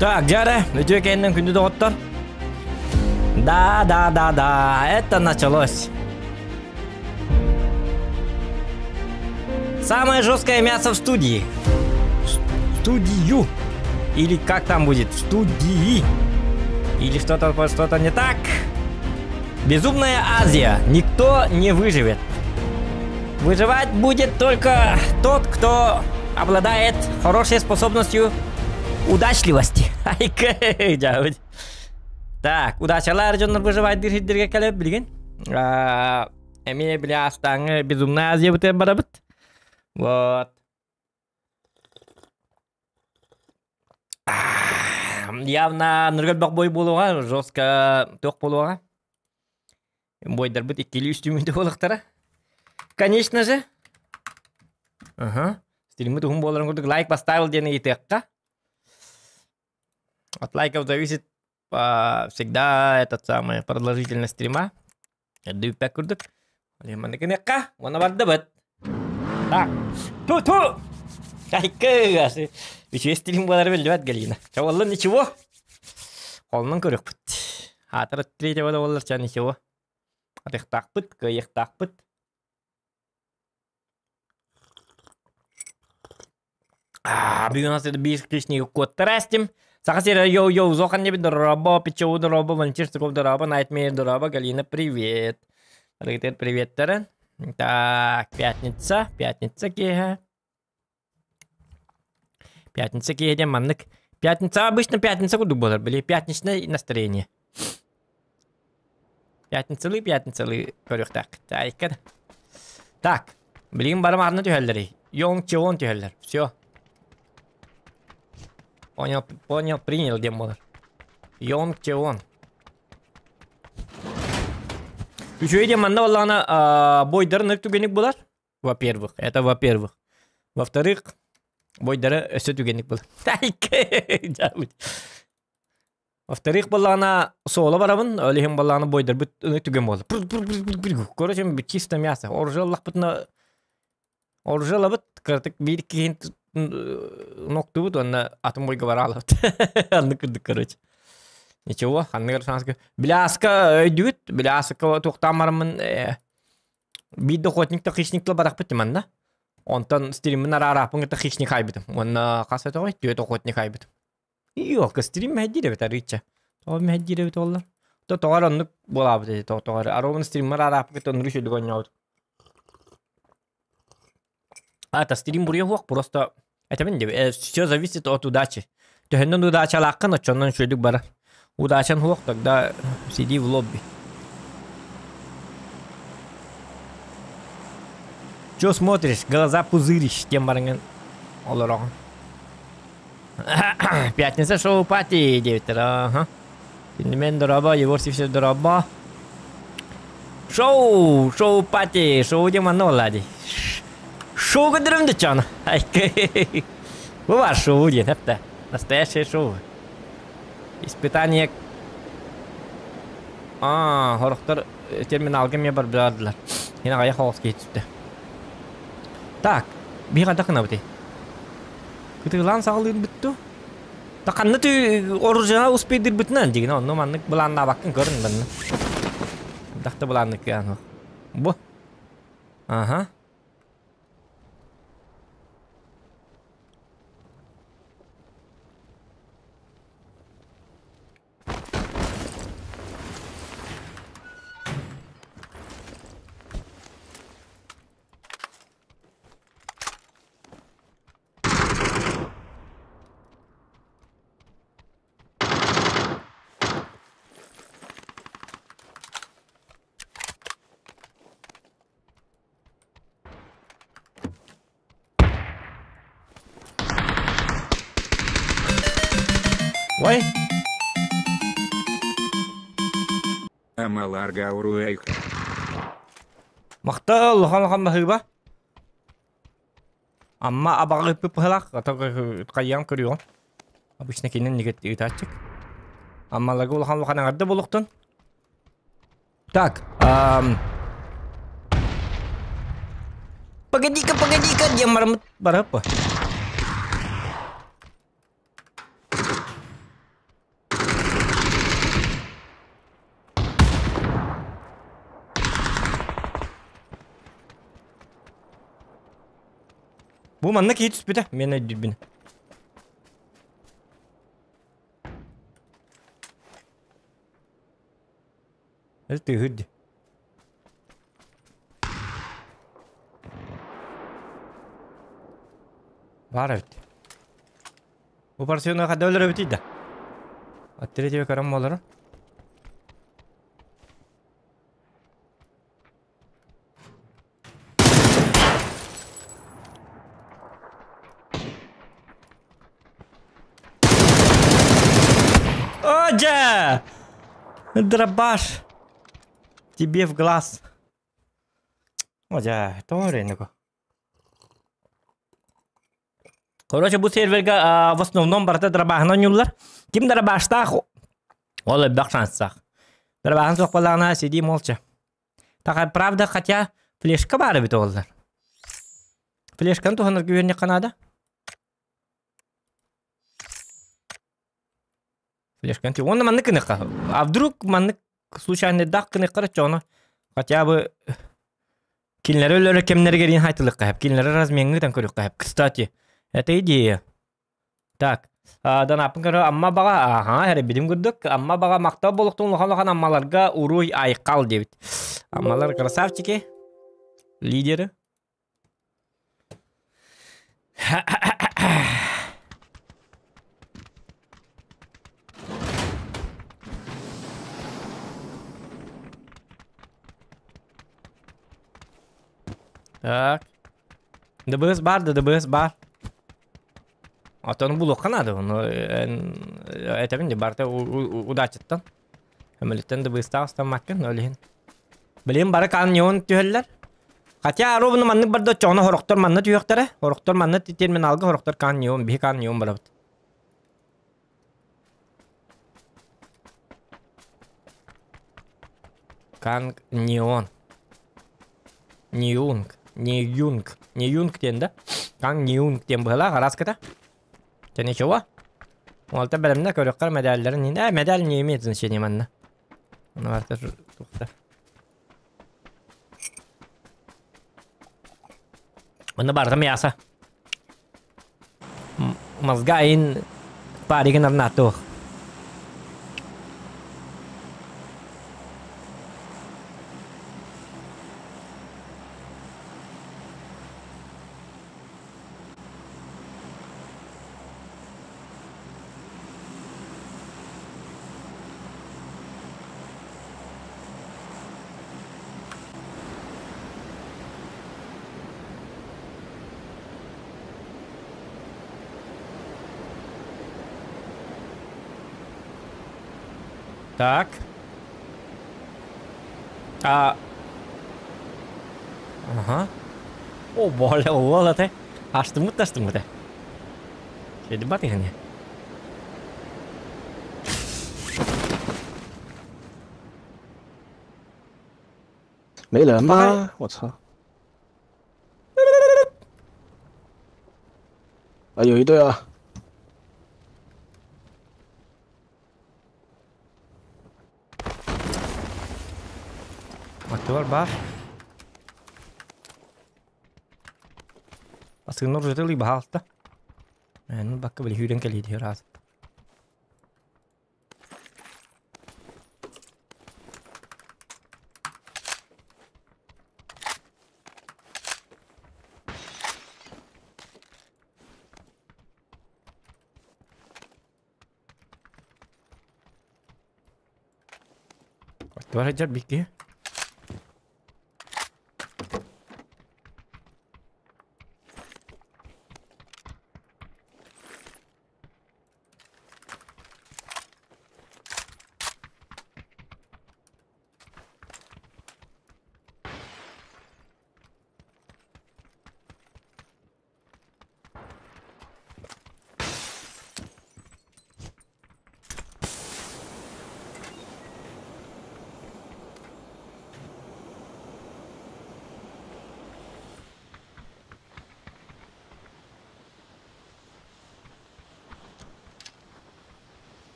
Так, дьэ, үтүө кэннин күндү доҕоттор. Да, да, да, да, это началось. Самое жесткое мясо в студии. В студию. Или как там будет? В студии. Или что-то что-то не так. Безумная Азия. Никто не выживет. Выживать будет только тот, кто обладает хорошей способностью удачливости. Так, удачалар дьоннор выживать диир кэлэ билигин. Эмиэ били астааҥы Безумная Азия бытыар барабыт. Вот. Явно ныргылбах бой буолуоҕа, жестко туох буолуоҕа. Бойдарбыт иккилии үстүүмүтэ буолуохтара. Конечно же. Ага. Стриммит уһун буоларын курдук лайк поставил диэн ыйытыахха. От лайков зависит всегда этот самый продолжительность стрима. Эрдүүппэк курдук. Маннык уонна бардыбыт. Так. Ту-ту! Айкы! Үчүгэй стрим буолара биллибэт Галина. Чавалла ничего. Холунан көрүөхпүт. Аатыр третьего да буоллар ча ничего. Атыхтаахпыт, кыайыахтаахпыт. Бүгүн ас биир кишниги куоттара эстим. Саха сирэ йоу-йоу, зохан небит дороба, пичоу дороба, Валентин дороба, Найтмейр дороба, Галина, привет. Рыгытыр приветтэрин. Так, пятница, пятница киэһэ. Пятница киэһэ диэн маннык. Пятница обычно пятница курдук буолар, били пятничное настроение. Пятницалыы пятницалыы көрүөхтээххит. Айка да. Так, билигин бары маарына түһэллэрий. Йоҥ чеон түһэллэр. Все. Понял, понял, принял диэн буолар. Йонг Чеон. Үчүгэй диэн манна буоллаҕына бойдарын ыр түгэник булар. Во-первых, это во-первых. Во-вторых, бойдара өссө түгэник булар. Во-вторых, буоллаҕына суола барабын, ол иһин буоллаҕына бойдарбыт ынырык түгэн буолла. Короче, чисто мясо. Оружие ыллахпытына оружие ылабыт, кыратык биир киһин ноктубут уонна атын бойга бараалабыт. Аннык курдук, короче. Ничего, ханныгар шанска. Бляска өйдүбүт, бляска туохтаан бараммын биир да охотник да хищник тыл барахпыт манна. Онтон стриммин араарааппын кытта хищник хайбытым. Уонна хас өтөҕөй? Түөрт охотник хайбытым. Yok, стрим мэһэйдиир эбит арыычча. Тоҕо мэһэйдиир эбит оллар? То тоҕо оннук буолаабыт эти тоҕо тоҕо Аровын стриммар арааппыт оннук үчүгэй оонньообут. А, это стрим буруйа суох, просто этэмин диби, все зависит от удачи. Төһөннөн удачалааххын, оччонон үчүгэйдик барар. Удачан суох, тогда сиди в лобби. Чё смотришь? Глаза пузыришь, тем барыңын олороҕун. Пятница шоу пати диэбиттэр ага. Мен дороба, Егор Сивцев дороба. Шоу, шоу пати, шоу диэн манна буолла дии. Шоу көрдөрөм да чоно. Бу бар шоу диэн эптэ. Настоящее шоу. Испытание Аа, хорохтор терминалга эмиэ барбыардылар. Хин аҕайах оҕус киһи түстэ. Так, биһи хайдах гынабытый? Кытыылаан саҕалыырбыт дуу? Та ханна түү оружиеҕа успейдырбытынан дигин онно маннык былааннаабаккын көрүн манна. Хайдах да былааннык кыаан Бу. Аха. Ой. Амаларга уруйх. Махтал, улахан-улахан баһыыба. Амма абаҕа ыппыт быһылаах, хайаан көрүөҕүм. Обычно кинин нигет ыытааччык. Аммаларга улахан-улахан эҕэрдэ буолуохтун. Так, Погоди-ка, погоди-ка, диэн бараммыт барап. Бу манна киһи түспүтэ, мен өйдүүрбүн. Эл тыаһыыр дии. Баар эбит. Бу парсыйаны хадда өлөр эбитий да? Аттыра тебе көрөн буолара. О, Дробаш! Тебе в глаз. О, дьэ, тоҕо эрэ Короче, бу серверга в основном барыта дробаһынан оонньууллар. Ким дробаштаах, ол элбэх шанстаах. Дробаһын суох буоллаҕына, сиди молча. Так, правда, хотя флешка баар эбит оллар. Флешканы туһанарга үөрэннэххэ наада. Флешканы уонна маннык гыныахха. А вдруг маннык случайныйдаах гыныахха чоно хотя бы кинилэри өлөрөр кэмнэригэр иин хайтылыахха сөп. Кинилэри размеҥҥытан көрүөххэ сөп. Кстати, это идея. Так, Данааппын көрө Амма баҕа, аха, эрэ курдук. Амма баҕа махтал буолуохтун улахан-улахан Аммаларга уруй айхал диэбит. Аммалар красавчики, лидеры. Так. ДБС бар да, ДБС бар. Отон булуохха наада, ону этэбин дии, барыта удачаттан. Өмөлүттэн ДБСтаах ыстаммаккын, ол иһин. Билигин бары каньон түһэллэр. Хотя ровно маннык барда оччоҕуна хорохтор манна түһүөхтэрэ. Хорохтор манна терминалга хорохтор каньон, биһи каньон барабыт. Канг неон. Ниунг. Ниюнг. Ниюнг диэн да? Канг Ниюнг диэн быһалаах араската. Дьэ ничего. Уолта бэлэмнэ көрүөххэ мэдээллэрин медаль не имеет значения манна. Ону барыта тухта. Онно барыта мясо. Мозга ин паригин арнаатуох. Так. А. Ага. О, боля, уол ате. Астыммыт да астыммыт э. Дебат иһини. 没人吗？我操！啊，有一队啊！ Аттыбар баар. Асыгын оружетылый баһаалта. Ну бакка били сүүрэн кэлиити ыраас. Аттыбар сылдьар биир киһи.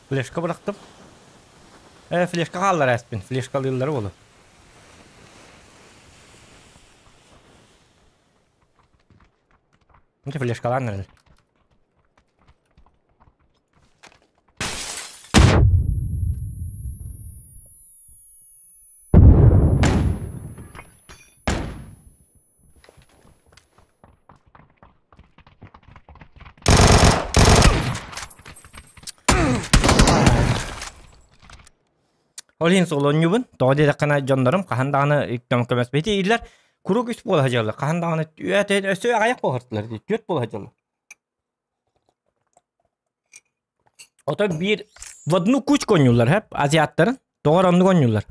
Флешка бырахтым. Э, флешка хааллар ээспин. Флешкалыыллары буолу. Ити флешкалаан эрэл. Ол иһин солонньубун, тоҕо диэтэххинэ дьоннорум хаһан даҕаны көмөспөт ииллэр куруук үс буола сылдьаллар, хаһан даҕаны өссө аҕыйах буола сылдьаллар, түөрт буола сылдьаллар. Ото биир в одну кучку оонньууллар, һэп, азиаттарын, тоҕо эрэ оннук оонньууллар.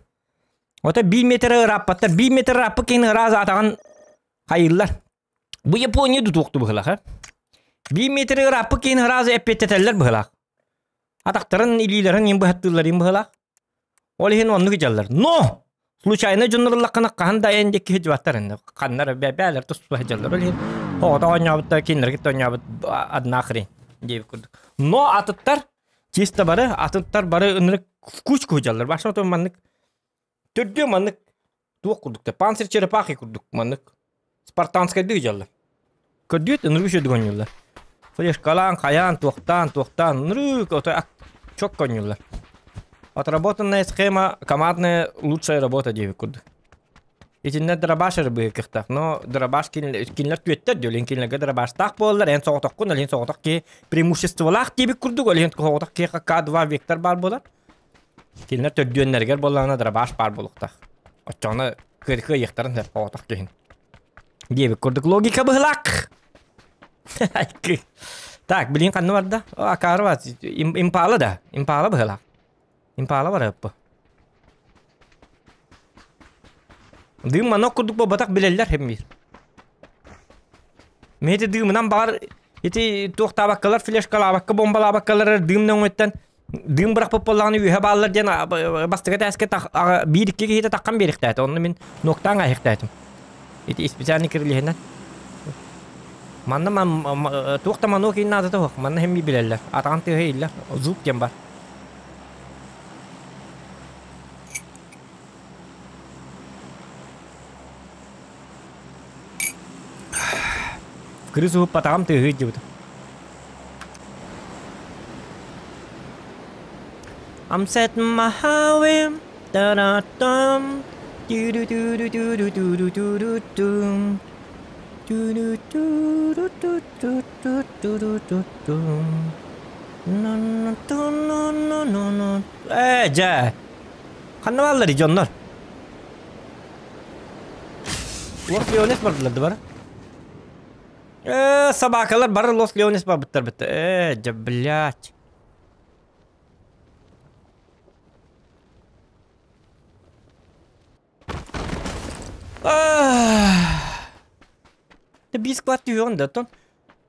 Ото биир метры ырааппаттар, биир метр ырааппыт киһини ыраас атаҕын хайыыллар. Бу Япония тутуохту быһылаах, э? Биир метры ырааппыт киһини ыраас эппиэттэтэллэр быһылаах. Атахтарын, илиилэрин им быһаттыыллар им быһылаах. Ол иһин оннук дьаллар. Но! Случайно дьонноруллаххына хаһан да эн диэки сылдьыбаттар инде. Ханнар бэбээлэр туспа сылдьаллар. Ол иһин оҕото оонньообуттар, кинилэргэ оонньообут одна хрень диэбит курдук. Но атыттар чисто бары, атыттар бары ынырык кучку сылдьаллар. Баша отон маннык төрдүө маннык туох курдук да панцирь черепахи курдук маннык спартанскайдыы дьаллар. Көрдүөт ынырык үчүгэй оонньууллар. Флешкалаан, хайаан, туохтаан, туохтаан ынырык ото чокко оонньууллар. Отработанная схема командная лучшая работа диэбит курдук. Итиннэ дробаш эрэ быһыыкыхтаах, но дробаш кинилэр түөттэр диэ, кинилэргэ дробаштаах буолаллар, эн соҕотоххун, ол иһин соҕотох киһи преимуществолаах диэбит курдук, ол иһин соҕотох киһиэхэ К2 вектор баар буолар. Кинилэр төрдүөннэригэр буоллаҕына дробаш баар буолуохтаах. Оччоҕуна кыайыахтарын сөп оҕотох киһин. Диэбит курдук логика быһылаах. Так, билин ханна барда? Акаарова импала да. Импала быһылаах. Импала барыаппы. Дыым манок курдук буолбатах билэллэр хэммир. Миэти дыымынан баҕар ити туохтаабаккалар флешкалаабакка бомбалаабаккалар дыым нөҥөттөн дыым бырахпыт буоллаҕына үөһэ бааллар диэн бастакы этээскэ биир-икки киһитэ таххан биэриэхтээтэ. Онно мин нуоктаан аһыахтаатым. Ити специальный крыльяһынан. Манна туох да манок иин наадата суох. Манна хэмми билэллэр. Атаҕын тыаһа иһиллэр. Звук диэн бар. Кырыс уһуппатаҕым тыаһыы илдьибитим. I'm setting my highway, da-da-dum, do-do-do-do-do-do-do-do-dum, do-do-do-do-do-do-do-do-do-dum, no-no-no-no-no-no. Ээ, дьэ, ханна баалларый дьоннор? Лос Леонес бардылар да бары? Э, собакалар бары Лос Леонес барбыттар битте. Э, дьэ, блядь. Те биир склад түһүөҕүн да, оттон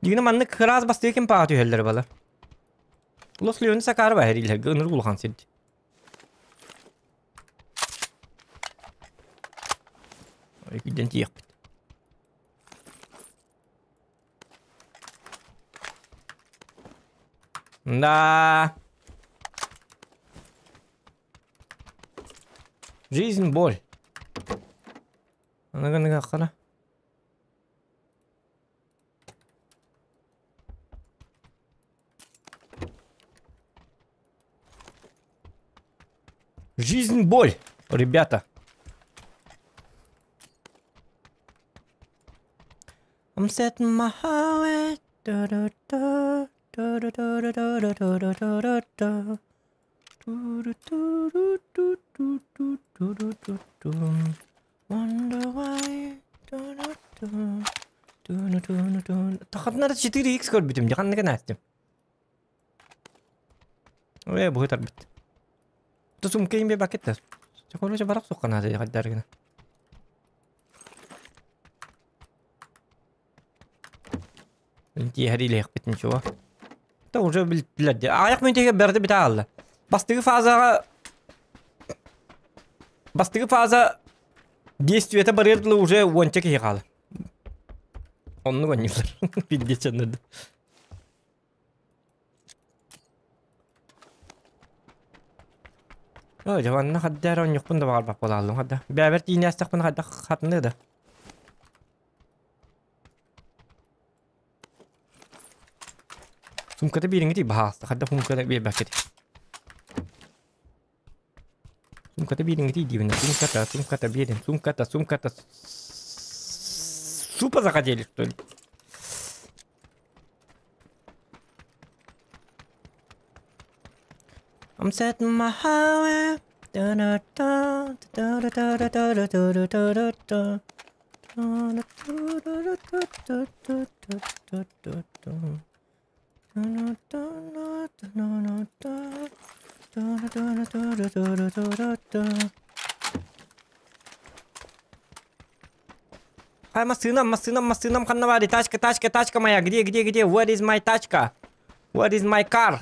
дигинэ маннык кыраас бастыы ким паҕа түһэллэр балар. Лос Леонес акаары баһэриилэргэ ынырык улахан сирди. Иккиден тиийиэхпит. Да. Жизнь боль. Аныгы хара. Жизнь боль, ребята. I'm setting my highway. Du-du-du, du-du-du-du-du-du-du-du-du. Du-du-du-du-du-du-du-du-du. Wonder why. Du-du-du. Du-du-du-du. Тахатнара 4x көрбүтүм, ханныгы наастым. Ой, бу тарбыт. Тусум кейм бе бакетта. Короче, барак суккана хайдаргына. Тиэһэриилэһиэхпит ничего. Да уже билэр Аяқ мүнтеге бәрді біте алды. Бастығы фазаға Бастығы фаза действиете барырдылы уже уонча киһи хаалы. Оннук онньуулар. Пиздец оннуду. Оо, дьэ манна хадда эрэ оонньуохпун да баҕарбат буолааллым хадда. Бэйэбэр тиийинээстэхпинэ хайдах хатыныа да. Суумката биэриҥҥитий баһаалыста, хайдах суумканы биэрбэккитий? Суумката биэриҥҥитий диибин, суумката, суумката биэрин, суумката, суумката. Супа захотели, что ли? I'm setting my highway. Da-da-da, da-da-da-da-da-da-da-da-da. Хай, массыынам, массыынам, массыынам ханна баарый? Тачка, тачка, тачка моя. Где, где, где? Where is my тачка? Where is my car?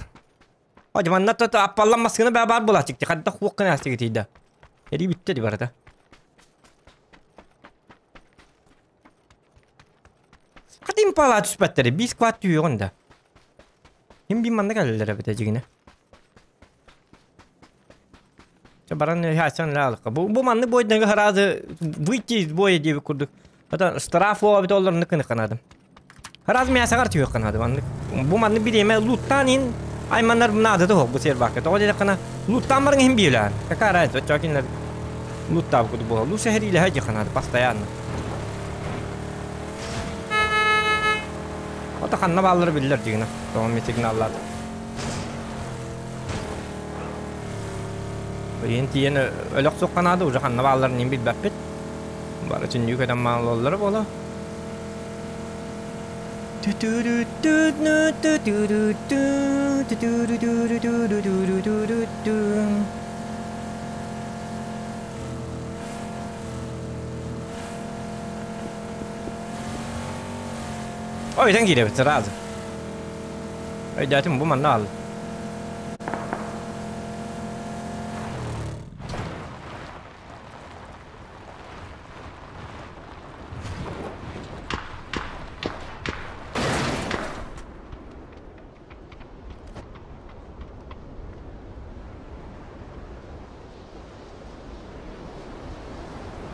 О, манна то аппаллан массыына баа баар буолааччык. Хадда хуох гына тиийдэ. Эрии бүттэ ди барыта. Хат импала түспэттэр. Биир сквад түһүөҕүн да. Ким бин манна кэлэллэр эбитэ дьигинэ. Чэ баран үһэ лаалыкка. Бу, бу маннык бойдага сразу выйти из боя диэбит курдук. Это штраф буолбут олорну кыныканадым. Сразу мясаҕар түһүөххэ маннык. Бу маннык бириэмэ луттаан иһин айманар наада да бу сервакка. Тоҕо диэтэххинэ луттаан баран иһин биэлээн. Какая разница, оччоҕо кинилэр луттаабыт курдук буолар. Лучше сэриилэһэ диэххэ наада постоянно. Ото ханна бааллара биллэр дьигинэ. Тоҕо эмиэ сигналлаата. Ыйын тиийэн өлөх суохха наада, уже ханна баалларын иһин билбэппит. Бары түннүү көтөн маалаллара буолуо. Ой, киирэбит сразу. Өйдөөтүм бу манна аал.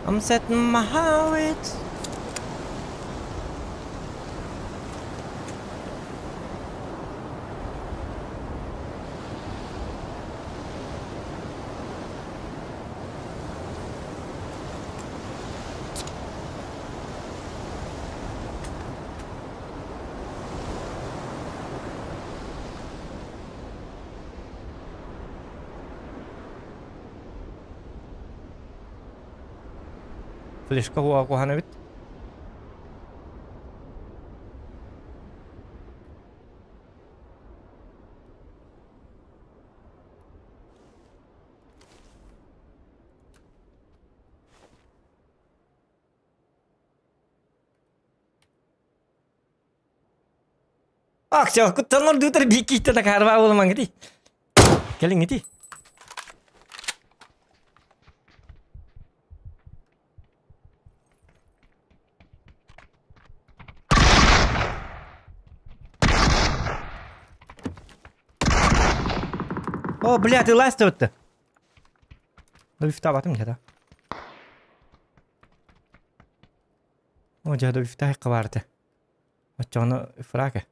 I'm setting my heart. Флешка хуа куһана эбит. Акция куттан ордуутар бииккииттэ такаарбаа буолумаҥ ити. Кэлиҥ ити. О, бля, ты ластовый-то. Лифтабатым где-то. О, дьэ, лифтаах баарта. Оччоҕуна фрака.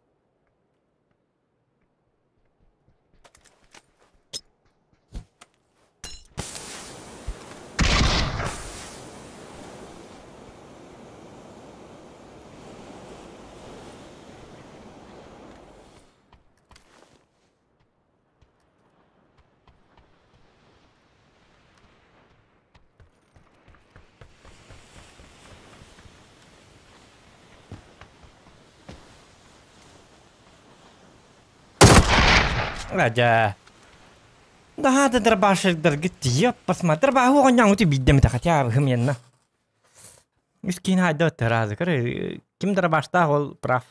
Дьэ. Да, да дробашердаргыт ёппасма. Дробаһы оҕонньоҥҥуту биирдэ эмитэ хотя бы хымыйанна. Үс киһини хайда разы. Ким дробаштаах ол прав.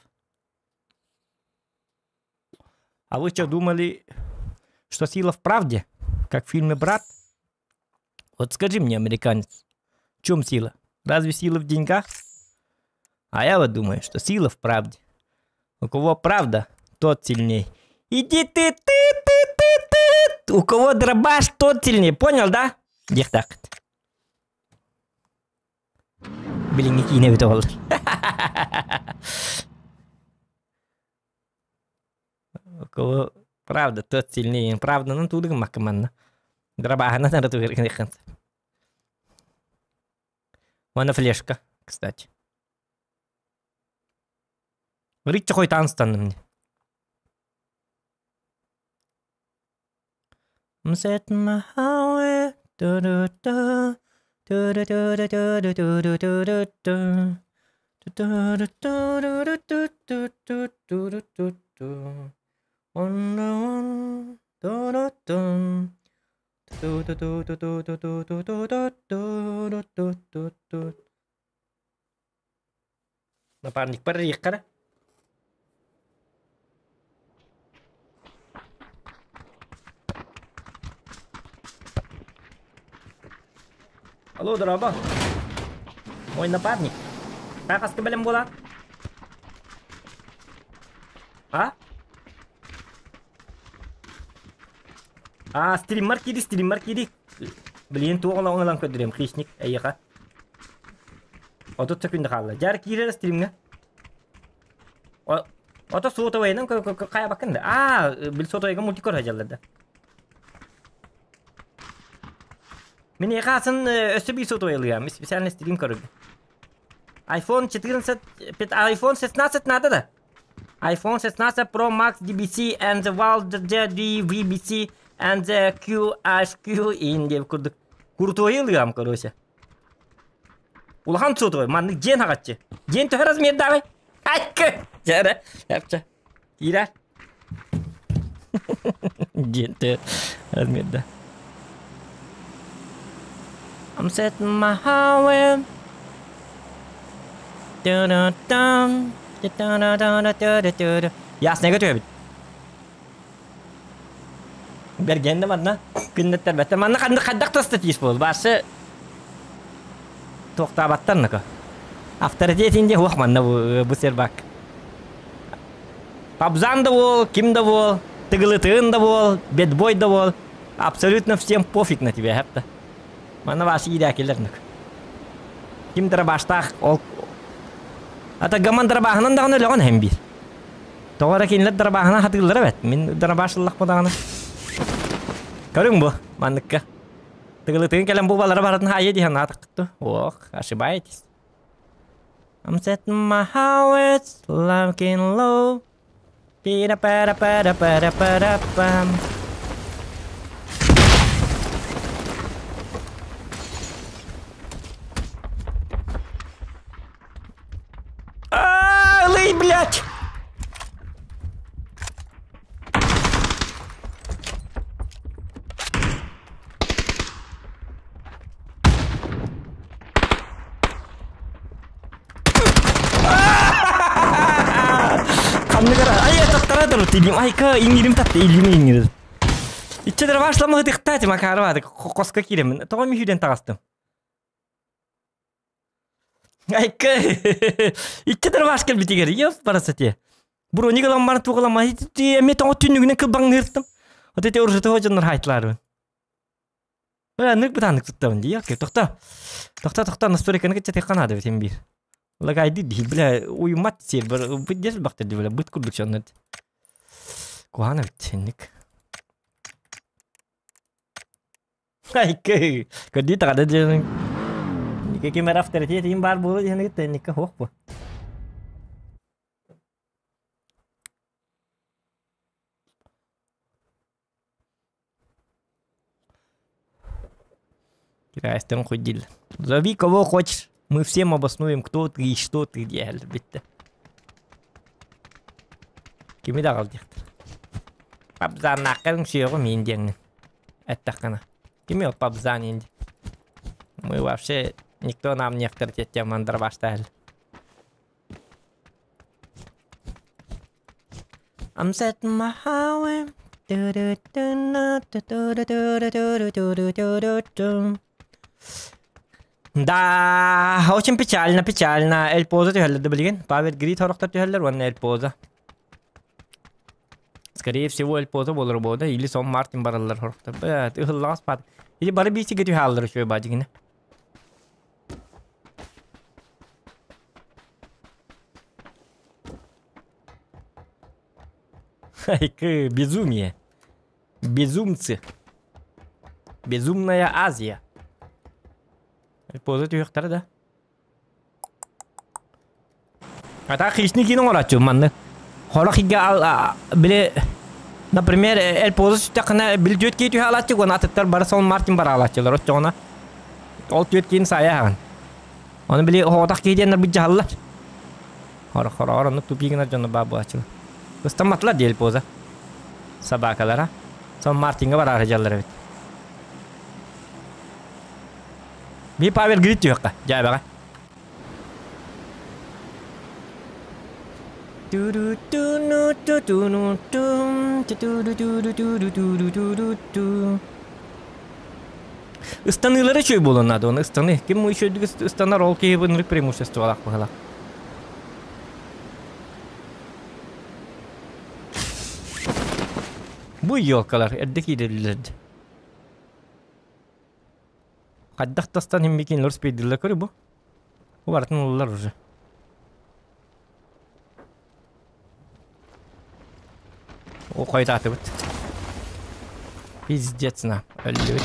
А вы что, думали, что сила в правде? Как в фильме «Брат»? Вот скажи мне, американец, в чем сила? Разве сила в деньгах? А я вот думаю, что сила в правде. У кого правда, тот сильней. Иди ты, ты, ты, ты, ты. У кого дробаш, тот сильнее, понял, да? Диэхтааххыт. Билиҥҥи киинэ эбитэ буоллар. Кого правда тот сильнее. Правданан тууду гыммаккын манна. Драбааһынан эрэ тугу Уонна флешка, кстати. Риччи хойутаан ыстанным дии. I'm setting my highway. Du-du-du. Du-du-du-du-du-du-du-du-du. Du-du-du-du-du-du-du-du-du-du. One one du-du-dum. Du-du-du-du-du-du-du-du-du-du-du-du. Напарникпар эрийиэххэ эрэ. Алло, дорообо. Мой напарник. Таахаска бэлэм буолаат? А? А, стриммар киири, стриммар киири. Блин, туох олоҕун ылан көрдөрүөм, хищник, эйиэхэ. 30 секунда хаалла. Дьаар киирэр стримҥа. Ото сотовайынан хайабаккын да. Аа, бил сотовайга мультик көрө дьаллар да. Мин эйиэхэ атын өссө биир сотовай ылыам, специально стрим көрөргө. iPhone 14, iPhone 16 надо да? iPhone 16 Pro Max DBC and the Wild VBC and the QHQ in диэн курдук курутуойу ылыам, короче. Улахан сотовой, маннык дьиэн хаҕаччы. Дьиэн төһө размердааҕый? Айкы! Дьэрэ, эпчэ. Киирэр. Дьиэн төһө размерда. I'm setting my highway. Dun-dun-dun. Dun-dun-dun-dun-dun-dun. Яснайга түһэбит. Бэргэн да манна күннэттэрбэттэр. Манна ханнык хайдах таста тиис буол. Баасы туохтаабаттар нака. Авторитет инде хуох манна бу, бу сербак. Пабзан да бол, ким да бол, тыгылытыын да бол, бедбой да бол. Абсолютно всем пофиг на тебя, хепта. Манна баасы иирээкилэр нык. Ким дарабаштаах ол Ата гаман дарабааһынан даҕаны өлөҕүн иһэн биир. Тоҕо эрэ кинилэр дарабааһынан хатыыллара эбэт. Мин дарабаашыллахпа даҕаны. Көрүҥ бу, манныкка. Тыгылытыгын кэлэн бу балара барытын хаайа дии санаатаххыт Ох, ошибаетесь. I'm setting my house, looking low. Пира пара пара пара пара пам. А, лый, блядь! Ханныгара ай таттара тилим айка иҥирим татты илим иҥирим. Иччедер башлама ытыктаати макарова хоско кииремин. Тоҕо мүһүүрэн таҕыстым. Айка иччедер баш кэлбитигэр ёп барасати. Броник ылан баран туох ылан эмиэ тоҕо түннүгүнэн кылбаҥныыртым. Вот эти уржутуга дьоннор хайтылаарбын. Ынык бытааннык туттабын дии. Окей, тохто. Тохто, тохто, настройканы кыччатыахха наада эбит син биир. Лагайды дии, бля, уйуммат сервер, быт дес бахтар дии, бля, быт курдук сонно. Куһаан эбит синник. Айкы, көрдүү таҕада диэн. Ким эрэ авторитет им баар буолуо диэн тэнниккэ суох бу. Кирайстан хуйдил. Зови кого хочешь. Мы всем обоснуем, кто ты и что ты диэһэллэр бүттэ. Кими да аҕал диэхтэр. Пабзааннааххын сүөҕүм иин диэҥҥин. Эттэххинэ. Кими ол пабзаан иин Мы вообще никто нам не авторитет мандарбаштаһыл. I'm setting my highway. Да, очень печально, печально. Эль Поза түһэллэр да билигин. Павел Грид хорохтор түһэллэр уонна Эль Поза. Скорее всего, Эль-Позо буолар буолда, или Сон Мартин бараллар хорохтор. Бэт, ыһыллаҕас баар. Или бары биисигэ түһэ үчүгэй баа дьигинэ. Айкы, безумие. Безумцы. Безумная Азия. Поза түһүөхтэрэ да. А хищный киин оҥорооччу манны. Хорох игэ били например, Эль Поза сүттэххинэ били түөрт киһи түһэ алааччы уонна атыттар бары Сон Мартин бара алааччылар оччоҕуна ол түөрт киһини саайа аһаҕын. Оны били оҕотох киһи диэннэр быдьаһаллар. Хорох хороҕор оннук тупик гынар дьоно баар буолааччылар. Ыстамматылар диэл Поза. Собакалара. Сон Мартинга бараары дьаллар эбит. Би Павел Грид түһүөххэ, дьээбэҕэ. Ыстаныылара үчүгэй буолуон наада, оны ыстаны. Ким үчүгэйдик ыстанар, ол киһи ынырык преимуществолаах быһыылаах. Бу елкалар эрдэ киирэллэр. Хайдах тастан иһин лор спейдиллэр көрү бу. Бу барытын ыллар уже. О, хойутаатыбыт. Пиздец на, өллүбүт.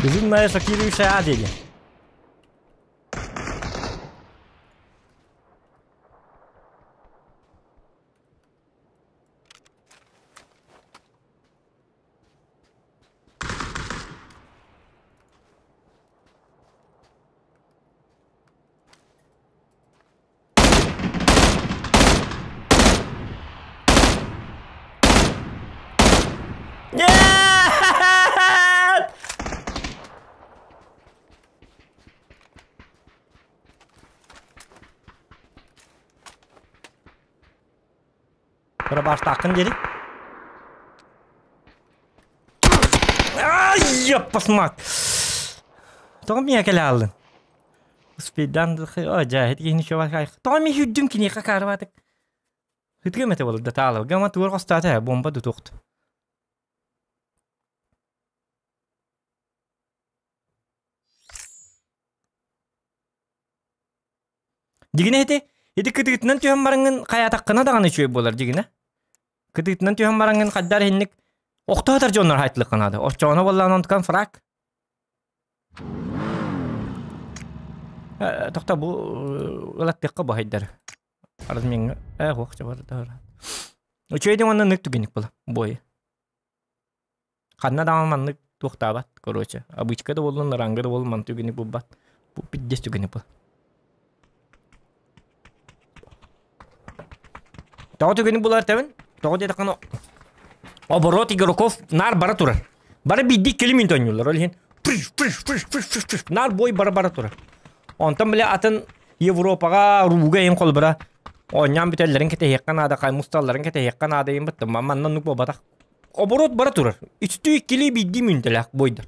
Безумная шокирующая Азия. Нет! Бырабаштааххын диэри. Ай, ёппасмат! Тоҕо миэхэ кэлэ хааллыҥ? Успейдаан дьэ, ити киһини чуобай Тоҕо мин сүүрдүм киниэхэ каарыбаатык? Ытыам этэ буолла да таалал. Гама тугар хостоото ээ, бомба тутуохт. Дьигинэ ити, ити кытыытынан түһэн бараҥҥын хайаатаххына даҕаны үчүгэй буолар дьигинэ. Кытыытынан түһэн бараҥҥын хайдар иһинник охтоотор дьоннор хайтылыхха наада. Оччоҕуна буоллаҕына онтукан фрак. Тохто бу ылаттыахха баһайдар. Размиҥҥа ээ хуох чабар Үчүгэй уонна нык түгэнник була бой. Ханна даҕаны маннык туохтаабат, короче. Обычка да буоллун, ранга да буоллун, маннык түгэнник булбат. Бу пиздец түгэнник була. Тоҕо түгэнник булар тэбин? Тоҕо диэтэххинэ оборот игроков наар бара турар. Бары биирдии иккили минут оонньууллар. Ол иһин наар бой бара бара турар. Онтон бile атын Европаҕа рууга иһин холбура оонньоон бүтэллэрин кэтэһиэххэ наада, мусталларын кэтэһиэххэ наада иһин быттым. Манна оннук буолбатах. Оборот бара турар. Үстүү иккилии биирдии мүнтэлээх бойдар.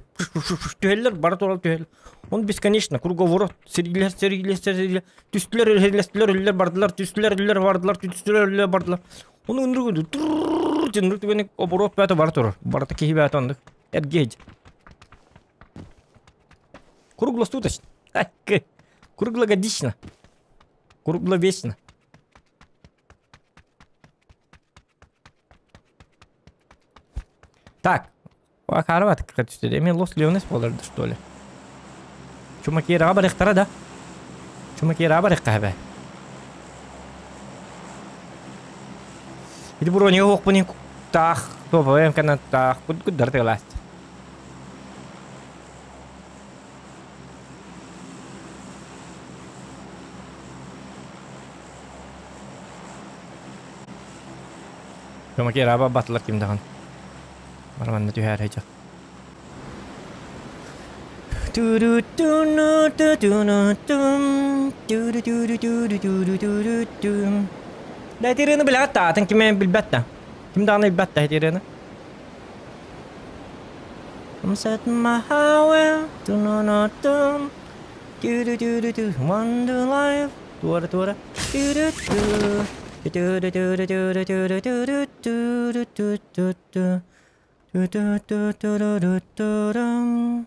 Түһэллэр, бара турар түһэллэр. Он бесконечно, круговорот. Сэргилэр, сэргилэр, сэргилэр. Түстүлэр, өрүһэллэстилэр, өллөр бардылар, түстүлэр, өллөр бардылар, түстүлэр, өллөр бардылар. Ону ынырык ынырык түгэни оборот бээтэ бара турар. Барыта киһи бээтэ оннук. Эргиэдь. Круглосуточно. Круглогодично. Кругловечно. Так. Акарова түстэ. Эми Лос Леонес буолар что ли? Чумакираҕа барыахтара да? Чумакираҕа барыахха эбэ. Ити бронига хуохпун таах туопабайым канан таах куддар тыалаast. Көмөкер аба батылар ким даҕаны. Бараманна түһээр хайдах. Да итирыны билэҕит да атын ким билбэт да. Ким даҕаны билбэт да итирыны. I'm setting my highway to no no dum. Do do do do do wonder life. Туора туора. Do do do. Do do do do do do do do do do do do do. Do do do do do do do dum.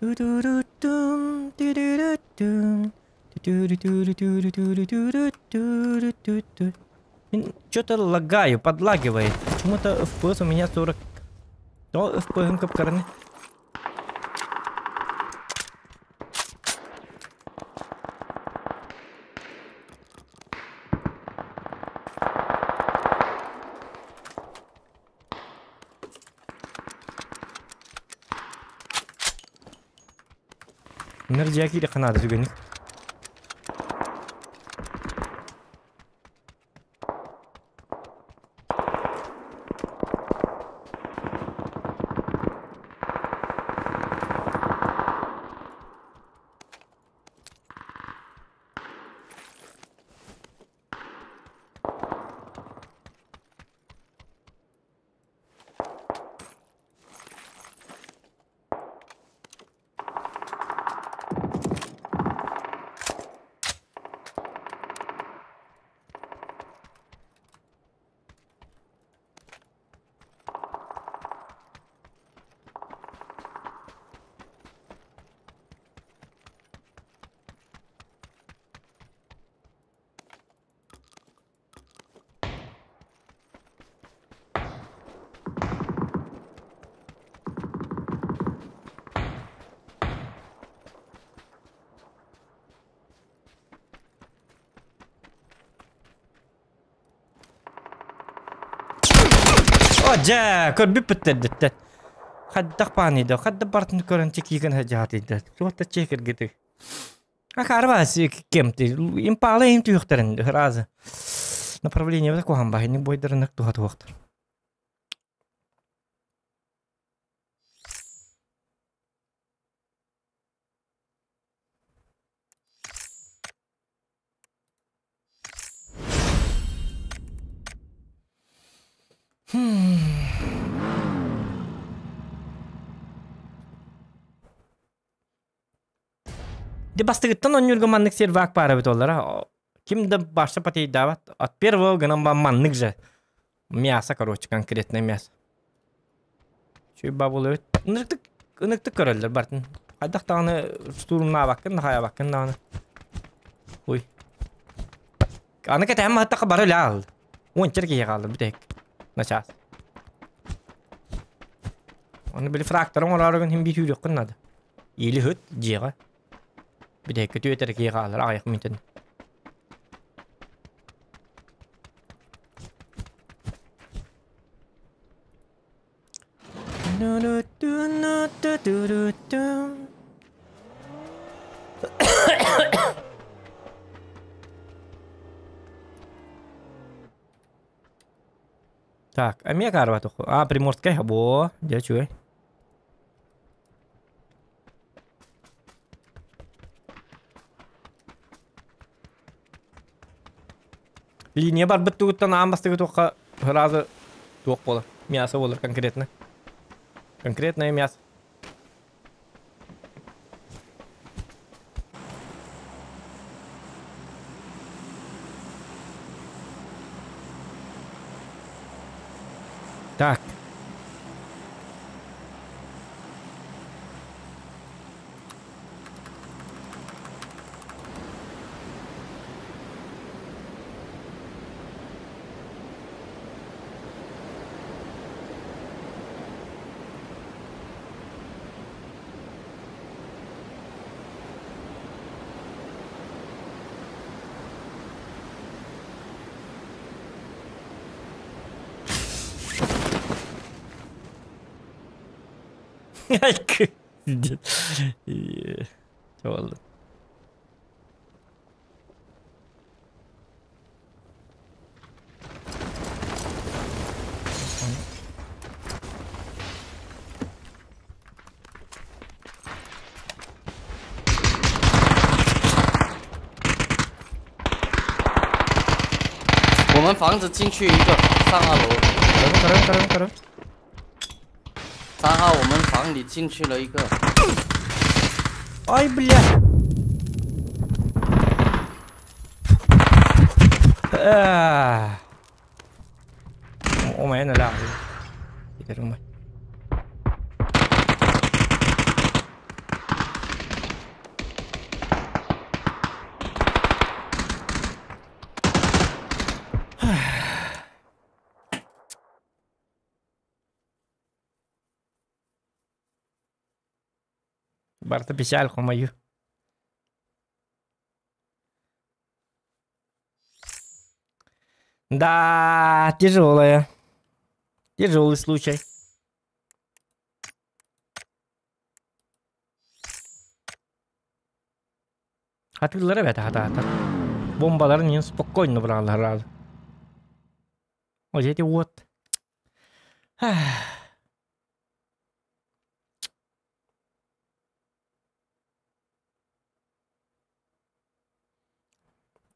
Do do do dum. Do do do dum. Do do do do do do do do do do do. Что-то лагаю, подлагивает. Почему-то FPS у меня 40. То FPS капкарны. Нердия кире канады түгенник. Дьэ, көрбүппүттэрдиттэн. Хайдах бааныйда, хайда бартын көрөн чекигин хаджаатыйда. Туохта чекергети. Акарба кемти. Импала им түйөхтерин разы. Направление кухан бахини бойдарынык туха туохтар. Де бастыгыттан оннюрга маннык сервак пара бит оллара. Ким да башта патейдабат. От первого гынан ба маннык же. Мясо, короче, конкретное мясо. Чүй бабулы. Ыныктык, ыныктык көрөллөр бартын. Хайдах тағаны штурмна баккын, хая баккын дағаны. Ой. Аны кәтәм хаттака бары ля алды. Он черге қалды бүтек. Начас. Оны били фракторын орарыгын хим бит үйрек кыннады. Или хөт жеға. Бүтек көтү ке қалыр аяқ минтен. Так, а меня карва туху. А, приморская, во, я чую. Линия бар бит тугуттан аан бастыгы туохха сразу туох буолар. Мясо буолар конкретно. Конкретное мясо. Так. Oldu. 们房子进去一个，上二楼。 Көрөн, көрөн, көрөн, көрөн. 3号，我们房里进去了一个。 Ай, бля. Умайан өлөҕүн. Итер умай. Барыта печаль хомойуу. Да, тяжелая. Тяжелый случай. Хатыыллара эбэтэ хатаатар. Бомбаларын иһин спокойно быраҕаллар. О, эти вот.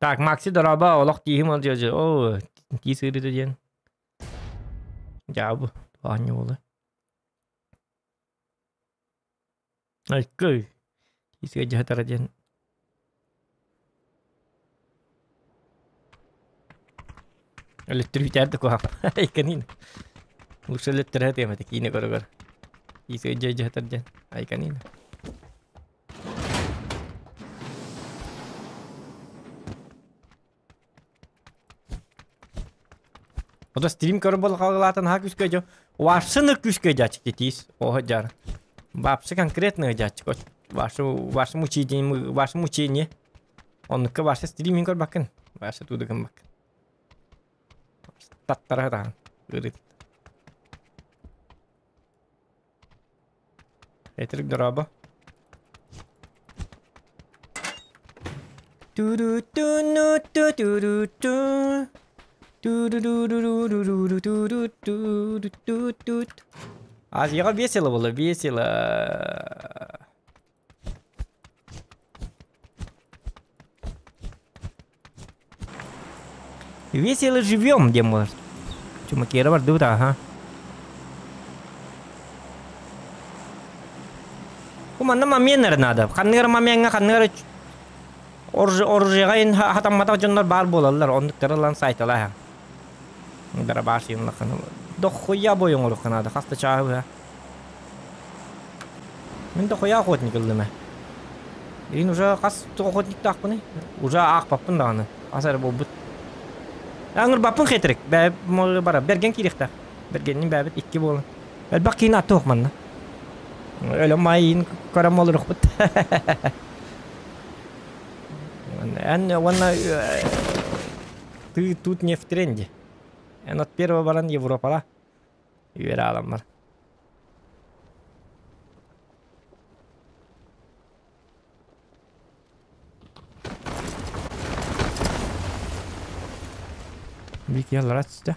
Так, Макси дороба, олох тииһим ол дьэ О, тиис ыарыыта диэн. Дьаабы, аанньа буолла. Айкый. Тиис ыалдьыһытара диэн. Өлөттөрүүтээр да куһаҕан. Айканин. Лучше өлөттөрө этиэм этэ киинэ көрөгөр. Тиис ыалдьыһытар диэн. Айканин. Ото стрим көрөр буоллахха наһаа күүскэ дьо. Вашыны күүскэ дьааччык тиис. Оһо дьар. Вообще конкретно дьааччык. Ваше ваше мучение, ваше мучение. Оннукка ваше стриминг көрбаккын. Ваше тудыгын баккын. Таттара тахан. Ырыт. Этрик дороба. Ту-ду-ту-ну-ту-ту-ду-ту. Ту-ду-ду-ду-ду-ду-ду-ду-ду-ду-ду-ду. Азияға весело было, весело. Весело живем, где может. Чумакера бардыбыт, ага. Манна момент надо. Ханныгар моментҥа ханныгар оружиеға хатамматах дьоннор баар буолаллар. Оннуктары ылан сайталаһа. Дарабаш юнлаханы. Дохуя бой оҥоруохха наада. Хас да чааһы быһа. Мин дохуя охотник ыллым ээ. Билигин уже хас охотниктаахпыный? Уже аахпаппын даҕаны. Хас эрэ буолбут. Аҥырбаппын хитрик. Бээ бара бэргэн киириэхтээх. Бэргэннин бээбит икки буолан. Элбэх киин аттыах манна. Өлөм майын көрөн олоруохпут. Эн уонна ты тут не в тренде. Эн от первого баран Европала. Үөрэ аламмар. Вики аллара түстэ.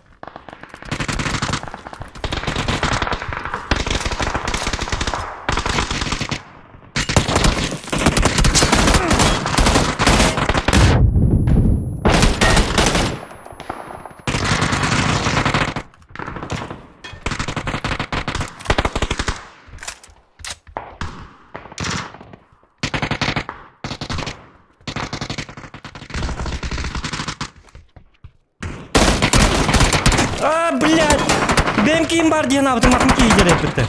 А, блядь! Бэм киим бар диэн абытым атын киидер эппитте.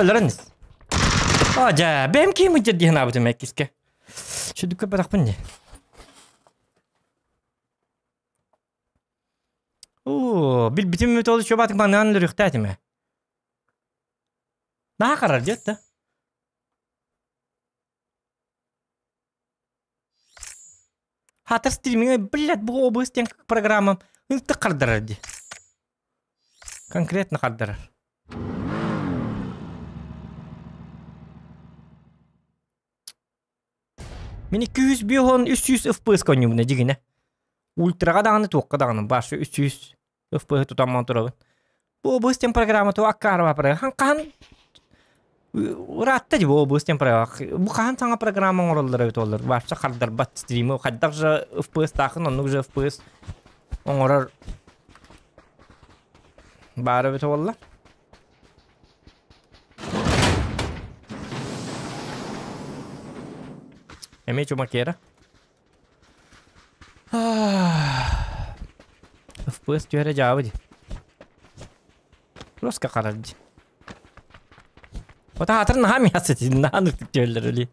Өлөрөнүс. А, жа, бэм киим ыдьыр диэн абытым эккиске. Шүдүккө барахпын не. Оо, билбитим методу чобатык маныан өлөрүөхтээтиме. Наһаа харар диэт да. Хатыр стриминг, блядь, бу обыс диэн программам ынтык хардарар дии. Конкретно хардарар. Мин 200 300 FPS конньубуна дьигинэ. Ультраҕа даҕаны туохха даҕаны башы 300 FPS тутамман турабын. Бу обыс диэн программа ту аккаарба хаан хаан Ыраатта дии бу OBS диэн Бу хаһан саҥа программа оҥороллор эбит олор. Вообще хардарбат стримы. Хайдах же FPS-таахын, оннук же FPS оҥорор баар эбит буолла. Эмиэ чумакера. FPS түһэрэ дьаабы дии. Просто харар дии. Ота хатыр наһаа мясо дии, наһаа ынырык түһэллэр өлүү.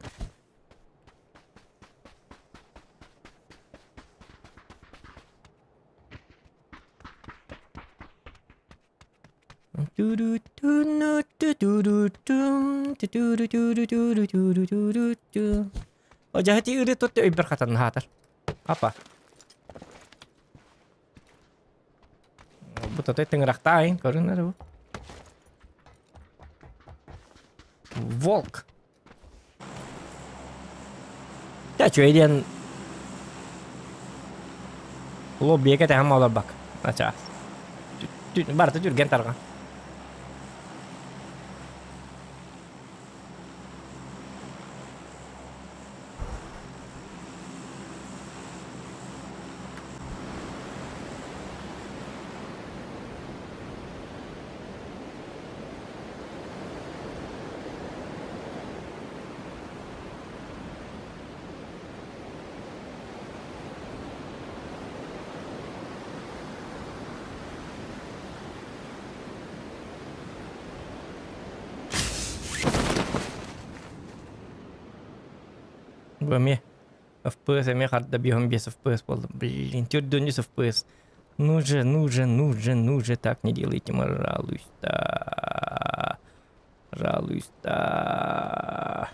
Дьаһати ыры тот өйбөр хатан хаатар. Апа. Бу тотой тыҥырахтаайын көрүн эрэ бу. Волк. Дьэ үчүгэй диэн лоббига тэһэн олорбак. Ачаас. Барыта түргэн тарҕан. Бу эмиэ FPS эмиэ харда 5 FPS буолла. Блин, 4 FPS. Ну же, ну же, ну же, ну же, так не делайте, пожалуйста. Пожалуйста.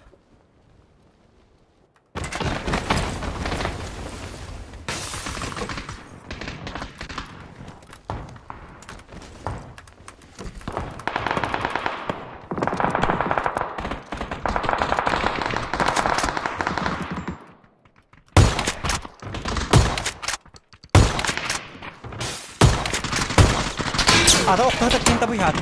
Ата охтоһо ким табыйаат.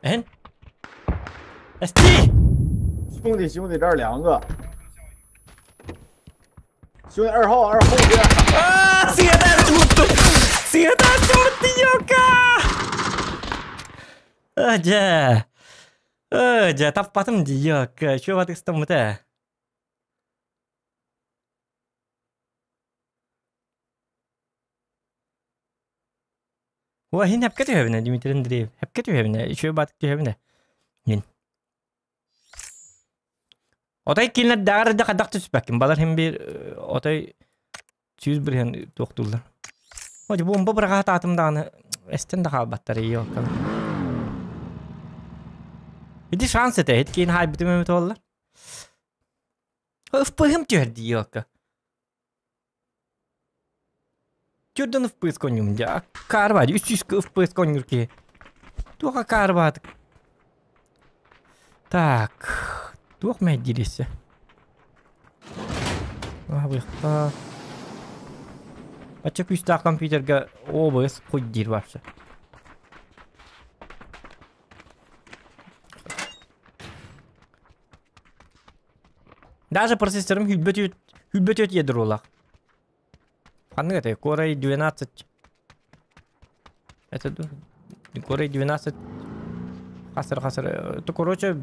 Эн? ST! 兄弟兄弟，这儿两个。兄弟二号二后边。啊！谁带这么多？谁带这么多个？Дьэ. Дьэ, таппатым дии, ёка. Чё батыкстаммыта? Уа, хин хәпкә түһәбинэ, Дмитрий Андреев. Хәпкә түһәбинэ, үчүгэй баатык түһәбинэ. Мин. Отой кинилэр даҕар да хайдах түспэккин. Балар хин биир отой 100% туохтууллар. О, бомба быраҕаатаатым даҕаны эстэн да хаалбаттар ёлканы. Ити шанс этэ, ит киин хаайбытым эмит буоллар. ФПХ-м түһэр дии ёлка. Түрден FPS коннюм дьэ. Каар баар, 300 FPS коннюр киһи. Туоха каар баатык. Так, туох мэйдиирисэ? Аһабыахха. Бачча күүстээх компьютерга OBS хуй диир вообще. Даже процессорым хүлбөт ядролах. Ханнык этэй? Core 12. Это Core 12 хасыр хасыр. Это короче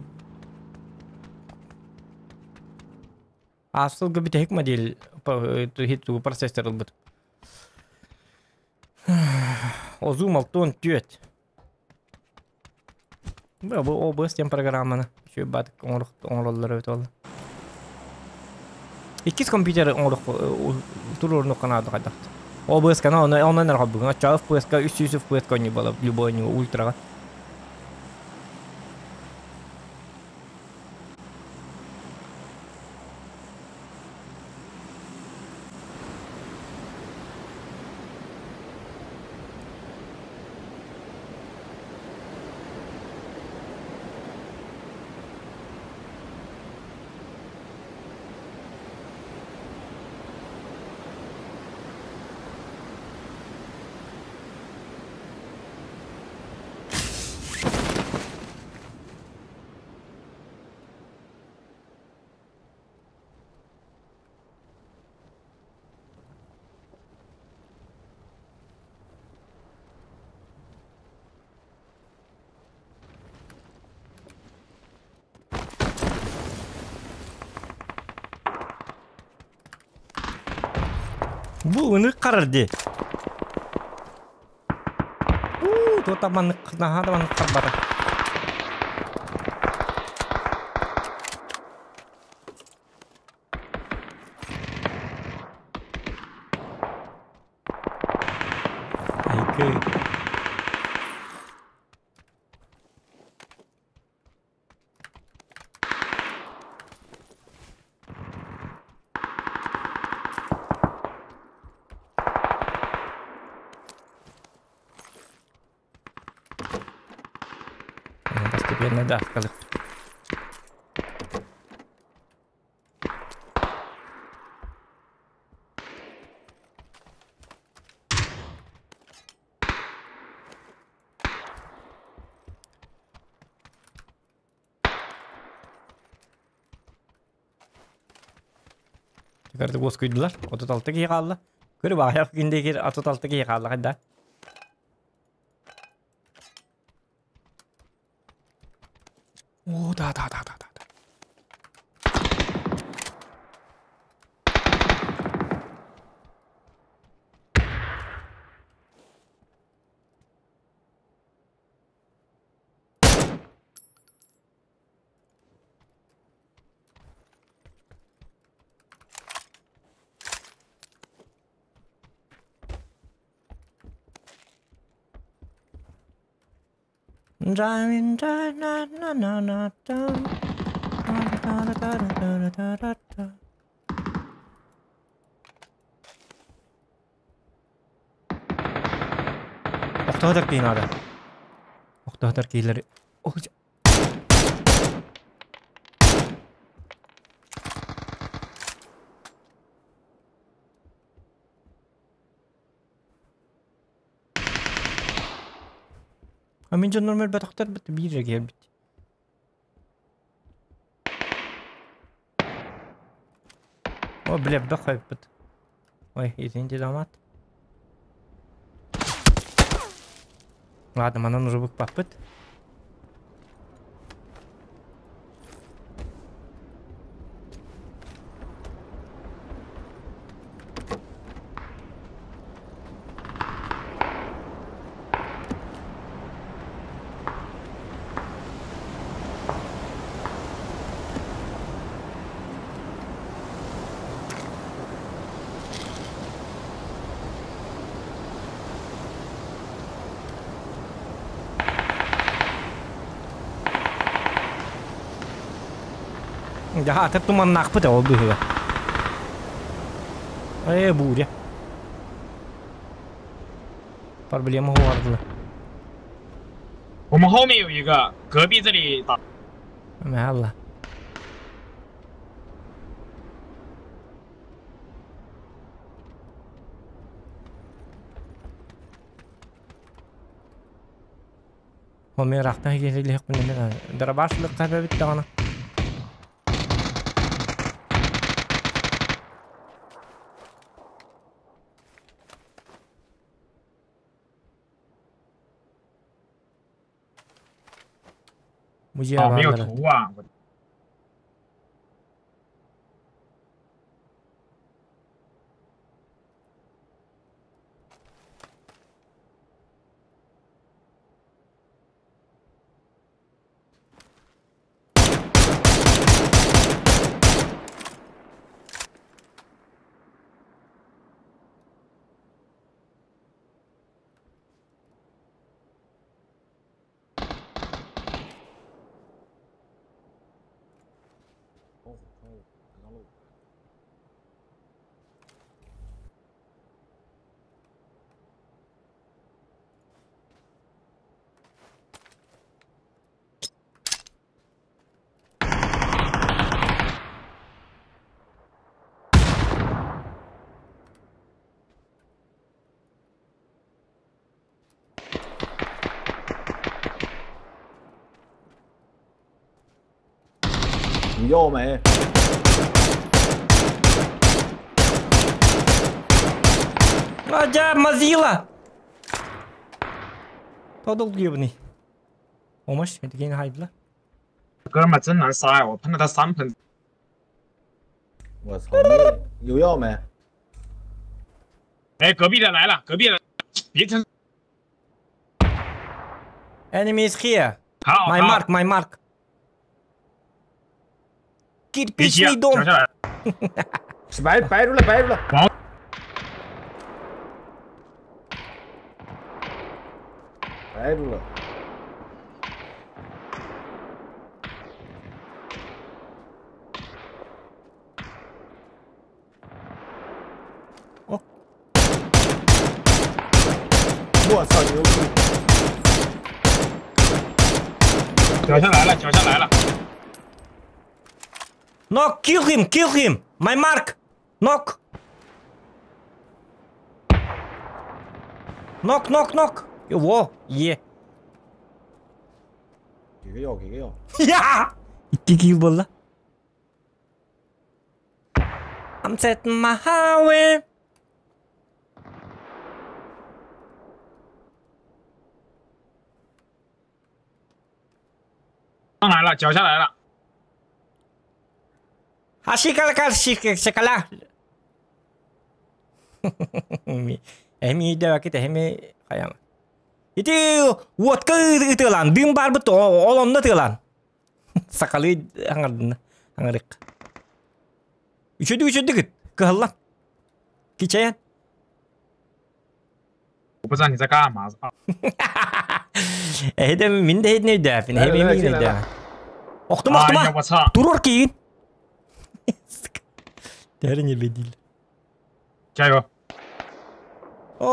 асылгы бүтэһик модель процессор ылбыт. Озум алтон түөт. Бу OBS диэн программаны үчүгэй баатык оҥороллор эбит буолла. Иккис компьютер оҥоруох туруорунуохха наада хайдах. OBS-каны онон эрэ холбугун. Оччоҕо FPS-ка 300 FPS конньу буолар любой ультраҕа. Bu ını karardı. Тута маннык наһаа да маннык харбата. Айкы. Постепенно, да, сказал. Теперь госкуйдулар. 36 киһи хаалла. Көрү баҕайах күндегир 36 киһи хаалла да. О, да. Driving, na na na na da da da da da da da da. Охтоодор кейин ада. Охтоодор кейлери. Амин жон нормал батахтар бит бир гер бит. О, бля, бахай бит. Ой, извините, дамат. Ладно, манан уже бык папыт. Да, это туман нахпыта ол быһыга. Буря. Проблема города. 我们后面有一个，隔壁这里打。没了。后面рахтан келелек мен дарабашлык кабы бит дагана. 哦，没有图啊！我。你要没？ А, дя, мазила! Подол гребаный. Помощь, это гейн хайдла. 哥们真难杀呀！我喷了他3喷。我操！有药没？哎，隔壁的来了，隔壁的，别听。 Enemy is here. 好 My 好 mark, my mark. 别急啊 Кирпичный，дом. 停下来。是白白住了，白住了。往白住了。哦！我操，牛逼！脚下来了，脚下来了。 Knock, kill him, kill him. My mark. Knock. Knock, knock, knock. Во, е. 给个药，给个药。 Я! Икки kill буолла. I'm setting my highway. 上来了，脚下来了。 啊，西嘎啦嘎西西嘎啦。Эми дэвакит эми хаяма. Ити уотка ытыалаан, дым баарбыт ол онно ытыалаан. Сахалыы аҥардына, аҥарык. Үчүдүк үчүдүк кыһаллан. Кичэйэн. 我不知道你在干嘛啊！ Эһидэ мин да иһитин өйдөөпүн,来эһиби来 мин 进来 өйдөөпүн. 了。 Охтума, 哎呀， охтума! 我操！ Туруор киин. Төһөрүн небедил. 加油！ О!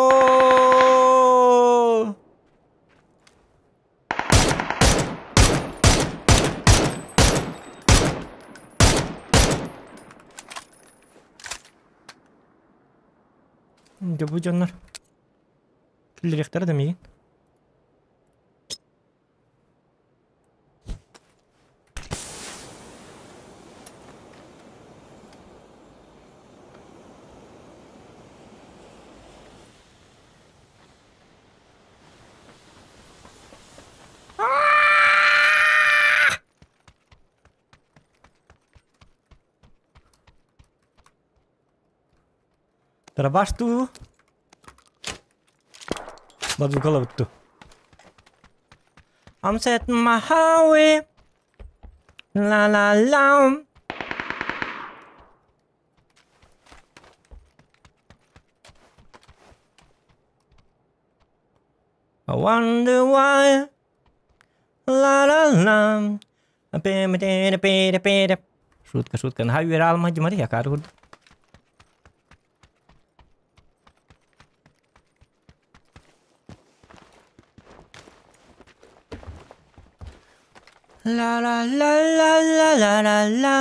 Дьэ бу дьоннор киллэриэхтэрэ да миигин. Дробаш туу. Базукалабыт дуу. I'm setting my highway. La la la. I wonder why. La la la. Шутка, шутка. Наһаа үөрэ аалма дьимари акаары курдук. La la la la la la la la.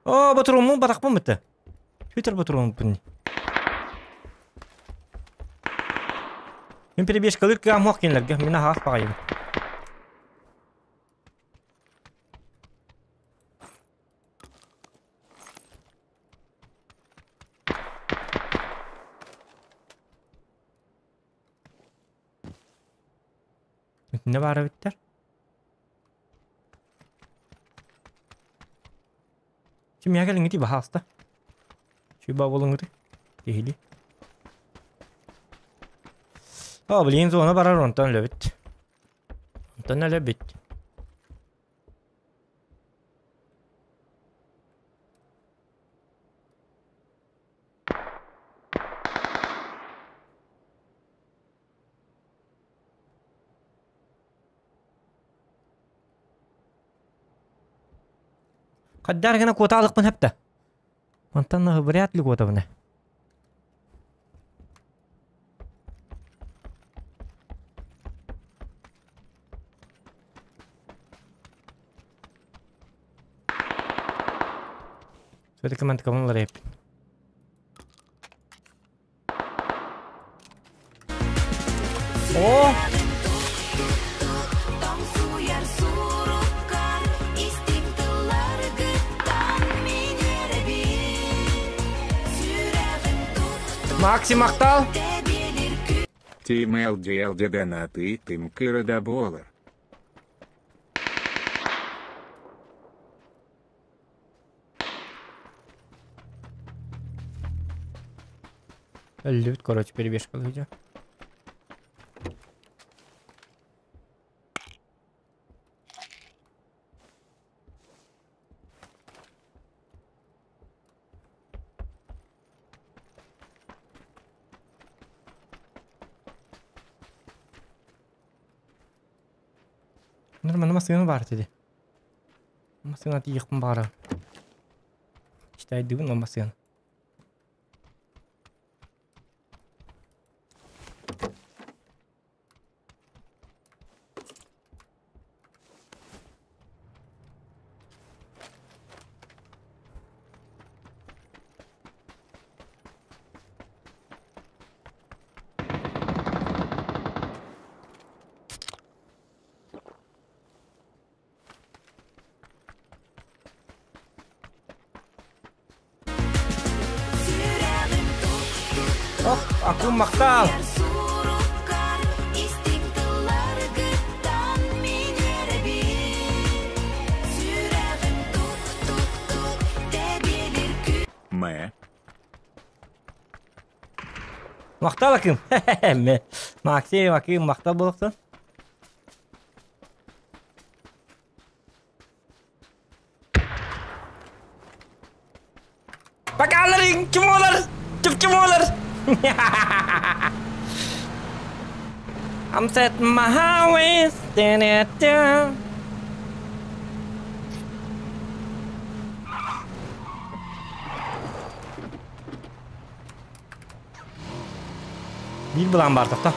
Оо, ботуруоммун батахпын бытта. Твиттер ботуруоммун. Мин перебежкалыыр кыаҕым суох кинилэргэ, мин аһаҕас баҕайыбын. Итиннэ баара эбиттэр. Кимиэхэ кэлиҥҥитий баһаалыста. Чуйба буолуҥҥутуй. Киһилии. О, блин, зона барар онтон өлөбүт. Онтон өлөбүт. Хайдах гына куота алыкпын сөп да. Мантан вряд ли куотабына. Все-таки мантыкабын уларыйаппын. О! Макси махтал! Тим ЛДЛД донаты тым кырадаболар. Өллүбүт, короче, перебежка видео. Нормально массыына баар этэ дии. Массыына тиийиэхпин баҕарабын. Читайдыыбын ол массыына. Ох, акым махтал! Мэ. Махтал акым. Мэ. Максим, акым, махтал буолуохтун. Бакаларың ким олар? Ким ким олар? I'm setting my highways. Da-da-da. Биир былаан баар тохто.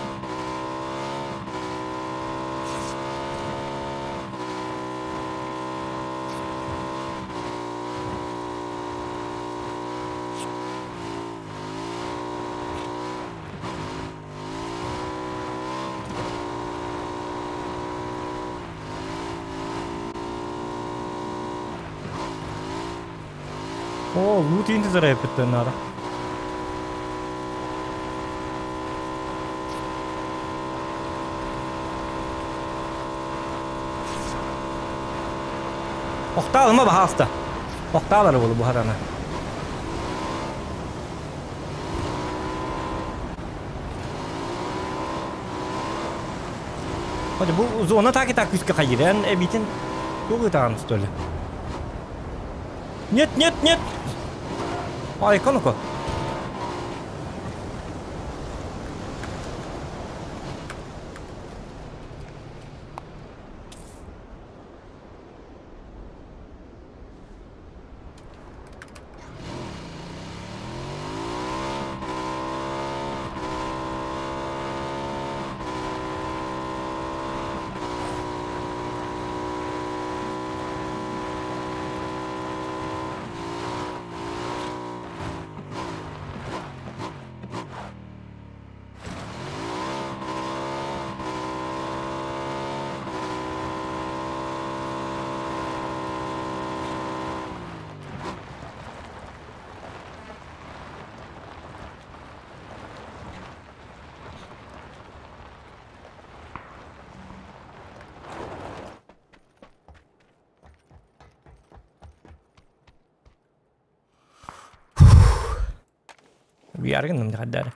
Оо, лут интизер эппиттэн наада. Охтаалыма баһааста. Охтаалары болу буһарана. Hadi bu зона так и так күүскэ хайыран эбитин тугу ытаан что ли? Нет, нет, нет! Ай, ну-ка. Биаргын хаддары.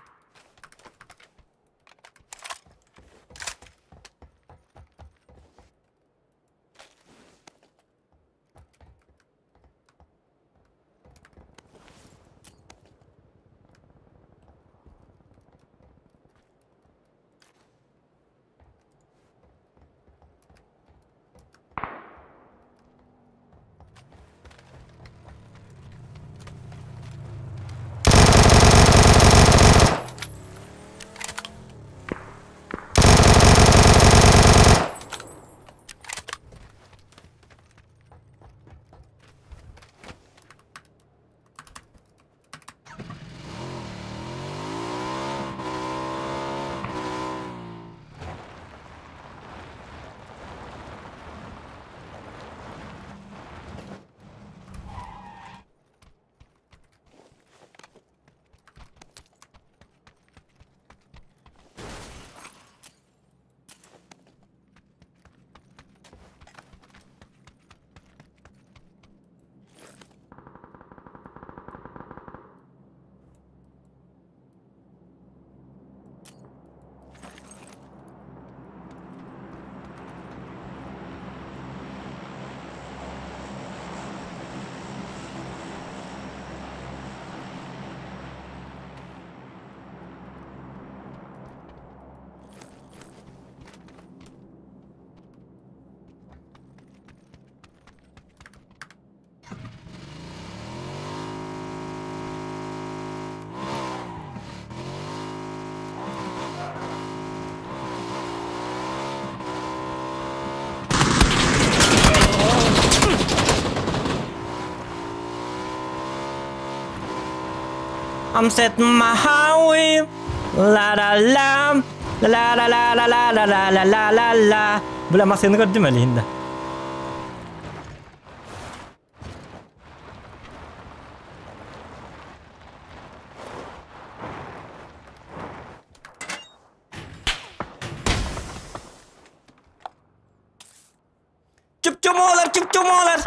I'm setting my highway. La la la. La la la la la la la la la la la. Бля, масыны көрдүм әлиһинде. Чуп-чумолар, чуп-чумолар!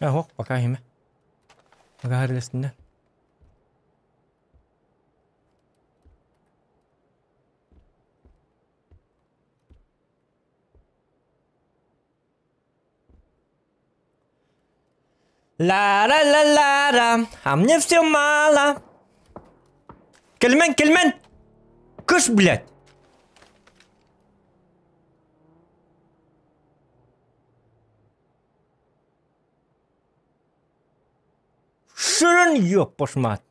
Ох, пока име. Пока харлесинде. Ла ла ла ла ла, а мне все мало. Кельмен, кельмен! Кыш, блядь! Шырын yok пошмат.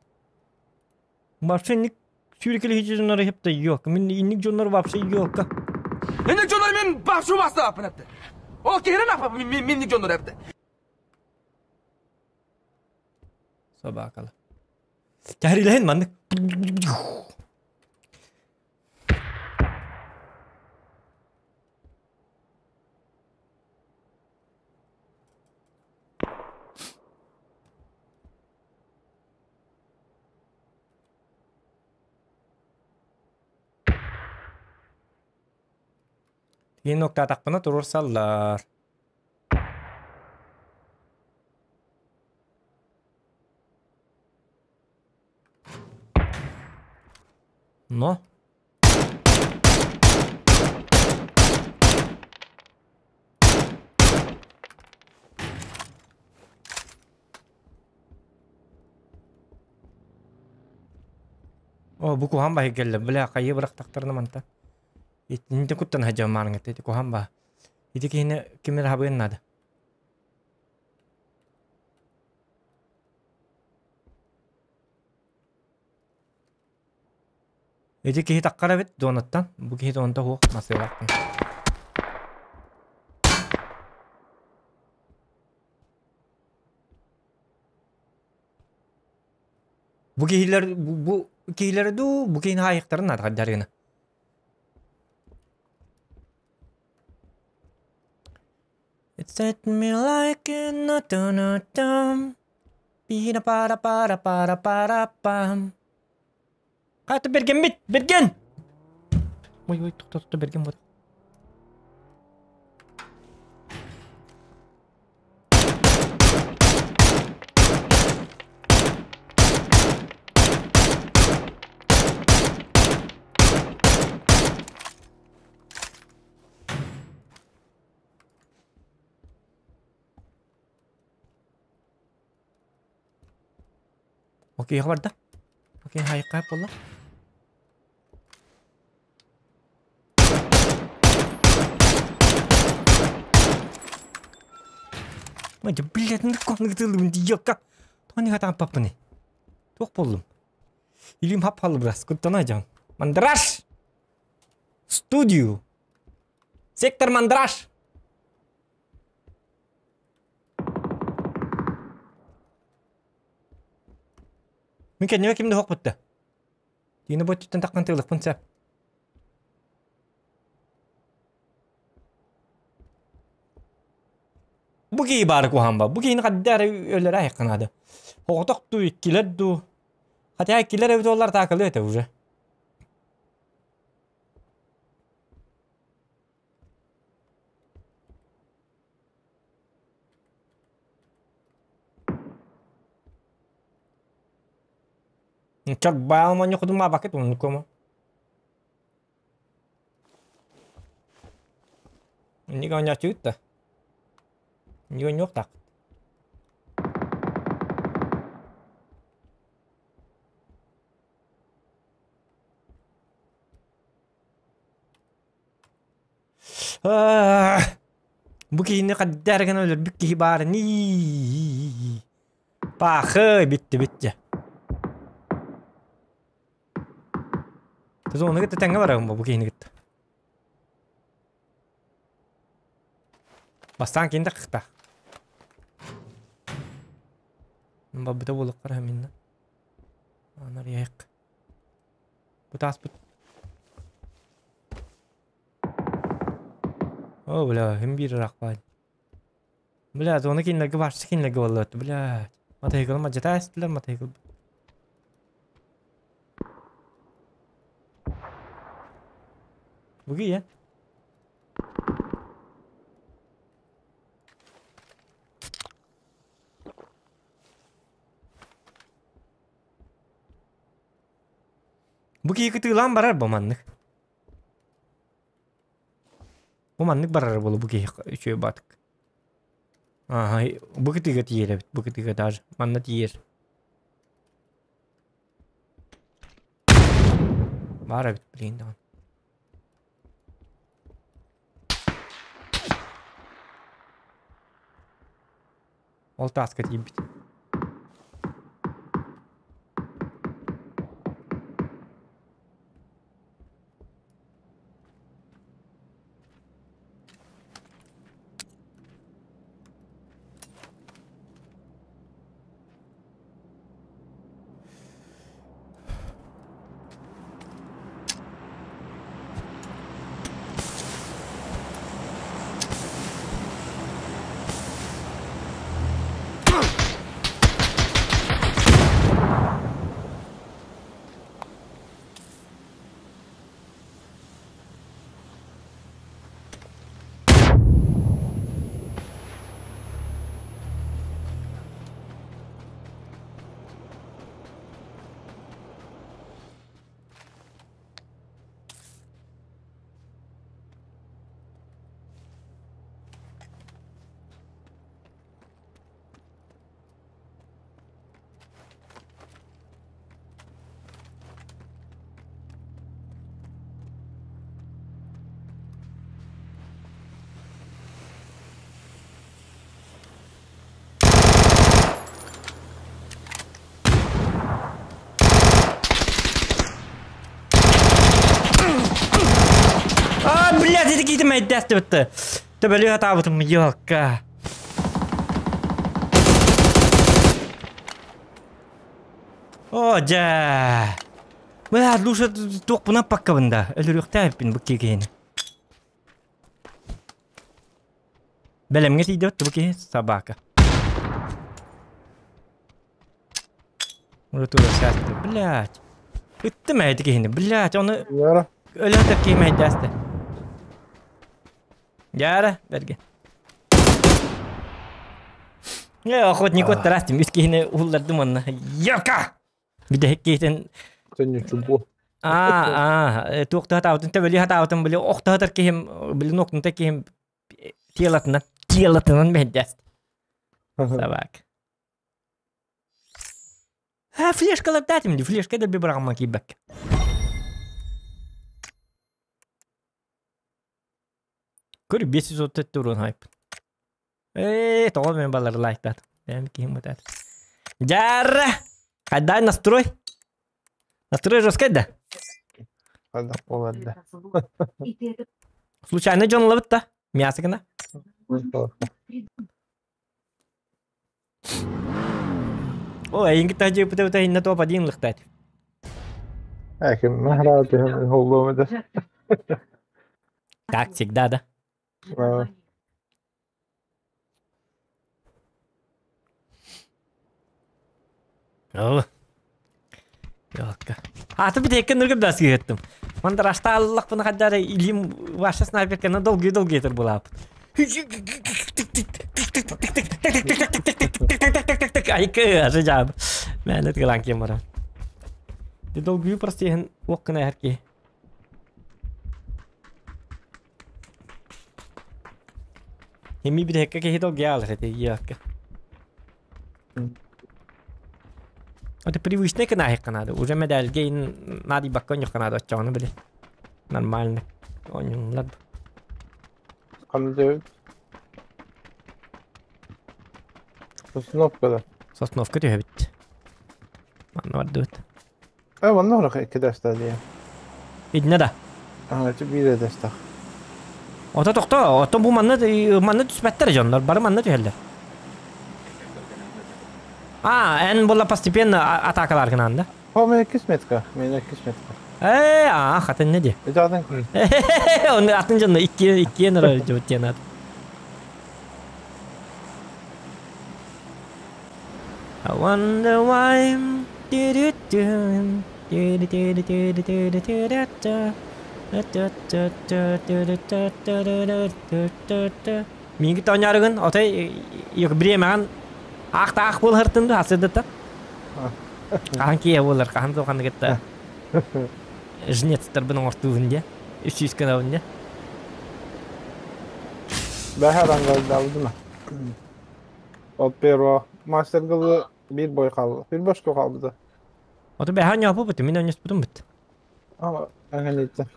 Вообще ник сүүрекели хижиннары хепте yok. Мин инник жоннор вообще yok. Инник жоннор мен башу бастап апты. Ол керен апа минник жоннор апты. Собакала. Тәрилэһин маннык. Тиген ноктаатахпына туруорсаллар. Но. О, бу куһаан баһы кэллэ. Бля, хайыы бырахтахтарына манта. Итинтэ куттан сылдьан маарыҥҥа ити куһаан баһа. Ити киһини ким эрэ хабыан наада. Ити киһи таххар эбит дуонаттан. Бу киһи туонта суох масыалаах киһи. Бу киһилэр бу, бу киһилэри дуу, бу киһини хаайыахтарын наада хайдары гына. It set me like in a dun dum. Bira para para para para pam. Хайта бергеммит, берген! Ой, ой, тохто, тохто, берген вот. Окей, барда. Окей, хайыкка буолла. Ой, блядь, ну коннык диёкка. Тони хатан паппыны. Туох боллум. Илим хап-халы брас, куттана жан. Мандраж! Студию! Сектор мандраж! Мин кэннибэ ким да суох бутта. Тиина бу өттүттэн таххан тыылыкпын сөп. Бу киһи баары куһаан ба. Бу киһини хадда эрэ өлөрө айахха наада. Оҕотох дуу, иккилэр дуу. Хотя иккилэр эбит буоллар таакылыа этэ уже. Чорбаал монньохудум абакыт уннукомо. Инник оонньооччугут да? Инник оонньуохтааххыт. Бу киһини хадда эрэ гына өлөрбүт киһи баар ини. Паахы бүттү бүттү. Зона кытта тэҥҥэ барабын бу киһини кытта. Бастаан кини тахта. Бабыта буолуоххара минна. Анарыйык. Бу тааспыт. О, бля, ким биир ыраах баар. Бля, зона кинилэргэ барса кинилэргэ буолла бля. Матайгыл мадьата эстилэр матайгыл. Буги я. Бу киһи кытыылаан барар бу маннык. Бу маннык барар буолу бу киһи үчүгэй баатык. Ааһа, бу кытыыга тиийэр эбит, бу кытыыга даже манна тиийэр. Баар эбит, блин даҕаны. Ол тааска тиийбит. А, блядь, это какие-то мои дястывы-то. Төбөлү атаабытым, елка. О, дьэ. Бля, душа туохпунан паккабын да. Өлөрүөхтээбиппин бу киһини. Бэлэмҥэ тиийдибит бу киһи собака. Урутура сясты. Блядь. Ыттым эти киһини. Блядь, оны өлө киһи мэйдээсте. Яра, берге. Не, охотник оттарастым. Үс киһини уллардым онно. Ёка! Бүтэһик киһитин Сен чубу. Аа, туохта хатаабытын төбөлүү хатаабытын били охто хатар киһим, били нокнута киһим телотынан, телотынан бэйдээст. Собак. А, флешкалар датим ди, флешка да бираҕыма киирбэккэ. Көр 534 урун хайп. Ээ, тоҕо мен балары лайктаат. Бэйэм киһим бутаат. Дьара! Хайдай настрой? Настрой жесткай да? Хайдах буолар да. Случайно дьон ылабыт да? Мясо гына? О, эйиҥ кытта дьыпыта инна топ один лыхтать. Әким махра холлуом да. Так всегда, да? О. Ёлка. А ты бит ныргып да сыйыттым. Мандар ашта аллахпын хаддары илим ваша снайперка на долгий-долгий этер булап. Айкы, ажы жаб. Мәнет гылан кем бара. Ди долгий просто уаққына әрке. Хеми бит хекке кехи долгий алыр эти ёлка. Это привычный канал канада. Уже медальге надо бакон канада отчёны были. Нормально. Онюнлар. Ханна Сосновка да. Сосновка түһэбит. Манна бардыбыт. Манна орох икки дэстэ дии. Иднэ да. Ага, биир дэстэх. Ото тохто, ото бу манна манна түспэттэр дьоннор, бары манна түһэллэр. А, эн була постепенно атакалар гынан да. О, мен иккис метка, мен иккис метка. Э, а, хатын не ди. Итаатын көр. Оны атын жонно икки икки нара жотенат. I wonder why do do do do do do do do do do do Минги тонярыгын, отой yok биремаган ах та ах бол хыртынды хасыдыта. Хаан кие болар, хаан тохан гетта. Жнецтер бының ортуын де. 300 каналын де. Бәһәр аңғалды алды ма? От первого. Мастер кылы bir boy kaldı. Bir boş kaldı. Ото бәһән япы бит, мин өнес бутум бит. Ama аңғалды.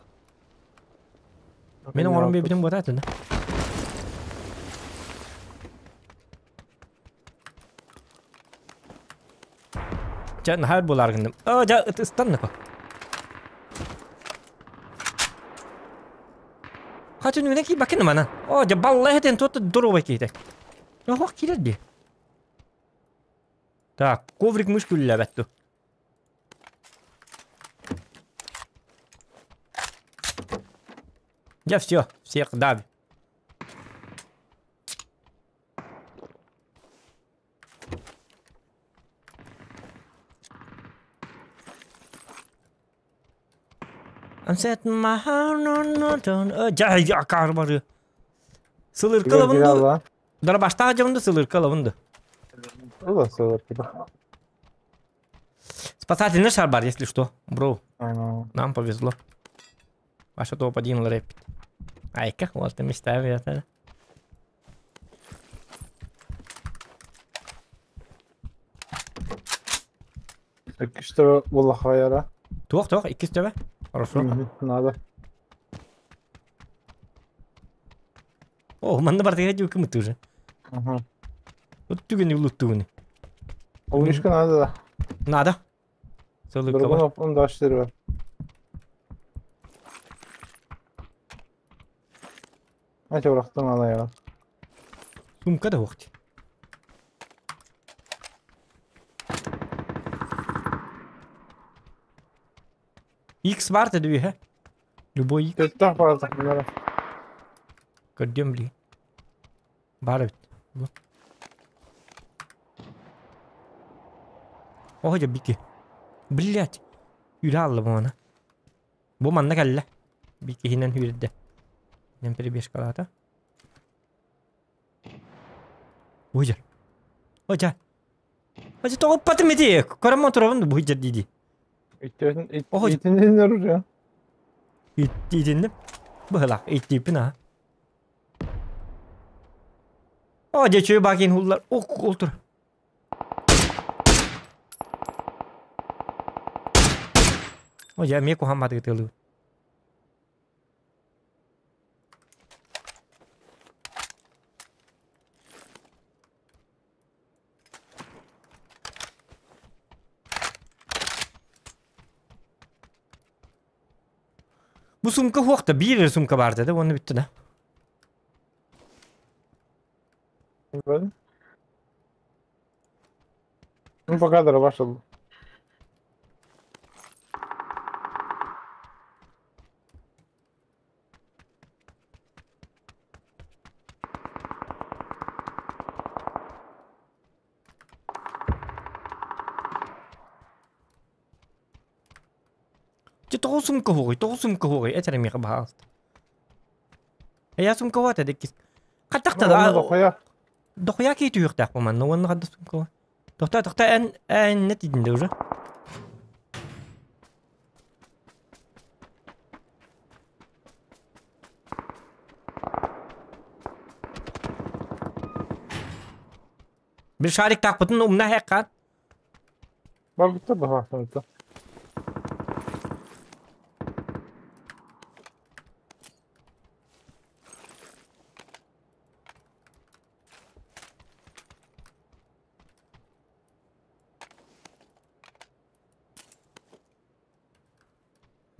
Мен орын бебитим бата да. Жан хар болар гындым. О, жа ыстанны ко. Хачын үне ки бакын мана. О, жа балла хетен тот дуру баките. Ох, килер ди. Так, коврик мышку ләбәттү. Я все, всех дави. I'm setting my heart on on Ja ja kar Сылыркалабынды. Дара башта жамды сылыркалабынды. Ула сылыркы. Спасательный шар бар, если что, бро. Нам повезло. Ваша топ-1 рэпит. Айка, вот ты мечтаю это. Икки була хайара. Туох, туох, икки төбе. Хорошо. Надо. О, манна бар деген жук мы уже. Ага. Вот түгені улут түгені. Олышка надо да. Надо. Сылырка бар. Другой он дальше бар. Айта бырақтың ана яра. Сумка да оқты. X бар деді хе. Любой X. Көттақ бардық мына. Көрдем бли. Бар бит. Ох, я бики. Блять. Үрә алды бу мана. Бу манна кәллә. Бики хинен хүрде. Нем перебежкалата. Уйжар. Ожа. Ожа тоғып батым еди. Көрім отырабын бу жер дейді. Ох, итинен оружие. Итиннем. Быһылак иттипин а. О, дечү бакин хуллар. Ок, олтур. О, я меку хаммады тылы. Бу сумка хуакта бир сумка бар деди, оны бүтті да. Ну пока дробашил. Тоҕо сумка хугуй, тоҕо сумка хугуй, этер миха баҕаст. Я сумка вата деккис. Хаттахта да. Дохуя. Дохуя ки түйүктак бу манна, онны хадда сумка. Тохта, тохта, эн эн не тидинде уже. Bir шарик тақпытын умна хәққан. Бар бітті баҕа.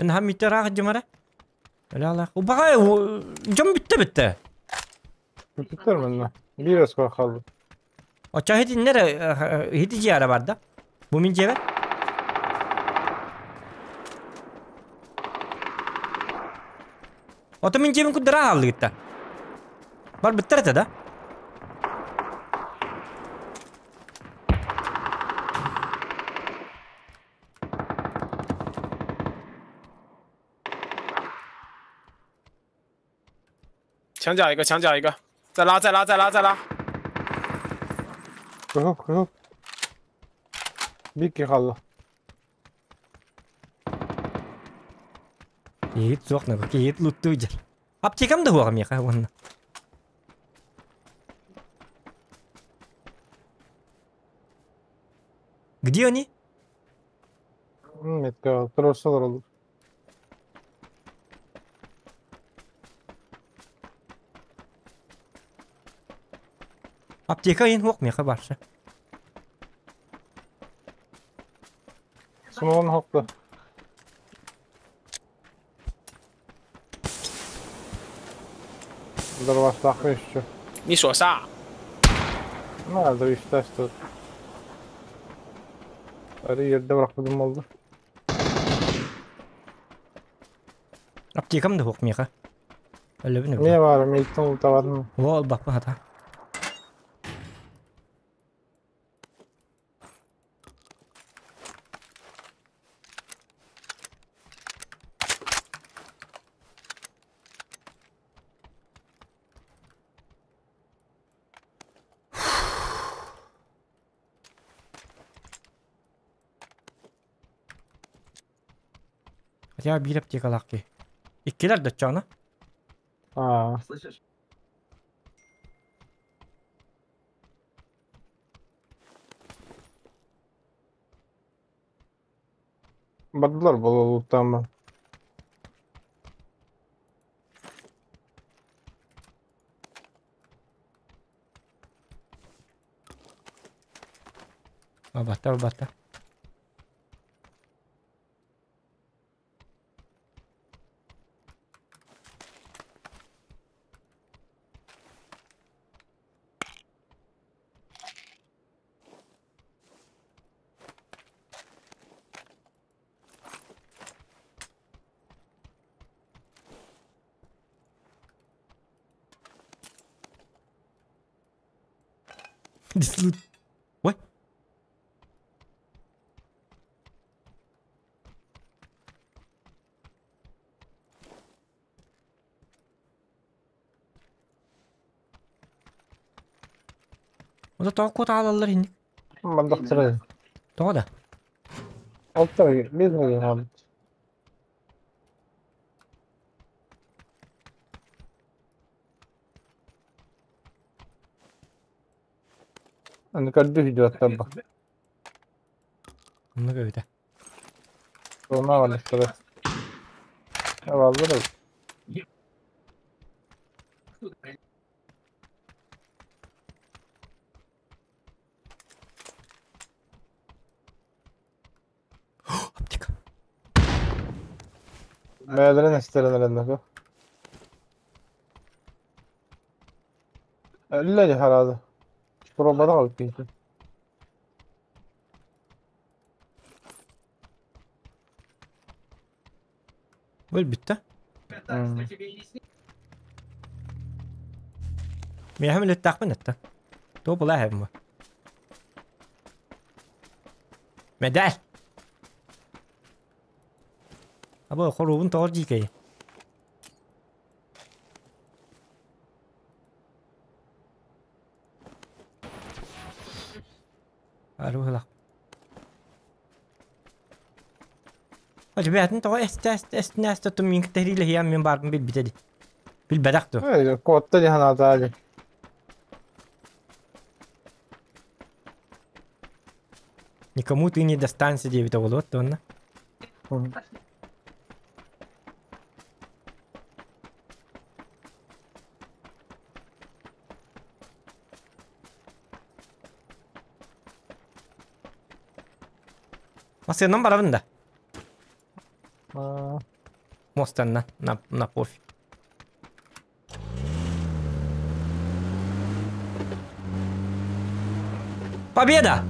Эн миттер жымара. Öyle Убаҕай дьон бүттэ бүттэ. Бүттүттэр манна. Биир өскө хаалбыт. Оччо хитиннер хити жиара бар да. Бу мин жебе. Ото мин жебин куддара хааллыгытта. Бар бүттэр этэ да. 墙角一个，墙角一个，再拉，再拉，再拉，再拉。 Кыһыл, кыһыл. Бикки хаалла. Киһит суох на киһит луттуу жар. Аптекам да хуаҕа миэхэ уонна. Где они? Метка, турсалар olur. Аптека ин хуох миэхэ барша. Смолон хокты. Дарвастах еще. 你说啥？ Nerede işte işte. Arı yerde bırakmadım oldu. Аптекам да хуох миэхэ. Өлөбүн Niye var? Milton ultavadın mı? Ол баппа хата. Хотя биир аптекалаах киһи. Иккилэр да чаана. Aa. Bardılar bol ultama. Бата бата. This loot. What? Ода тоҕо куотаалаллар инник. Бардахтара. Тоҕо да. Altta biz mi abi? Аны көрдү видеоттан бak. Онно көбүтэ. Ona var işte. Eyvallah. Аптека. Бәлерин эстеренеренде. Әллә харады. Пробада алып китте. Ол бүттэ. Миэхэ мүлүттаахпын этта. Туох була эһэбин бу. Медаль! Абы хоруубун тоҕор дьиикэйи. Арыылах. Бэйэтин тоҕо эстэ эстэ мин кэтэһиилэһиэм мин баарбын билбитэ дии. Билбэтэх дуо? Эй, куотта дии санаата дии. Никому ты не достанься диэбитэ буолуо уонна. Масыанан барабын да. Аа. Мостанна на, на пофиг. Победа!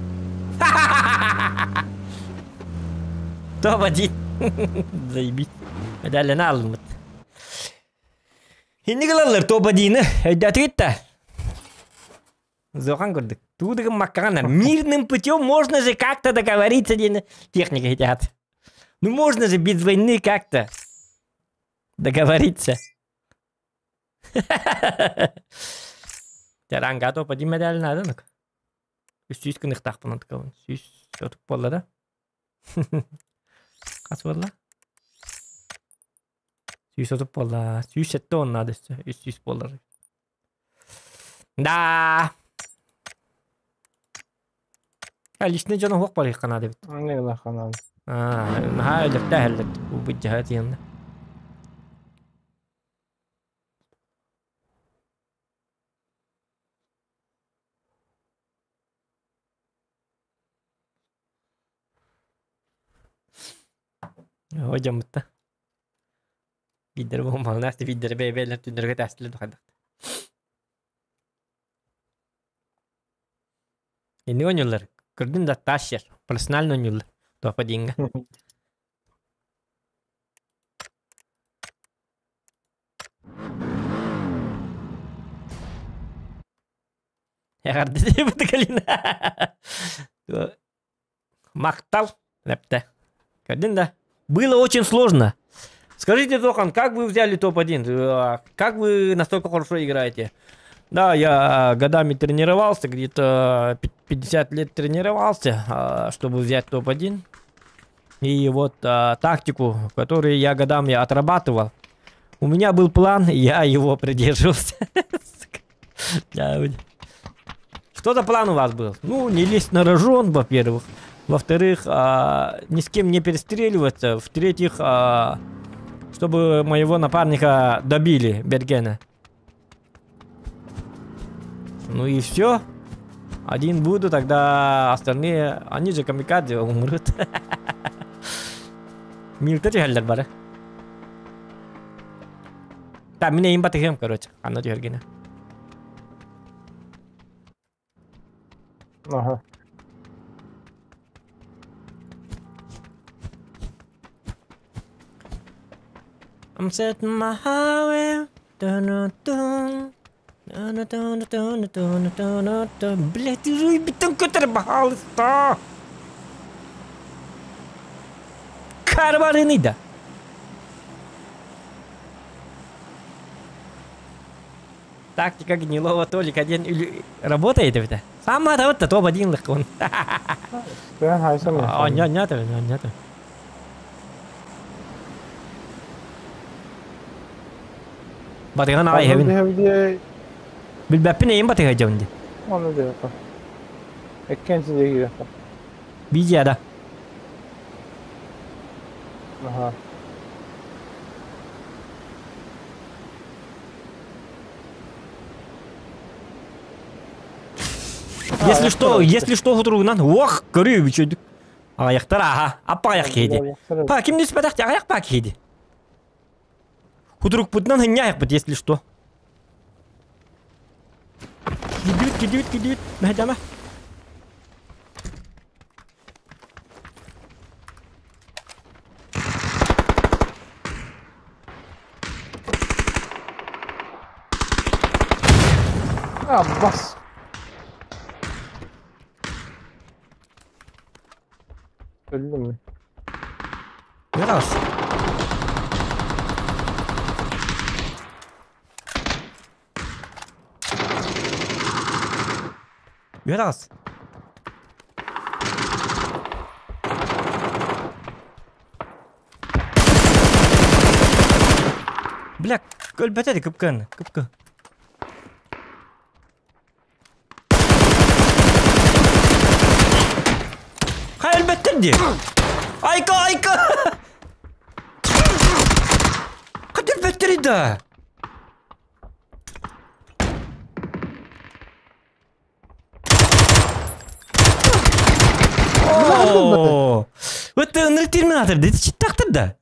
Топ-1. Заебись. Медалini alınmıt. Hindi kılarlar топ-1-ni. Өйдөтүгүт да. Зохан көрдүк. Туудыгын маккагана. Мирным путем можно же как-то договориться диэн техника хотят. Ну можно же без войны как-то договориться. Таранга топ-1 медалин адынык. Үс күн ыктакпын Сүүс отуп болла да. Кас болла? Сүүс отуп болла. Сүүс сетте онна дөссө. Үс сүүс боллар. Да. Личный жона хуак бар иккана дебит. Не гына канал. Аа, наха өлөктө хеллет. Бу жаһат янна. Hocam mutta. Видер болмалнасты видер бейбелер түндөргө тастылы духадак. Inni ойнулар. Көрдүн да ташер. Персонально ойнулар. Топа деньги. Ягарды деп Калина. Мактал. Лепте. Көрдүн да. Было очень сложно. Скажите, Зохан, как вы взяли топ-1? Как вы настолько хорошо играете? Да, я годами тренировался, где-то 50 лет тренировался, чтобы взять топ-1. И вот тактику, которую я годами отрабатывал, у меня был план, я его придерживался. Что за план у вас был? Ну, не лезть на рожон, во-первых. Во-вторых, ни с кем не перестреливаться. В-третьих, чтобы моего напарника добили, Бергена. Ну и все. Один буду, тогда остальные, они же камикадзе умрут. Милтери хеллер бары. Так, меня имба тыгым, короче. Анна Георгина. Ага. I'm setting my highway. Dun-dun-dun. Dun-dun-dun-dun-dun-dun-dun. Блять, ты же битон который пожалуйста. Карварыны да. Тактика гнилого Толика один или работает это? Сама да вот топ один легко он. Ben haysan А, нет, нет, нет, нет. Батыган ағай хебин. Билбәппин эйин батыга жабынди. Оны деп. Эккенчи деги Бижия да. Ага. Если что, если что, хутуругунан, ох, көрүү бичөдүк. Аяктар, ага, аппа аяк кейди. Па, ким нүс бадак, аяк па кейди. Хутурук путнан хыня бит, если что. Кидибит, кидибит, кидибит. Мәһдәмә. А, бас. Öldüm mü? Biraz. Biraz. Бля, көлбәтәде күпкән, күпкә. Кай өлбәттер ди? Айка, айка! Кай өлбәттер иде? О, Вот ынырык терминатор деди, читтактыр да.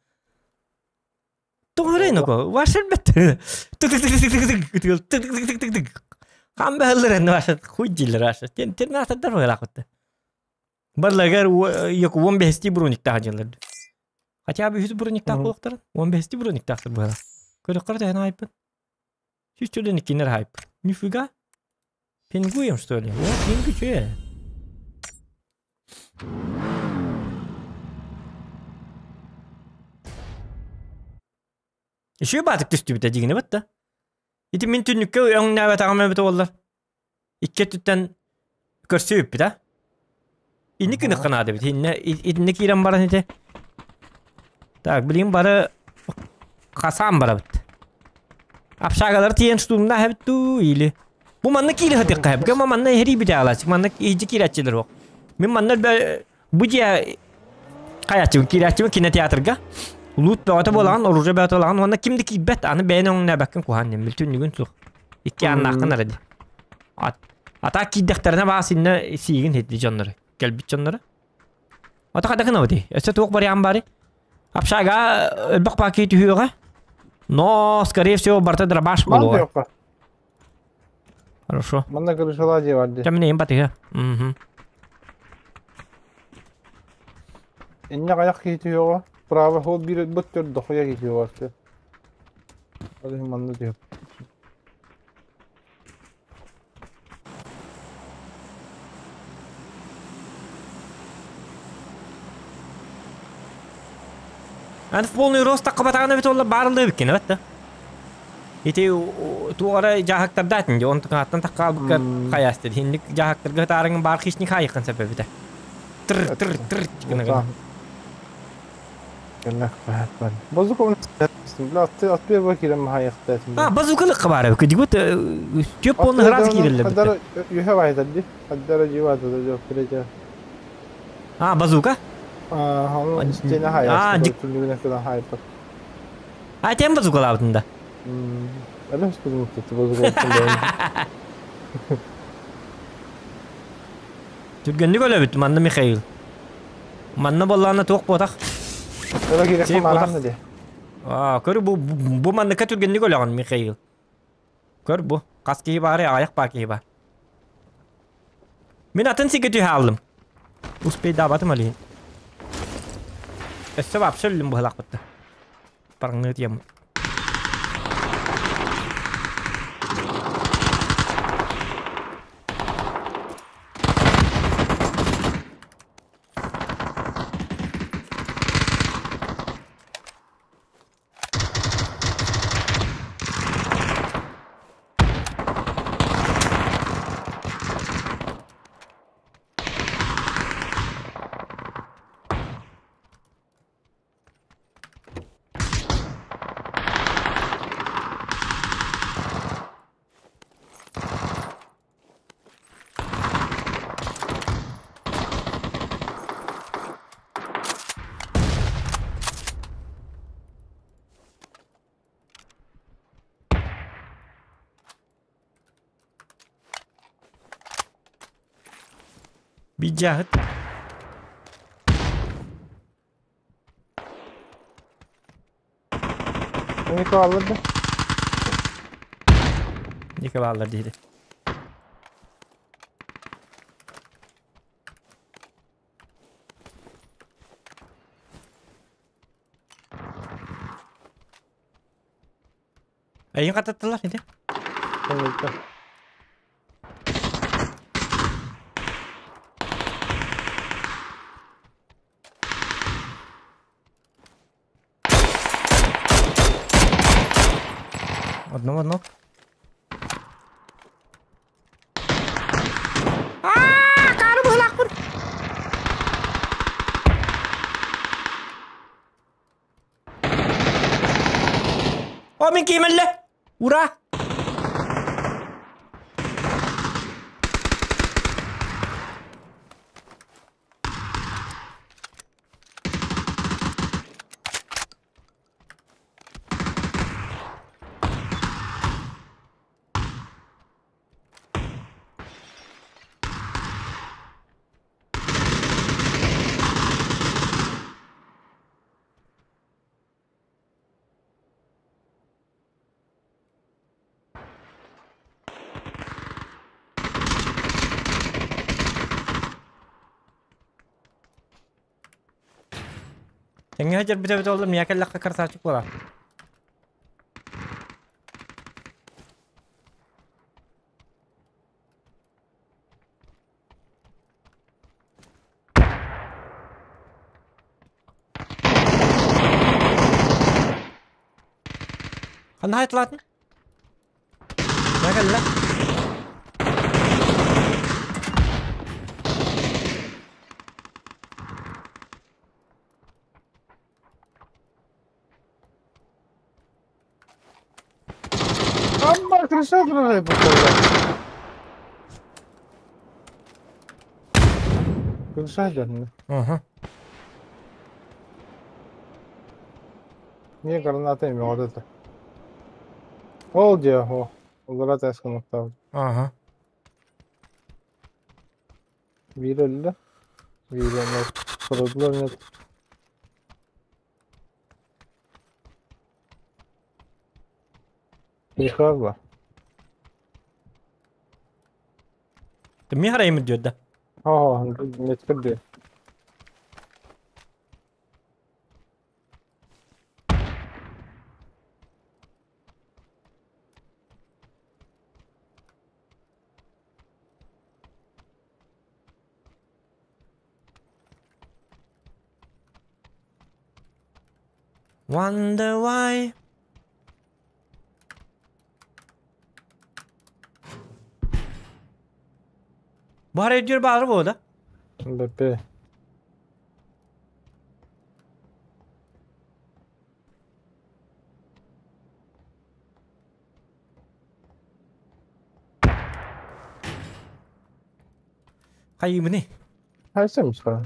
Тоҕо эрэ ноко, ваша бэт. Тык-тык-тык-тык-тык, тык-тык-тык-тык. Хам бэһэллэр энне ваша хуй дииллэр ваша. Тен терминатордар быһалаах Барларыгар уон бэһистии брониктаах дьыллар. Хотя бы үһүс брониктаах буолуохтара. Уон бэһистии брониктаахтар быһалаах. Көрөххө төһөн айпын. Сүүс төрдөн иккиннэр хайпын. Нифига. Пингуем, что ли? О, пингу че? Үчүгэй баатык түстүбүтэ дьигинэ батта. Ити мин түннүккэ өҥнөөбөтөҕүм эбитэ буоллар. Икки өттүттэн көрсүбүппүт а. Инник гыныхха наада эбит. Иннэ итиннэ киирэн баран ити. Так, билигин бары хасаан барабыт. Общагалар тиийэн штурмнаах эбит дуу или Бу манна киирэ сатыахха сөп. Гама манна иһэрийбит аалааччы. Манна иһдьи киирээччилэр суох. Мин манна бу дьиэ хайааччыбын киирээччибин кинотеатрга лут бөҕөтө буолаҕын, оружие бөҕөтө буолаҕын уонна ким да киирбэт. Аны бэйэн өҥнөөбөккүн куһаан диэн бүлтүннүгүн суох. Икки ааннааххын эрэ дии. Ата киирдэхтэринэ баас иннэ сиигин хитти дьоннору. Кэлбит дьоннору. Ата хайда гынабытый? Өссө туох вариант баарый? Общага элбэх паки түһүөҕэ. Но, скорее всего, барыта дробаш буолуоҕа. Хорошо. Манна крышала дьиэ бар дии. Чэ, мин батыһа. Мгм. Инньэ хайах киһи түһүөҕэ. Право ол биир быт төр дохуя киһи түһүөҕэ. Ол иһин манна түһүп. Аны в полный рост таххыбатаҕына эбит уолла баарылыы эбиккин эбэт да. Ити туох эрэ дьааһыктардаатын дии, онтун аттан таххаалбыкка хайаасты дии. Инник дьааһыктарга ытаарыҥ баар хищник хаайыаххын сөп эбитэ. Тыр тыр тыр гына гына. Базука Бля, киирэн хаайыахтаатым. А, базукалыкка баар эбит. Дигут түөп полный сразу киирэллэр битте. Үһэ баайдар ди. Хаддара дьиэ да жоқ кирэжэ. А, базука? А, стена хайаасты. Түннүгүнэн кыдан хайпат. А, тем базукалаабытын да. Әлі үстүн базука. Түргэнник өлөбүт манна Михаил. Манна боллаана туох буотах. А, көр бу бу манныка түргэнник өлөҕүн Михаил. Көр бу. Хас киһи баары аҕыйах баар киһи бар. Мин атын сиргэ түһэ хааллым. Успейдаабатым олиһин. Өссө вообще өллүм быһалаахпытта. Параҥныы тиэммит. Бидьаһыт. Ника аллар да? Ника бааллар диэри. Эйин хататтылар ити. Одну в одну. Аа, каары быһылаахпын. О, мин киимэллэ! Ура! Тэҥҥэ сылдьарбыт эбитэ буоллар миэхэ кэллэххэ красавчик буолаар. Ханна хайытылаатын? Мэ кэллэ. Amma крыша гранат буолла. Крыша дьонно. Аха. Niye граната эмиэ это? Ол дьэ, о. Олора тэс гыныктаабыт. Аха. Биир өллө. Биир эмэ сородулар нет. Михайло. Мин харайым диyor да. Aa, net кырды. Wonder why. Баар өйдүүр баары буода. БП. Хайыбыны. Хайсам саа.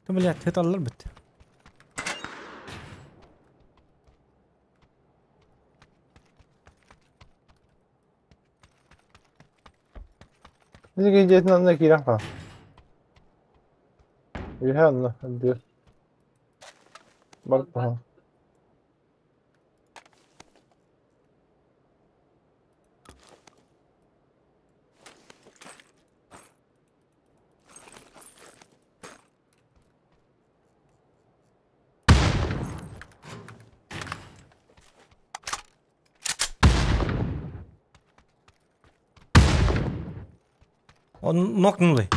Блядь, тыталлар бит. Ники дьиэтин анна киирэн хаал. Үһэ анна үрдүгэр. Бар туһа. Он нокнули.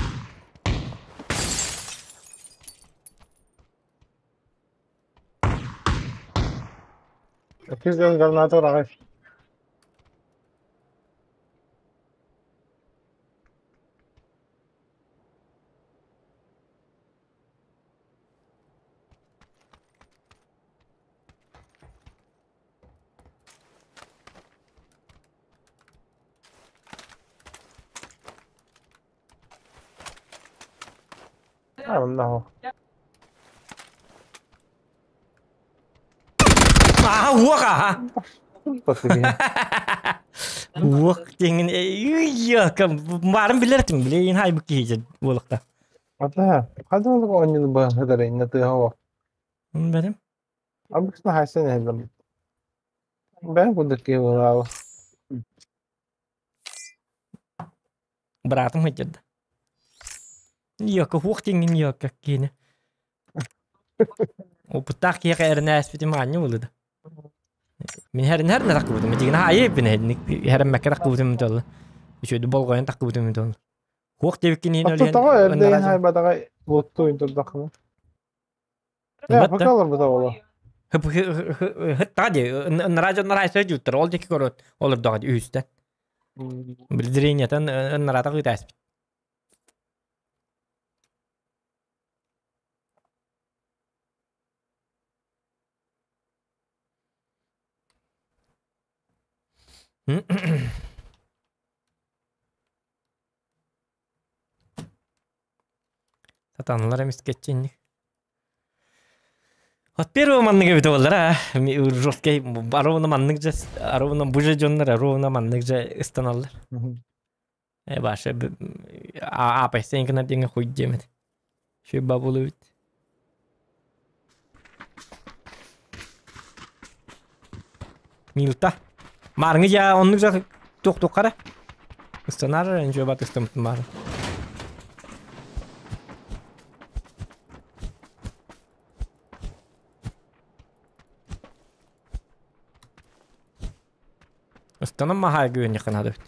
Иккис дьон граната ураҕай. Онно Аа, уох аха. Уох диэҥин баарын билэр этим, билигин хайбыт киһи буолуохта. Ата, ханна оонньууну быһан инна тыаһа суох. Бэрим. Обычно хайсан иһэллэр. Бэйэм курдук киһи буолаабы. Быраатым сылдьар да. Йока хуох диэҥин йока киһини. Опыттаах киһиэхэ эрэнээспитим аанньа буолла да. Мин хэрин хэрин таххыбытым. Дигин айы бин хэрэммэккэ таххыбытым толла. Үчүгэй болҕойон таххыбытым толла. Хуох диэбиккин иһин Оттон тоҕо эрдэ хайбатаҕай луттуу турдаххына. Ээ, пока олорбута буолуо. Хыттаҕа дии, ыннараа дьоннор айса дьуттар, ол диэки көрөт олордоҕо дии үһүстэн. Билдириниятан ыннараата кыытааспыт. Сатаналар эмискэччи инник. От первого маннык эбитэ буоллар аа жесткий ровно маннык же ровно бу же дьоннор ровно маннык же ыстаналлар. Э баша аапайсен гына диэҥэ хуй диэмэт. Шүй бабулубит. Милта. Маарыҥы дьаа оннук же туох-туоххара. Ыстанаар ничего бат ыстаммытым баара. Ыстанан маһаайга үөнньэххэ наада эбит.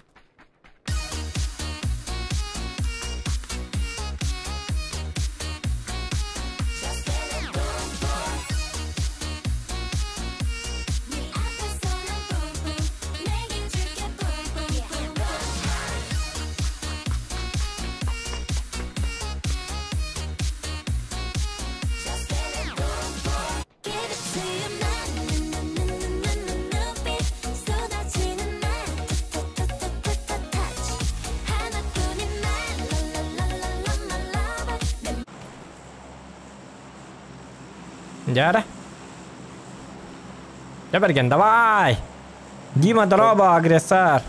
Дьара. Дьэ бэргэн, давай! Дима, здорово, агрессор!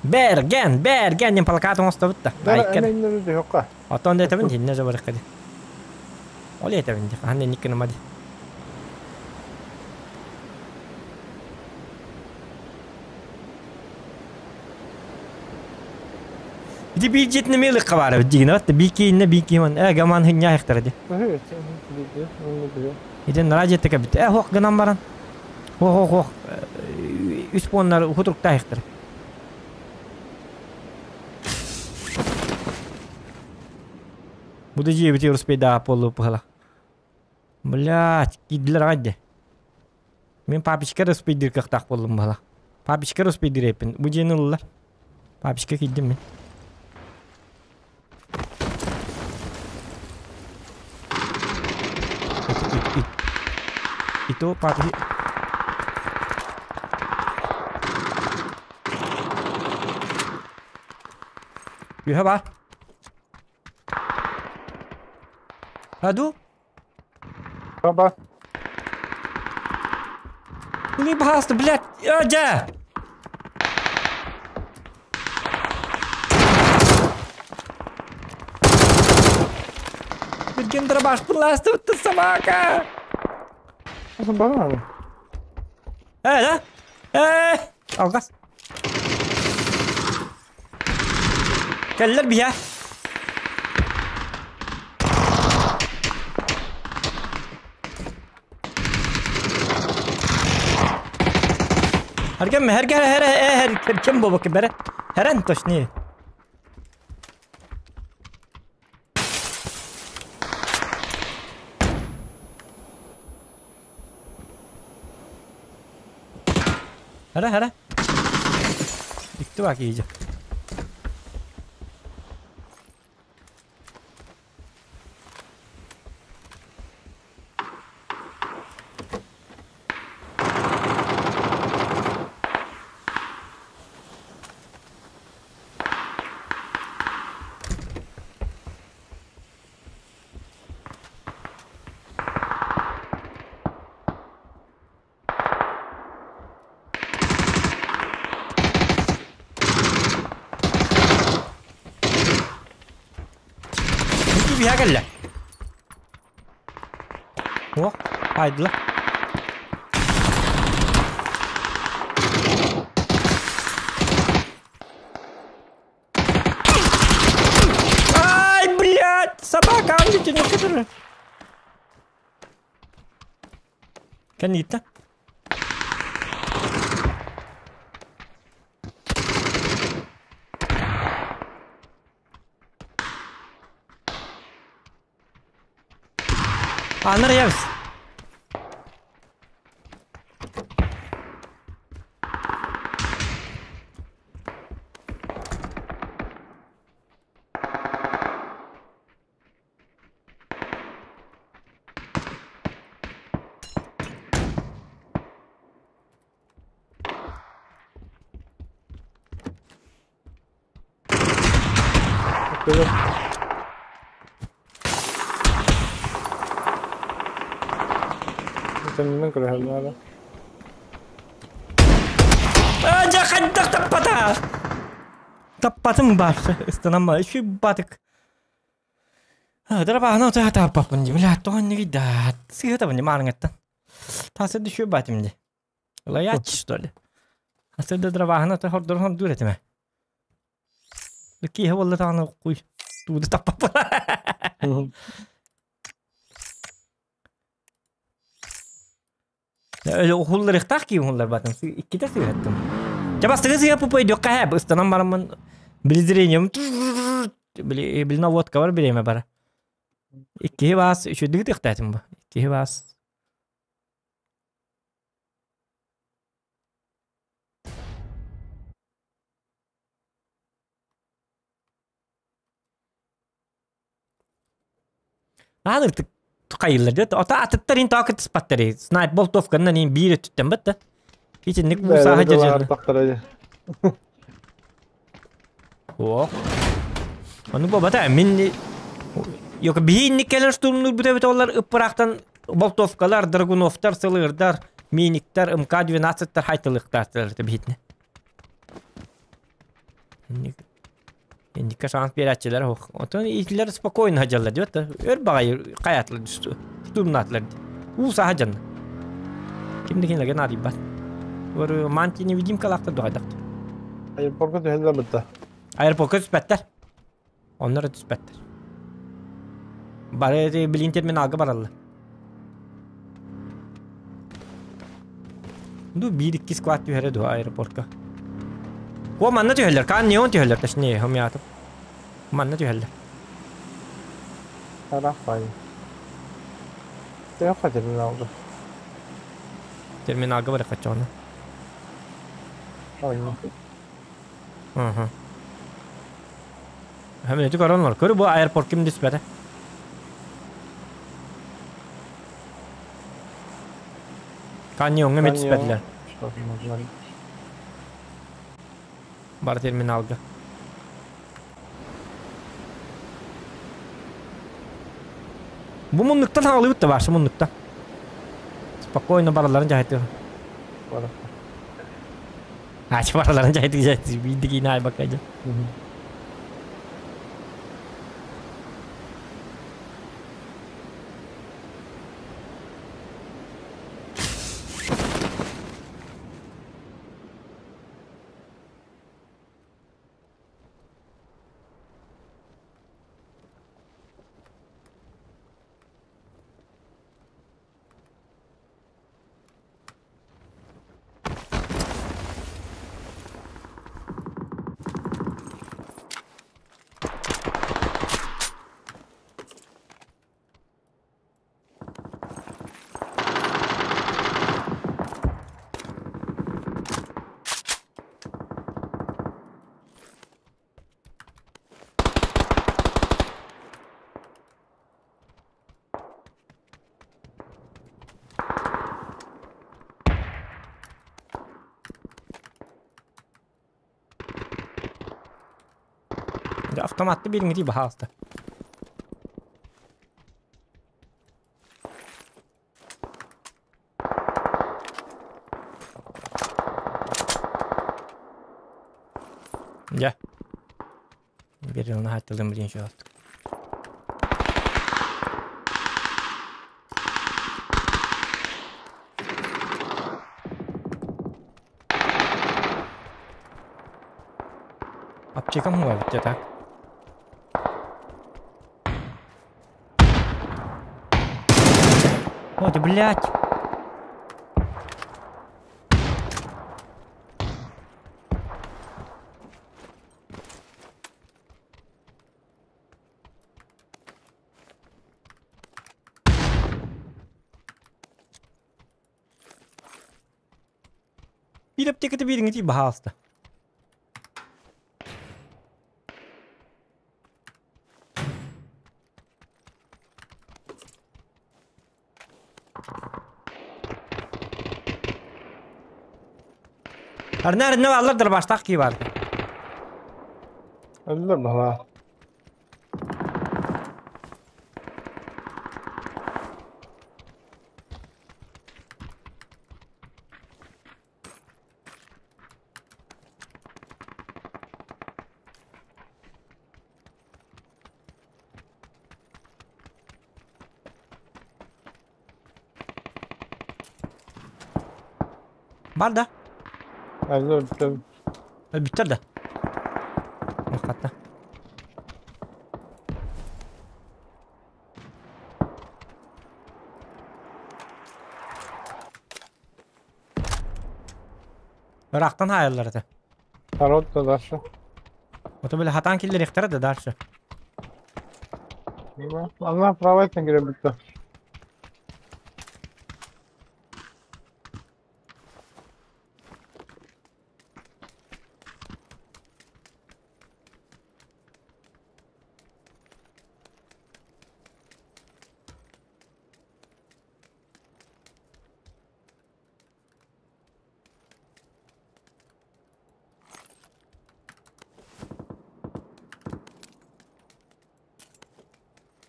Бэргэн, бэргэн диэн плакат оҥостобут да. Оттон да этэбин дьиннэ же барыкка ди. Ол этэбин ди, хаһан инник гыныма ди. Ити биир дьиэтин эмиэ ылыахха баара эбит дигин бат биир кииннэ биир кииман э гаман хынньаахтара ди. Ити нара дьиэтте кэбит. Э хуох гынан баран. Хуох хуох хуох үс буоннар хутуруктаахтар. Бу да дьиэбити успейдаах буоллу быһала. Блядь, киирдилэр аҕай де. Мин папичка да успейдиир кыахтаах буоллум быһала. Папичка да успейдиир эппин. Бу дьиэни ыллылар. Папичка киирдим мин. И то папи... Үһэ бар. Аду? Баба. Не пожалуйста, блядь, дя! Берген дробаш, пожалуйста, ты собака! Бана. Э, да? Э, алгас. Кэллэр биһэ. Hergen hergen her her her kim bu bakayım bere? Heren toşni. Hara hara. Dikti bak iyice. Икки биһэ кэллэ. О, хайдыла. Ай, блядь, собака, не Кэнниттэн. Анар явс. Төннөн көрөһөллөр. Дьэ хайдах таппата? Таппатым баар. Ыстанамма. Үчүй батык. Дырабаана оту таппаппын дии. Бля, тоҕон да. Сыһытабын дии маарыҥаттан. Тасыр düşüyor батым дии. Лаяч, что ли? Асырда дырабаана оту хордор хордур этиме. Киһи болла тааны куй. Тууду таппаппын. Уһулларыахтаах кии уһуллар батын. Иккитэ сыыһаттым. Чэ бастакы сыыһа пупа өйдүөххэ һэ, ыстанан бараммын билизрением били били наводкабар бириэмэ бара. Иккиһи баас үчүгдүк ытыахтаатым бу. Иккиһи баас. Наһаа ытык хайыыллар дии. Ото атыттар ин тоҕо кытыспаттар. Снайп болтовканан ин биир өттүттэн бат да. Итинник муусааһа дьадьан. О. Ону буолбата мин Йока биһи инник кэлэр штурмнуурбут эбит олар ыппыраахтан болтовкалар, драгуновтар, сылыырдар, миниктар, МК-12-тар хайтылыктаатылар биһитне. Инникке шанс биэрээччилэр суох. Оттон иитилэр спокойно сылдьаллар диэбит да. Өр баҕайы хайаатылар штурмнаатылар дии. Уу сааһа дьанна. Ким да кинилэргэ наадыйбат. Говорю, манти невидимкалаахтар дуһайдах. Аэропорка түһэллэр бытта. Аэропорка түспэттэр. Онно эрэ түспэттэр. Бары билин терминалга бараллар. Ду биир-икки склад түһэрэ дуо аэропортка. О, манна түһэллэр. Каан неон түһэллэр, точнее, хомуйаатым. Манна түһэллэр. Тарахпай. Төһө терминалга? Терминалга барыахха чоҕуна. Ойно. Угу. Хэмнэти көрөн олор. Көрү бу аэропорт ким түспэтэ. Каньоҥҥа эмиэ түспэтилэр. Бар терминалга. Бу муннуктан хаалыбыт да баар, муннукта. Спокойно бараларын дьаһайтыр. Ачы бараларын дьаһайтыр дьаһайтыр. Биирдик иин айбакка дьэ. Автоматты бириҥитии баһаалыста. Дьэ. Биир наһааттылым билин чугастык. Аптекам хуа бит так. О, ты, блядь! Биир аптеката биириҥитии баһаалыста. Арна арна бааллар дарбаштаах кии баар. Өллөр баһа. Бар да. Өллөр бүттüm. Бүттэр да. Хатта. Ыраахтан хаайаллар этэ. Народ да дальше. Ото били хатаан киллэриэхтэрэ да дальше. Анна право этэн киирэн бүттэ.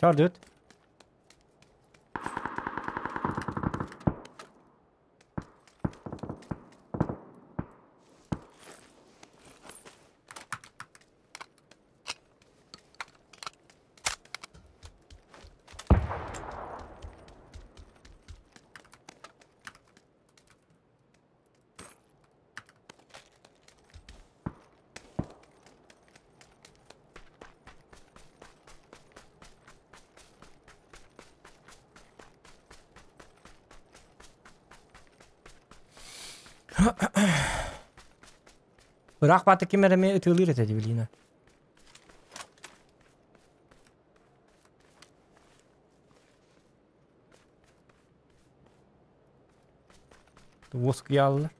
Чардыт. Ыраах баата ким эрэ эмиэ ытыалыыр этэ дии Уоскуйаалла.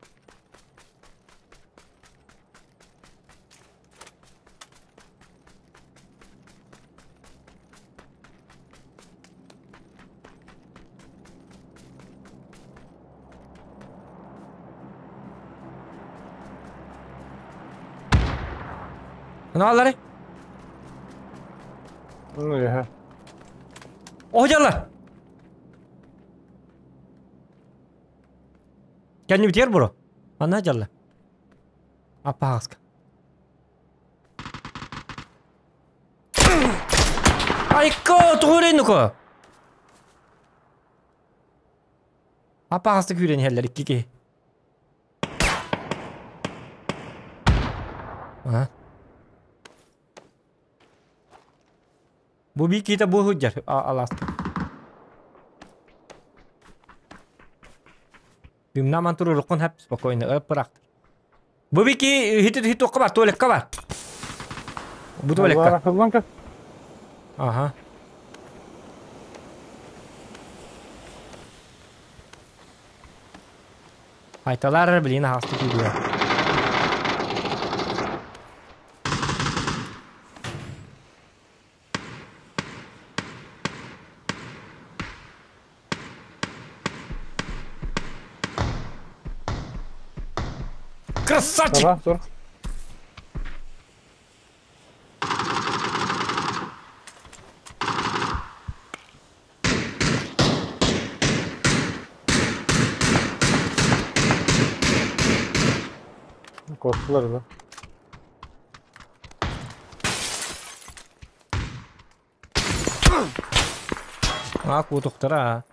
Аналары. Ну, я. Оһдьаллар. Кэннибитигэр буро. Манна дьалла. Аппаҕаска. Айко, тугуренуко. Аппаҕаста күүрэн иһэллэр икки киһи. А? Бу биир киһитэ бу сылдьар алааска. Дымнааман туруоруккун хэп спокойно ып бырахтыр. Бу биир киһи хит хит туохха бар, туалекка бар. Бу туалекка. Хылланка. Ага. Айталар блин аһаҕастык киирдилэр. Красавчик! Давай, тур. Korktular da. Аа куутуктара аа.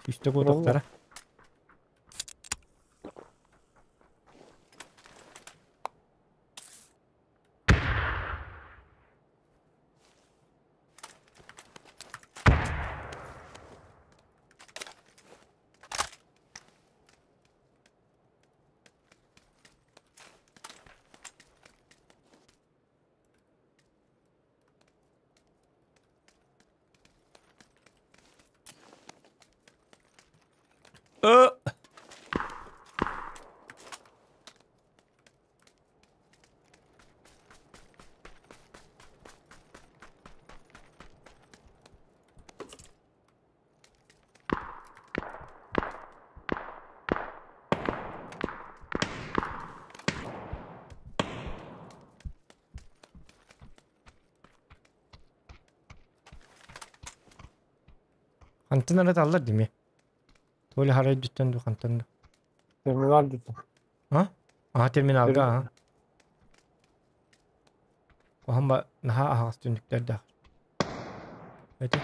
Үстэ куутуктара. Э. Хантан эрэ таллар дии эмиэ. Толя хара өйдүттэн дуу хантан дуу. Терминал дии. А? Аа терминалга аа. Оһон ба наһаа аһаҕас түннүктэрдээх. Эти.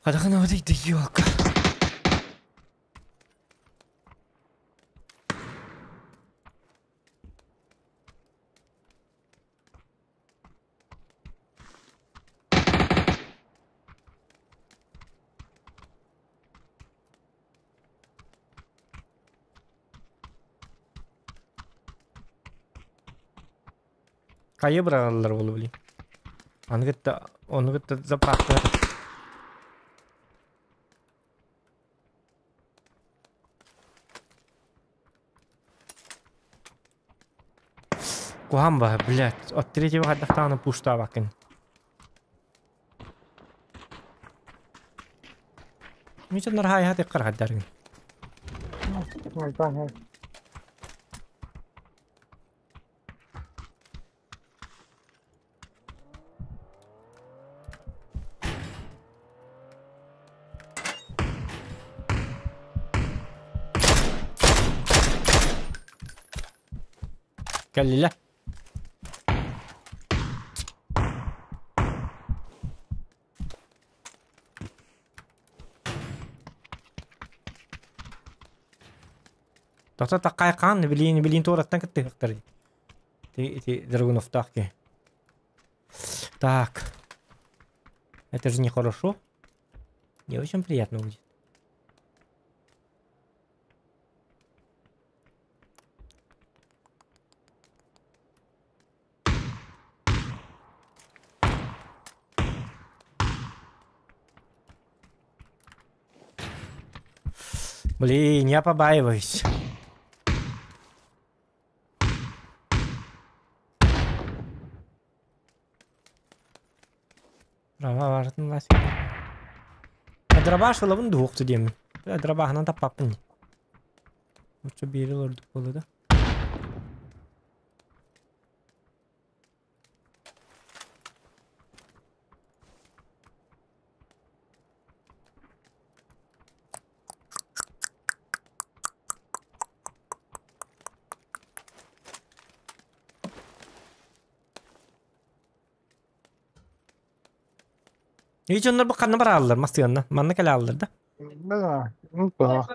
Хадахана вот да ёлка. Хайа быраҕаллар буолу били. Аны кытта, ону кытта заправка. Куһаҕан баһа, блядь, от третьего хайдахтаҕына пуштаабаккын. Миченнар хаайа теккар хайдаргын. Кэллилэр. Тохто таккай хаан билиин билиин туораттан кыттыһыктар ити ити Драгуновтаах киһи. Так. Это же нехорошо. Не очень приятно будет. Блин, я побаиваюсь. Дробаш ылабын дуохту диэммин. Дробаһынан таппаппын дии. Оччо биэри олордук буолла да. И дьоннор бу ханна барааллар массыанна? Манна кэлэ да? Да, ну да.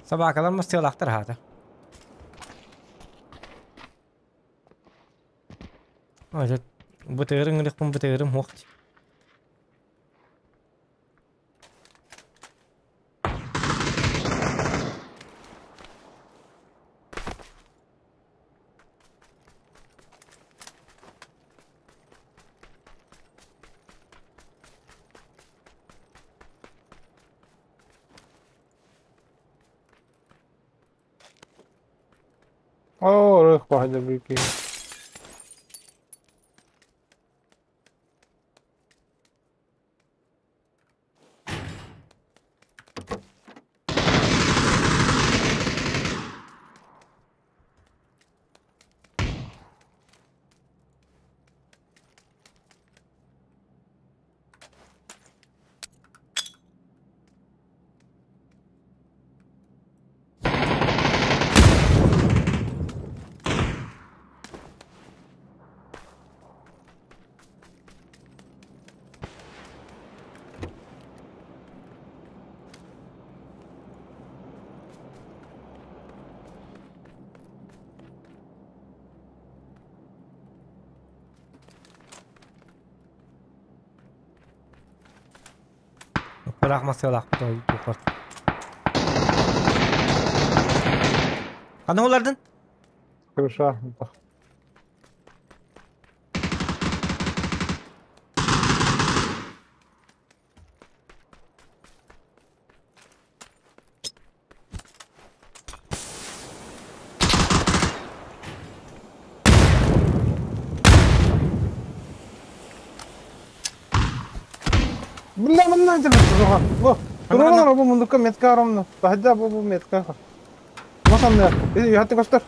Sabaha kadar mastığalahtar hada. Бытыырын ырыхпын бытыырым хуох. Оо, ырых баһыйда бики. Быраах мастыгалаахпыт ол туохпар. Ханна олардын? Крыша. Бля, манна это Туралар бу мундукка метка аромну. Таһдьа бу бу метка. Масанна. Хатты көстөр.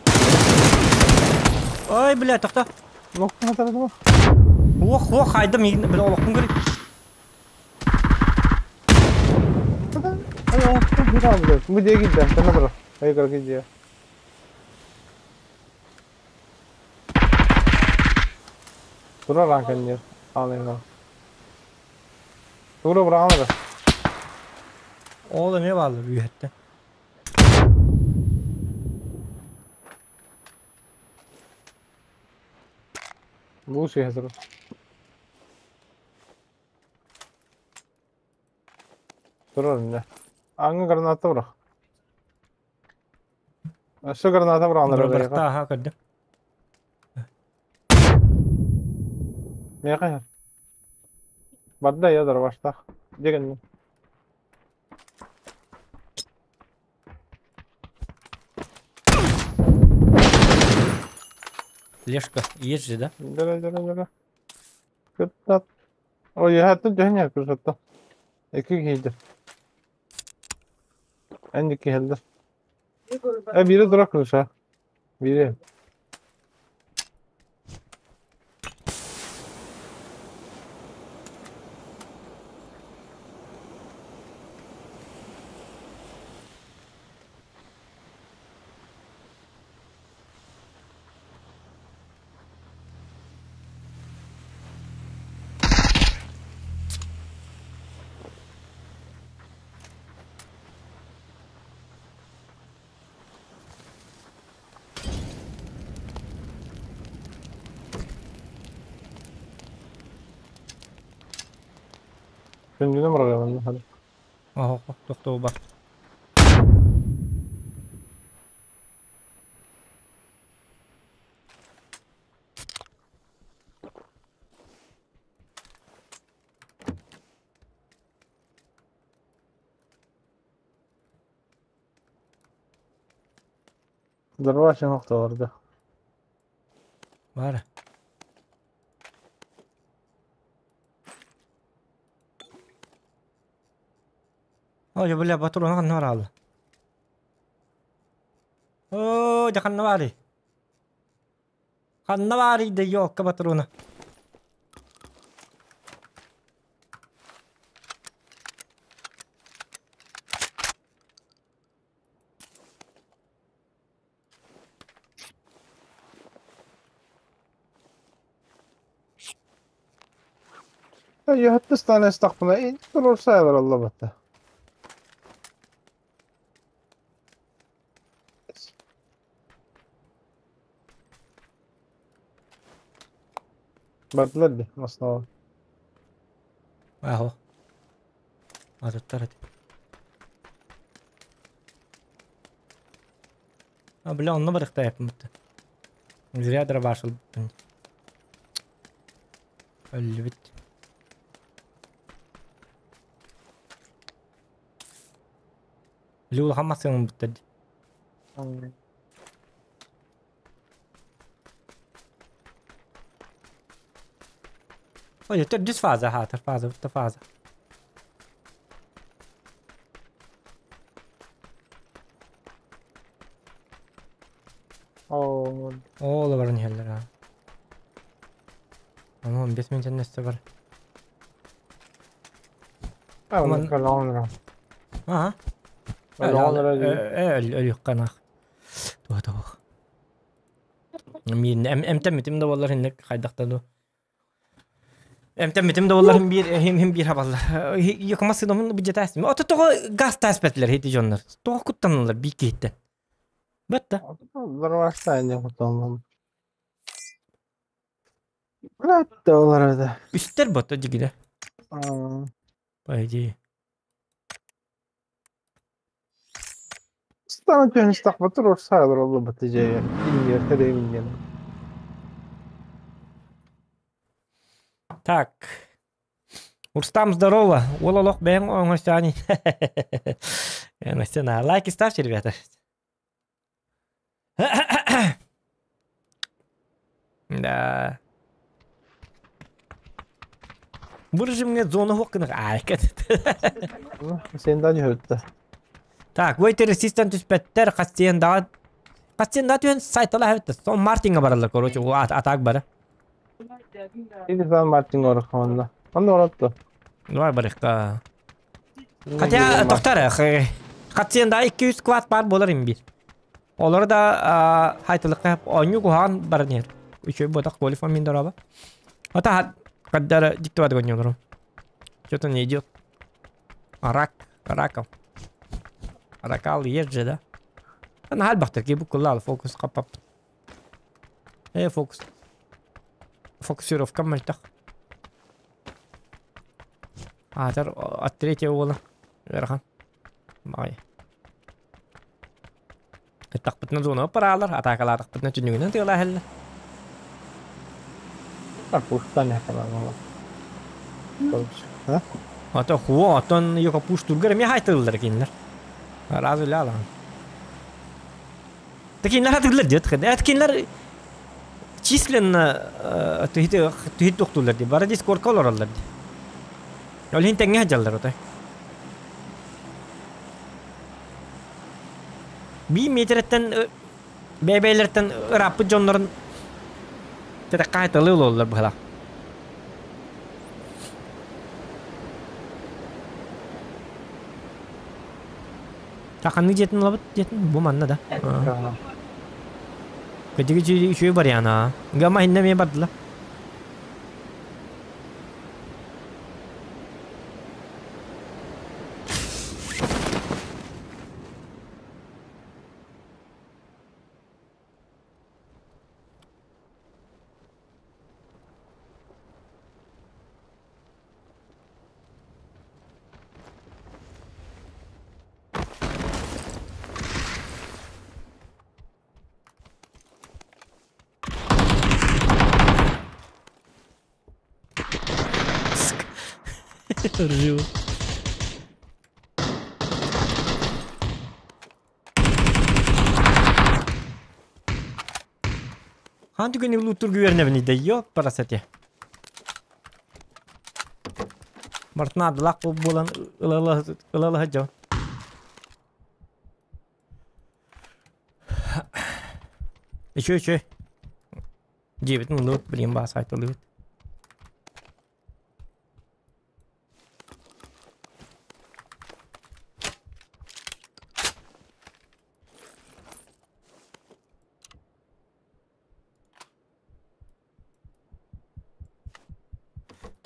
Ой, бля, тохто. Локтун атар Ох, ох, хайдам миигин бля олохпун көрүй. Ай, олохпун бира бу. Бу диэги да, тана бара. Ай, карги дия. Туралар кэннер. Аалыҥа. Тура быраҕан эрэ. Ол эмиэ бааллар үөһэттэн. Бу сыыһа турар. Турар иннэ. Ааҥҥа граната бырах. Өссө граната быраҕаллар эбээхэ. Бырахта көрдүм. Миэхэ иһэр. Барда я дорваштах. Дьэ Лешка, есть же, да? Да, да, да, да. Кыттат. Ой, я тут дьэһин красота. Эки киһидэр. Эн киһилдэр. Э, бири тура крыша. Бири. Күндүнү мырҕыамын Оһох, тохтуу бар. Дорваш охтолорго. Баар. Ой, бля, патрон ханна бараалла. Оо, дьэ ханна баарый? Ханна баарый да ёлка патрона. Йөһөттүс тахпына туруорсаайалар оллобатта. Бардылар ди основа. Аһо. Атыттар эти. А, бля, онно барыхтаайаппын бутта. Зря дробашылбыппын. Өллүбүт. Били улахан массыынам бутта дии. Ой, төрдүс фаза хаатар фаза бутта фаза. Оо, Ол баран иһэллэр аа. Аны 15 минутын өссө бар. Аман калонра. Аа. Калонра ди. Өлүөххэ Туha туох. Мин эмтэммитим да буоллар инник хайдахта ду. Эмтэммитим да буоллар хим биир хим хим биир хабаллар. Йокма сыномун бюджетаастым. Ото тоҕо газ тааспэтилэр хити дьоннор. Тоҕо куттаналлар биир киһиттэн. Бытта. Дорваштаа не хотоллом. Блядь, олар да. Үстэр ботто дигиле. По идее. Стана түһэн истахпа туруорсаайалар оллобатта дьэ. Иннер тэрэймин Так. Урстам, здорово. Уол олох бэйэҥ оҥостоони. Оҥостон лайки ставьте, ребята. Да. Бу режимҥэ зона суох гынар. Аайка. Сен да ньүһүттэ. Так, Waiter Assistant түспэттэр, хастиен даҕа хастиен да түһэн сайтала хэбиттэ. Сон Мартинга бараллар, короче, атак бара. Иди сан Мартин орохонна. Онно оратты. Давай барыхка. Хотя, тоқтар, хастиен да 200 сквад бар болар им бир. Олар да хайтылыкка оонньуу куһаҕан баран иһэр. Үчүгэй буотах колифон мин дороба. Ата хаддара диктовать гонньолорум. Что-то не идет. Рак, раком. Ракал есть же, да? Ана халбахтар ки буккуллаал фокус қаппап. Э, фокус. Фокусировка мөлтөх. Аатар от третьего уола. Ыарахан. Баҕайы. Ыттахпытына зона параалар, атаакалаатахпытына түннүгүнэн тыалаа иһэллэр. Ата хуо, оттон йокопуш тургар эмиэ хайтыллар кинилэр. Разы ляалаан. Кинилэр хатыллар диэт. Эт кинилэр численно түһит тохтууллар дии. Бары дискордка олороллор дии. Ол иһин тэҥҥэ сылдьаллар отой. Биир миэтэрэттэн бэйэ-бэйэлэриттэн ырааппыт дьоннорун тэтэххэ хайталыы олороллор быһалаах. Ханнык дьиэтин ылабыт диэтин бу манна да. Кыдьыгы үчүгэй вариана. Гама иннэ эмиэ бардылар. Ржу. Хаан түгэни лууттургу үөрэнэбиний да ёп парасате. Бартына адылаах буолан ыла-ыла сылдьабын. Үчү үчү. Дьиэбитин ыллыбыт, билигин баас айтыллыбыт.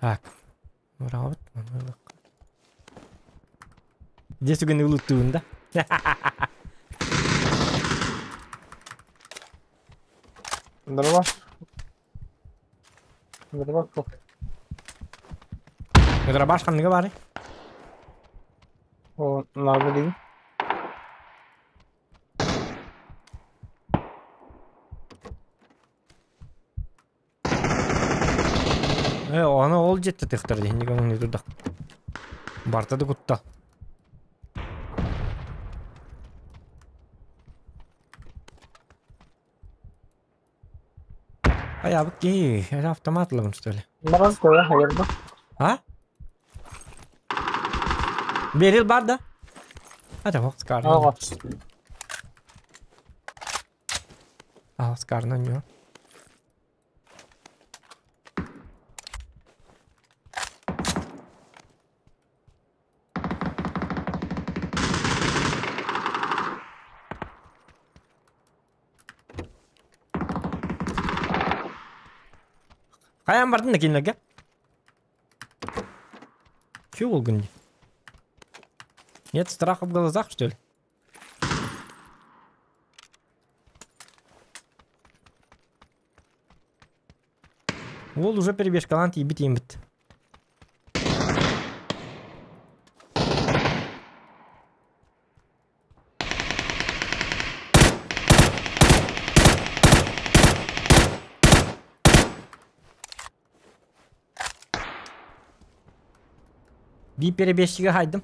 Так, быраҕабыт маны Дьэ сүгэни улуттуубун да. Здорово. Здорово. Дробаш ханныга баарый? О, надо ли? Э, ону ол дьиэттэ тыхтар диһинник ону турдах. Барта да кутта. Айабыт киһи, это автомат ылабын что ли? Баран коя хайырда. А? Берил бар да? Это вот скарна. Ага. А, скарна не. Хайаан бардын да кинилэргэ? Чего булгун Нет страха в глазах, что ли? Ол уже перебежкалаан тиийбит ииммит. Биир перебежчигэ хаайдым.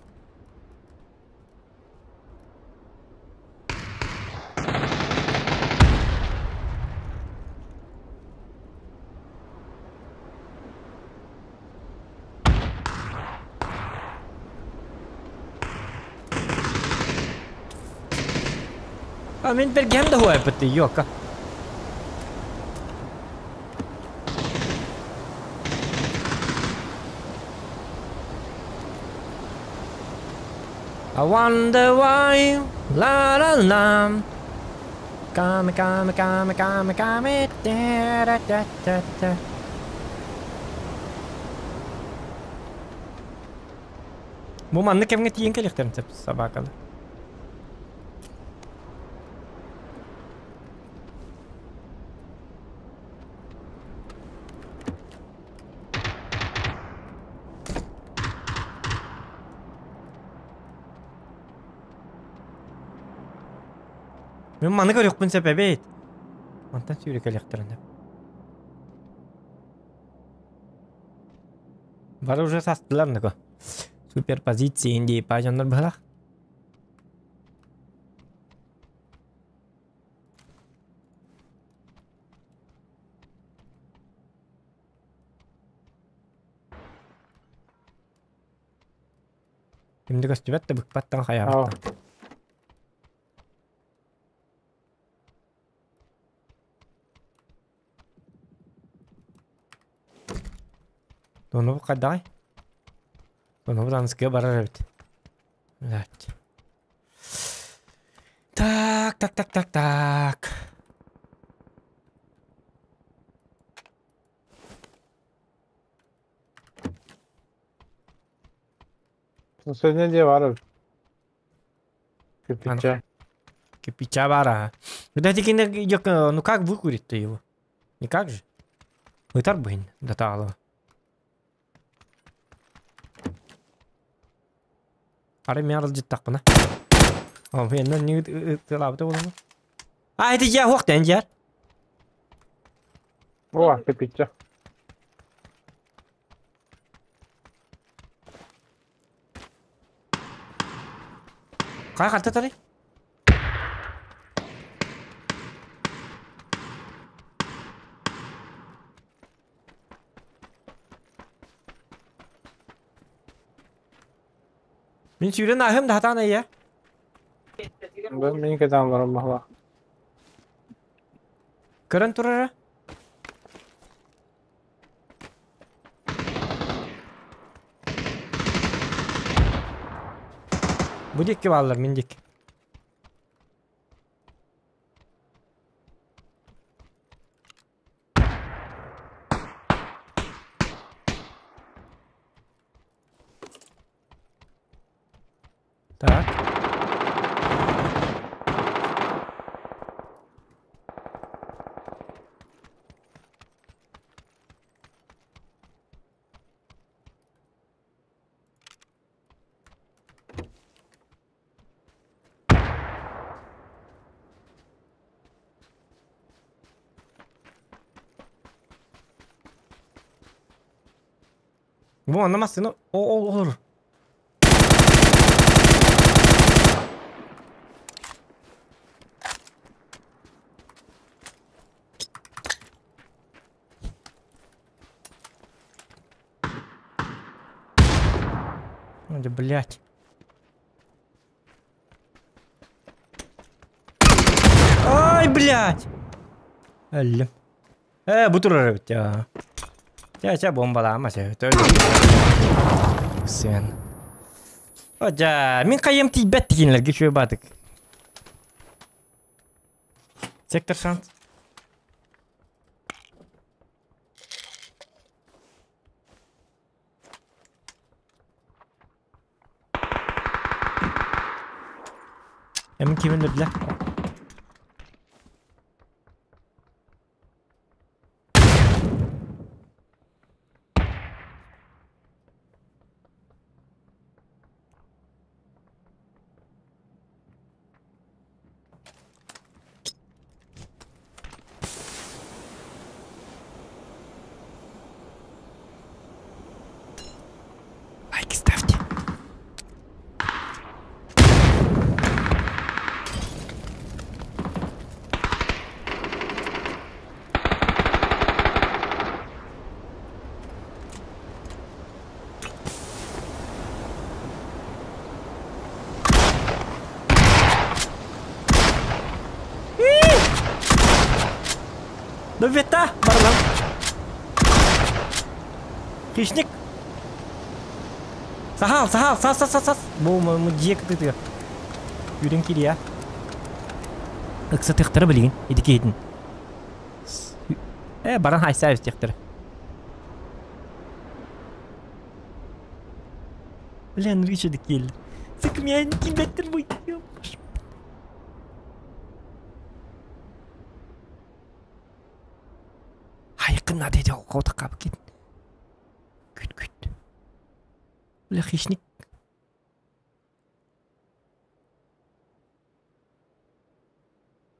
А мин бэргэһэм да хуайбыт ёка. I wonder why la la la Come come come come come da da da da da Бу маннык кэмҥэ тиийэн кэлиэхтэрин сөп собакалар. Мин маны көрүөхпүн сөп эбит. Мантан сүүрэ кэлиэхтэрин сөп. Бары уже састылар нако. Супер позиции инди пажаннар быһалах. Кимди көстүбэт да быкпаттан хайаабаттан. Ону хайдаҕай? Ону Данская барар эбит. Блядь. Так, так, так, так, так. Сегодня где барар? Кирпича. Кирпича бара. Кстати, ну как выкурить-то его? Никак же. Ытар быһын датаалова. Ары мен арылдьыттахпына. О, мен не ытылабыта буолума. А, это я хуох тэн жар. О, кирпича. Кай карта тары? Мин сүүрэн аһым да хатаан айя. Бу мин кэтэн баран баһла. Көрөн турара. Бу дикки бааллар мин дикки. Так. Бу онно массыына олор. Ой, блядь. Ай, блядь! Өллүм. Э, бу турар эбит я. Чэ, чэ, бомбалаама чэ. Сен. Одьа, мин хайым тиийбэт тиинлэргэ үчүгэй баатык. Сектор шанс. Эми кимин билэ? Лайки ставьте. Довета, барлам. Хищник. Сахал, сахал, сас, сас, сас, сас. Бу му дьиэ кытыытыгар. Үүрэн кириэ. Ыксатыахтара билигин, ити киһитин. Э, баран хайса эбитиэхтэрэ. Блин, Ричард киэллэ. Сыкмян кимбэттэр бу. Хайыкын наада ити хотаққа кет. Күт күт. Бля, хищник.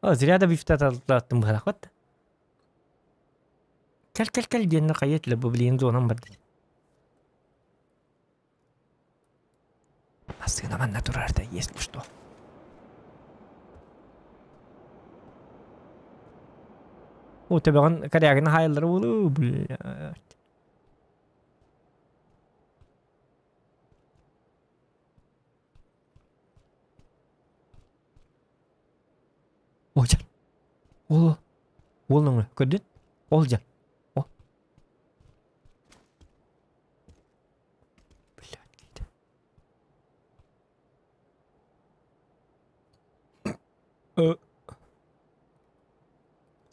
О, зря да бифтататтым быһалахпат. Кэл кэл кэл диэннэ хайа этилэ бу блин зонам барды. Массыына манна турар да, если что. О, төбөҕүн корягины хаайыллара буолуу, блядь. Ол дьар. Ол ол өҥө көрдүн? Ол дьар. О. Блядь, дейді.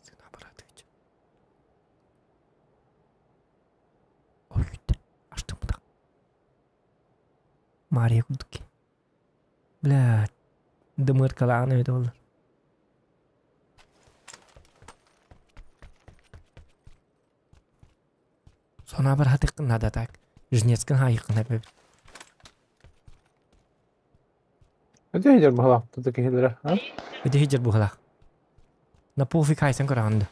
Сына Баратович. Ол бүттэ. Аштым бұда. Мария курдук. Блядь. Дымыркалаан эбит ол. Сонаа барахатыккын надо так. Жнецкин хаайыккын эбит. Ити иһдэр баһылаах тута киһилэрэ, а? Ити иһдэр быһылаах. На пофиг хайсан көрөҕүн да.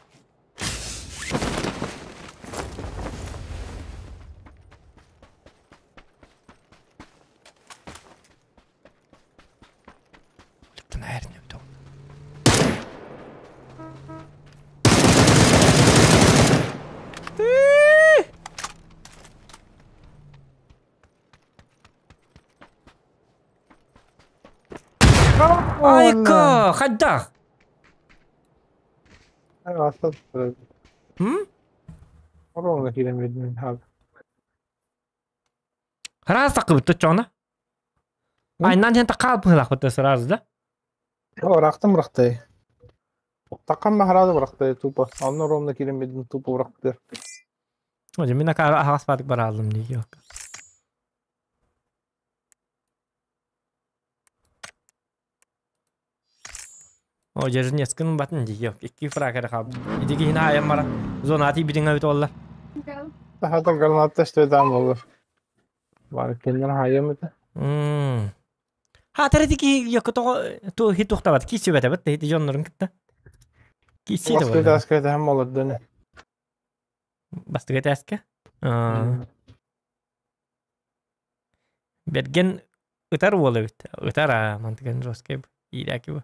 Айка, хайдах? М? Раз такыбыт точоҕуна. Айнан диэн такаалпыһылаахпыт сразу да? Бырахтым бырахтай. Таккан баһараады бырахтай тупо. Онно ровно киирэн биэрдим тупо бырахтыар. Дьэ мин акаары аһаҕас баатык барааллым дии О, дьэ батын дии икки фраг эрэ хаалбыт. Ити киһини аайан баран зонаҕа тиийбитиҥ эбит буолла. Сахатар граната что там болар. Бар кинилэр хаайыам этэ. Хаатар ити киһи якка тоҕо хит туохтабат киирсибэтэбит ити дьоннорун кытта. Киирсии да Бастакы буолла. этээскэ этээһин болордон. Бастакы этээскэ. Бэргэн ытар уол эбит. Ытар аа, мантыган жесткай иирээки бу.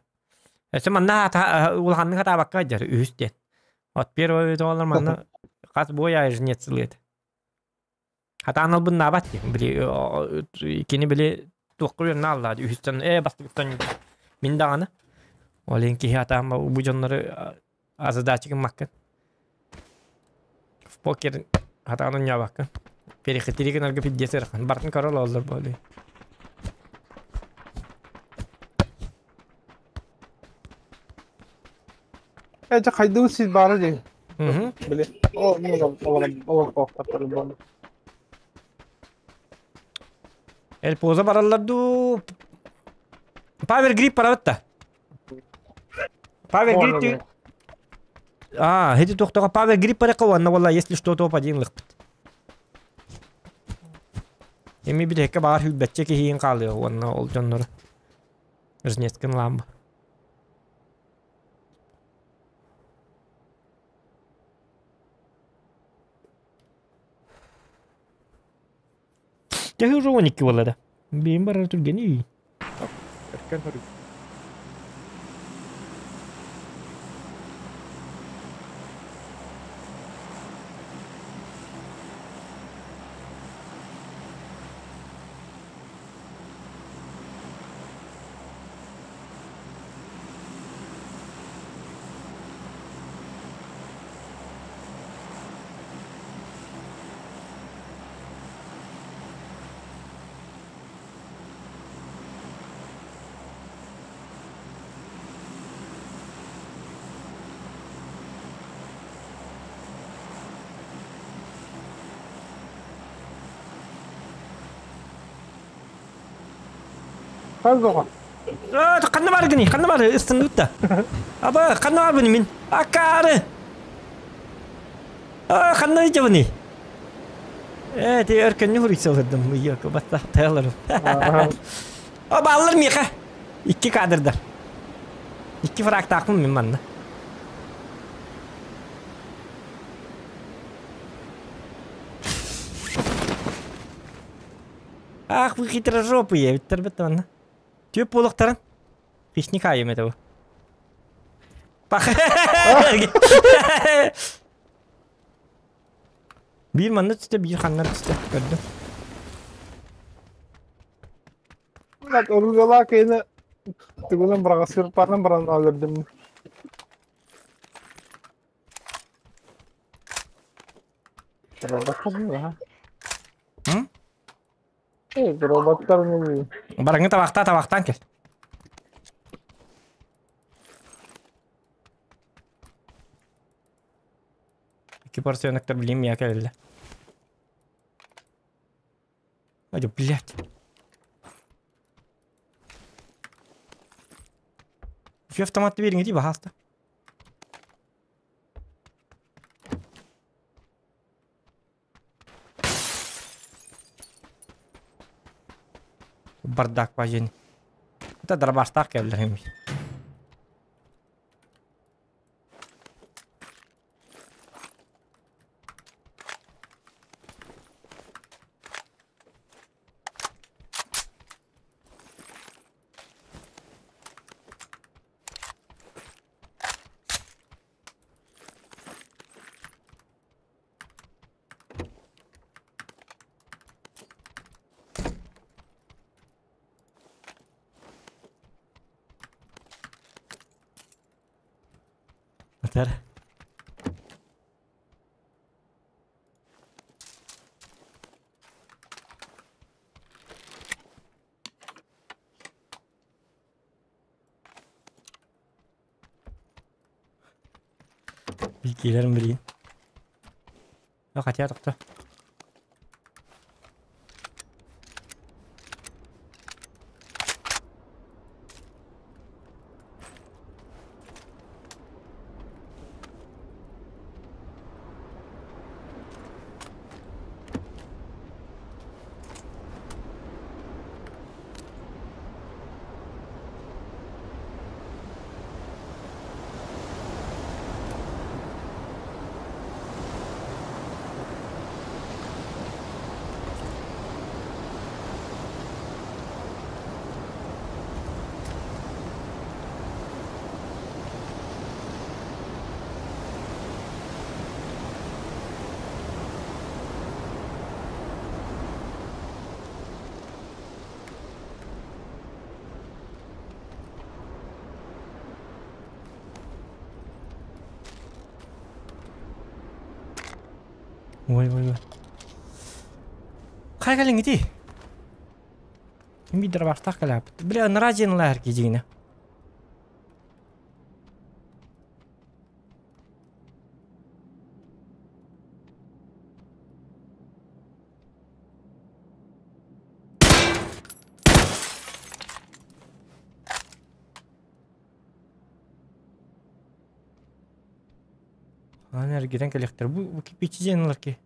Өссө манна улаханнык хатаабакка дьар үһүс диэн. От первый тоҕолор манна хас бой аайы жнец ылыат. Хатаан албыннаабат диэн. Били кини били туохха үөрэнэ аллаа үһүстэн ээ бастакыттан мин даҕаны. Ол иһин киһи атаан бу дьоннору задача гыммаккын. В покер хатаан оонньообоккун. Перехитрии гынарга пиздец ыарахан. Бартын көрө олороллор буолуй. Э, дьэ хайдыбыт сир баара дии. Били, ол олор олор буолла. Эль поза бараллар дуу. Павер грипп барабыт да. Павер грипп А, эти тохтоҕо Павер грипп баракка уонна буолла, если что то один лыкпыт. Эми битэкке баар хүлбэтче киһиин хаалыа уонна ол дьоннору Жнецкин ламба. Дьэ уже 12 буолла да. Биин барар түргэний. Эркен хөрүк. Хас доҕор? Ханна бар гыный? Ханна бар ыстынныбыт да. Аба, ханна бар мин? Акаары! А, ханна ыдьабыный? Э, ти өркөннү хуруйсалырдым. Йок, батта таяларым. А, баллар миэхэ. Икки кадрдар. Икки фрагтаахпын мин манна. Ах, вы хитрожопые, эбиттэр бит манна. Түөп буолуохтарын. Хищник аайым это бу. Пах. Биир манна түстэ, биир ханна түстэ. Көрдүм. Блядь, оругалаа киһини тугунан быраҕа сырпаанан баран өлөрдүм. Роботтар ha? М? Эй, роботтар не Бараҥы табахтаа табахтаан кэл. Икки порционоктар билим миэхэ кэлэллэр. Ой, блядь. Үчүгэй автомат биэриҥ дии баһаалта. Бардак бажень. Это дробаштаах кэллэр Атар. Билгилэрин билигин. Хотя тохто. Ой, ой, ой. Хайа кэлиҥҥитий? Мин биир барахтаах кэлээппит. Бля, ынараа дьиэн ылаа эргийдьигинэ. Аны эргитэн кэлиэхтэр. Бу, бу кирпичи дьиэн ылар ки.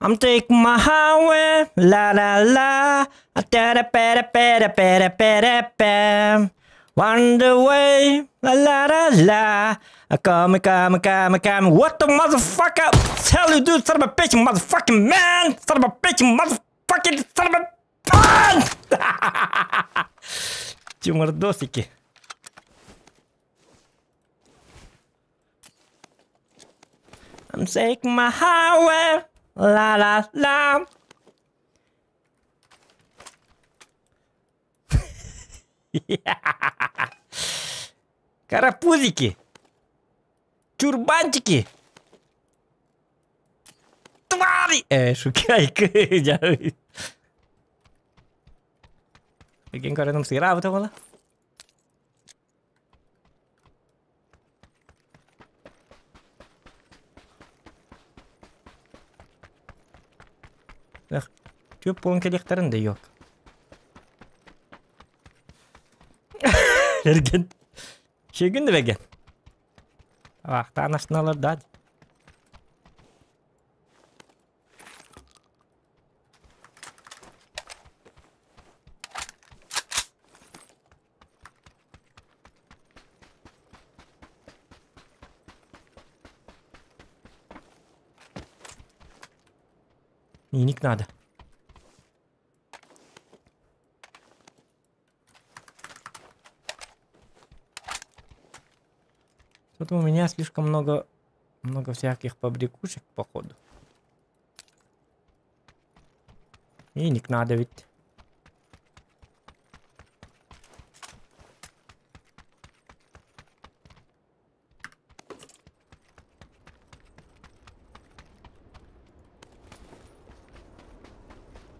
I'm taking my highway, la la la, da da ba da ba da ba da ba da bam. On the way, la la la la. I come, come, come, come. What the motherfucker? Tell you, dude, son of a bitch, motherfucking man, son of a bitch, motherfucking son of a man. Чумардосики. I'm take my highway, la la la. Карапузики! Чурбанчики! Твари! Шукайка. Прикинь, коротом сыграл вот было. Түп буолан кэлиэхтэрин да yok. Эрген. Шегин да беген. Вахтаан астыналар да. Ник надо. Тут у меня слишком много, много всяких побрякушек, походу. Иник надо ведь.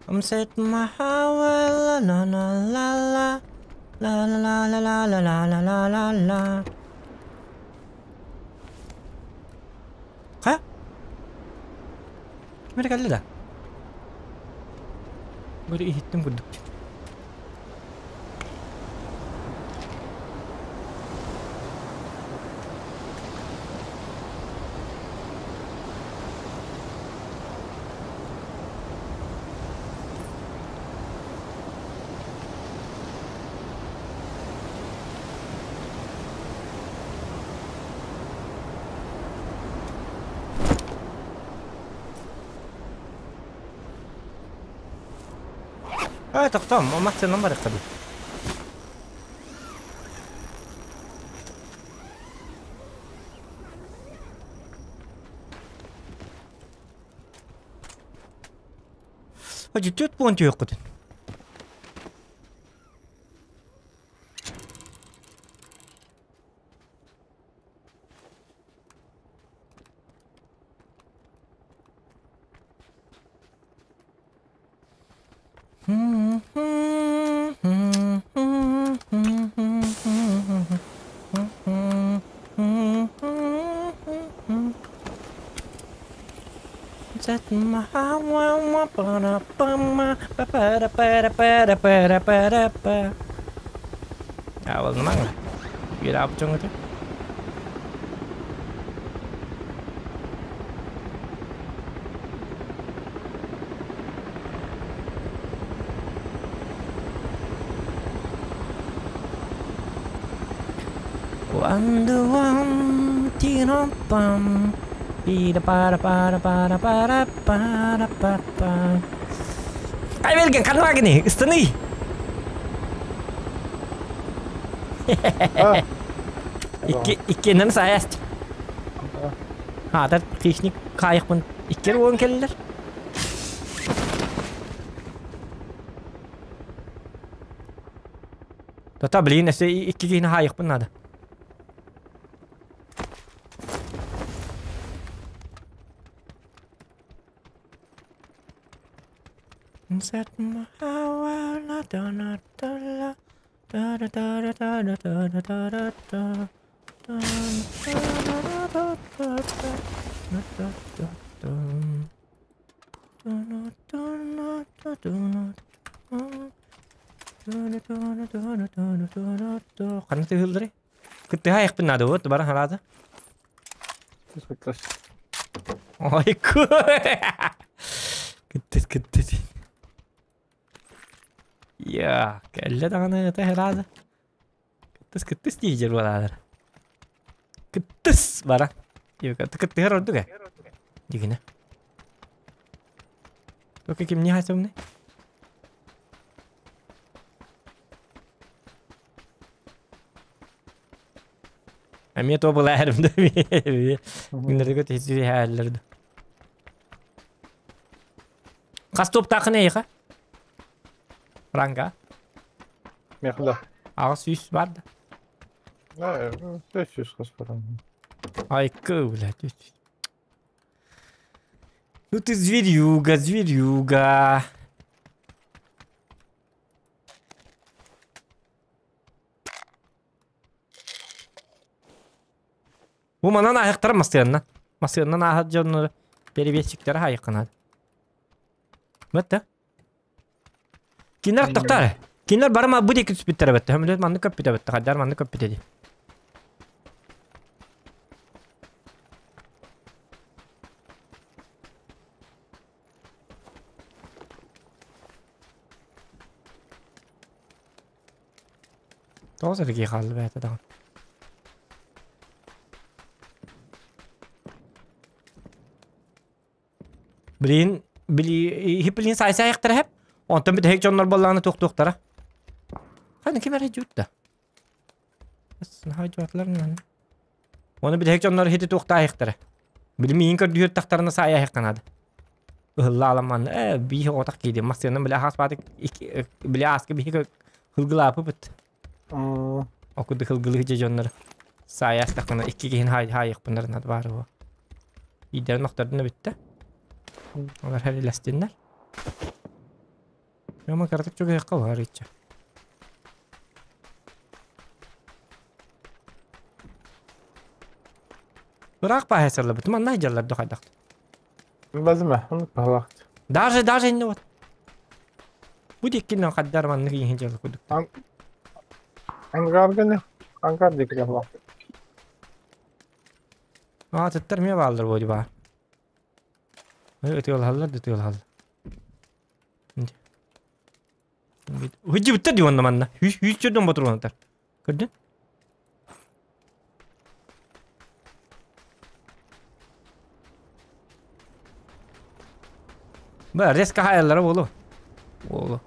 I'm set my highway, la la la la la la la la la la la la la la. Хайа? Ким эрэ кэллэ да? Бары иһиттим курдук. Тохтом, омахтынан барыахха дуу. Hadi түөрт буолан түһүөххүтүн. Awal memang lah. Biar apa cong itu? One the one tiro pam pira para para para para para pa pa. Ay Bergen, ханна гини, ыстаны. Икки иккиэннэн саайаст. Хаатар хищник хаайахпын иккер уон кэллэр. Тота блин, өссө икки киһини хаайахпын надо. Ханна тыһыллары? Кыттыһа надо вот бара харада. Ой, кыттыс кыттыс. Я, кэллэ даҕаны это харада. Кыттыс кыттыс диир барадар. Кыттыс бара. Кыттыһар ордук э. Дигине. Только ким не хасымны? Эмиэ то былаарым да Күннэргэ тиһэллэр да. Хас топтаахын эйиэхэ? Ранга? Миэхэ да. 800 бар да? 400 хас баран. Айкы, блядь. Ну ты зверюга, зверюга. Бу манан ааһыктара массыаннан. Массыаннан ааһар дьоннор перевесчиктэрэ аайыкканаат. Бэтте. Кинилэр тохтоор. Кинилэр бары бу диэки түспүттэрэ бэтте. Хөмөлөт маннык көппүтэ бэтте. Хайдар маннык көппүтэ дии. Тоҕус эрэ киһи хаалла бэйэтэ даҕаны. Блин, били хиплин сайсайыктара хеп. Онтон бүтэһик дьоннор буоллаҕына туохтуохтара. Ханна ким эрэ дьуутта. Наһаа дьуатылар Оны бүтэһик дьоннор хити туохтаахтара. Били миин көрдүүр тахтарына саайаахха наада. Ыһылла аламан э биих отах кииди массыынан биле хас баатык биле ааска биһи хылгылаапы быт. Окуду хылгылы же дьоннор саайаастахына икки киһин хаайыхпынар над баар буо. Иидэрин охтордуна бүттэ. Олар хэрилэстиннэр. Яма картык чугайыққа бар иччэ. Ыраах баһа бит манна дьаллар дохайдах. Базыма, он палахт. Даже даже инне вот. Бу диккинен хаддар маннык иһин дьалла кудук. Ангарганы, ангар дикке бар. Аа тыттар ме баалдар боди баар. Өтүөл халлар дөтүөл халлар. Хүжи бүттер ди онна манна. Хүс хүс чөдөн ботургандар. Көрдүн? Ба резко хаяллара болу. Болу.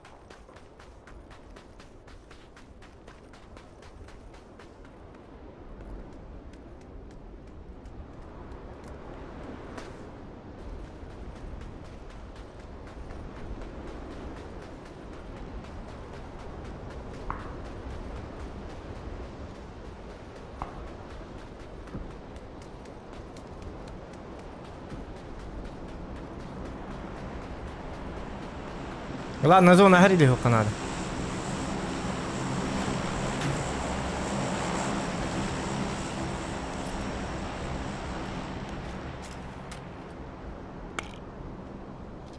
Ладно, зона горели надо.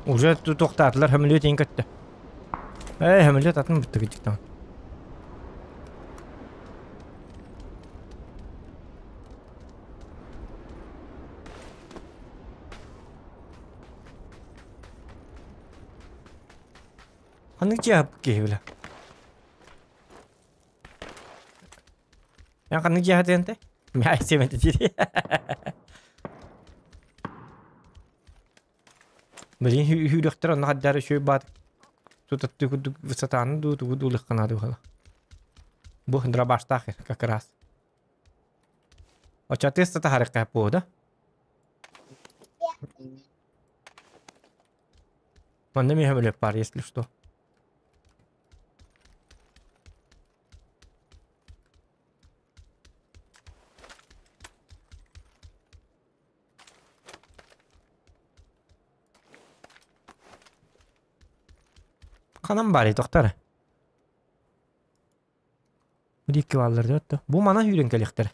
Уже тут тоқтатылар хөмөлөт ең көтті. Эй, хөмөлөт атын бітті күдіктен. Ханнык жиһап киһи билэ. Ян ханнык жиһа тенте? Мя семете дири. Блин, хүрөхтөр онно хаддары шөй бат. Тутатты кудук высотаны ду тугу дулык канады хала. Бу дробаштах как раз. Оча теста тахарык кап да? Манна мехемелеп бар, если что. Ханан бары тоқтары. Бу дикки баллар деп Бу мана хүрен келектер.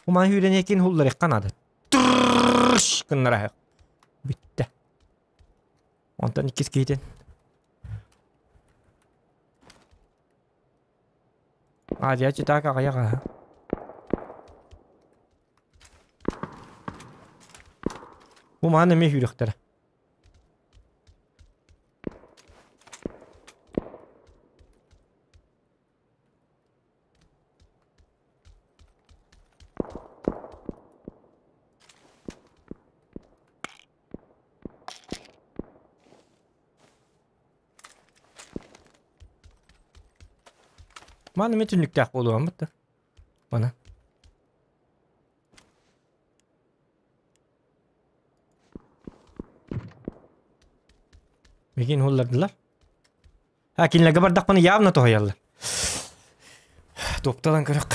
Бу мана хүрен екен хуллар канады. Трррш кыннара. Битте. Онтан иккис кейтен. А, я читаю, как я. Бу мана ме хүректер. Маны мен түннүктәк болуам бытты. Мана. Мигин hullardılar. Ha кинилэргэ бардахпына явно тоһуйаллар. Топталан көрөх.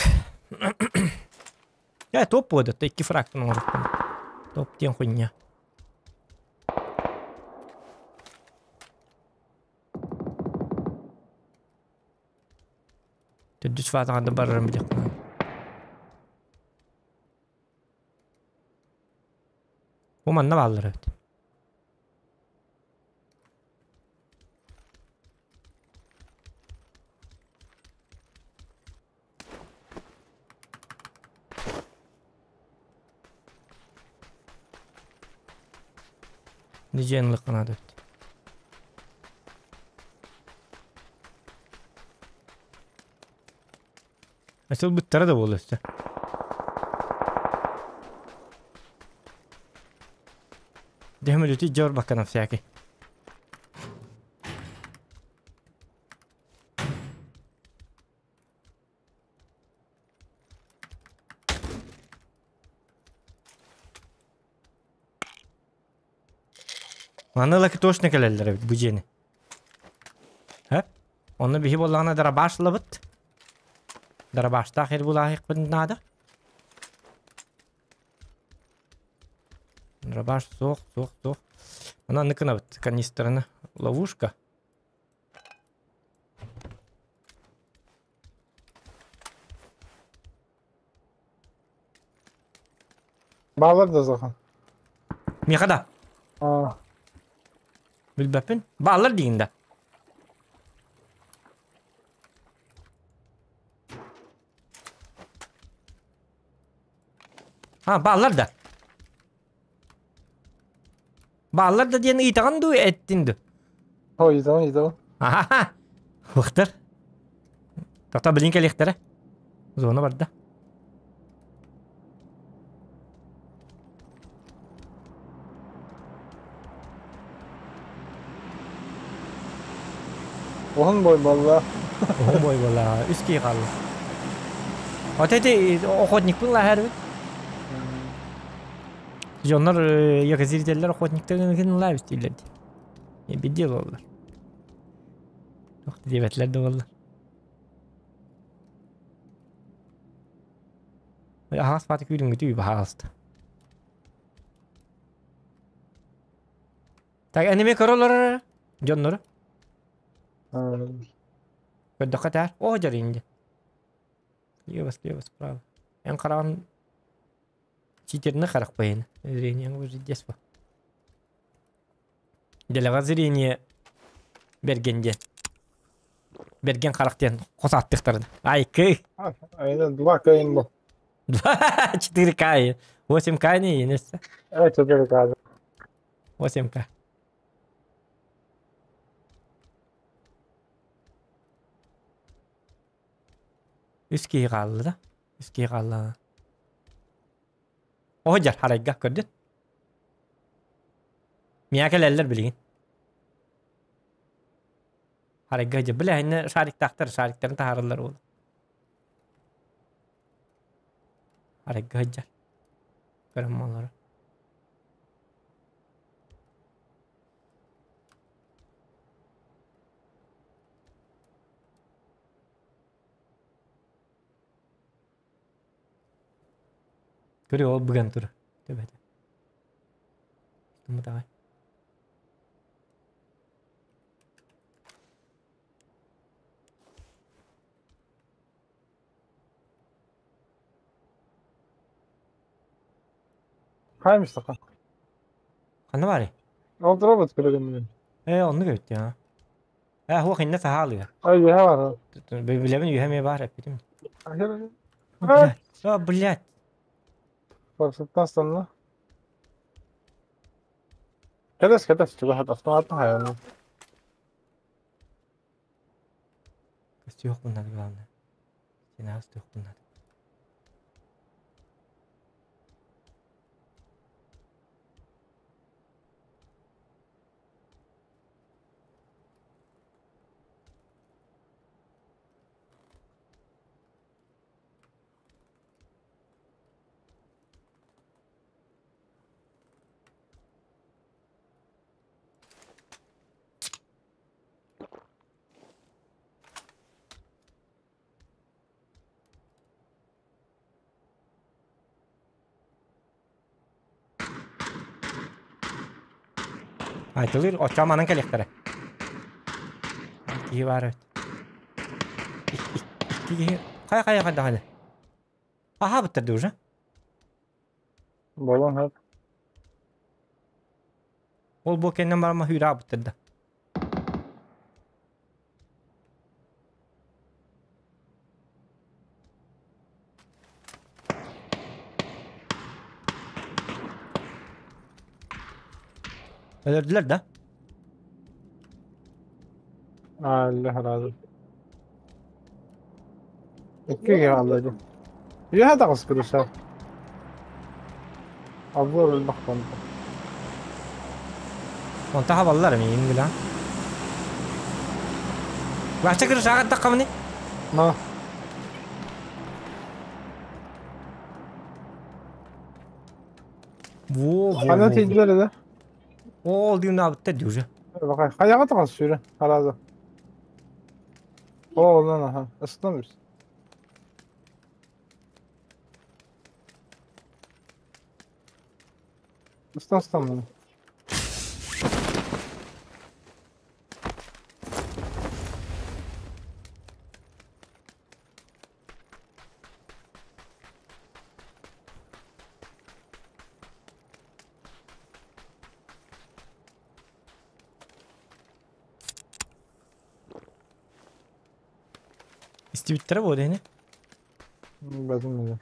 Я топ буода, икки фрактан оҥоруппун. Топ диэн хуйня. Төрдүс фазаҕа да барарым билиэхпин. Бу манна бааллар эбит. Дьиэн лыкканаат эбит. Ылбыттара да буолуо өссө. Дэһэмэлити дьор бакканам всякий. Маны лаки точно кэлэллэр эбит бу дьиэни. Һэ? Онно биһи буоллаҕына дарабаш ылабыт. Дарабаштаах эр булааһыахпын наада. Дарабаш суох, суох, суох. Аны анны гынабыт канистраны. Ловушка. Баалар да захан. Миэхэ да. Аа. Билбэппин. Баалар диин да. А, баалар да. Баалар да диэн ыйытаҕын дуу, эттин дуу? О, ыйытабын, ыйытабын. Аха. Уохтар. Тата билин кэлиэхтэрэ. Зона барда. Уһун бой буолла. Уһун бой буолла. Үс киһи хаалла. Вот эти охотникпын лаһарбыт. Дьоннор якозрителлэр охотниктарын лаабит дииллэр дии. Бидде буоллар. Туох диэбэтилэр да буолла. Аһаҕас баата күүрүҥҥүтүй баһаалыста. Так, энеми көрөлөр дьоннору. Көрдөххө таар. О, дьарыйын Слева, слева, справа. Эн хараҕын читерны харахпайын. Зрение уже детство. Дэлэҕэ зрение бэргэн диэн. Бэргэн харах диэн хос ааттыахтарын. Айкы! Айна 2К им бу. 4К. 8К не енессе. 4К. 8К. Үс киһи хаалла да? Үс киһи хаалла. Оһдьар харайга көрдүн. Миэхэ кэлэллэр билигин. Харайга дьэ бile инне шариктаахтар шариктарын таһаараллар уол. Харайга сылдьар. Көрөн олорор. Көрү ол быган тур. Төбөтө. Тумутаҕай. Хаймыш саха. Ханна баарый? Ол робот көрөгөн. Ээ, оннук эбит дии. Ээ, хуох иннэ саһаалыга. Ай, үһэ бар. Билэбин үһэ эмиэ баар эппитим. Блядь. О, блядь. Форсаттан станна. Кэтэс, кэтэс, чугаһат автоматтан хайаны. Көстүөх надо главное. Сенаас надо. Айтылыр, оччо манан кэлиэхтэрэ. Киһи баар эбит. Икки киһи. Хайа хайа хайда хайда. Аһаабыттар да уже. Болон хөп. Ол бу кэннен барама hүүрэ да. Өлөрдүлэр да? Allah razı. Икки киһи хаалла дии. Үөһэ таҕыс кырыша. Обзор элбэх буолла. Онто хабаллар миигин билэн. Бачча кырышаҕа таххабыный? Но. Во, во, Хана во. тиийдилэр да? Ол дыынаабыттар дии уже. Хайаҕа таҕыс сүүрэ, харааза. Оо, онон аха. Ыстан бис. Ыстан ыстан. Истибиттэрэ буо ини. Бэтим билэр.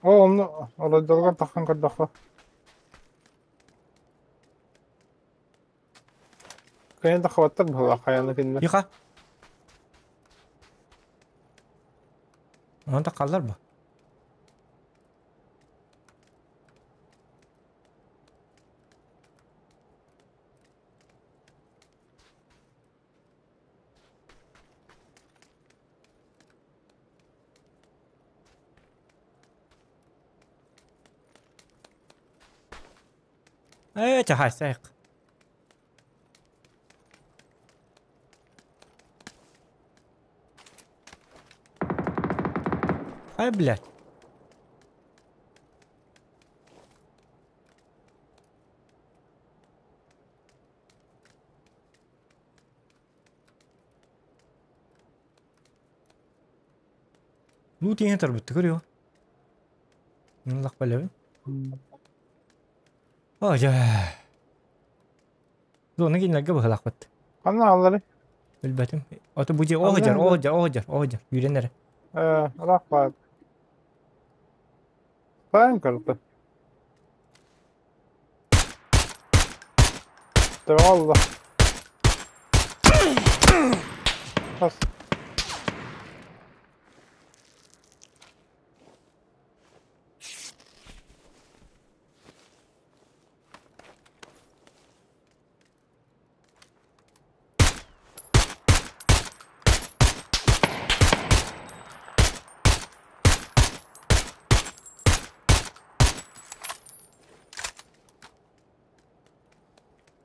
Оо, онно оройдоргор таххан көрдөххө. Кыайан таххыбаттар быһыылаах хайаны кинилэр. Иха. Онон таххаллар бу. Ээ, чахайсайык. Ай, блядь. Ну тиһэн тарбытты көрүө. Ыллах балабын. О, дьэ. Зона кинилэргэ быһылаахпыт. Ханна хаалларый? Билбэтим. Ото бу дьиэ оһо дьар, оһо дьар, оһо дьар, оһо дьар. Үүрэн эрэ. Ээ, ыраах баар. Таайан көрдө. Төбөҕө олла. Хас.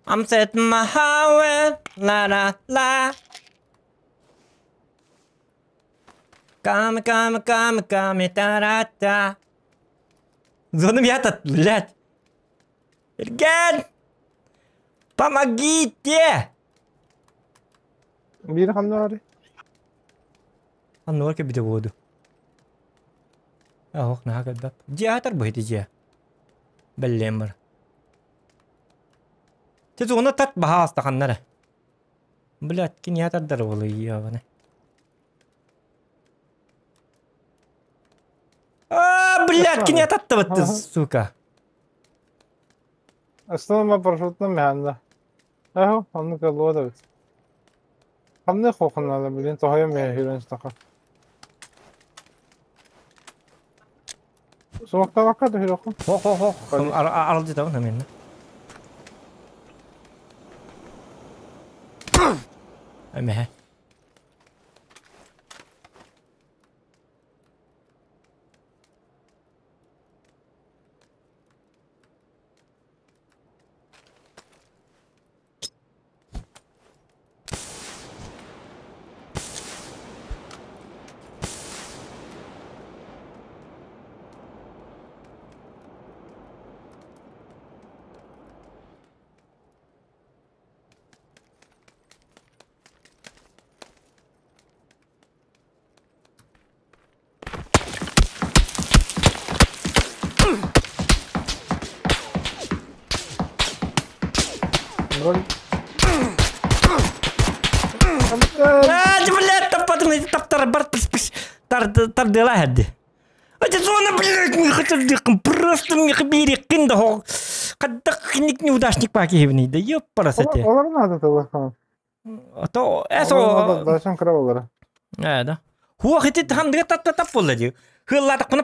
I'm setting my highway, la la la. Ками, ками, ками, ками, та ра та. Зоном я-то, блядь. Эрген! Помогите! Биир ханна барый? Аннуар кэбитэ буоду. Ох, наһаа кэлбэп. Дьиэ аһатар быһыты дьиэ. Бэллиэн бар. Те зона тат баһаалыста ханна эрэ. Блядь, киниэхэ тардар буолуй ебаный. А, блядь, киниэхэ таттыбыт, сука. Основном парашютном мэхэннэ. Эһо, оннук ыллыа да эбит. Ханнык хуохуннаада билин тоһуйан мэһэ сытаха. Суохтаабакка да сүрөххүн. Хо хо хо. Аралдьытабын аминна. Эмэһэ. А, блядь, таппатым, таптар бар пис пис тардыла хәдди. Это зона, блядь, не хотел просто мне хбири кында хо. Каддак ник неудачник паки хибни, да ёпарасете. Олар надо того. А то эсо Дашан кыра олар. Э, да. Хуа хити хандыга тап тап болла ди. Хылла кына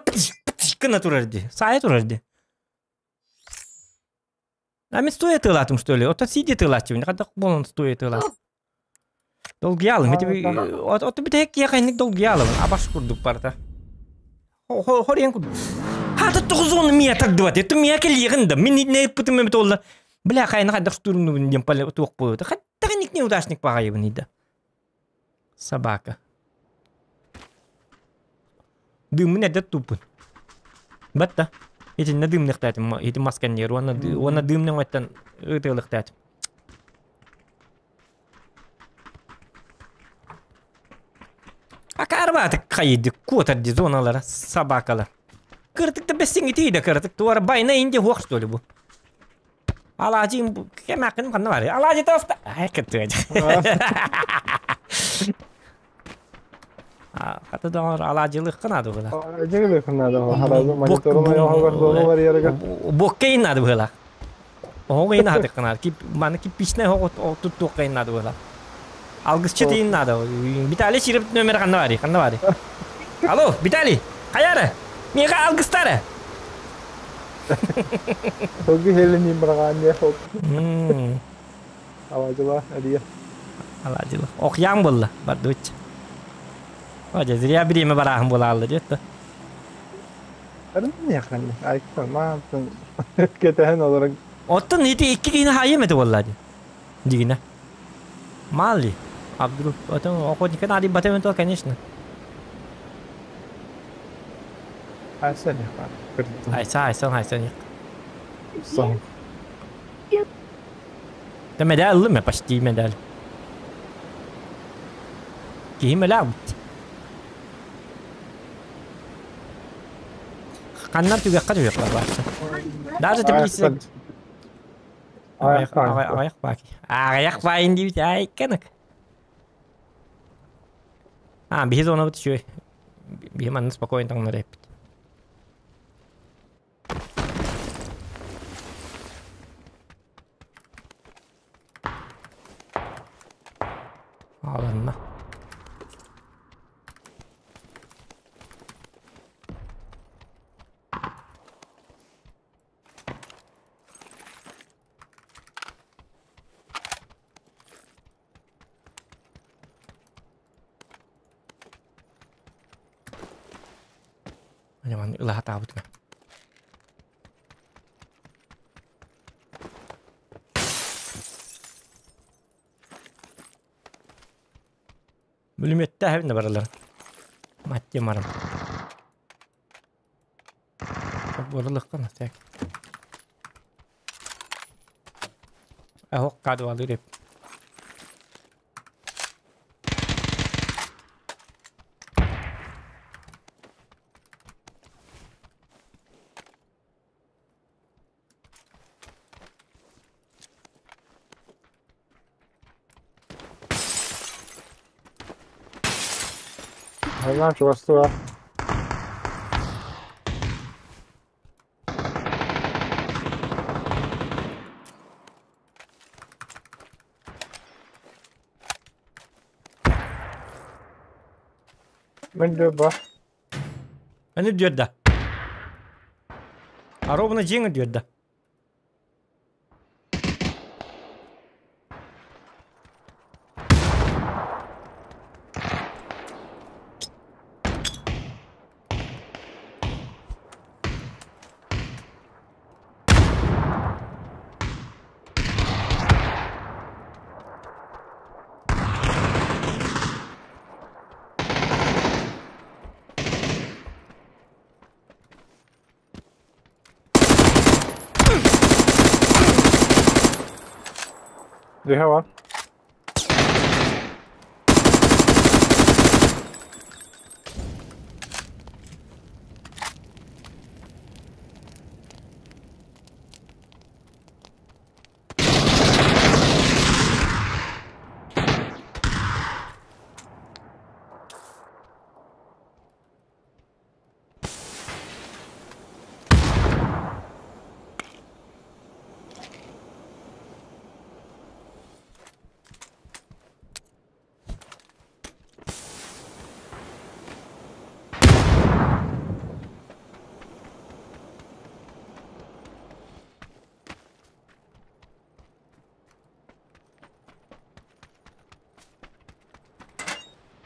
кына турар ди. Сая турар ди. А мен стоя тылатым, что ли? Ото сиди тылатчы. Кадак болон стоя тылат. Долгиялым. Ото бите кия долгиялым. Абаш курдук барта. Хорен курдук. Хата тоғызоны мия тагдыбат. Это мия келиғында. Мен не путым мен толла. Бля, хайна хадак штурмну дем пале туок болот. Хатта ник неудачник багайбын иди. Собака. Дымын әдет тупын. Батта. Итинне дымныктатым, ити масканер, уонна уонна дымның оттан ытылыктатым. А карваты хайды котар ди зоналара собакалар. Кыртыкта бессиң ити да кыртык туар байна инде хуак что ли бу. Алажи кемакын канна бар. Алажи тофта. Ай кытты. А хата да алажылык кынады була. Жеңилек надо. Харазы мониторун яхагар зону бар ярыга. Боккейн нады була. Оҕо нады кынады. Ки маны ки пичне хого тутту кыйын нады була. Алгысчы тейин нады. Виталий чирип номер канна бар, канна бар. Алло, Виталий, каяры? Мега алгыстары. Хоги хелени барган не хок. Алажыла, әдия. Алажылы. Окьян булла, бардыч. Ожа, зря время барахым була алды дет. Не ханни. Айкта, ма кетен олар. Оттон ити икки кийин хайым эти болла ди. Дигине. Мали. А вдруг потом охотника надо батем то, конечно. Айса не хан. Айса, айса, айса не. Сон. Да медаль ме почти медаль. Кийим эле Каннар түгәккә түгәк бар барсы. Даже теплица. Аяк баки. Аяк байын дип ай кенек. А, биһи зона бит шуй. Биһи манны спокойно таңнар эпит. Алынна. Маны ылаха таабытына. Бүлүмөттө хәбинде баралар. Матте марым. Борылыккан так. Ахок кады алыр деп. Хайнан чугастыга. Мен де ба. Мені дүрді. Аробына жеңі дүрді. Дыха бар.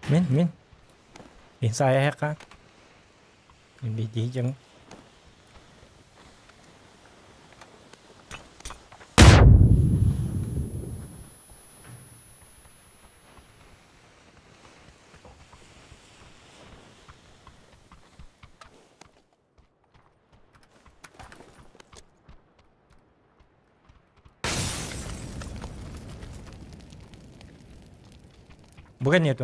Мин, мин. Мин саайа Биди дьон. Бу кэнниэ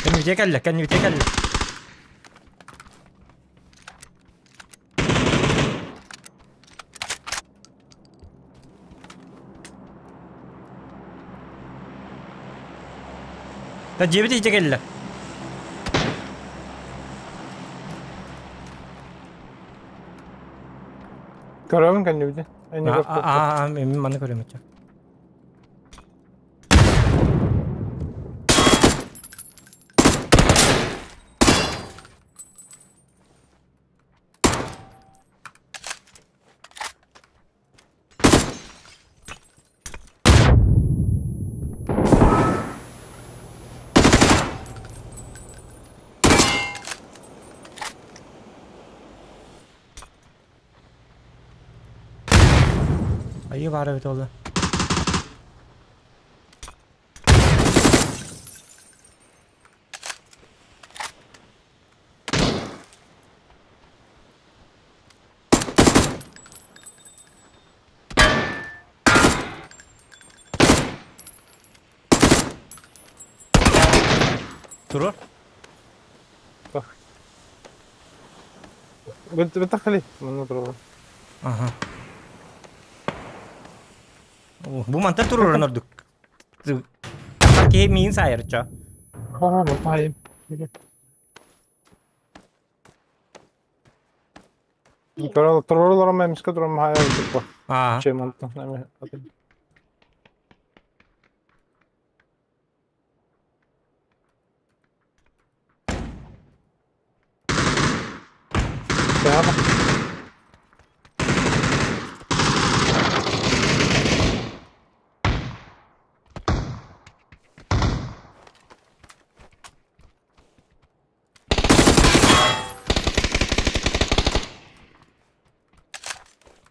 Кэннибитигэр кэллэ, кэннибитигэр кэллэ. Да дьиэбит иһдьэ кэллэ. Көрөбүн кэннибитин. Аа, мен маны көрөм өчө. Айыы баара эбит ол. Туруор. Бытахали, манна турар. Аха. Бу мантан турурун ордук. Киһи миин саайар чо. Аа, бапайым. Турар эмискэ туран маһайар туппа. Аа. Чем онтон эме.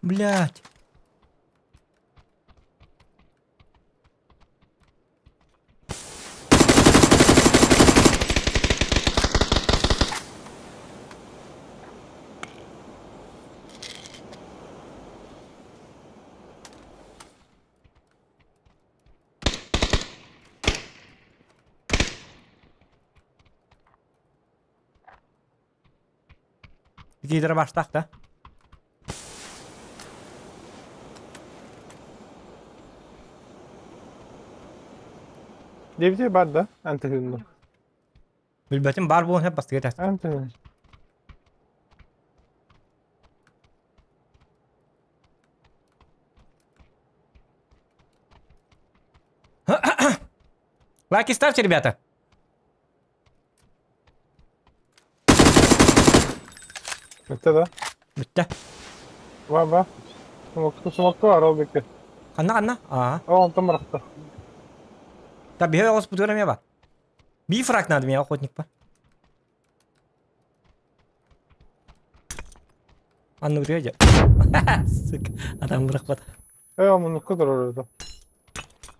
Блять. Гидра баштах да? Диэбитэ бар да? Антыһыынна. Билбэтим бар буолан хеп бастыга тас. Антыһыын. Лайки ставьте, ребята. Бүттэ да? Бүттэ. Ба ба. Смокку смокку арал бекке. Ханна ханна? Аа. О, онтон барахта. Да бихе оҕус бутура эмиэ ба. Би фраг надо меня охотник па. Анны бутура дьэ. Сука, адам бырахпат. Э, муннукка турар это.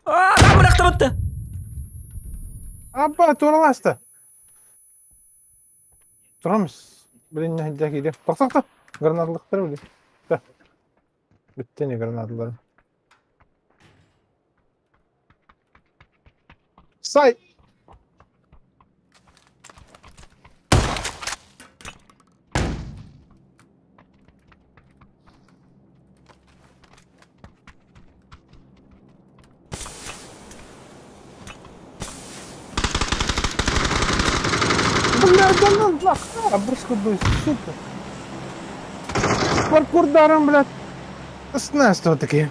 Аа, адам бырахтыбытты. Аппа, тураласта. Турамыс. Блин, не киирэ. Тохтохто. Гранаталыктар били. Да. Бүттэ не гранаталар. Сай! Да ну нахуй, брыскудуй, сука. Паркурдаром, блядь. Снес таки.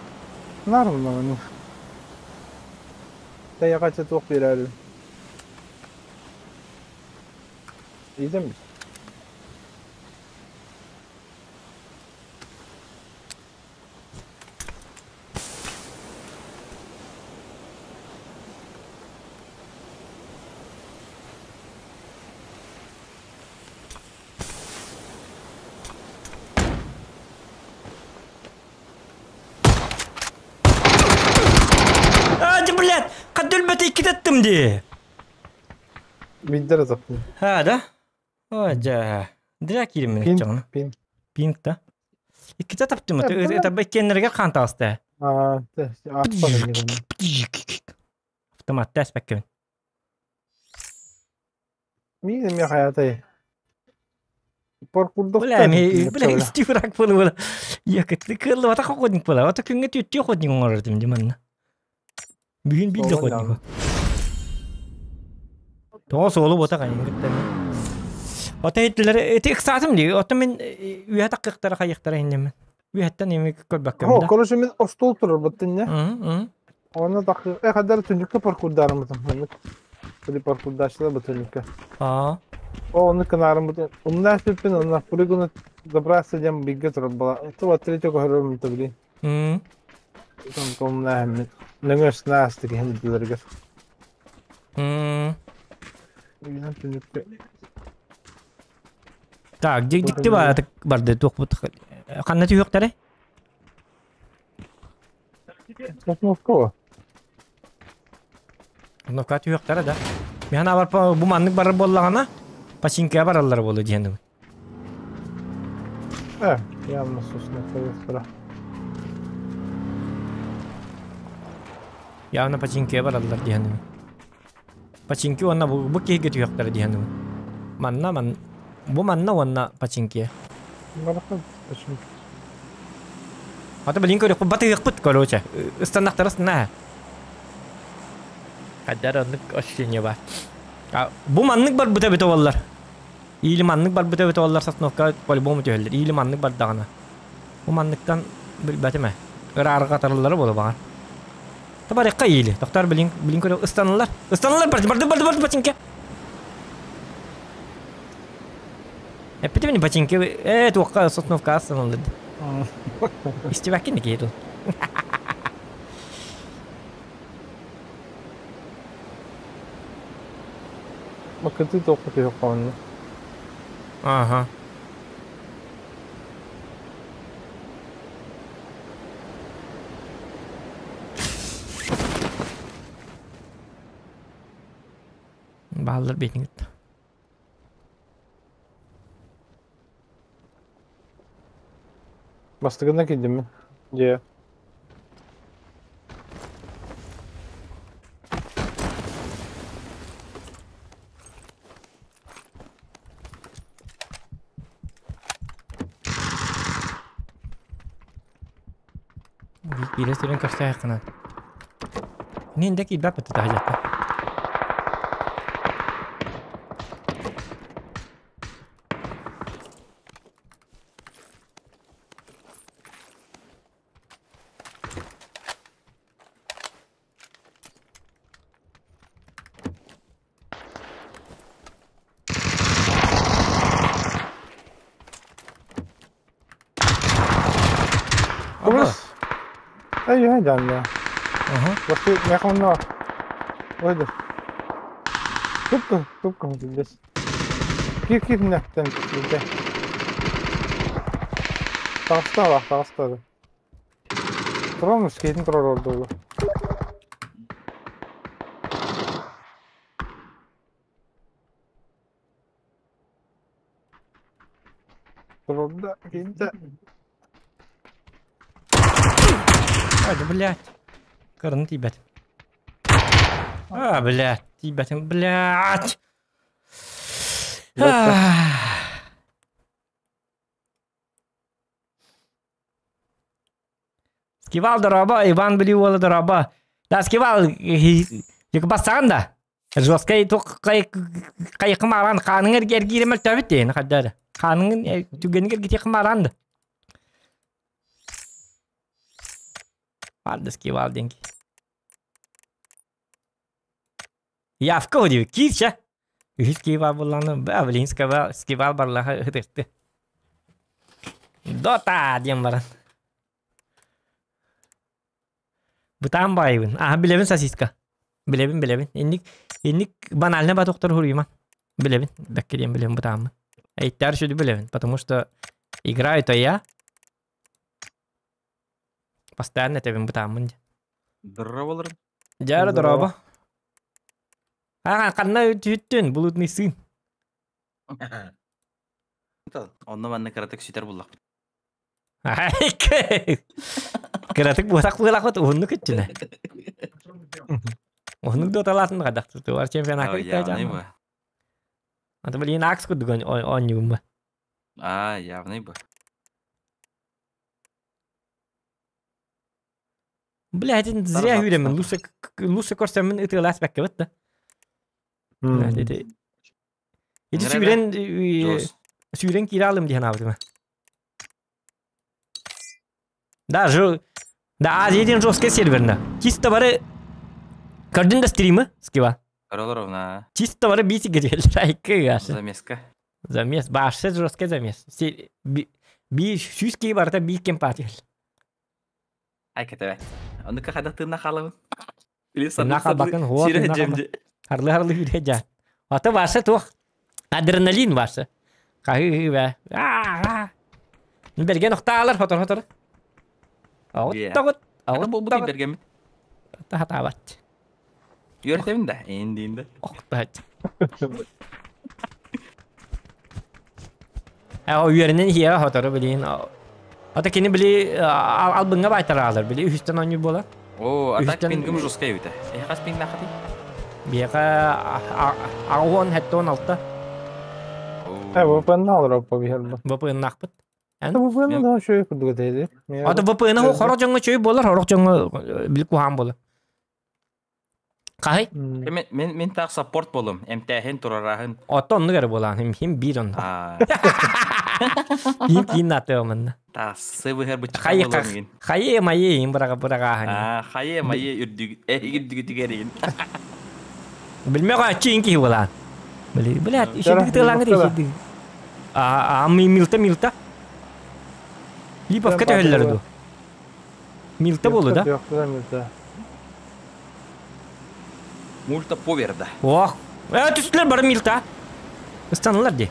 Нормально. Таяҕа туох биэрээри. Иитэн А, блядь, қаддүлбәті иккитеттім де. Биддер атаппын. Ha да? О, жа. Дра киримин Пин, чоңна. пин. Пинг да. Икките таптым. Это беккеннерге қан тағысты. А, Автомат тәс бәккебин. Мин ми хаятай. Паркурда Бля, ми, бля, истифрак болы бола. Якытты кылы вата ходник бола. Вата күнгө түттү ходник оңорор дим диманна. Бүгүн билде ходник. Тоос олу бота кайын гыттан. Ота итлер эти иксатым ди. Ота мен үйә такыктара кайыктара иннемен. Үйәттен эми көрбәккем Хо, да. короче, мен остол турар баттын не. Мм. Оны такы, э хадар түнүккө паркурдарым бутын. Били паркурдашылар бу түнүккө. Аа. О, оны кынарым бутын. Умна сүппин, онна полигону забраться дем бигге турар бала. Това третьего көрөм табли. Мм. Там комна хэммит. Нөңөс наастык хэммит билергер. Мм. Үйнен түнүккө. Так, дикти бар барды туох бут. Канна түйөктәре? Сосновка. Нокка түйөктәре да. Мен бар бу маннык бар боллагана пачинка бараллар болду дигәндем. Э, явно сосновка. Явно пачинка бараллар дигәндем. Пачинки онна бу бу кеге түйөктәре дигәндем. Манна ман бу манна онна пачинки. Баракат пачинки. Ата билин көрөк баты бут короче. Ыстанактар на. Кадар оннык ощущение бар. А бу маннык бар бута бите оллар. Или маннык бар бута бите оллар сосновка по-любому түйөллөр. Или маннык бар дагана. Бу манныктан билбетиме. Ырарга тарыллары болу баган. Табар или. Доктор билин билин көрөк ыстаналар. Ыстаналар бар барды барды барды пачинке. Эпитемени пачинке. Э, туакка сосновка ыстаналар. Истибакин кейду. Макыты тоқы түйөк калны. Ага. Баллар бетин гитти. Бастыгына кидим мен. Же. Бире сөрен көрсө якынан. Нендек идбап бит тажатта. Курс. Ай, я да. Ага. Басты мехонно. Ойды. Тупка, тупка здесь. Кир кир нәктен кирде. Тағыста бақ, тағыста. Тұрамыз, кейтін тұрар орды. Тұрды, кейтін. Ай, блядь. Кырын тибет. А, блядь, тибет, блядь. Скивал дораба, Иван Блиуола дораба. Да, скивал, бассаган да. Жесткай туох хайыкым аран хааның эргиирэ мөлтөөбүт диэн хаддары. Хааның түгэнигэр гитиэхим араан да. Ардыски баал диэн Явка диви киирчэ. Үһүс киһи булланы блин скибал барлаха ытырты. Дота диэн баран. Бытаан баайыбын. Аха билэбин сосиска. Билэбин билэбин. Инник инник банально батоктор хуруйма. Билэбин. Бэкке диэн билэбин бытааммын. Эйттэр сүдү билэбин. Потому что играю то я. Постоянно этэбин бытааммын дьэ. Здорово, Дьара дорообо. Аа ханна түһүттүн булутный сын. Онно манна кыратык сүтэр буллахпыт. Кыратык буотах буолахпыт уһуннук үттүнэ. Уһуннук дуоталаатын хадахты туар чемпионакка Явный бы. Ата блин акс курдук оонньугум ба. А, явный бы. Бля, этин зря хүрэмин. Лучше лучше көрсөммүн ытыалаас бэккэбит да. Ити Ити сүүрэн сүүрэн киирэ алым диэн аабытым. Да, жу Да, Азия жесткая серверна. Чисто бары Көрдүн да стримы, скива. Ролоровна. Чисто бары бити грел. Айкы Замеска. Замес, башсы жесткий замес. Би сүүс кии барыта биир кем патил. Ай кэтэ. Оннука хайдах тыынна хаалабын. Тыынна хаалбаккын, хуа тыынна хаалбаккын. Харлы-харлы үүрэ дьаа. Ата бааса туох адреналин бааса. Хаһыы бэ. Берген охтаалар хотор-хотор. Оҕут Ата бу оҕут бергемит. Хатаабат. Үөртэбин да, эйин да. Охтаат. Үөрэнэн иһиэҕэ хотору билигин. Ата кини били албыҥҥа баайтараалар били үһүстэн оонньуур буолар. Оо, а так пингым жесткай эбитэ. Эһи хас пиҥнаахытый? Биэхэ аҕыс сэттэ уон алта. Э, VPN алар биһэрбэ. VPN-наахпыт. VPN да шөй курдук этэ. Ата VPN хорох дьоҥҥо чөй буолар, хорох дьоҥҥо били куһаан буолар. Хаһый? Мен мен мен таах саппорт болум. Эмтээһин турарааһын. Отто оннук эрэ буолаан, хим хим биир онно. Киин киин наатыа манна. Тассы быһар быччык Хайы болуом игин. хайы майы им быраға бырағааһын. Аа, хайы майы үрдүг үрдүгүтүгэр игин. Билмэ қаччы ин киһи буолаан. Били, блядь, ишидик тылаңы ишидик. А, а милта милта. Липовка төһөллөр ду. Милта болу да? Милта. Мульта поверда. Ох, түстүлэр бары милта. Ыстанылар ди.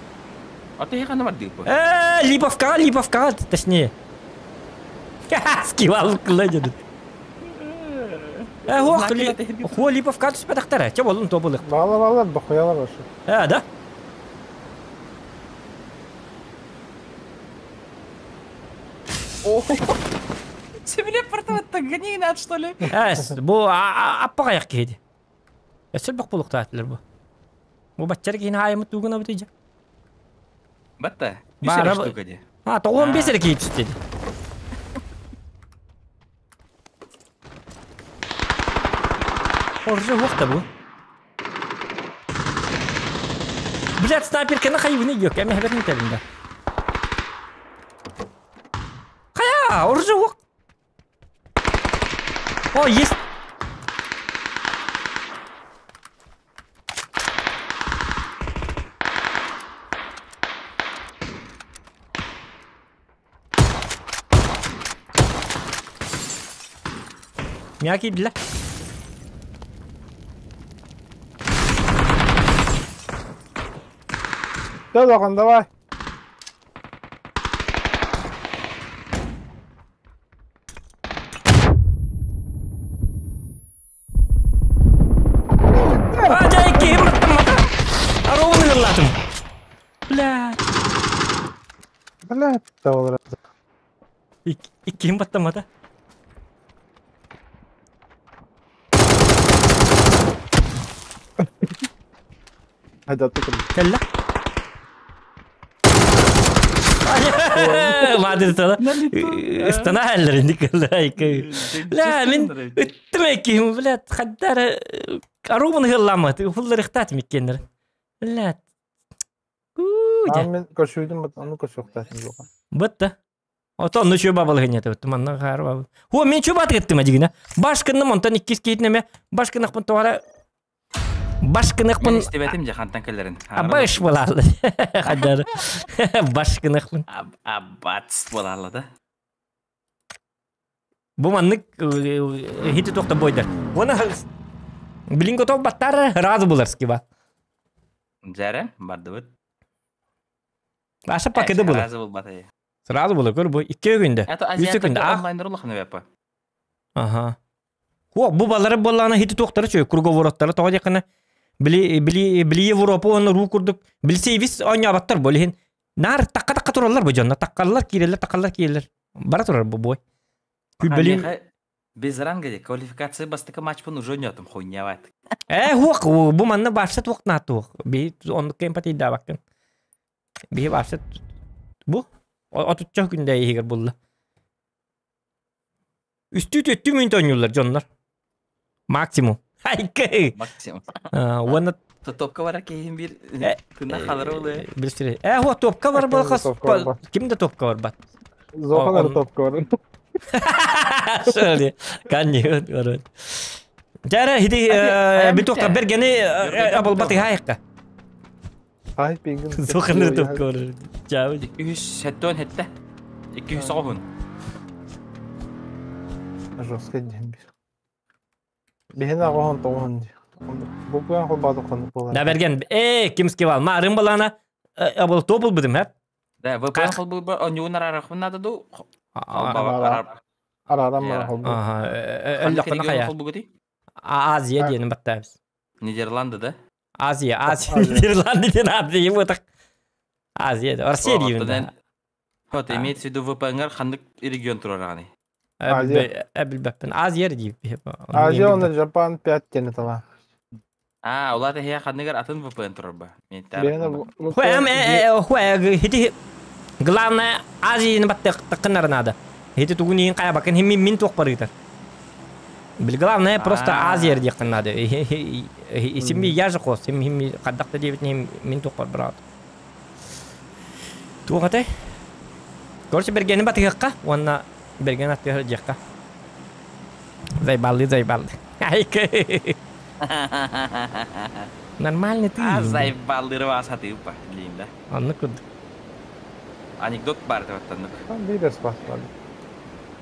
А ты хана бар дип. Липовкаға, Липовкаға, точнее. Скивал кылай деді. Хо, хо, Липовка түспәтәхтәр. Че болун то булык. Бала бала бохуяла башы. Да? Себелеп портаватта гони над что ли? Эс, бу аппак аяк киһиди. Өссө бак булуктаатылар бу. Бу баччар киһини хаайымыт тугуна бутыйжа. Батта. Бара штука ди. А, тоҕуон бес эрэ киһи түстэ ди. Оржа уох да бу. Блядь, снайперканы хайыбыны yok. Эми хэбэтин тэбинде. Хая, оржа уох. О, есть. Мягкий для. Все, Лохан, давай. Блядь. Блядь, того Иккиһин баттаммата. Кэллэ. Маадыртала. Ыстана әлләрин диккалла. Ла мин үттүм иккиһин, блядь, хаддара Арубун ыһылламмыт, уһулларыхтаат миккеннер. Блядь. Мен көрсүүдүм бат, ону көрсүөхтаатым дуоха. Бытта. Ото онну чүө бабалыһынньата бытты манна хаары бабыл. Хуо мен чүө батыгыттым адигина. Баш кынным онтон иккис киһитинеме баш кынахпын тоҕара баш кынахпын Мен истибэтим же хантан кэлэрин. Абаш буолаалла. Хаддар. Баш кынахпын. Абац буолаалла да. Бу маннык хити туохта бойдар. Уона билин готов баттар разы булар скиба. Дьэрэ, бардыбыт. Аша пакеты булар. Сразу булбатай. Сразу булар, көр бу 2 күндө. Это 3 күндө. Онлайн улахан эбэппэ. Аха. Хо бу балары боллаана хити туохтары чөй круговороттары тоҕо диэххинэ били били били Европа уонна руу курдук билсейбис оонньообаттар бу илиһин наар такка такка тураллар бу дьонно таккаллар киирэллэр таккаллар киирэллэр бара турар бу бой. Күлбэлин Без ранга де квалификация бастакы матчпын уже ойнотум хуйняват. Э хуох бу манна барса туох наатуох би оннук эмпатийдаабаккын. Биһи барса бу отучча күндэ иһигэр булла. Үстүү түөттүү мүнт оонньууллар дьоннор. Максимум. Айкы. Максимум. Уонна Топка бара киһин бир тына халары олы. Билсире. Э, хуа топка бар болхас. Ким да топка барбат. Зохалар топка бар. Sorry. Канни бар. Жара хити битокка бергени абалбаты хайыкка. Хай пингин. Зохалар топка бар. Жабы. 270 хетте. 290. Жестко дем бир. Биһин аҕаһын тоҕуһун дии. Бу күөн холбаатаххын буолар. Да берген. Э, ким скивал. Ма рым балана абыл тобул быдым, хэ? Да, VPN холбу онюун арарахпын надо ду. Арарам мара холбу. Ага, өллөккөн хая. Холбугути? Азия диэн баттабыз. Нидерланды да? Азия, Азия, Нидерланды диэн Азия бутак. Азия, Россия диэн. Вот, имеется в виду VPN-гар ханнык регион турар Азия. Билбэппин. Азия дип. Азия онно Japan 5 диэн этала. А, улата хия ханныгар атын VPN турар ба. Хуэ, хуэ, хити главное Азияны баттыккыннар надо. Хити тугун кая бакын хим мин туох барытар. Бил главное просто Азия диэккин надо. Симби я же хос, хим хим каддакта диэбит хим мин туох бар брат. Туохатай? Короче, бергени батыгакка, уонна берген аттыгар дьиэххэ. Зайбалды, зайбалды. Айкы. Нормальный ты. А зайбалдырва сатыпа, линда. Анны куд. Анекдот бар деп аттандык. Бир спас бар.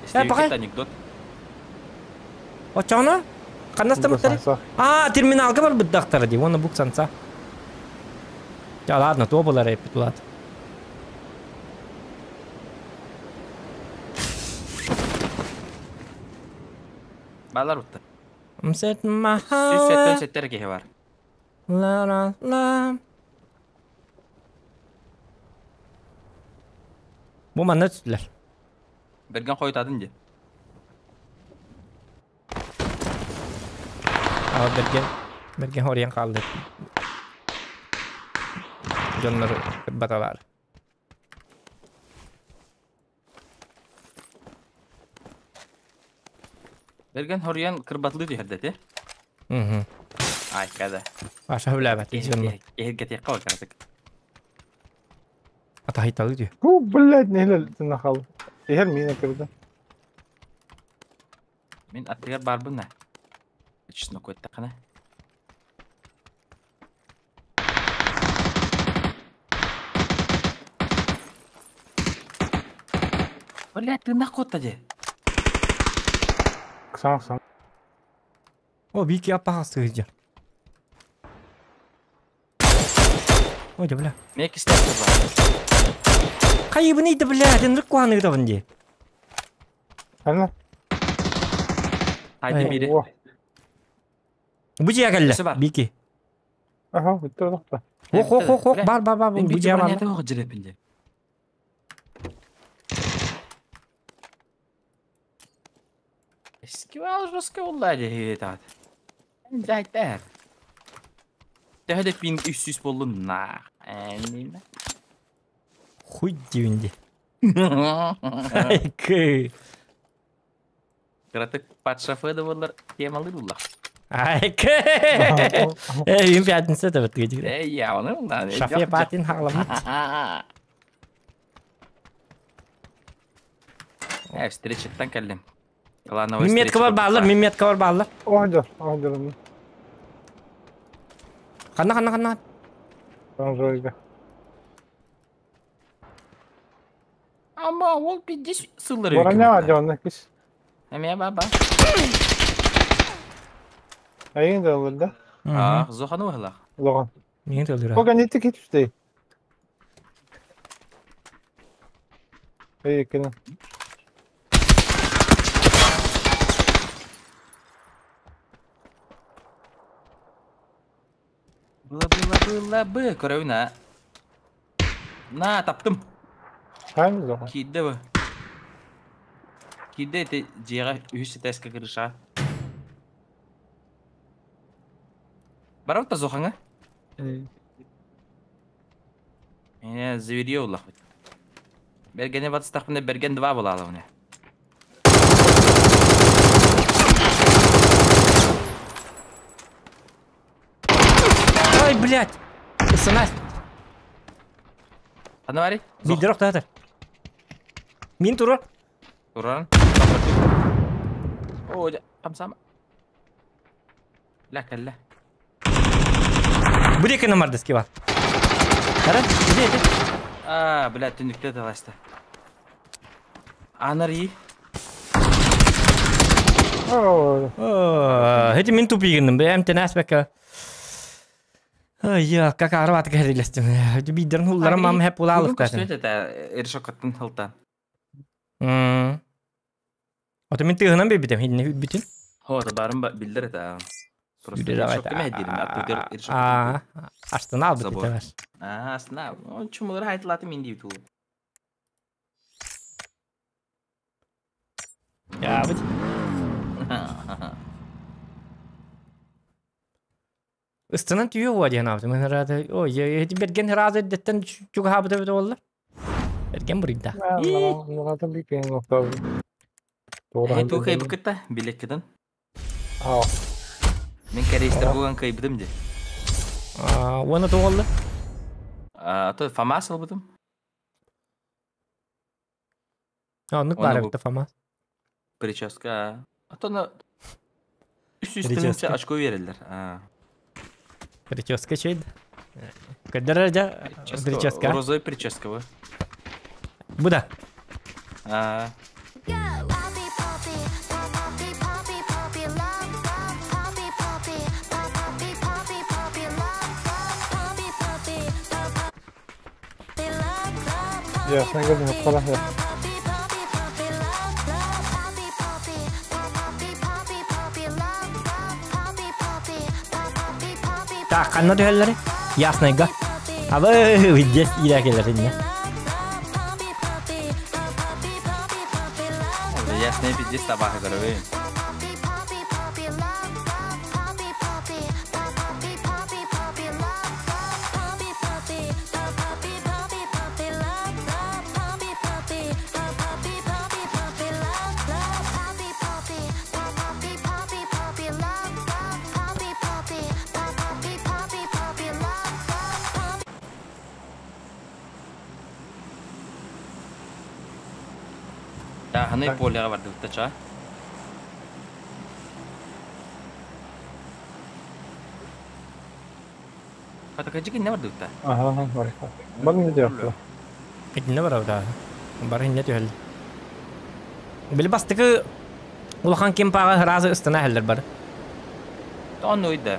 Истебит анекдот. Очоно? Каннастамыттары? А, терминалга бар быддактары ди. Оны буксанса. Я ладно, то было рэп, ладно. Балар утта. I'm setting my Сүүс heart. сеттен киһи бар. La la la. Бу манна түстүлэр. Берген хойтадын ди. А берген берген хориян қалды. Дьоннор баталар. Берген хориян кырбатлы түһэрдэти. Мгм. Ай, када. Аша хүләбәт дьоннор. Эһиргэтиэххэ бар кыратык. Атахайталы дүү. Ху, блядь, нехле тынахал. Эхер мина кырды. Мин аттыгар барбын на. Честно көттақына. Блядь, ты нахуй же. Ксан ксан. О, бики аппахасы сыгыжар. Ой, да бля. Мен кистеп бар. Кайыбын иді бля, ден куаны гыдабын ди. Ана. Хайды бири. Бу жия келле. Өсі бар. Бики. Аха, бүтті тоқта. Ох, ох, ох, ох, бар, бар, бар, Мен бу бити жия бар. бронята оқ жүрепінде. Эскивал жестко олла дет. Зайтер. Төһөдө пинг 300 болду на. Әнин. Хуй дивинди. Кы. Кыратык патша феда боллар темалы булла. Айка. Э, им пятница это вот где. Э, я оны да. Шафе патин халамыт. Э, встречаттан кэллим. Клановый Мимметка бар баалар, мимметка бар баалар. Оһдор, оһдор. Ханна, ханна, ханна. Оранжевыйга. Ама ол пиздец сыллары. Бороня дьонно кис. Эме баба. Айын да олар да. А, зоханы уһлах. Лоған. Мин төлүрэ. Пока не тик түстей. Эй, кene. Было было было бы көрөбүн На, таптым. Хайм зоған. Киирдэ бу. Киирдэ ити дьиэҕэ үһүс этээскэ кырыша. Барабыт да зохаҥа? Э, зверье улахпыт. Бергене батыстахпына берген два булаалабыны. Ой, блядь. Ысынас. Ханна барый? Бидер охтатыр. Мин турар. Туран. О, хамсама. Ла кэллэ. Бу диэки намардыски бар. Ара, иди, иди. А, блядь, түннүктэ таласта. Анари. О, Эти мин тупигинным, бэм тенас бэка. Ай, как арват кэрилестим. Бидерн хулларым мам хеп улалыктатын. Это решокаттан хылтан. Ото мин тыгынан бибитем, хинне бүтүн. Хо, барым билдер это. Просто А, астына алды битемес. А, астына. Он чумулар айтылаты мен дейт ол. Я бит. Ыстынан түйе буа диэн аабытым. Мен рада, ой, берген разы деттен чугаабыта бит оллар. Берген бурыйда. Муратын бикен оқтау. Ту кайбы кытта, билеккеден. Аа. Мен корейстер булган кайбыдым де. Аа, оны тоғолды? А, то ФАМАС албытым. Оннук баар эбит ФАМАС. Прическа. А то на 300 очко берелер. А. Прическа чейд. Көддөрөр жа прическа. Розовый прическа бу. Бу да. А. Ясно, говорю, хорошо. Так, ханна түһэллэри? Яснайга. Абы, видес иирэ келер инне. Ясный пиздец табаха көрөбүн. Ханы полеға барды бұтта ча. Хата не барды бұтта? Ага, бар. Бар не делать? Не бар да. Бар не түһэл. Били бастыкы улахан кемпага разы ыстана хәлләр бар. Тонну иде.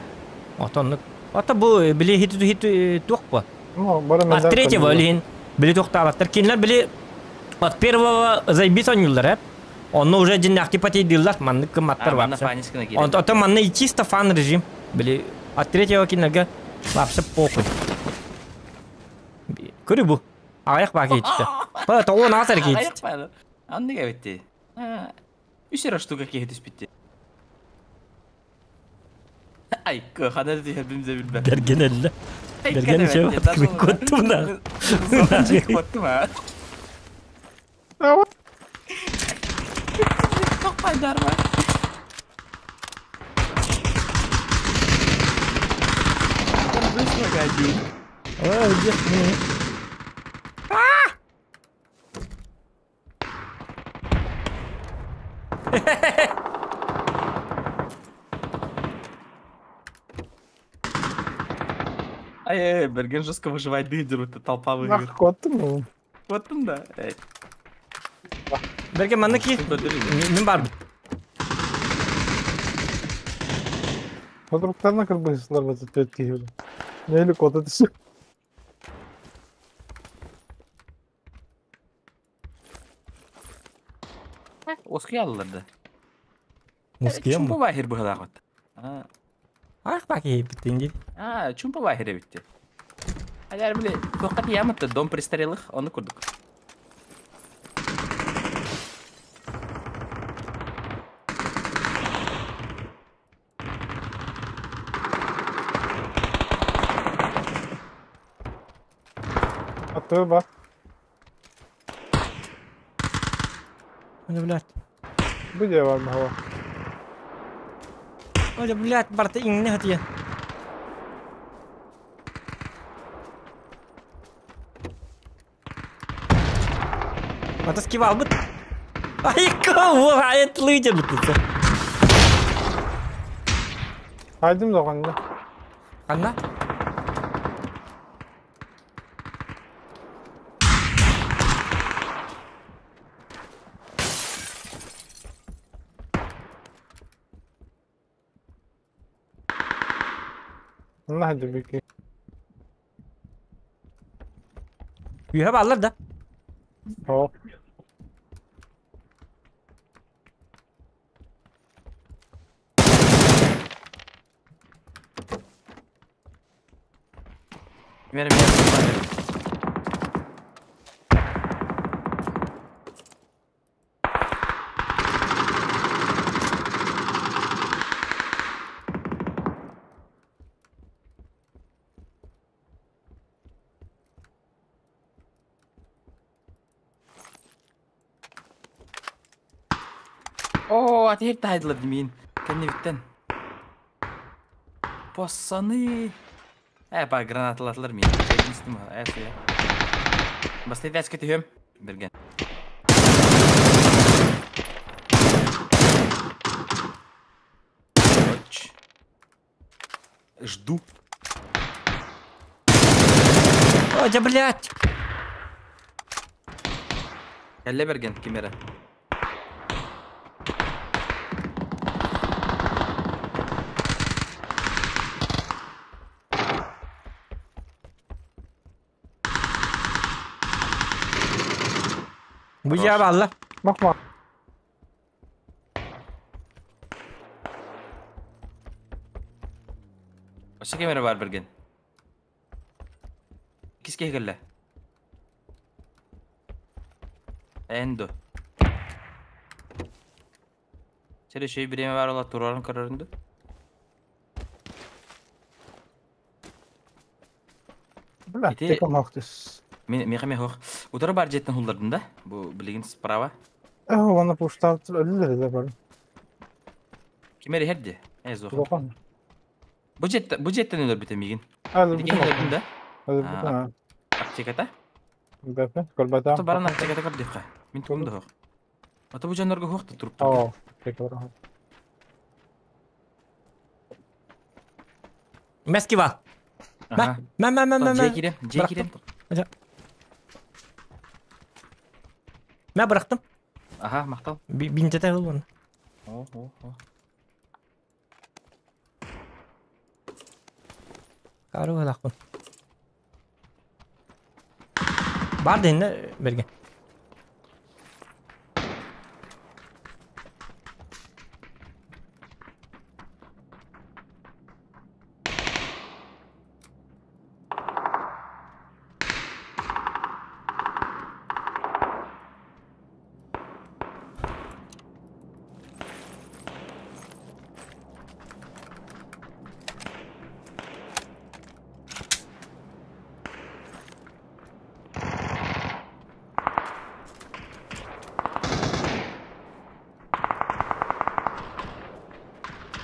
Отонну. Ата бу били хит хит тук бу. Ну, бар От третьего лин били туктабаттар. Кинлер били от первого заебись онюллар, Онно уже диннахти патейдыллар, маннык кыматтар вообще. Он ото манны и чисто фан режим. Били от третьего кинлерге вообще похуй. Көрү бу. Аяк бак кетти. Ба тоон азыр кетти. Анны кебетти. Үс штука кетип битти. Ай, хана дия бимзе билбе. Берген эле. Берген чөп коттум да. Коттум а. Токпайдарма. Один. Ой, где Ай, Берген жестко выживает лидер, это толпа выиграет. Нах, коттым. Вот он, да. Эй. Берген манна ки. Мин бар. Подруктарына кырбыйсылар бата төт киһи. Нели кота түсү. Оскы алларды. Муския Чумпа му. бахир быһылаах вот. А, Ах, баки биттин а, чумпа бахир битти. Алар биле, тоқат ямытты, дом престарелых, оны курдук. Аты бар. Ой, блядь. Бу же бар баха. Ой, блядь, барта иңне хатия. Ата скивал бит. Ай, кого? Ай, лидер бит. Хайдым да канда. Анна? Анна хайдым бики. Үйе баллар да. О. Мене мен. О, а теперь тайдлар мин. Кәнне биттен. Пацаны. Ба гранаталатлар мин. Единственное, суя. Басты вязка түйем. Берген. Оч. Жду. Ой, да, блядь. Кәлле берген кемера. Бу я балла. Мах мах. Оша кемера бар берген. Киске кәлле. Эндо. Сері шөй биреме бар ола турарын көрөрүндү. Бля, Ити- тек махтыс. Мен меха мех. Утары бар жеттен хулдардын да. Бу билигин справа. О, аны пуштап өлүлөр да бар. Кемери херди. Зох. Лоқан. Бу жеттен бу жеттен өлөр бите мигин. Әлі Диген өлөрдүн да. Әлі Аптеката. Бәпе, көлбәтә. Ото баран аптеката көр дикка. Мин тугум да хох. Ото бу жаннарга хох та туруп. О, тек бар. Мәскива. Ага. Мә, мә, мә, мә, мә. Же кирем, же кирем. Мә бырактым. Ага, мактал. Бинтете бул оны. О, о, о. Кару халакпын. Бар дегенде берген.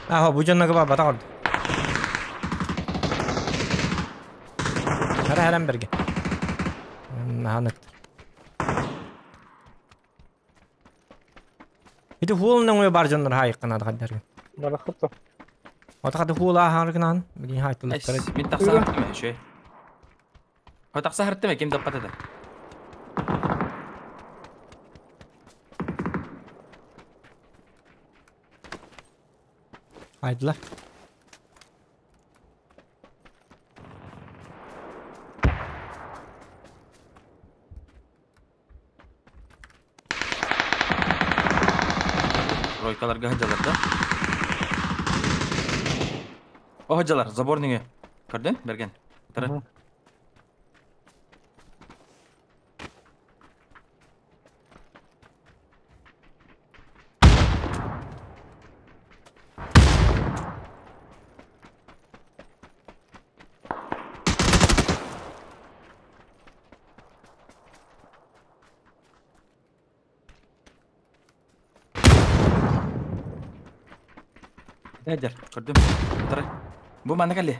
Аха, бу жонного бар бата корду. Хәрәм берге. Наһаныктыр. Ити хуул нөҥүө бар дьоннор хаайыкканаады хаддаргын. Барахыта. Ота хады хуул ааһааргынаан билигин хаайтылыктара. Мин тахса хартым үчүгэй. О тахса хартым ким даппат этэ. Хайдылар. Тройкаларга сылдьаллар да? О сылдьаллар, забор нөҥүө. Көрдүн, Бэргэн? Тары. Эдэр, көрдүм. Утары. Бу манна кэлли.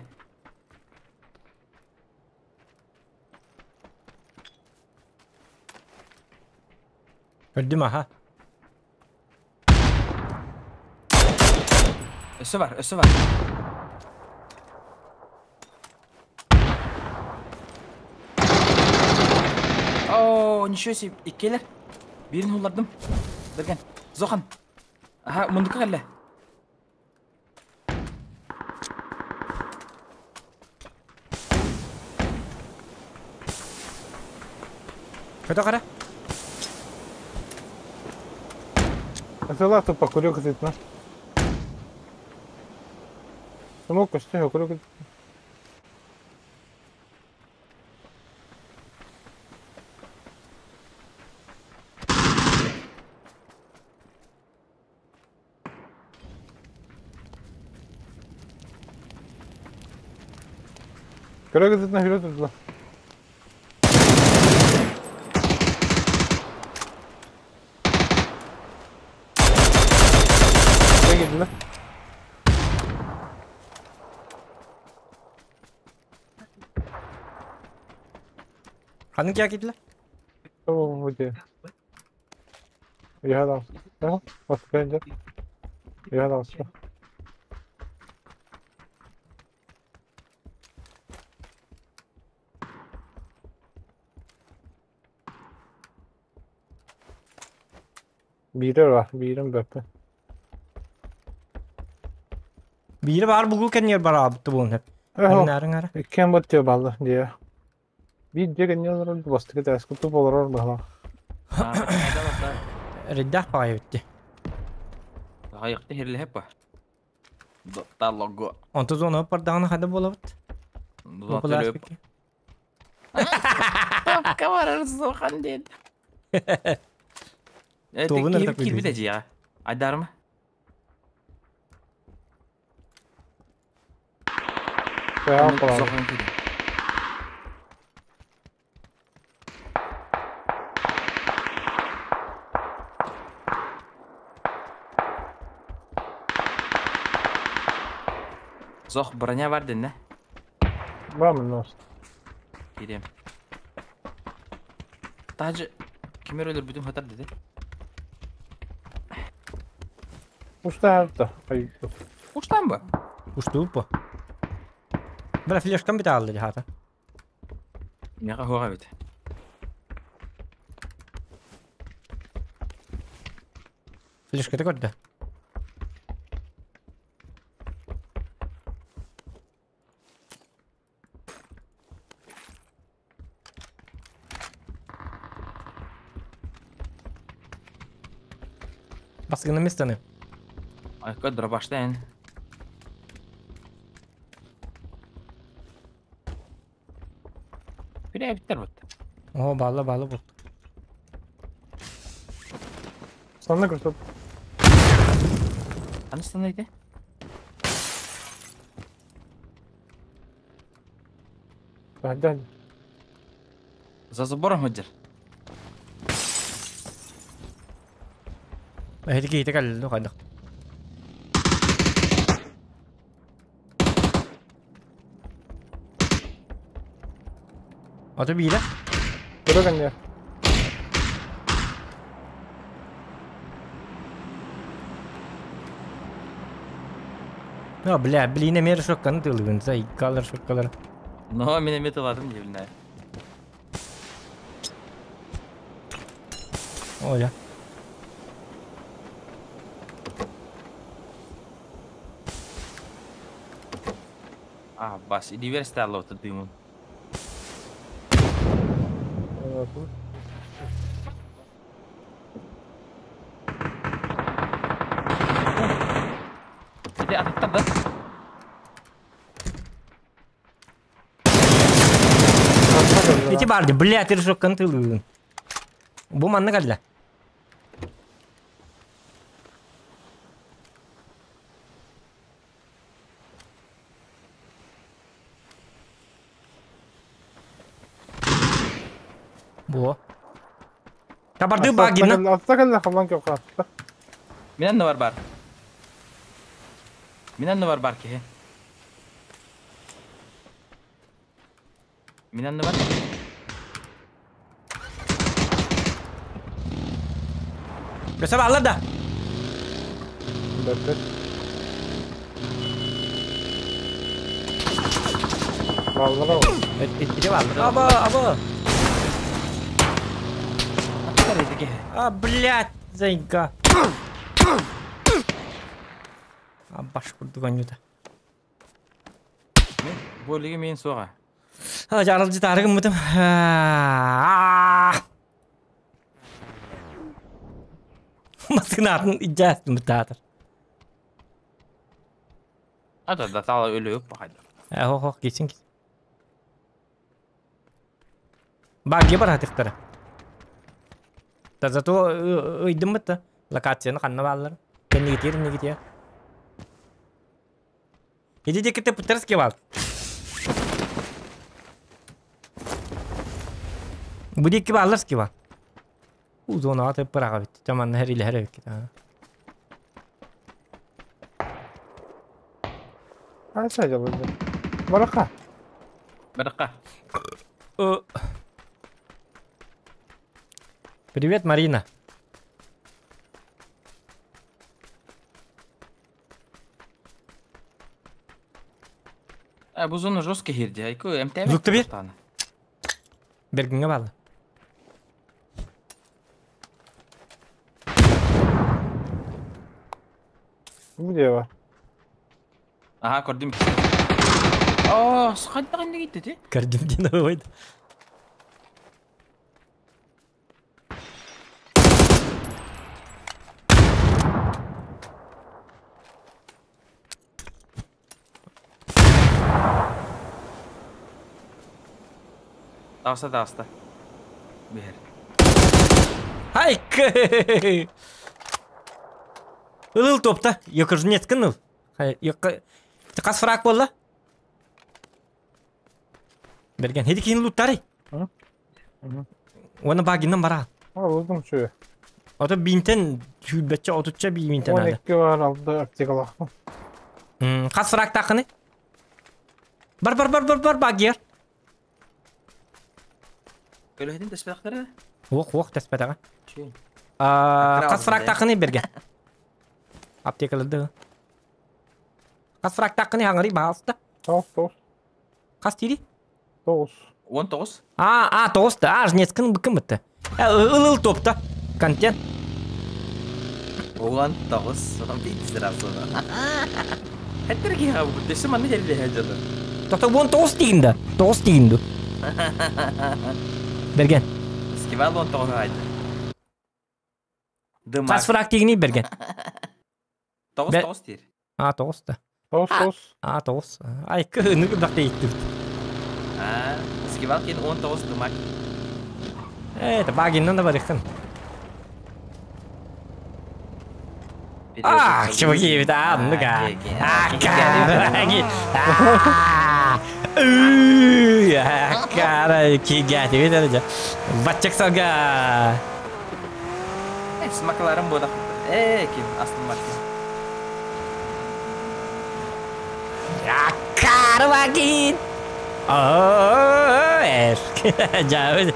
Көрдүм аха. Өссө бар, өссө бар. О, ничего себе, иккилэр. Бирин уллардым. Берген. Зохан. Аха, мундукка кэллэ. Көтө қара. Атылар тупа күрүк ытытна. Смок көстө күрүк. Күрүк ытытна хүрө турдула. Кирдилэр. Ханнык дьаа киирдилэр? О, где? Я дал. Да? Вот дал. Я дал все. Биирэ бар, биирин бөппүн. Биирэ баар бугул кэннигэр бараабытты буолун сөп. Ары ары. Иккиэн бот диэ балла диэ. Биир дьиэ кэннигэр олорор бастакы этээскэ туп олорор быһалаах. Эрэйдээх баҕайы эбит дии. Аҕыйахта иһиллэһэп ба. Дота лого. Онто зона бардаҕына хайда буолабыт? Топка барар суохан диэн. Тугун Киһи киирбит эдьиэҕэ. Айдарма. Зох броня бар дэннэ. Бамын Киириэм. Таһдьа ким эрэ өлөрбүтүн хатар деді. Устаабыта. Устаан ба? Устубут бу. Бра флешкам бит аалла дьаһаата. Миэхэ суох эбит. Флешката көрдө. Баскыны местаны. Айка дробаштайын. Бire биттер бут. О, балла балла бут. Санна көрсөт. Аны станайды? Бәдән. За забором ходер. Эһиги киһитэ кэллэ хайдах. Ото биирэ. Көрө кэннэ. Ну, бля, блин, эмиэ решетканы тылыгын, заикалар, решеткалар. Но мин эмиэ тылатым диэбинэ. Оля. А, бас, иди версталло дымын. Ити атыттар да. Ити барды, бля, ты решетканы тылыгын. Бу манна кэллэ. Бу. Табарды багина. Атта кэллэ халлан кеп хаатта. Мин анны бар бар. Мин анны бар бар киһи. Мин анны бар. Göse bağlar da. Бэппэт. Баллара ол. Ити bağlar. Аба, аба. Аттар ити киһи. А, блядь, зайка. А, баш курдук анюта. Мен бу мен суоҕа. А, жарылжы тарыгым мытым. Масынатын ижастым театр. Ата да тала өлүп бахайда. Хо хо geçin git. Баги бар хатыктара. Та зато ыйдым бытта. Локацияны ханна баллар. Кенни гитер, не гитер. Иди декете путерский бал. Будики балларский бал. Узона аты пырага бит. Жаман хер или хер бит. Айса жабылды. Барака. Баракка. Привет, Марина. А бу зона жесткий хирди. Айку МТМ. Звук тебе? Бергинге балы. Бу дева. Ага, көрдүм. Оо, схадда кандай кетти ти? Көрдүм ден ойды. Таҕыста таҕыста. Бер. Хайк! Ылыл топта. Йокыржнец кыныл. Қас фрак болла? Берген. Хеди кейін луттары. Оны багиннан бара. Алдым чү. Ото бинтен хүлбәтче отучча би бинтен ады. 12 бар алды аптекалах. Қас фрак тақыны? Бар бар бар бар бар багер. Көлөһүтүн тэспэхтэрэ. Оқ оқ тэспәтәгә. Чү. Қас фрак тақыны берген. Аптекаларды. Қас фрак тақыны аңари бағалысты. Тоғыз, тоғыз. Қас тири? Тоғыз. 19. А, а, тоғызты. А, жнецкін бікін бітті. Ылыл топта. Контент. 19. Содан бит сразу. Хеттер ки ха бу дэсэ манны хелле хажады. Тоқта 19 дегенді. 9 дегенді. Берген. Скивал 19 айды. Дыма. Қас фрак дегені берген. 9 9 тир. А, 9-ты. Тоғыз, тоғыз. А, 9. Ай, кыны кыдақ дейттіп. А, скивал кен 19 дымак. Это багиннан да бар екен. А, чуваки, а, ну-ка. А, караги. А, караги, гати, видите? Батчак салга. Смакаларым бода. Э, ким Астон Мартин. А, карвагин. О, эшк. Дьаабы.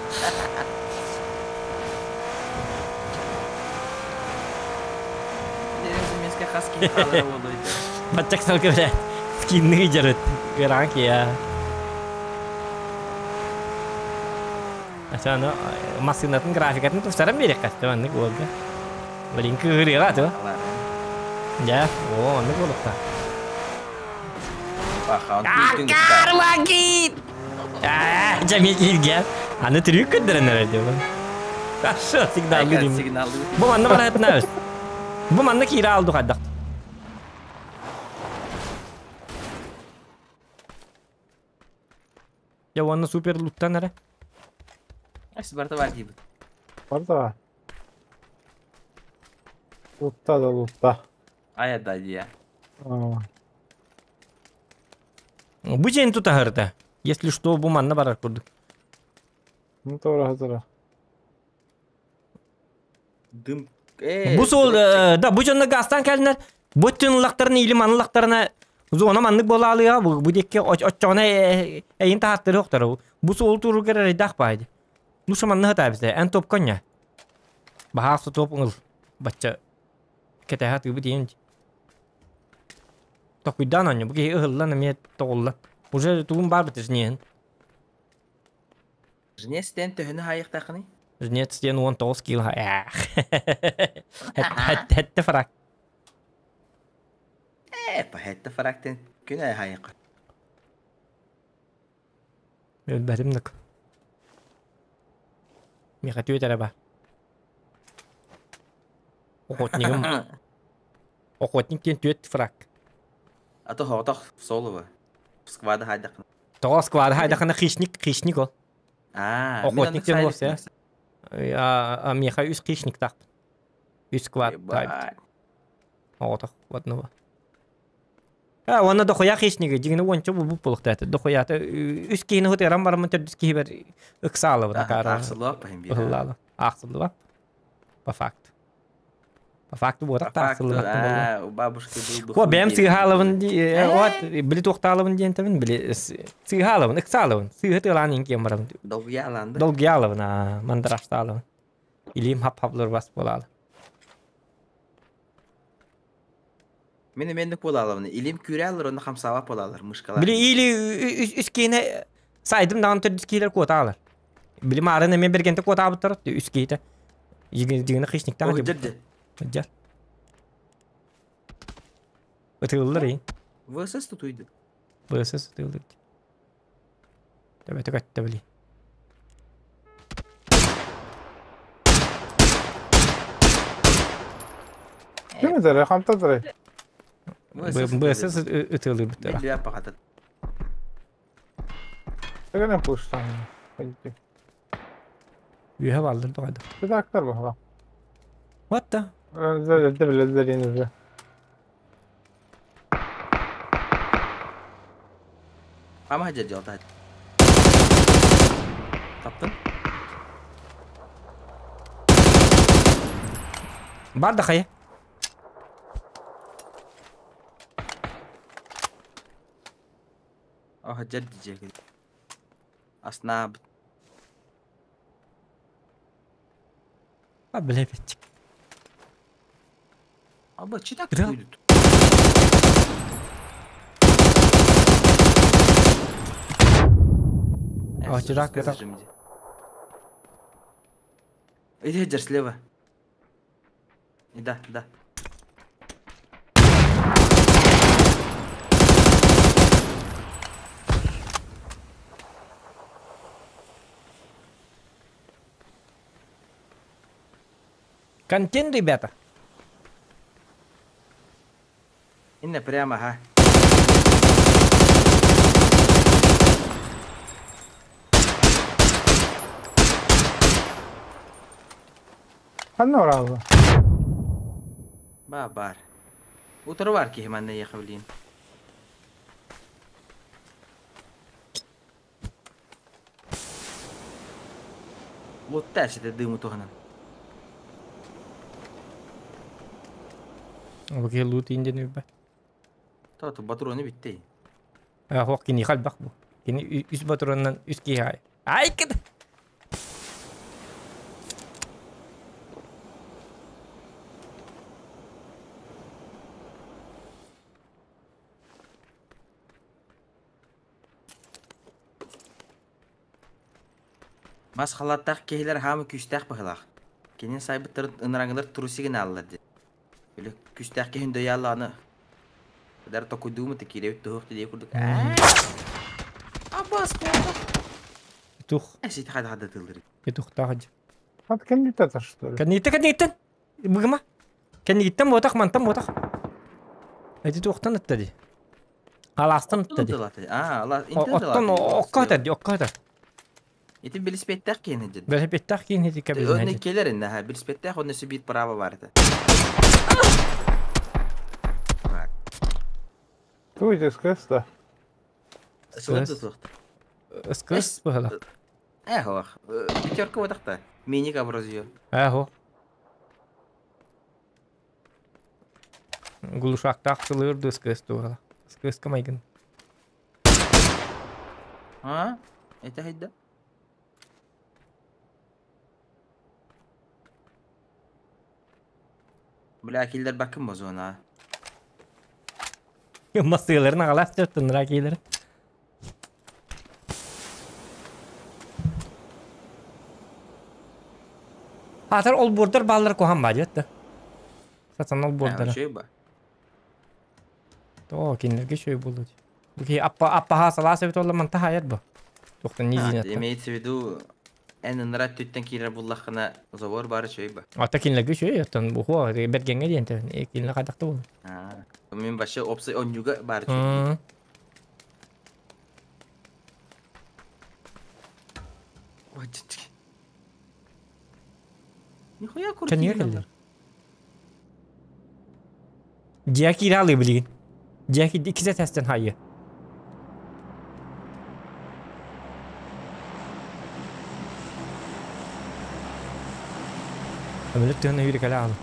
Миэскэ хас киһи хаалара буолуой да. Баччак салгы бля. Скинны жарыт. Ыраан кия. Аны массыынатын графикатын тупсаран биэриэххэ маннык уолга. Блин, кыырыаҕа то. Дьэ, о, оннук буолуохтаах. Карлагит! Дьэ, мен кииргэ. Аны трюк көрдөрөн эрэр диэбин. Хорошо, сигналлыы деймин. Сигналлыы. Бу манна бараһытына өс. Бу манна киирэ алду хайдах. Дьэ уонна супер луттан эрэ. Ас барыта бар диибит. Барыта бар. Лутта да лутта. Ая да дия. Бу дьиэн тутаһырда. Если что, бу манна барар курдук. Ну тура тура. Дым. Бу суол да бу дьонно газтан кэлинэр. Бу өттүн ыллахтарына или манна ыллахтарына зона маннык буолаалыа бу бу диэки оччоҕуна эйин таһааттары охтору. Бу суолу туругар эрэйдээх баайды. Ну шаманны хатаабыта эн топконья. Баһаас топ ыл. Бачча кэтэһэ тыыбыт иэн. Токуйдаан онньу бу киһи ыһыллан эмиэ тоҕуллан. Уже тугум баар бит жнеһин. Жнец диэн төһөнү хаайыахтааххыный? Жнец диэн 19 кило. Хэтте фрак. Хэтте фрак диэн күн ай хаайыахха. Өлбөтүм дык. Миэхэ түөт эрэ бар. Охотнигым. Охотник диэн түөт фрак. А то хоҕотох соло Сквада хайдахына. Тоҕо сквада хайдахына хищник, хищник ол. Аа, Охотник диэн буолса. А миэхэ үс хищниктаахпын. Үс сквад таайбыт. Оҕотох одного. А, уонна дохуя хищниги, дьиҥинэ уонча булбут буолуохтаата. Дохуята үс киһини хытыаран бараммын төрдүс киһибэр ыксаалабын акаара. Аахсыллыбаппын Аахсыллыбап. По факту. По факту буотах таахсыллыбаттан У бабушки был бы Ко бэм сыыһаалабын вот били туохтаалабын диэн тэбин били сыыһаалабын ыксаалабын сыыһы тыалаан иҥкиэн барабын Долгуйаалаан долгуйаалабын аа мандараштаалабын илиим хап-хаплыр бас буолаалы Мин эмиэнник буолаалабын. Илим күүрээлэр онно хамсаабат буолаалар мышкалар. Били или үс киһини сайдым даҕаны төрдүс киһилэр куотаалар. Били маарын эмиэ бергенте куотаабыттар үс киһитэ. Дьигини хищниктаах Дьэр Дьэр. Ытыыллар ий. ВСС тутуйду. ВСС ытыыллар. Төбөтө көттө били. Ким этэр? Хантан этэр? ВСС ытыылыыбыттара. Билбэт пахатат. Тегенен пуштан. Үөһэ бааллар доҕойдо. Редактор баһа. What the? Өлдө Ама дьэ Таптын. Бар да хайа. Оха дьэр дьэ. Аснабыт. А блядь. Аба читак Да. будет. А, читак, это- Иди, держ слева. И да, да. Контент, ребята. Инна прямо, ага. Ханна оразы. Ба бар. Утро бар киһи манна ехавлин. Вот это дыму туһанан. Окей, лут инден үбэ. Тото патроны битти. Хоқ кини халбақ бу. Кини үс батураннан үс киһи Ай кыд. Мас халаттаах киһилэр хаамы күүстээх быһылаах. Кини сайбыттарын ыныраңылар трусигын ааллар дии. Били күүстээх киһин дөйааллааны дар токуйдууму киирэбит туһуох дии курдук. Абас Тух. Сити хада хада тыллыр. Петухтаах дьэ. Хат кэнниттэн что ли? Кэнниттэн кэнниттэн. Быгыма. Кэннигиттэн буотах, мантан буотах. Эти туохтан ытта дии. Алаастан ытта дии. Аа, Оттон окко ытар дии, окко ытар. Ити билиспеттээх киһини дьэ. Билиспеттээх киһини дии кэбиһин. Онно келер инне ха, билиспеттээх онно сибиир право бар это. Туй СКС да. СКС. СКС быһала. Э, хоох. Пятерка вот Миник абразио. Э, хо. Глушактаах сылыыр СКС туһала. СКС майгын. А? Это хайда? Бля, киллер бакын бозуна. Масыыларын аҕалаас төртүннара киилер. Атар ол бурдар баллар кухан ба жетти. Сатан ол бурдар. То кинилерге шөй болду. Бу ки аппа аппа хасалаа себет олла манта хаят бу. Тоқтан не зинат. Имеется в виду эн ынырат түттен киирер буллахына забор бары шөй ба. Ата кинилерге шөй оттон бу хуа бергенге диэн кинилер кадакты бул. Мен башы опсай онюга бары шөй. Нихуя Кэннигер кэллэр. Дьяки ралы билигин. Дьяки иккисе тэстен хайы. Өмөлөт тыһына үйрі кэлэ аалы.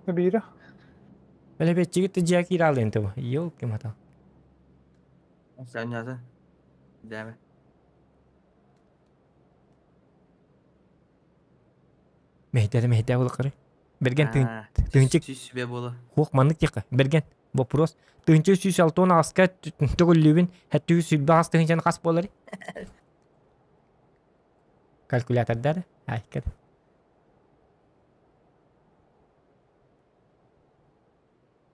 Бира. Бэлэ бетчигит дьяки ралы энте бу. Ёлки мата. Sen yazın. Değil mi? Мехтере мехте булакары. Берген тыынчык. Сүс бе болу. Хуох маннык тиqa. Берген. Вопрос. Тыынчы сүс алтон аска төгүллүбүн хәттүгү сүлбэ ас тыынчаны кас болар. Калькулятордар. Айкыр.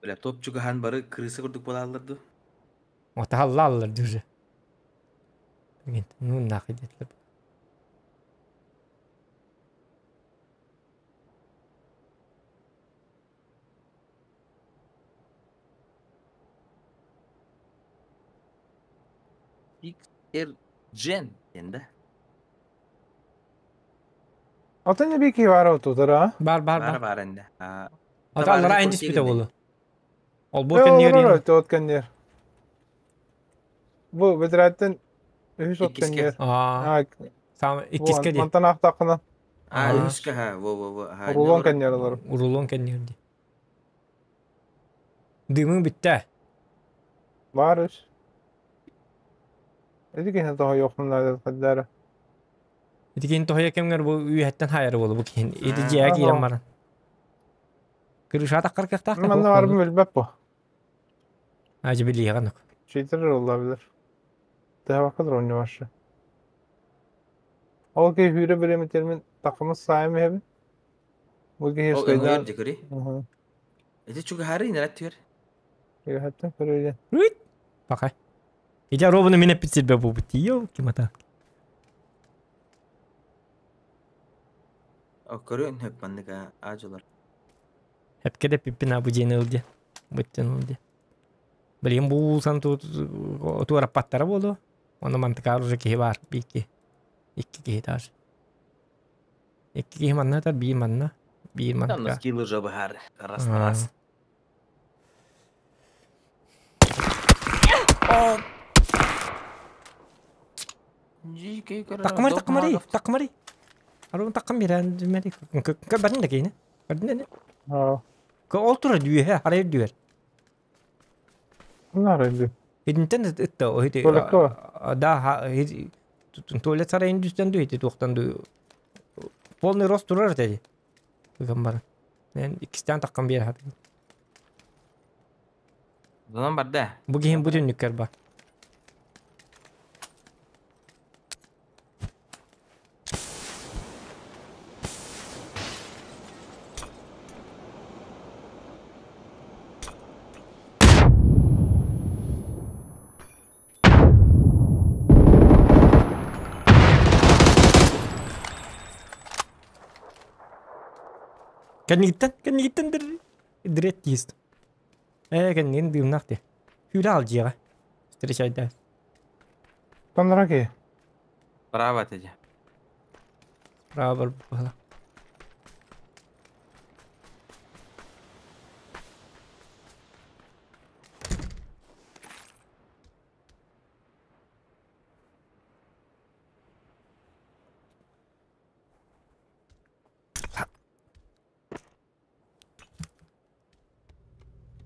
Бля, топчуга хан бары крысы курдук болаларды. Ота аллар дүрі. Берген. Ну нахуй детлер. XR Gen енді. Ата не бики бар отутара? Бар бар Бар бар. бар енді. Ата аллар айын диспите болу. Ол бу Э, кеннер. олар от кеннер. Бу бедрәттен үс от Иккиске. кеннер. Аа, сам иккиске ди. Мантан ахтакына А, үске ха, во во во. ха, рулон кеннер алар. Урулон кеннер ди. Дымың битте. Бар үс. Эди кеннер того йокмун каддара. Итикин тохя кемгер бу үйәттен хайыр болу бу кин. Иди жия кирен баран. Кырыша таккар кактак. Манна бар билбеп бу. Ажы били ганык. Читер olabilir. Daha bakılır oyunu başı. Ол ки хүрө биреметермен такымы сайым хеб. Бу ки Ол хесайдан. өңөр дикри. Эти чуга хары нерат түгер. Хәттен көрөйден. Уит. Бакай. Ижа робуну минеп битсирбе бу бит. Ёлки мата. О, көрөн хөп манныга ажылар. Хепке де пиппин абу жени ылды. Буттен ылды. Билин бу сан ту туара паттара болду. Оны мантыкар уже кихи бар. Бики. Икки кихи таш. Икки кихи манна тар бир манна. Бир Там мантыка. скиллы жобы хары. Раз раз. Такмари такмари такмари. Арун таккам бирен мери. Кө бардын да кейне. Бардын не? Ha. Ол турар дүйэһэ, арай үрдүгэр. Наар үрдү. Итинтэн ытта, ити Туалекка да, туалет сарайын дүстэн ду, ити туохтан ду полный рост турар этэ. Ыган баран. Мен иккистээн таххан биэр хатыгын. Донон барда. Бу киһин бу түннүккэр бар. Кэннигиттэн, кэннигиттэн дыр дирет тиист. Ээ, кэннигин дыымнаах дии. Хүүлэ ал дьиэҕэ. Встречайда. Таннара ки. Право теде. Право бар.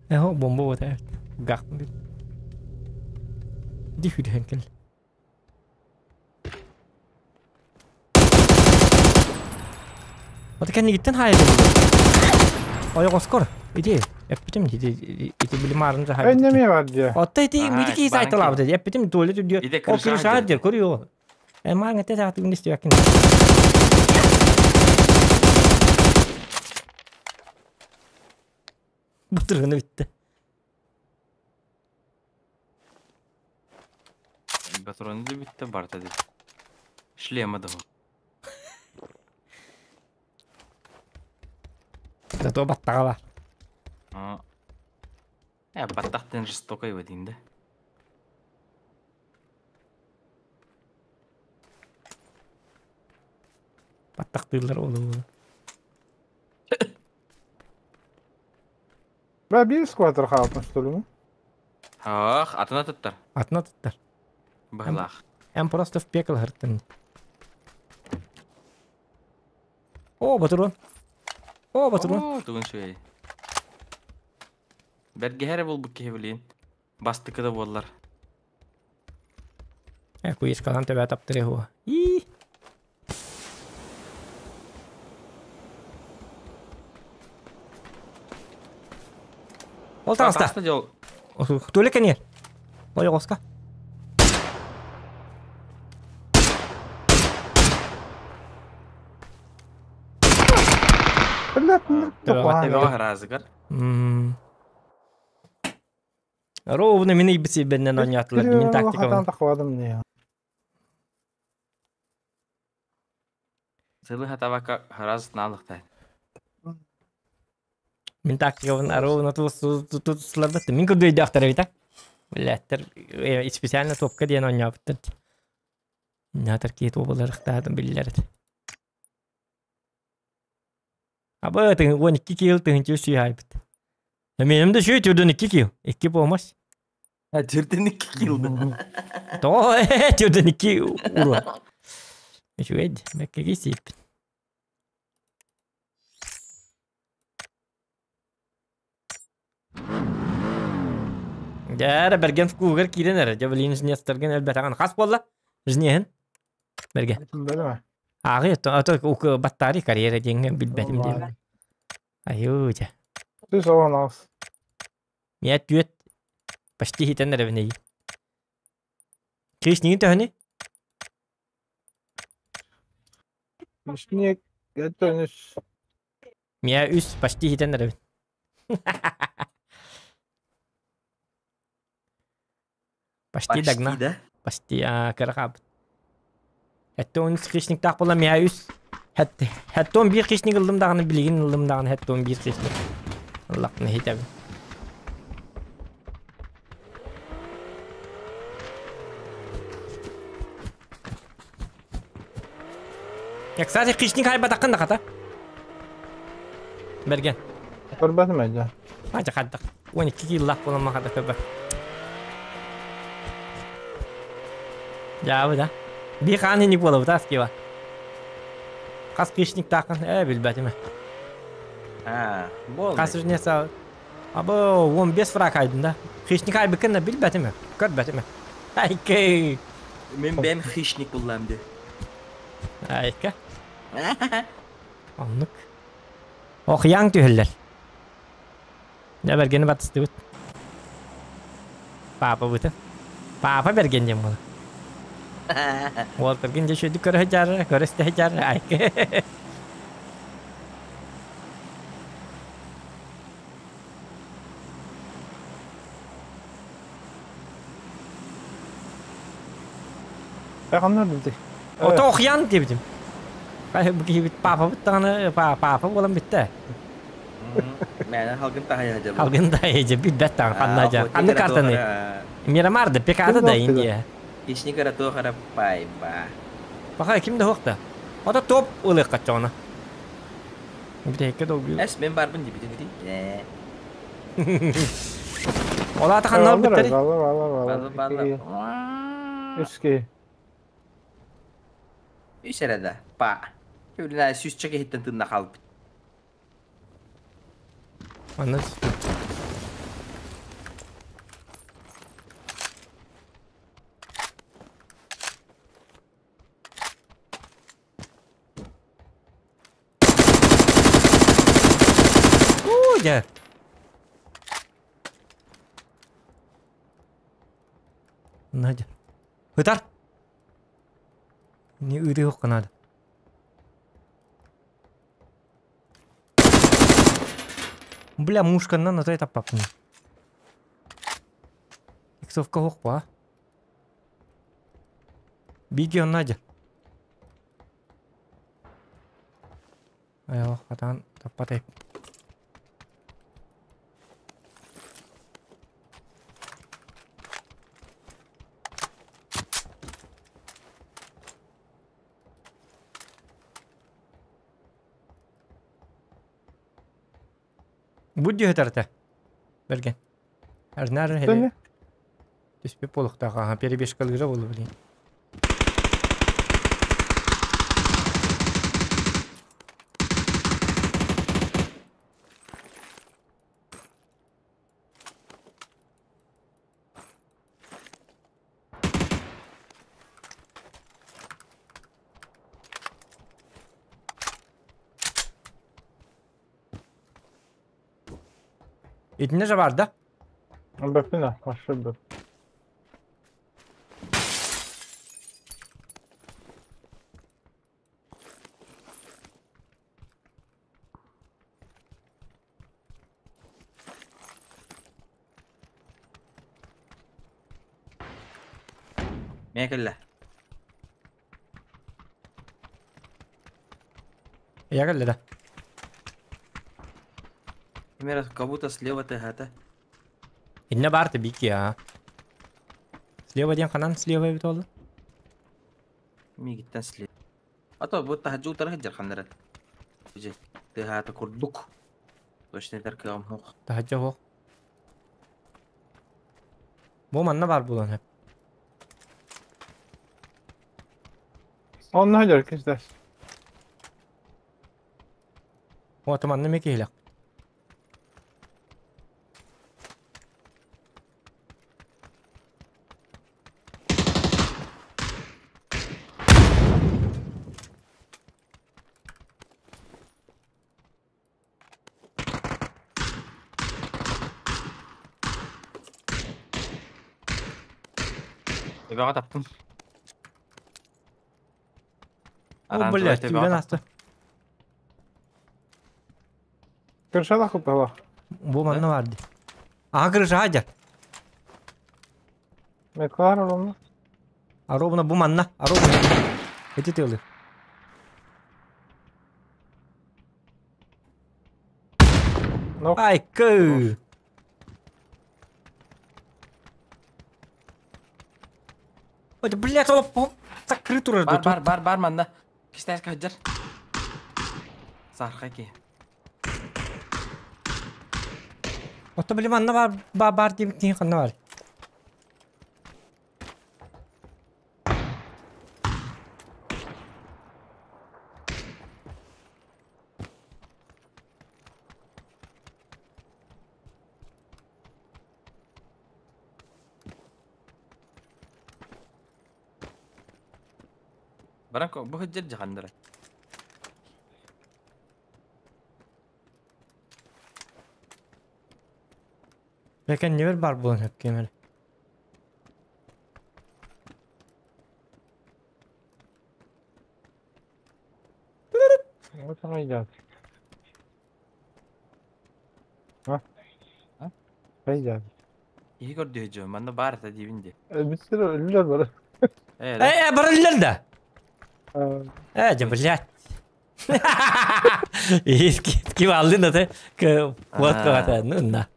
Эһо бомба вот гахтын. Ди хүдһэнкел. Ота кэннигиттэн хаайдым. Ойоҕоскор. Ити эппитим ити ити билимарын да хаайдым. Эннеме бар дии. Отта ити мити ки сайталаабыт ди. Эппитим туалет үрдүө. О крыша дир көрүө. Э маан эте таатыгын истибэккин. Бутыргыны бүттэ. Патроны да бүттэ барта деп. Шлема да. Зато баттаға бар. Э, баттақтан жестокой деймін да. Баттақтыылар олу. Бә бир скватер хаалтын что ли? Ах, атына туттар. Атына туттар. Быһылаах. Эм просто в пекл хырттын. О, батырон. О, батырон. О, тугун шуэй. Бергеһере булбут киһи билин. Бастыкы да буоллар. Э, куешкалан төбә таптыры хуа. И. Ол таҕыста. Жол. Туалет кэнниэр. Ойоҕоско. Төбөҕө разыгар. Ровно мин ийбит беннен оонньоотулар мин тактикабын. Тахвадым не. Сылы хатабака хараз наалыктай. Мин тактикабын ровно тутсларбат. Мин көрдөйдөөхтөр эбит. Билээттер специально топка диэн оонньообуттар. Натар киһи туобаларыхтаатын биллэр. Аба тыгын 12 кил тыгынчы сүйайбыт. Меним да шүй түрдөн 2 кил. 2 болмас. Ha, түрдөн 2 кил. То түрдөн 2 уруа. Үчүгэй, бэккеги сииппит. Дәрі берген кугар кирен әрі. Жабылин жнестерген әлбәтаған. Қас болла? Жнehen? Берген. Ағы, ато баттари карьера денген билбетим дейм. Аю, жа. Түс оған алыс. Мия түйет. Почти хитен әрі Кеш неген төһөни? Мишник, это Мия үс почти хитен әрі. Почти догнал. Почти кырахап. Хәтта он хищник так була мия үс. Хәтта хәтта он бир хищник ылдым даганы билигин ылдым даганы хәтта он бир хищник. Аллах не хитәбин. Я, кстати, хищник хайба тақын да қата. Берген. Көрбәтім әйді. Ача қаддық. 12 килла бола қада көбі. Жабы да. Би қан иник бола бұта аскева. Қас хищник тақын, ә, билбәтім. А, буолла. Хас үзнесе Або 15 фраг айдын да. Хищник айбыкын да билбэтим. Көрбөтүм. Айкы. Мен бэм хищник буллам де. Айка. Оннук. Охяң түһэллэр. Дьэ бэргэни батыстыбыт. Паапабытын. Паапа бэргэн диэн буолар. Уолтаргын дьэ үчүгэйдик көрө сылдьар, көрө истэ сылдьар. Айка. Ханна өлбүтүй? Ото охуйан диэбитим. Бу киһибит паапабыт даҕаны паапа буолан бүттэ. Мээнэ халгын таһайа дьэ. Халгын таһайа дьэ билбэт даҕаны ханна дьэ. Ханны картаны? Мирамар да пеката да Индия. Хищник эрэ туох эрэ пайба. Паха ким да суох да. Ото топ ылыахха чоҕуна. Бүтэһиккэ долгуйу. Эс мен барбын дибитин ити. Ол аата ханна ылбыттарый? Балла балла. Үс киһи. Үс эрэ да. Па. Үлнэ сүүсчэ киһиттэн тыынна хаалбыт. Манна Уу, дьэ. Надя. Ытар. Не ыытыахха наада. Бля, мушканнан отой таппаппын. Иксовка суох Биги Надя. Айылах хатаан таппатай. Бу дьүһэтэртэ. Берген. Арнар хели. Түспүт буолуохтаах аха перебежкалыыра буолуо блин. Итиннэ же бар да? Бэппин машина. Мэ кэллэ. Я кэллэ да. Примерно как будто слева ты это. Иннэ баар ты бики а. Слева диэн ханан слева эбит буолла? Мигиттен слева. А то будто хаджу утары сылдьар ханнара. Дьэ, тыаһаата курдук. Точно этэр кыаҕым суох. Таһырдьа суох. Бу манна баар буолуон сөп. Онно сылдьар кистэс. О, манна эмиэ киһилэх. Төбөҕө таптым. О, блядь, түүлэн ааста. Крышалах упала. Бу манна баар дии. Аха крыша дьэ. Меткалар ровно. А ровно бу манна. А ровно. Эти тылы. Нок. Ай, кы. Ой, блядь, ол закрыт турар Бар бар бар бар манна. Кистээскэ сылдьар. Саархай киһи. Ото били манна бар бар бар диэбит киһи ханна бар? Баран бу сылдьар дьаханнара. Бэкэннибэр бар буолан хөккүөмэр. Вот она идет. А? Пойдет. Киһи көрдүө дьон, манна баар этэ диибин дии. Бүттүр өлүлэр бары. Э, Э, барыллар да. Э, дьэ, блядь. Ким алдын аты? Вот ката, ну на.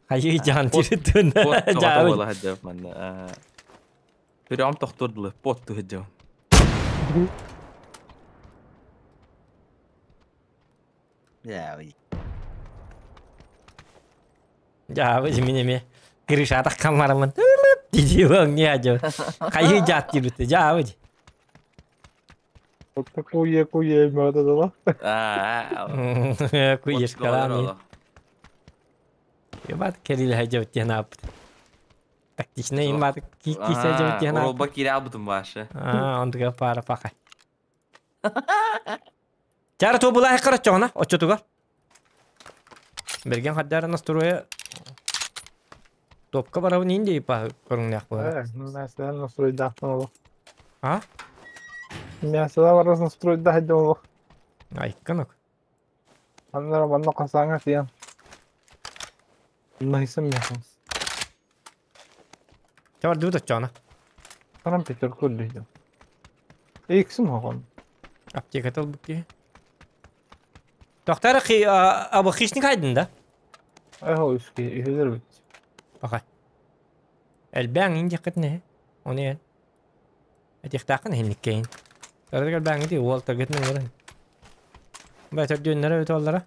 Хайы жан тиритүн. Жаабы. Буола сылдьар манна. Бүрөҕүм тохтуур дылы, пот сылдьабын. Жаабы мин эме крышатах камарамын. Дидиуң не ажы. Хайы жат тиритү, жаабы. Вот такое куе надо дала. Куешкалами. Ебат керил хажып тенап. Тактичный имат кисе жып тенап. Оролба кире албытым башы. А, ондуга пара паха. Чара то була хакара чоңна, очотугар. Берген хаддара настроя топка барабын инде па көрүңнәк була. Э, мясо настрой дахтан олох. А? Мясо барас настрой дахтан олох. Айкканок. Аннара манна касаңа тиyan. Найсам мясо. Чар дута чоңна. Тарам Петер көрдү. Иксим хогон. Аптека тол букки. Доктор хи абы хишник хайдын да? Эхо үске ихелер бит. Баха. Элбәң инде кытны. Оны Этихтакын хинниккейин. Тарыгар бәңи ди уол тагытны ngorын. Бәтер дөннәре өтө аллара.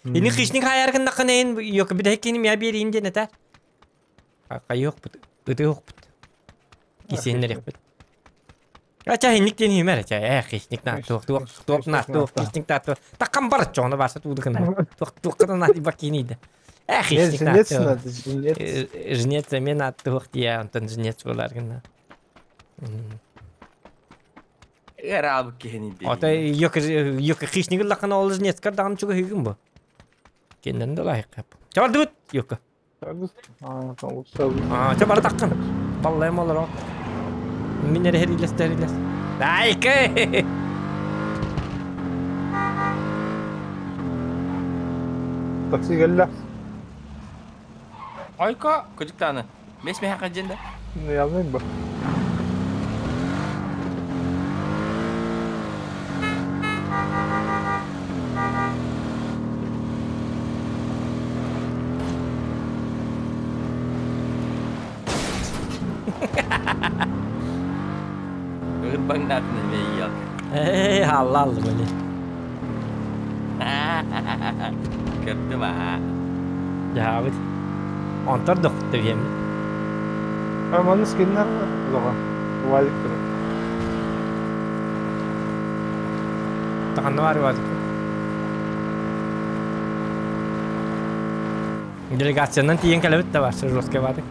Ини хишник хаяргын накынын yok bir de кеним я берейин ден это. Кайок бут. Ыты yok бут. Кисеннер бит. Ача хинник ден химер ача. Э хишник на тук тук тук на тук хишник та тук. Таккан бар чоңна барса тудыкына. Тук тук кына ди бакини да. Э хишник на. Жнец надо, жнец. Жнец мен аттык дия онтон жнец болар гына. Эр албыт киһини дии. Ата yok yok хишник лакына ол жнец кардагын чуга хигин бу. Кенден да лайык кап. Чабар дут yok. А, чабар таккын. Баллайм олар. Минер херилес терилес. Айке. Такси келле. Айка, көжүктаны. Бес мен хакка женде. Ялмайм ба. Ырбаңнатын эме ялка. Эй, халал били. Көрдүм а. Жабыт. Онтор докту бем. А маны скиннер зога. Валик тур. Таканны бар бар. Делегациядан тиен келебит да бар, жестко барды.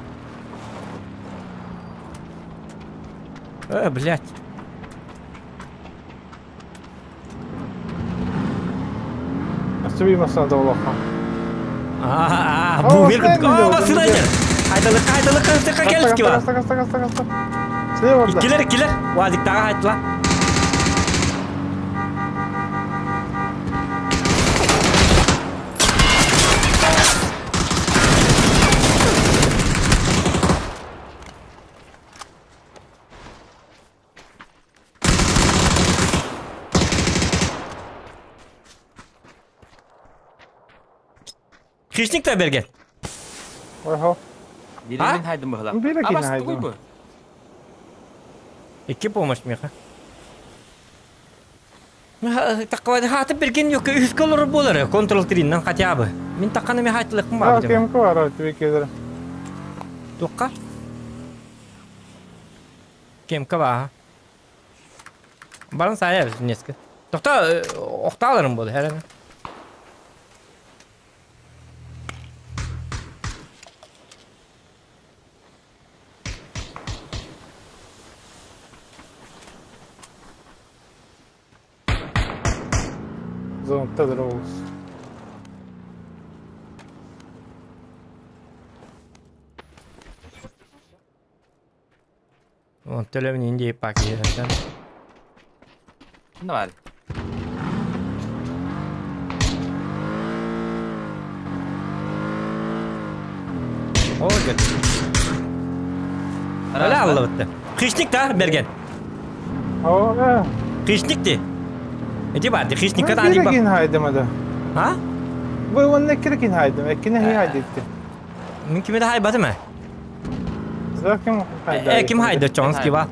Э, блядь. Астыби масана да олоха. А, бу бир А, басына жер. Айтылык, айтылык, кыртыкка келип бар. Каста, каста, каста, каста. Слева орда. Иккилер, иккилер. Вазиктага айтыла. Хищник та берген. Ой, Бирин хайдым быһыла. Бири кин хайдым. бу. Икки помощь меха. Таккабады хаты берген yok. Үс колор болар. Контрол 3-нан хотя бы. Мин такканы мен хатылыкым А, бар. кемка бар, тебе кедер. Тукка. Кемка ба. Баран сая несколько. Токта окталарым болду herhalde. Зонтта дроус. Он төлөмүн инди пакетен. Ne var? О, гет. Öyle аллабытты. Хищник та берген. О, Хищник ти. Эти бар, хищник та ани ба. Кин хайдым да. А? Бу онна киркин хайдым, эккине хи хайдытты. Мин киме да хайбаты ма? Ким хайды? Э, ким хайды Чонски ба.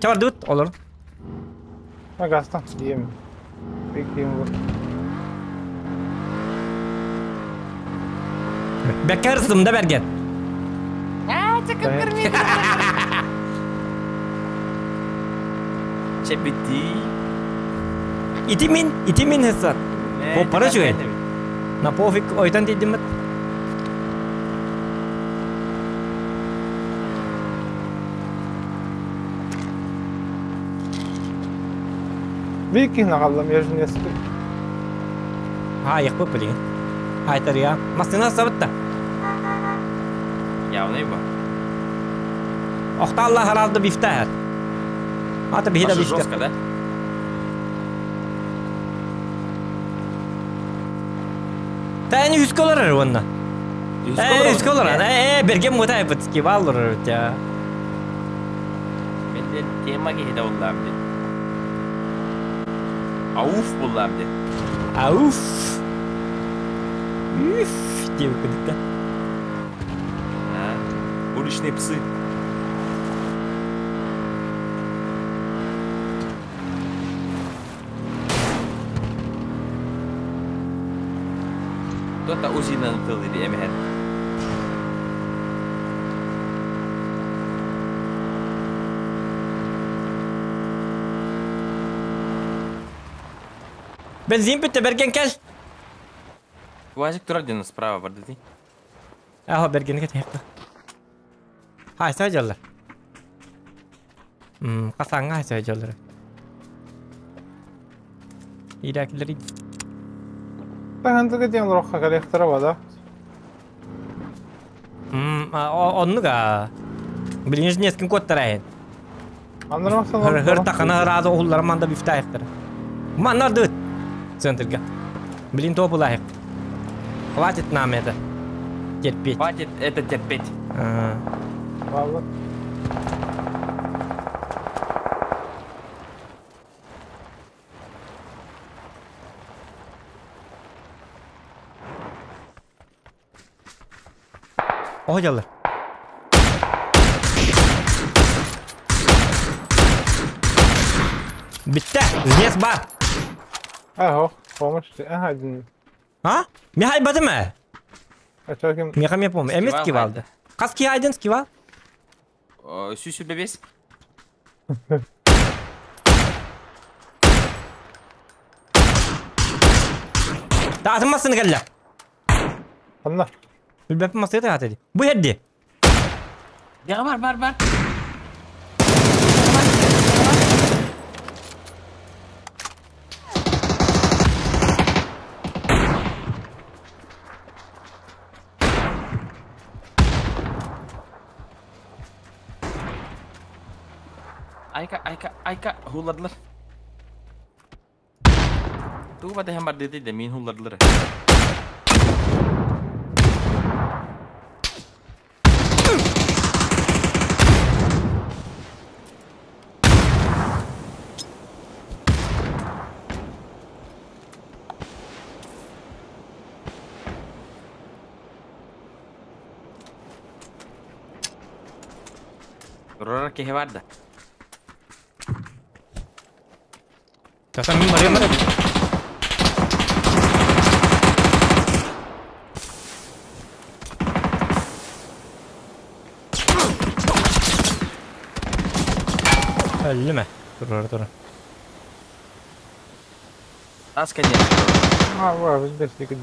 Чабар дут олор. Агастан дием. Беким бу. Бекерсим да берген. А, чакып көрмейді. Чепити. Ити мин, ити мин хесан. По пара чуй. На пофиг ойтан дидимет. Бекин агаллам ежнески. Ha, yakıp bilin. Haytar ya. Masına sabıtta. Явно bu. Охта Allah herhalde biftahar. Ата бихида Маша жестко, да? Та не үсколар онна. Э, үсколар. Э, берген мутай бытски баллар тя. Мен де тема кehide ollam de. Ауф буллам де. Ауф. Üf, дип кыдыкта. Уличные псы. Кто-то УЗИ нанытыл диди эмэһэр. Бензин битте берген кел. Уазик турар ден справа бар диди. Аха берген кет хекта. Хай сажалlar. Касаңга хай сажалlar. Ирәкилери. Тахантыга диэн рохха калехтара бада. Оннуга. Билинж нескин коттарайын. Аннар Хыр хыр тахана разы оғуллар манда бифтайықтыр. Маннар дыт. Центрга. Блин, то булайық. Хватит нам это. Терпеть. Хватит это терпеть. А. Валла. О, дялар. Битте, здесь бар. Ахо, помощь. Ага, дин. А? Михай бадыма? А ким? Миха ме пом. Эмес Скивал кивалды. Кас ки айдын скивал? Сүүсү бебес. Та атымасын келле. Анна. Билбеппин масыты атыды. Бу хедди. Яга бар бар бар. Айка, айка, айка, hulladılar. Туға да бар dedi de min hulladılar. Рора кеhe var da. Zaten min барыям бар. Өллүмэ. Тур тур. Аз конечно. А, ва, бес дикид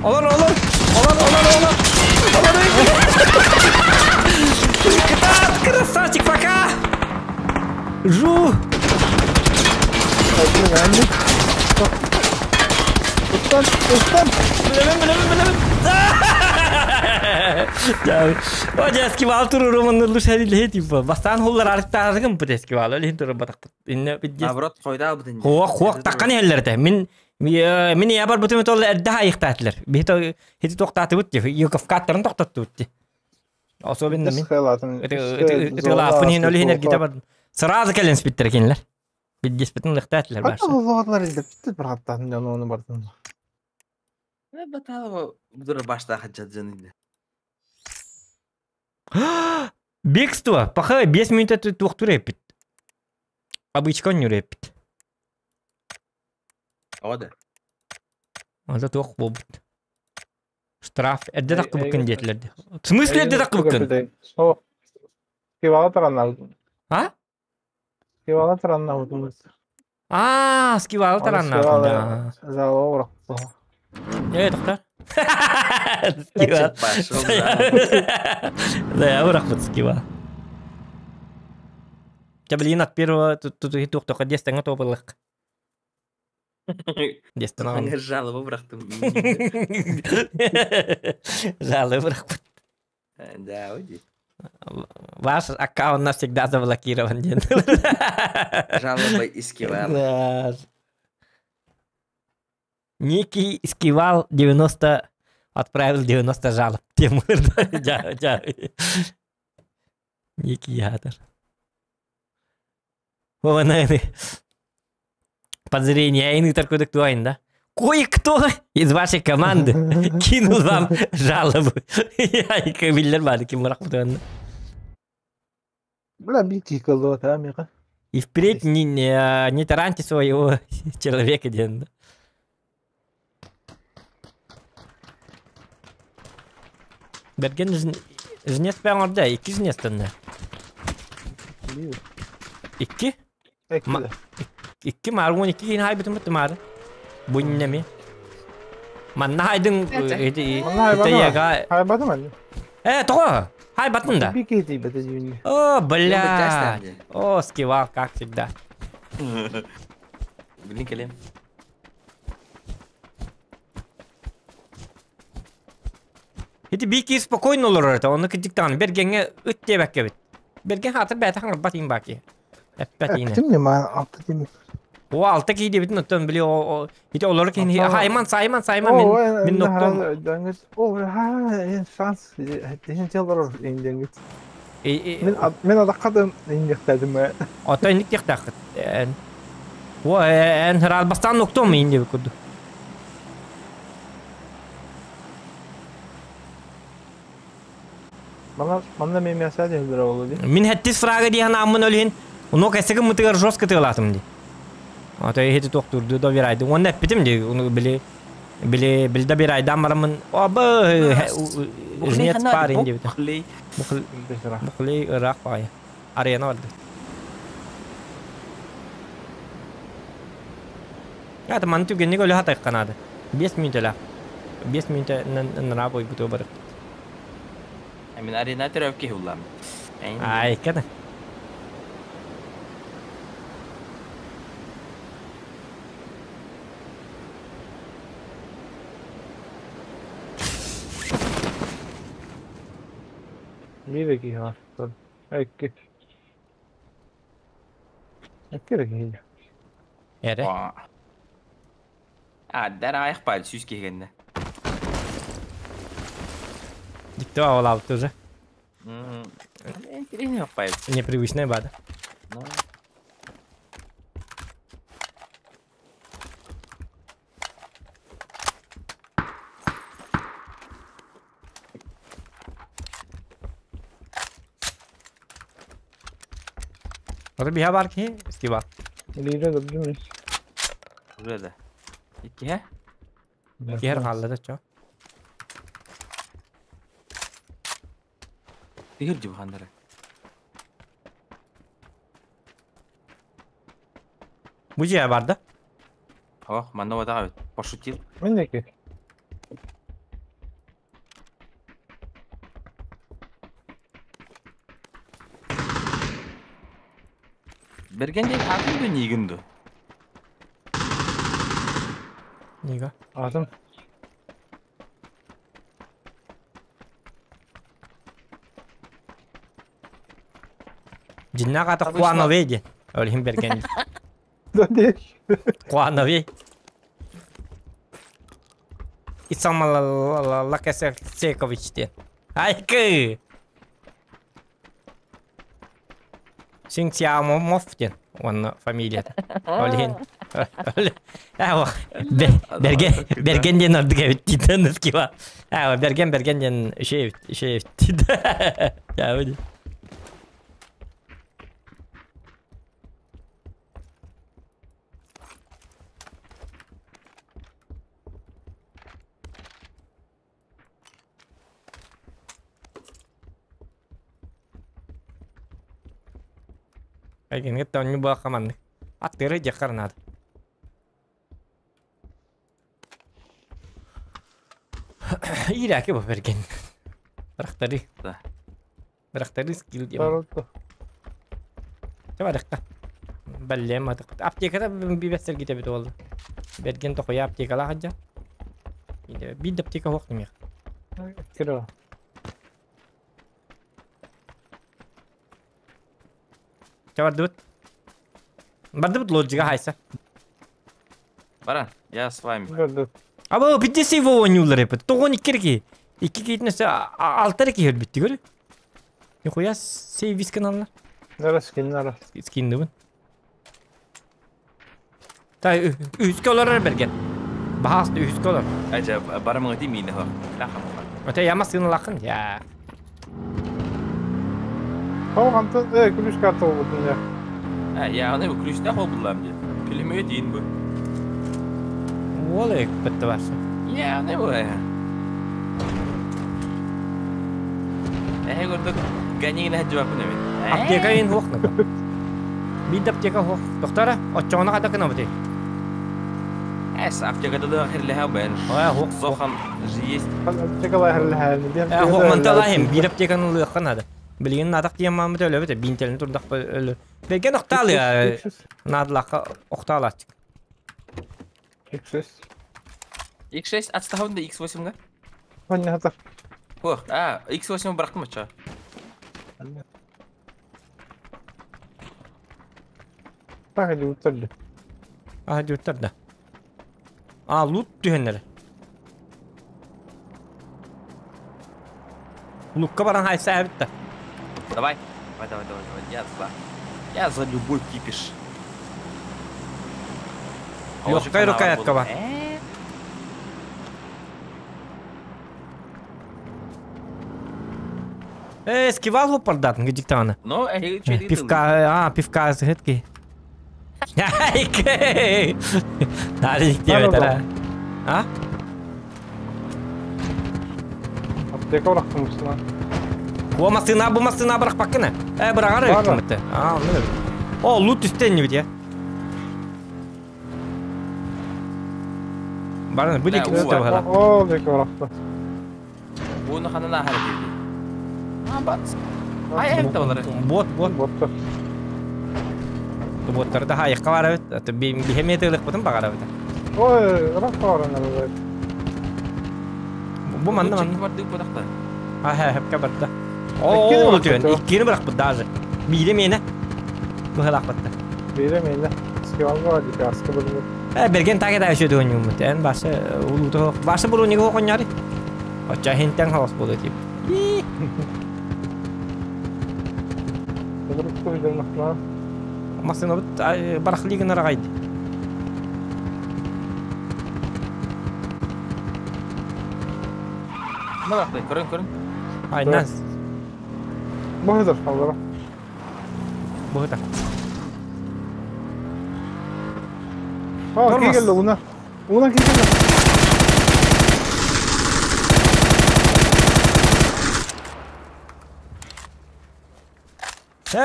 Олар олар. Олар олар олар. Олар. Кытаат, красавчик, пока. Жу! Устан, устан! Билэбин, билэбин, билэбин! О, дьэ, эскивал турурум оннулу шәрилэһи типа. Бастаан хуллар арыктааҕым бут эскивал, ол иһин турар батахпыт. Инне биддес. Наоборот, хойдаа бутын. Хуох, хуох таққан иһэллэр этэ. Мин мин я барбытым толла эрдэ хайыктаатылар. Биһи хити тоқтаатыбыт ти. Юковкаттарын тоқтаттыбыт ти. Особенно мин. Ытылааппын иһин ол иһин эргитэ бардым. Сразу кэлэн спиттер кинилэр. Биддеспитин лыхтаатылар баарса. Оллоҕотлар илдеппит бырахаттаатын дьон ону бартын. Баталова будура баштаах дьадьан Бегство! Паха 5 минут туохтур эппит. Обычка онньур эппит. Ода. Онто туох буолбут. Штраф. Эрдэ таххыбыккын диэтилэр. В смысле эрдэ таххыбыккын? Скивала тараннаабытым. А? Скивала тараннаабытым. Аа, скивала тараннаабытым. Зала Э, тоқтар. Скивал. Да, урахпыт скивал. Ча, блин, от первого тут тут туох дестеңе тобылык. Дестен Жалоба бырахтым. Жалоба бырахпыт. Да, уйди. Ваш аккаунт навсегда заблокирован. Жалоба Искивала. Некий Скивал 90 отправил 90 жалоб. Тимур. Некий ядер. Подозрение, айны таркодык туайн, да? Кое-кто из вашей команды кинул вам жалобу. Я биллер бады ким Бля, бити колота, амига. И впредь не тараньте своего человека, ден. Берген жнец прямо орда, икки жнец тэннэ. Икки? Икки маар, уон икки киһини хайбытым бутtu маары. Бу иннеми. Манна хайдың эти яга. Хайбатым аны. Э, тоҕо? Хайбатын да. Бики бete жүйүнү. О, бля. О, скивал, как всегда. Блин, кэлем. Ити бики спокойно олорор это, оны кыдьыктаан бергеңе ыт диэбэккэ бит. Берген хатыр бэйэтэ хаҥырбат иин баки. Эппэт иинэ. Ким не ма алты тими. О, алта киһи диэбитин оттон били о ити олорор киһини Хайман, Сайман, Сайман мин мин ноктом. О, ха, шанс. Дихин чалдар инденгит. Мин мин адаккадым индектедим. Ото инник тихтахыт. О, эн храл бастан ноктом инди куду. Мана манна мен мясаде хилдер болду ди. Мин хеттис фрага диһан аммын өлүһүн, ону кэсэгин мытыгар жестко тыалаатым ди. Ото иһити туохтуурду доверайды. Уонна эппитим ди, уну били били били доверайдаан бараммын оба жнец парень диэбитэ. Бухли. Бухли ыраах баҕайы. Арена барды. Это маны түгэнник өлө хатайкканаады. 5 мүнөтөлөөх. 5 мүнөтөнөн ыныраа бойбутуга барык. Мин арена төрөп киһи уллам. Ай, кэдэ. Биир киһи бар. Икки. Икки эрэ киһи. Эрэ. А, дар аяқ баар сүүс киһи гэннэ. Дикто авалаабыт уже. Интересно баар. Непривычная бада. Ото биһа бар киһи, скиба. Илире да билмеш. Burada. Икки һэ? Киһи хаалла да чо. Тыгыр дьубханнара. Бу дьиэ бар да? О, манна ватаҕа пошутил. Мен неки. Берген диэн атын да нигин ду? Нига. Атын. Дьиннээх аата Хуановей диэн. Ол иһин Берген. Да диэх. Хуановей. Исамалалакасекович диэн. Айкы! Синтиамомов диэн уонна фамилията. Ол иһин Берген Берген диэн ордук эбит дийтэн ныскива. Берген Берген диэн үчүгэй эбит үчүгэй эбит дийтэн. Айгингет онньу буолахха маннык. Аттыыры диэххэр наада. Иирээки бу бэргэн. Бырахтарыы. Да. Бырахтарыы скилл диэн. Чэ барыахха. Бэллиэм атык. Аптеката бибэт сэргитэбит буолла. Бэргэн тохуйа аптекалаах дьа. Биир да аптека суох димиэх. Кира. Чэ бардыбыт. Бардыбыт лоджига хайса. Баран, я с вами. Аба бидде его ойнуулар эпит. Тоҕон икки ки. Икки киитинесе алтар ки хөрбүттү көрү. Нихуя сейвис каналлар. Нара скин нара. Скинныбын. Та үскө олорор берген. Бахас үскө олор. Ажа барамыңа ти миинэ хо. Лаха. Оте яма сыналахын я. О, ханта ключ карта болбутун я. А, я аны ключтах болбулам ди. Пилемөй дейин бу. Уол бітті барсы. Я аны бу. Эхе көрдүк ганигин хаджыбаппын эбит. Аптека ин хуох нага. Бид аптека хуох. Доктора, оччоҕуна хата кынабыты. Эс аптекада да хирлэһэ бэн. Ой, хуох. Зохан же есть. Аптекалай хирлэһэ. Хуох манталахим биир аптеканы ылыахха наада. Билигин натах тиийэн мааммыт өлөбүт, биинтэлин турдахпа өлөр. Бэрген охтаалыа наадалаахха охтаалааччык. X6. X6 отставын да X8-га. Понятно. Ох, а, X8 бырахтым оччо. Так иди уттарды. А, диуттар да. А, лут түһэннэр. Лукка баран хайса эбит да. Давай. Давай, давай, давай, давай. Я за. Я за любой кипиш. Легкая рукоятка ба. Скивал хоппардатын гидиктааны. Ну, Пивка, а, пивка сыхытки. Айкэй! Нарик диэбэтэрэ. А? Аптека бырахтым усна. О, массына, бу массына бырахпаккына. Бырагар эбит А, ну. О, лут үстен бит я. Баран, бу дики үстэ бара. О, дики бырахты. Буну ханана харакет. А, бат. Ай, это олар. Бот, бот. Бот. Боттар да хайыкка бар эбит. Бихеме тылык бутун багар эбит. Ой, рах баран эбит. Бу манна манна. Барды бу А, хепке барда. О, түн. Иккини быракпыт даже. Бире мене. Бу халакпытты. Бире мене. Скивалга дики аскы бөлүмү. Берген таге да өшөдү ойнуумут. Эн башы улууту башы бурунига хоконьяри. Оча хинтен хаос болду тип. Масына бит барахлигин арагайды. Мына көрөн көрөн. Ай, нас. Бу халдара. Бу да. А, келди уна. Уна келди.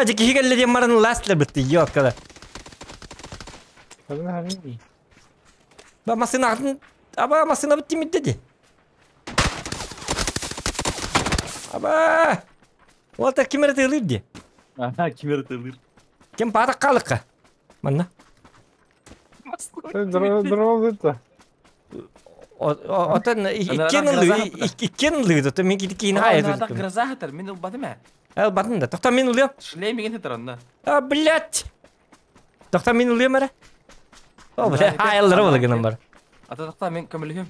Жеки хигелли диэн марын ластлер битти, ёккала. Ба масына атын, аба масына битти миддеди. Аба! Уолта ким эрэ тыылыыр ди? Аха, ким эрэ тыылыыр. Ким паатах хаалыкка? Манна. Здорово, это. Отон иккен ылыы, то мен киин хай. Гроза хатар, мен ылбатым ә. Эл батын да. Тохта мен ылыам. Шлем деген хатар онна. А, блядь. Тохта мен ылыам эрэ. О, бля, хайлары болы гынан бар. Ата тохта мен көмөлүһүм.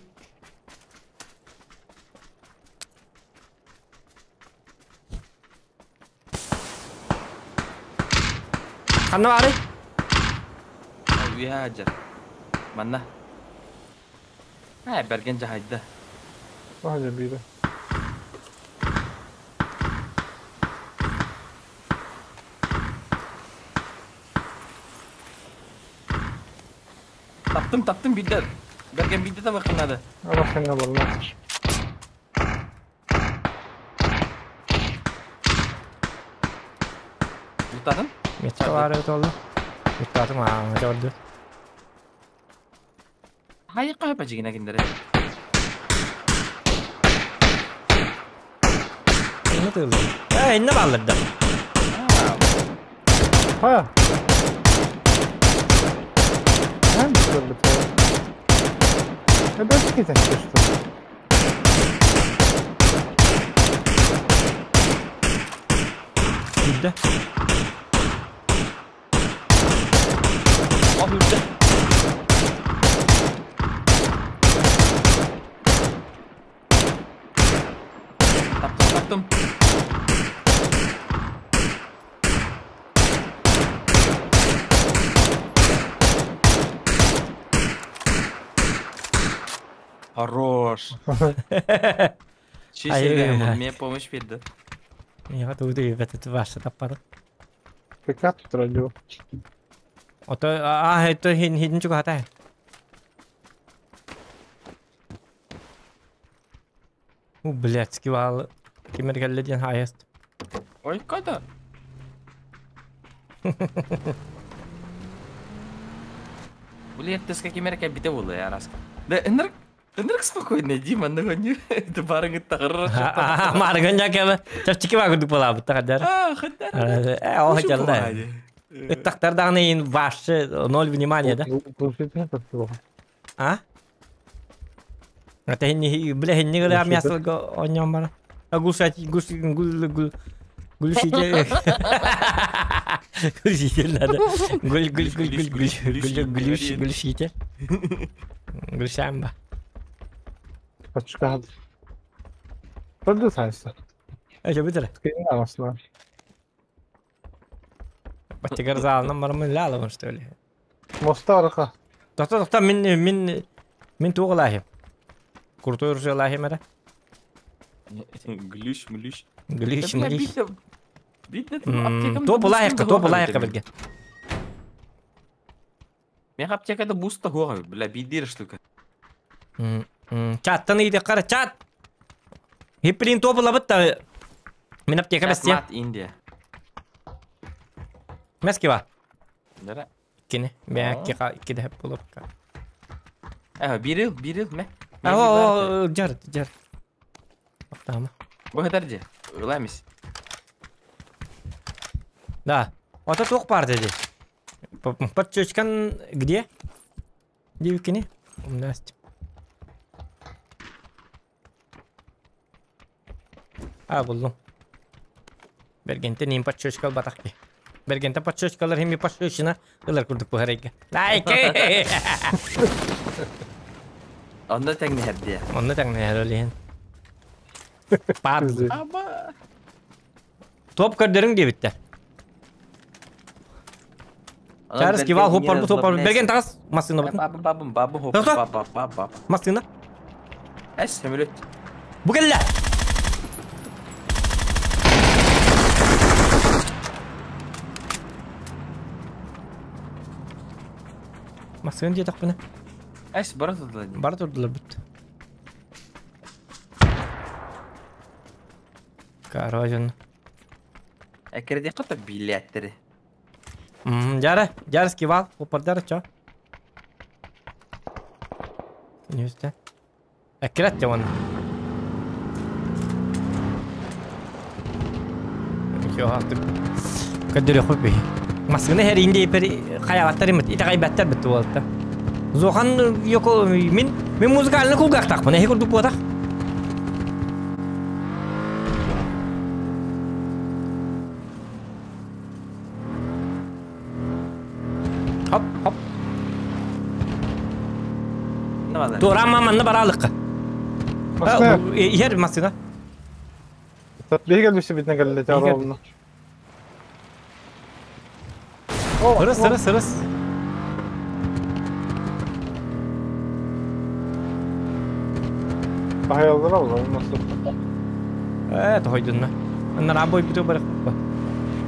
Ханна бары? Уя жар. Манна. Ха, берген жахайда. Бахажа бире. Таптым, таптым бидде. Берген бидде табы кынады. Арахына бар, Лутадым? Метка бар толду. Лутадым, а, жорду. Хайы кайпа жигина киндере. Не тылды? Эй, не балларды. Ха. Hem көрдүк. Это кетен что? Бидде. Ах, үрдэ. Таптым, таптым. Хорош. Чисто мне помощь берді. Я туды это ваша таппады. Пикап туралю. Ото а это хин хин чуга хата. У блядь, вал. Кимер келди ден хайест. Ой, кайда? Блядь, ты с какими реками бите болды я раска. Да, энерг Энерг спокойно, Дима, ну не, это барыңы тағыр. Маргын жакебе. Чапчики бар күдүк бола бут тагдар. А, хаттар. Э, о жалда. Тактардан ин ваше ноль внимания, да? А? Это не, бля, не говоря, мясо о нем бар. А гусать, гус, гул, гул, гулшитель. Гулшитель надо. Гуль, гуль, гуль, гуль, гуль, гуль, гулюш, гулшитель. Гулшамба. Пачкад. Продю сайса. Эже битер. Кыйна Батигар залынан бармын лалабын, что ли? Моста арка. Тохта, тохта, мин, мин, мин туғылахим. Крутой ружелахим эре. Глюш, млюш. Глюш, млюш. Бит Топ лайыққа, топ лайыққа бірге. Мен аптекада буста хуға, бля, бидир штука. Чаттан иди қара, чат! Хиппелин топ лабыт та. Мен аптека бәсте. Мат Индия. Мәске ба? Дара. Кини, мен икки де хеп болуп. Э, бирил, бирил, ме. О, жар, жар. Ақтама. Бу хатар же. Ыламис. Да. Ата тоқ бар деді. Подчечкан где? Девкини? Настя. А, булдум. Бергенте ним подчечкал батақки. Бергенте подчечкалар хими подчечина ылар курдук бу харайга. Лайк! Онда тәңне хәбде. Онда тәңне хәбде. Пат. Аба. Топ көрдөрүң дебитте. Чарыс кивал хоппар бу топпар. Берген тагас машина бутун. Бабым бабым бабым хоп баб баб баб баб. Машина. Эс самолет. Бу келле. Машина дие тақпына. Эс бара турдулар. Бара турдулар бут. Короче. Әкерде қата билеттері. Жары, жары скивал, хоппар чо. Не үсте. Әккерет те оны. Кө хастык. Кәддері хоппи. Массыына иһэр инди хайаабаттар имит, итэҕэйбэттэр бит буолта. Зохан йоко мин мин музыкальный кулгаахтаахпын, эһи курдук буотах. Хоп, хоп. Туораан манна бараалыкка. Иһэр массыына. Биһи кэлбисибитинэ кэллэ чароовна. Ырыс, ырыс, ырыс. Баһайаллара ол массыына. Ээ, тохойдунна. Аннараа бойбуту барыхпа.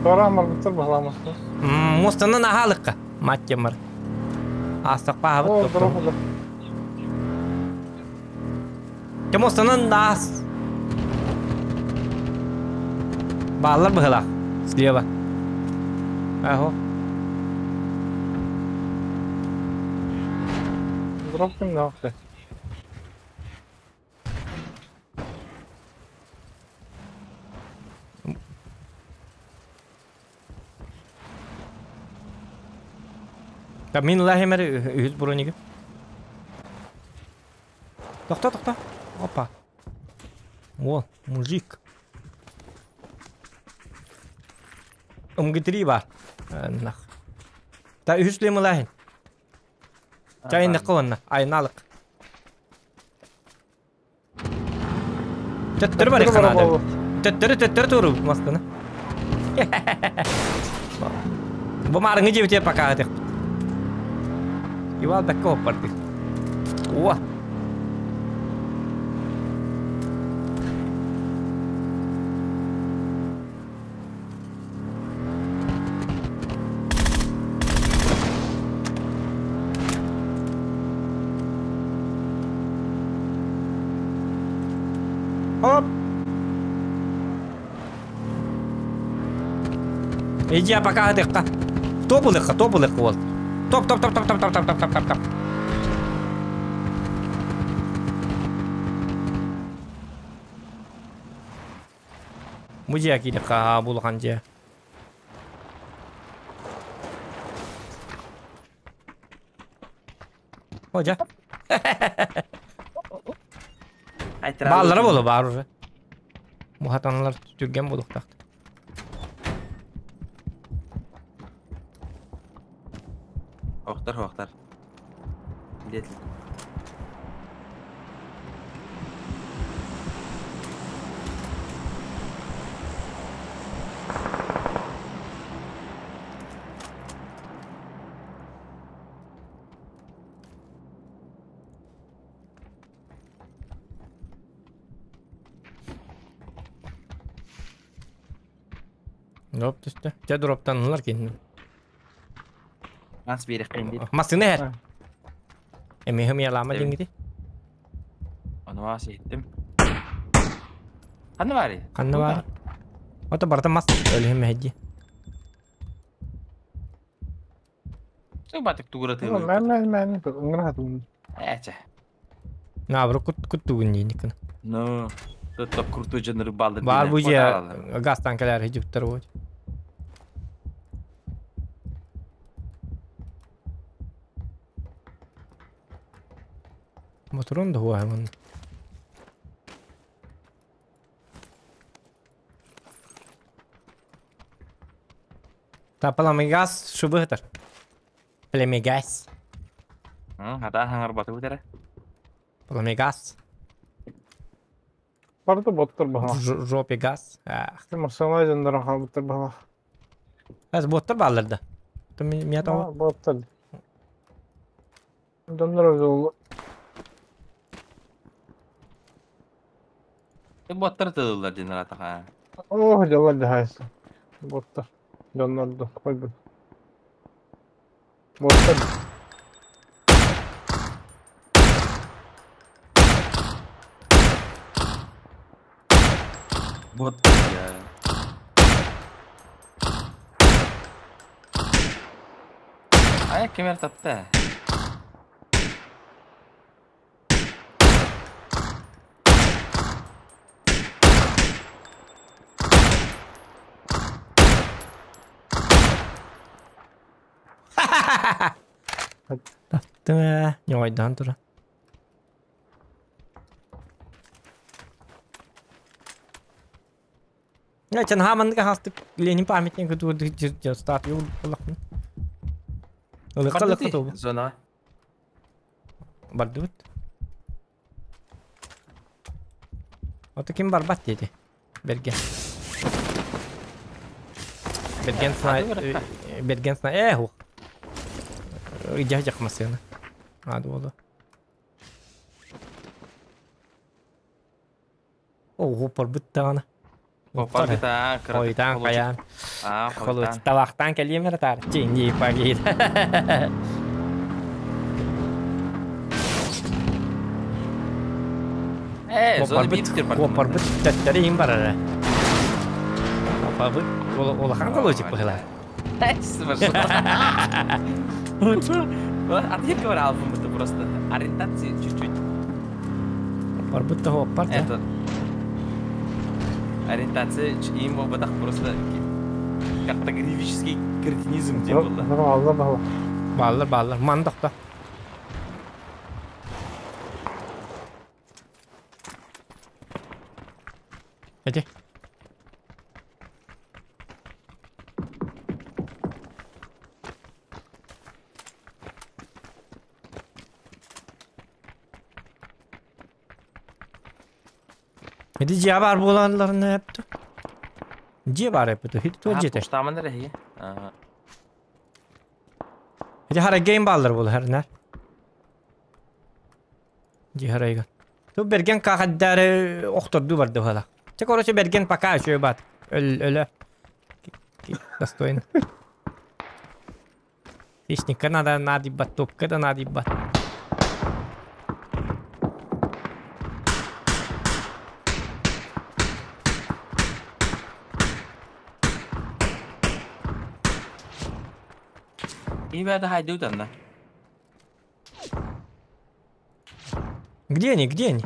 Туораан барбыттар баһыламастар. Муостанан аһаалыкка. Маттемар. Аастақпа О, аһабыт. дорохолор. Те муостанан аас. Бааллар быһылаах. Слева. Ахо. Дроп кимнээхтэй? Та мин лахемер үһүс бронига. Тохто, тохто. Опа. О, мужик. МГ3 бар. Нах. Та үһүс лем лахин. Чайныкы онна, айналык. Төттөрү бар икханада. Төттөрү төттөрү туру мастаны. Бу марыңы жебите пока атык. Ивал бәккә оппарды. О. Хоп. Иди пока атыкка. Топ ылыкка, топ ылыкка бол. Топ, топ, топ, топ, топ, топ, топ, топ, топ, топ, топ. Бу дьиэ киириэххэ булахан дьиэ. О, дьэ. Бааллара буолуо баар уже. Мухатаналар түргэн буолуохтаахтар. Охтар, охтар. Диэтил. Дроп түстэ. Дьэ дроптаннылар кинини. Мас биэрэххин диир. Массыына иһэр. Эмиэ хымыйалаама диҥҥити. Ону маас иһиттим. Ханна баарый? Ханна баар? Ото барыта мас өлүһүм мэһэйдии. Батык тугура тыылы. Мэн мэн мэн ыҥыра хатыгын. Эчэ. Наоборот кут куттугун дииниккин. Ну, топ крутой дьоннору бааллар. Баар бу дьиэ газтан кэлэр хидьиптер вот. Моторун да хуа мын. Та пламегаз шубыгытар. Племегаз. Хата хаңар баты бутара. Пламегаз. Барыта боттар баһа. Жопе газ. Ах. Массыына дьоннорун хаалбыттар баһа. Аз боттар бааллар да. Мия того. Боттар. Дьоннор ол Боттар тылылар дин атаха. О, дьоллор дьаһайса. Боттар. Дьоннор да койбут. Боттар. Бот я. Ай, кемер татта. Таптым ээ, ньоҕойдоон туран. Чан хааманныга хастык Ленин памятник статуя улахпын. Ылыкка ылыкка тобу. Зона. Бардыбыт. Ото ким барбат диэти. Берген. Берген сна Берген сна э хух. Идя жакмасына. Ады болу. О, барбыт даҕаны. Барбыт аа, Хойутаан хайаан. Аа, Холут табахтаан кэлиэм эрэ таар. Чинги пагит. Э, зона биир Барбыт төттөрү иһин барара. Бабыт улахан колочек быһыла. Отъедь говоря, алфам это просто ориентации чуть-чуть. Барбыт того аппар. Это ориентация им оба просто картографический кретинизм где было. Баллар баллар. Баллар баллар. Мандақта. Эти. Эти дьиэ баар буолалларына эптэ. Дьиэ баар эппит. Хит туох дьиэтэ. Пуштаман эрэ Эти харайгейм бааллар буолар харнар. Дьиэ харайга. Ту берген кахаддары охторду барды бала. Че короче берген пока еще бат. Өл өлө. Достойно. Хищника надо надибат, топка да надибат. Ребята, хайдут анна. Где они? Где они?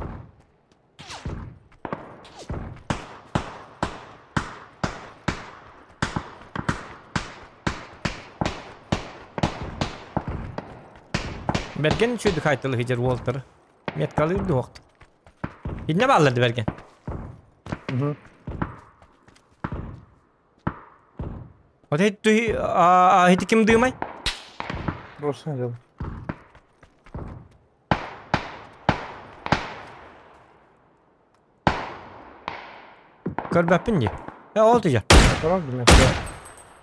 Берген чүйдүк айтылы хижер Уолтер. Меткалы дуохт. Инне балларды берген. Вот это а это ким дымай? Просто дело. Көрбәппин ди. Э, ол тижа.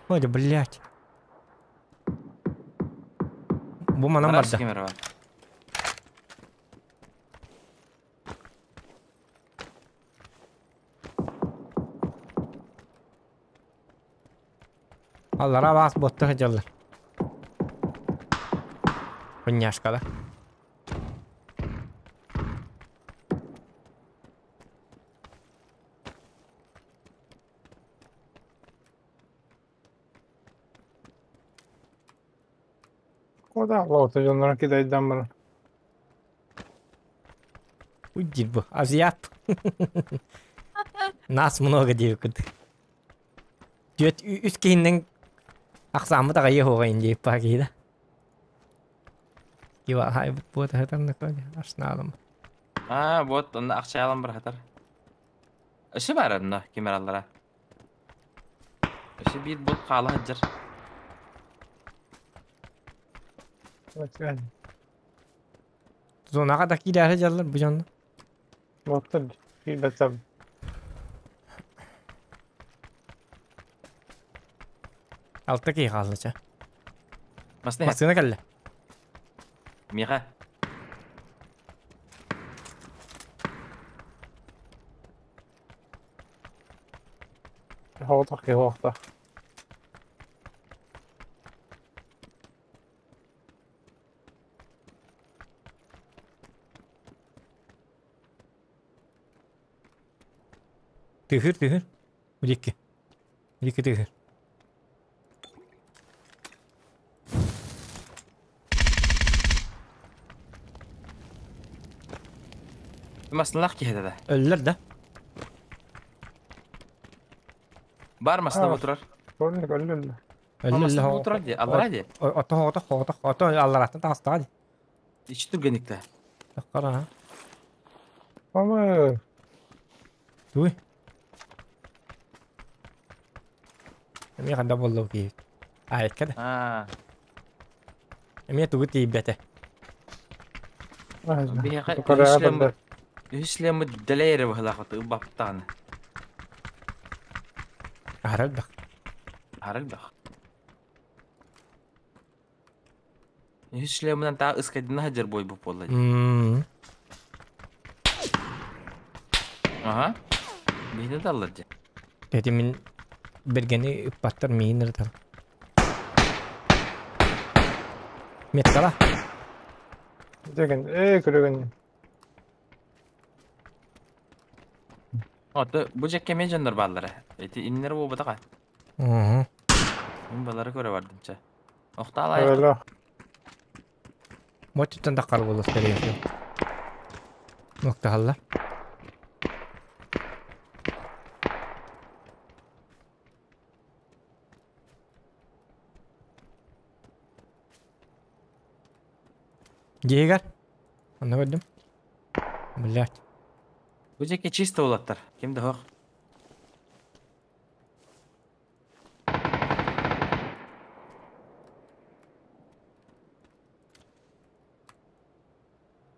Ой, да, блядь. Бу манан барда. Аллара бас ботта хажаллар. Хуняшкада. Куда лота дьоннорун кидайдан баран. Уйди бу, азиат. Нас много девкут. Дүйет үс кейіннен ақсамы таға хоғайын дейіп па кейді. Кива хай бут бут хатар накоди ашналым. А, вот, онда ақша алам бір хатар. Өсі бар онда камералара. Өсі bir бут қалы хаджар. Зонаға да кидәрі жаллар бу жонно. Боттар bir бәтәм. Алта кей қалдыча. Масны Масына кәлле. Миха. Хоотах ки хоохтах. Тыхыр тыхыр. Удикки. Удикки тыхыр. Маслах киһи да. Өллөр да. Бар масына А. отырар. Көрүнүк өллө. Өллө Масын турар ди, аллара ди. Ото ото ото ото аллараттан таҕыстаҕа ди. Ичи түргенникте. Таххара. Ama Туй. Эмиэ ханда буолла киһи. Аайыкка да. Аа. Эмиэ тугу тиийбэтэ. Биһиэхэ Корея барда. үһүс шлеммит дэлэй эрэ быһылаах ыбаптааны. Аһарар бах. Арал бах. Үһүс шлемынан таа ыскайдына хадьар бой буп буолла. Аха. Биһини даллар дьэ. Эти мин бергени ыппаттар миин ырытар. Меткала. Деген, эй көрөгөн. Ото бу жекке мен дьоннор бааллара. Эти иннер буолбатаха. Угу. Мин балары көрө бардым ча. Охтаалай. Öyle. Мотуттан таххар буолла скорее всего. Нуктахаллар. Дьиэгэр. Онно көрдүм. Блять. Бу жекке чисто улаттар. Ким да хох.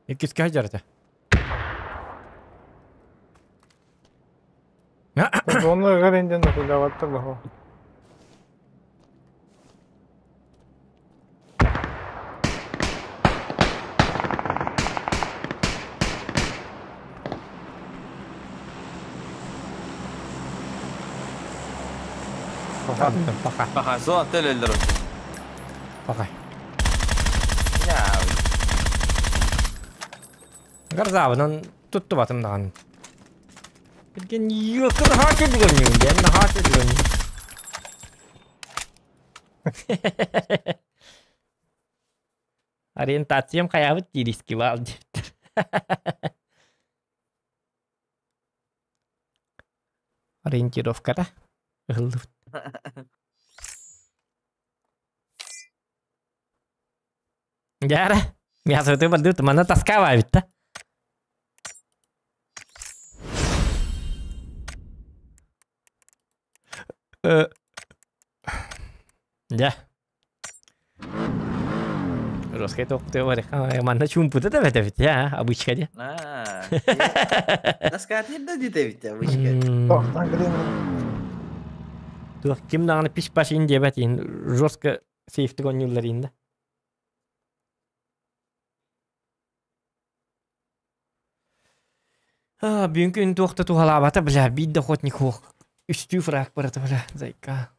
Иккискэ жарата. Оны гәренден кулаваттыр бахо. Пока. Баха, зо төлөллөр. Пока. Я. Гарзабынан туттубатым даҕаны. Билген йылкын хаачы бүгүн диэн хаачы бүгүн. Ориентациям хайабыт дириски баал диэбиттэр. Ориентировката ыһыллыбыт. Дьэ мясоты бардыбыт манна таскаабаа эбит да. Дьэ. Русская тоқтуя бар. Манна чумпута да бэт эбит, я, обычка де. Аа. Таскаатыр да дите бит обычка. Тохтан килем. Туох ким даҕаны пиш-паш ин диэбэт иһин жестко сейфтик оонньууллар иһин да. А, бүгүн күн туох да туһалаабата, бля, биир да охотник суох. Үстүү фраг барата, бля, зайка.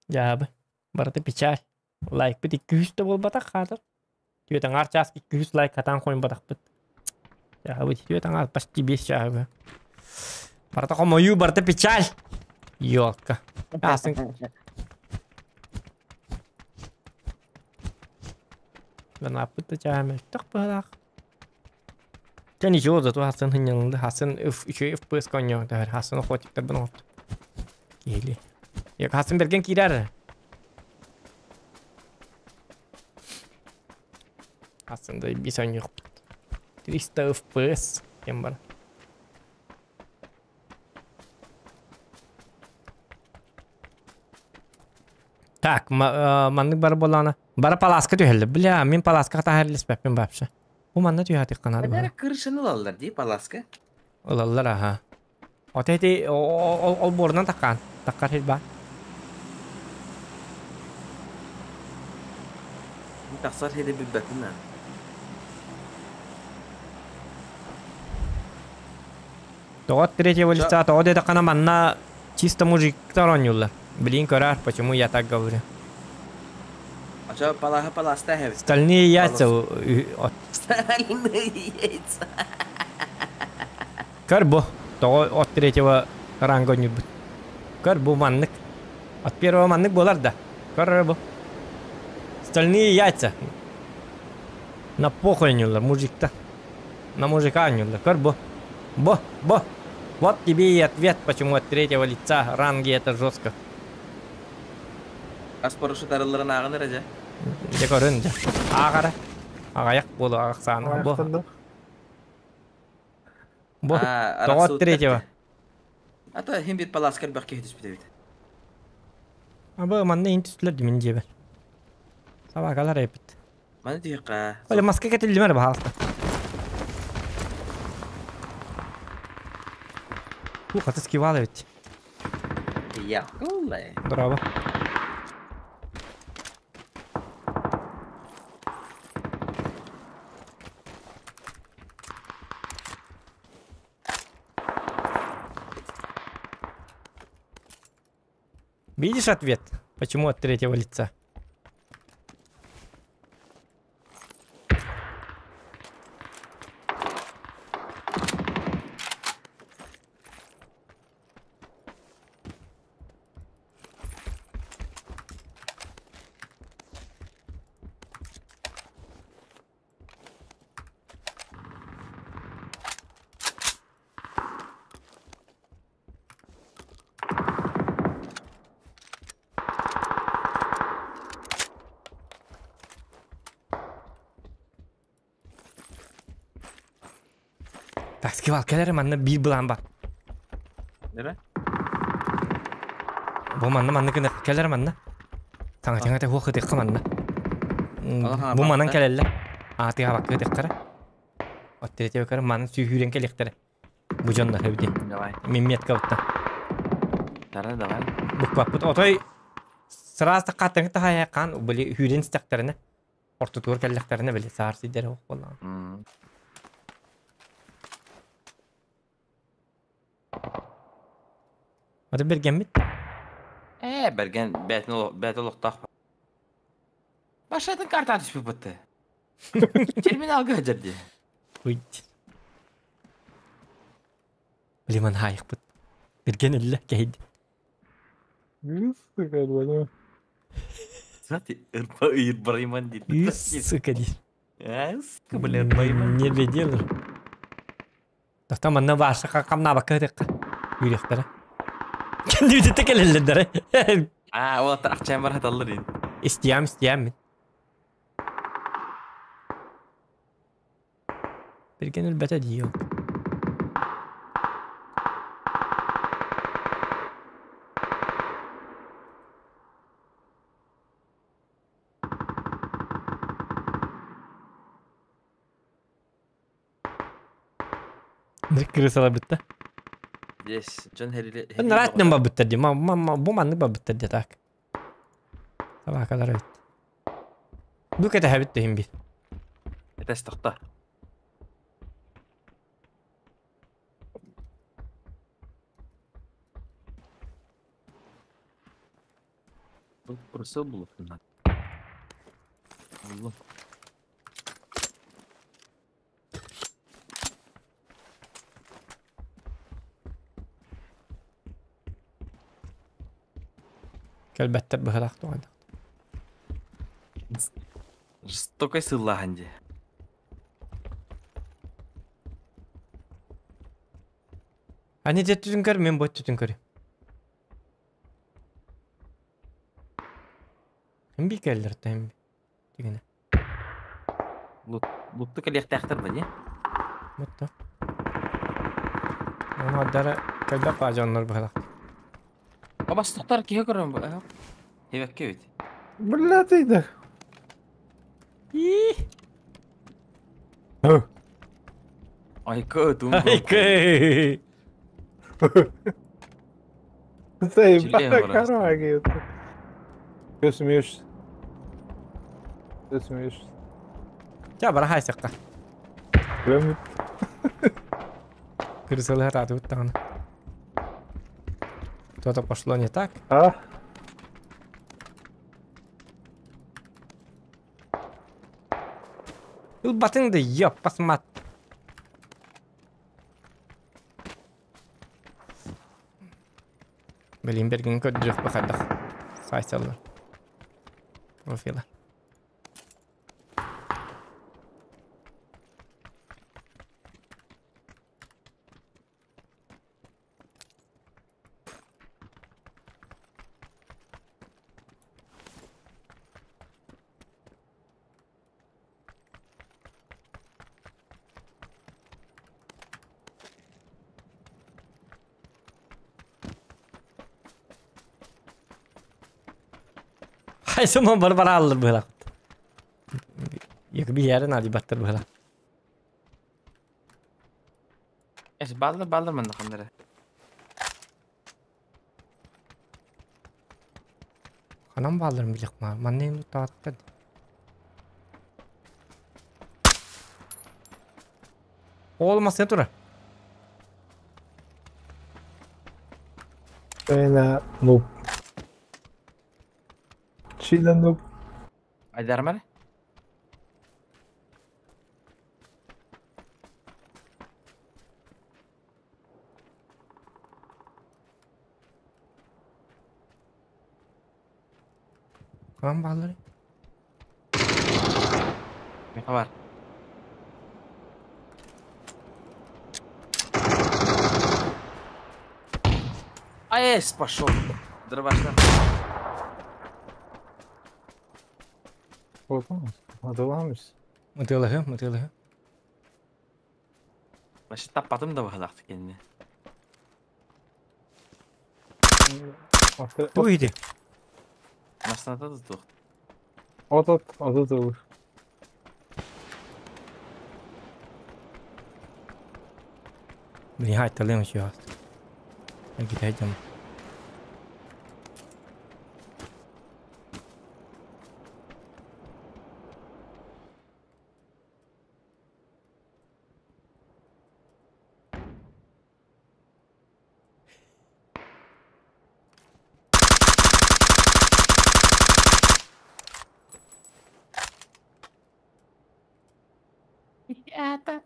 Дьаабы. Барыта печаль. Лайкпыт 200 да буолбатах хаатар. Түөрт аҥаар чаас 200 лайк хатаан хойунбатахпыт. Дьаабы түөрт аҥаар почти 5 чааһы. Барыта хомойуу, барыта печаль. Ёлка. Аасын. Банааппыт да чааһа мөлтөх быһалаах. Дьэ ничего, зато Хасан хынньалынды. Хасан үчүгэй FPS конньо тэһэр. Хасан охотиктарбын оҥорто. Киһили. Хасан бэргэн киирэр. Хасан да бис оонньуохпут. 300 FPS диэн бар. Так, маннык бар буоллаҕына. Бара палааска түһэллэр. Бля, мин палааска хатааһар вообще. Бу манна түһээтик наада Бары крышаны ылаллар дии паласка. Ылаллар аха. Ото эти ол буорунан таккаан. Таккар хил баар. Тахсар хири билбэтин аа. Тоҕо третьего лица, тоҕо диэтэххинэ манна чисто мужиктар оонньууллар. Блин, көрөр, почему я так говорю. Ача палаха паласта хэбит. Стальные яйца от Стальные яйца. Көр бу. Тоҕо от третьего ранга оонньуурбут. Көр бу маннык. От первого маннык буолар да. Көр бу. Стальные яйца. На похуй оонньууллар мужиктар. На мужика оонньууллар. Көр бу. Бо, бо. Вот тебе и ответ, почему от третьего лица ранги это жестко. Ас парашют арылларын ааҕын эрэ дьэ. Дьэ көрүн дьэ. Ааҕара. Аҕайах буолу ахсаана. Бо. Бо. Тоҕо от третьего? А то иһин бит палааска элбэх киһи түспүт эбит. Аба манна иһин түстүлэр дии мин дьиэбэр. Собакалар эпит. Маны түһүөххэ. Оля маска кэтиллимэр баһаалта. Ух, аты скивал эбит. Якулай. Браво. Видишь ответ? Почему от третьего лица? Так, скивал, кэлэр манна биир былаан бар. Небе? Бу манна манна гына кэлэр манна. Таҥа таҥа хуох ытыахха манна. Бу манан кэлэллэр. Аатыга бакка ытыахтара. Оттретьего көр манан сүүһүүрэн кэлиэхтэрэ. Бу дьоннор эбити. Давай. Мин метка бутта. Тара давай. Букпаппыт отой сразу хаттаҥы таһайа хаан били хүүрэн истэхтэринэ ортотугар кэллэхтэринэ били саар сидэрэ ох буоллаҕа. Аты бэргэммит. Ээ, бэргэн бээтин бээтэ олохтоох. Башатын картаан түспүт бытты. Терминалга сылдьар дии. Уйт. Блин, хаайықпыт. Бэргэн өллө кэһийди. Сука, двойной. Знаете, ырбарайман дейді. Сука диир. Сука, блин, ырбайман. Не беделыр. Тохтоо манна бааса хамнаабакка ытыахха. Үүрүөхтэрэ. Кэннибититтэ кэлэллэр Аа, уолаттар ахчаан бар хаталлар ин. Истиям, истиям мин. Бирген өлбөтө дии ол. Крысалар бүтте. Здесь дьон хэрили... Нрать бабыттар ди. Бу маннык бабыттар ди так. Табакалар эбит. Бу кэтэһэбит да иһин бит. Этэс тохто. Бұл просыл булуптун. Буллум. Кэлбэттэр быһылаах туһана. Жестокой сыллахан дии. Ани дьэ түтүн көр, мин бу өттүтүн көрүм. Хим би кэллэр хим дигene. Лутту кэлиэхтээхтэр ба дии. Мутта. Оны аддара кэлбэт баа дьоннор быһылаах. Обастыктар киһи көрөн бу. Хебекке бит. Бля, ты да. Ии. Айка тум. Айка. Заебала корова, Что смеешься? Что смеешься? Ча бара хайсакка. Прям Крысалар атыбыт даҕаны. Что-то пошло не так. А? Ылбатыҥ да ёп, посмат. Блин, бергин көрдүрүөх бахардах. Сайсаллар. Профила. Хайсыман бар барааллар быһылах. Екі биһиэрин адибаттар быһылах. Эс баллар баллар манна ханнара. Ханан баалларын билэх ма. Манна енді тааттар. Ол масына тура. Чайна нуб. Чина нуб. Айдармар? Ханан бааллары? Меха бар. Ай, пошел. Дробашна. Атыламыз. Мытылыһы, мытылыһы. Башы таппатым да бахалақты кенне. Ту иди. Масната да тух. От от от от. Блин, хайталым еще. Гитайдем.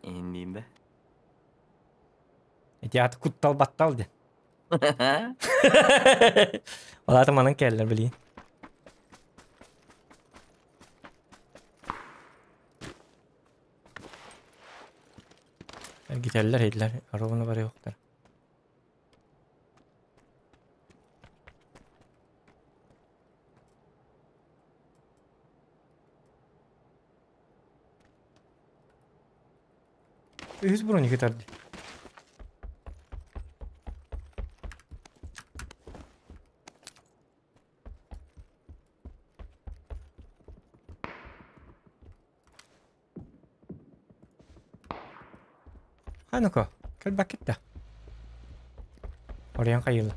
Индиинде. Эти аты куттал баттал де. Олар манан келлер билин. Гителлер хейдлер. Аровны бар yoktар. Үз брони кетерди. Ханука, кел бакетта. Ориян кайылы.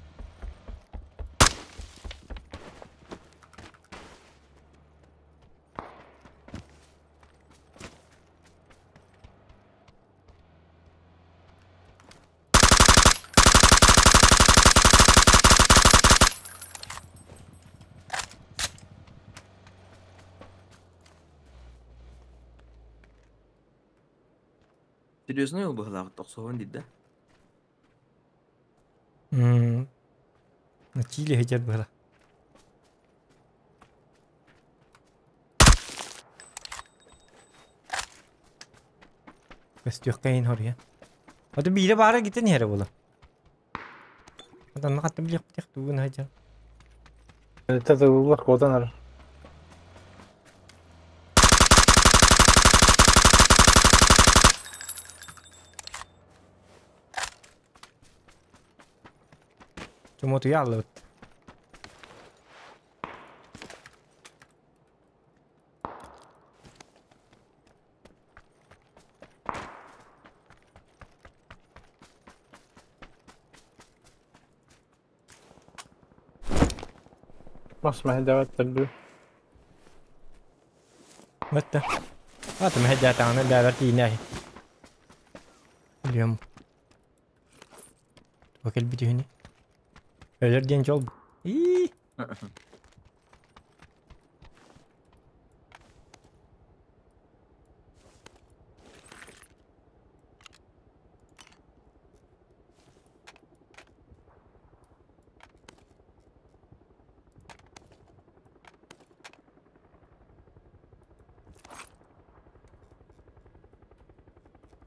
Серьезно ол бахалақты тоқсуын дейді. Чили хеджер было. Көстүөх кайын хория. Ото бире бара гитен хере була. Атан хатта билек битек тугун хеджер. Татылар котанар. Чомоту яллы. Бас мәһдәвәт тәлбү. Мөттө. Ата мәһдәвәт аны бәбәр тиинәһи. Билем. Вакил битүһүнү. Өлөр диэн жол. И.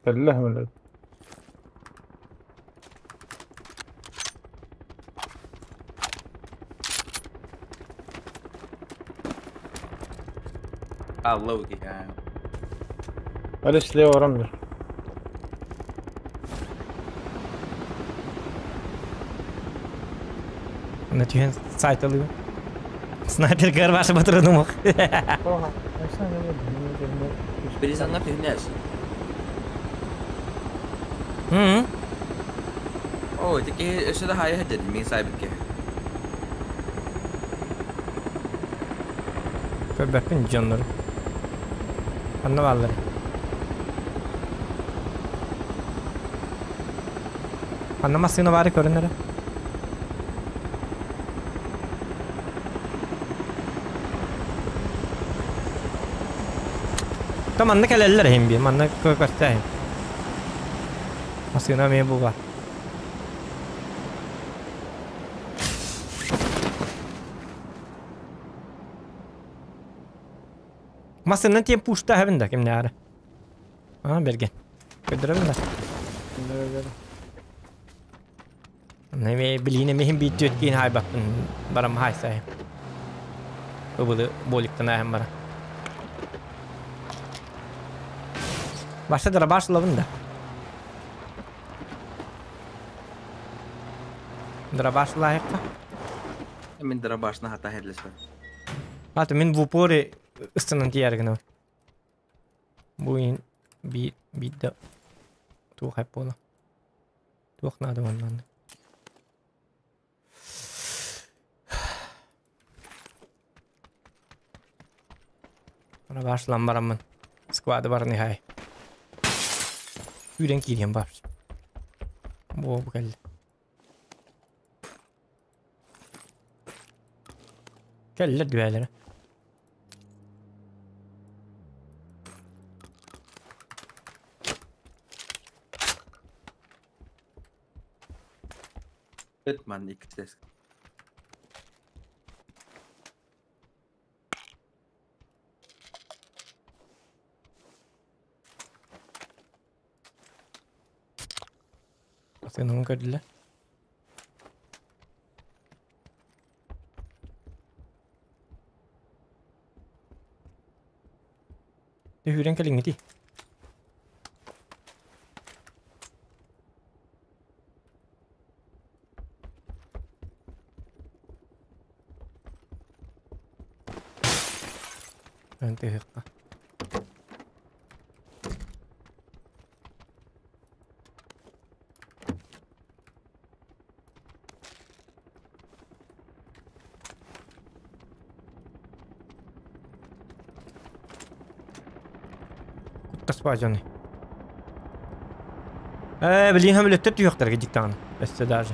Тәлләһ Аллау ки. Алиш лево рамдер. Аны түһэн сайталыы. Снайпер көр башы батырыны мох. Биризанга түһүнэс. Hı. О, ити киһи өссө да хайа деді, мин сайбыт киһи. Көрбөппүн дьоннору. Анна баллар. Анна массыына баары көрүнөрө. Та манна кэлэллэр иһин би, манна көстө Массыына эмиэ бу бар. Массыынан тиэн пушта хэбин да кимне ары. А, берген. Көдөрөбүн да. Неме билине мехин бит кин хайбаппын барам хайсай. Ыбылы боликтан аһым бара. Баша дара башлабын да. Дара башлайыкка. Мин дара башына хата херлеспен. Аты мин в упоре ыстынан тияргына. Бу ин би бидда туох хайп бола. Туох надо оннан. Ана башлан барамын. Сквады бар хай. Үйрен киирген бар. Бу бу келди. Келлер дүәлere. Бэтмен XS. Sen onu gördüler. Det hur enkel ingenting. Inte hyrka. Куттас бажаны. Билин хам лөттөр түйөктөргө диктан. Өссө даже.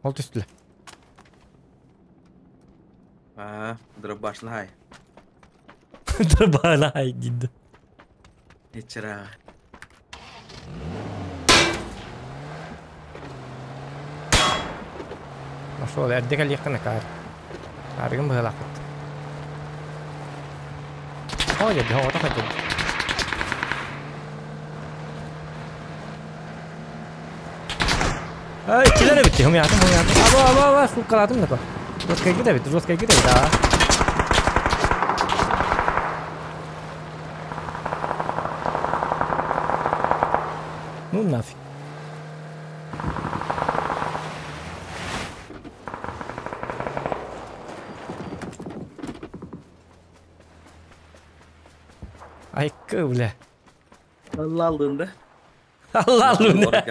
Ол түстүлө. А, дара башына хай. Дырбалай диди. Ичера. Ошол эрдек элиэхтэн акаар. Арыгын быһылаахпыт. Ой, дьэ, оҕото хадьын. Ай, килер битти, хумятым, хумятым. Аба, аба, аба, суккалатым да. Жесткая гида бит, жесткая гида бит, а. Ну нафиг. Ай, бля. Allah aldığında. Allah aldığında.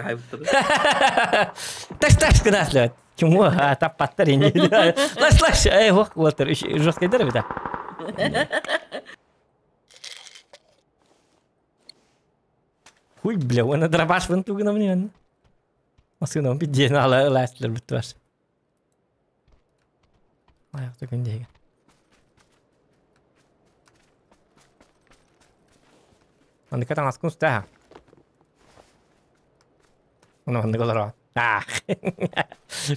Таш таш кынаслет. Чему? А, таппаттар инди. Лаш лаш. Эй, ох, уотер. Жесткий дереве, да. Хуй, бля, он дробаш вон тугна мне. Масына биден ала ласлер бит Аяқ түгіндегі. Аны катан аскун стаха. Оны онды голора. Ах.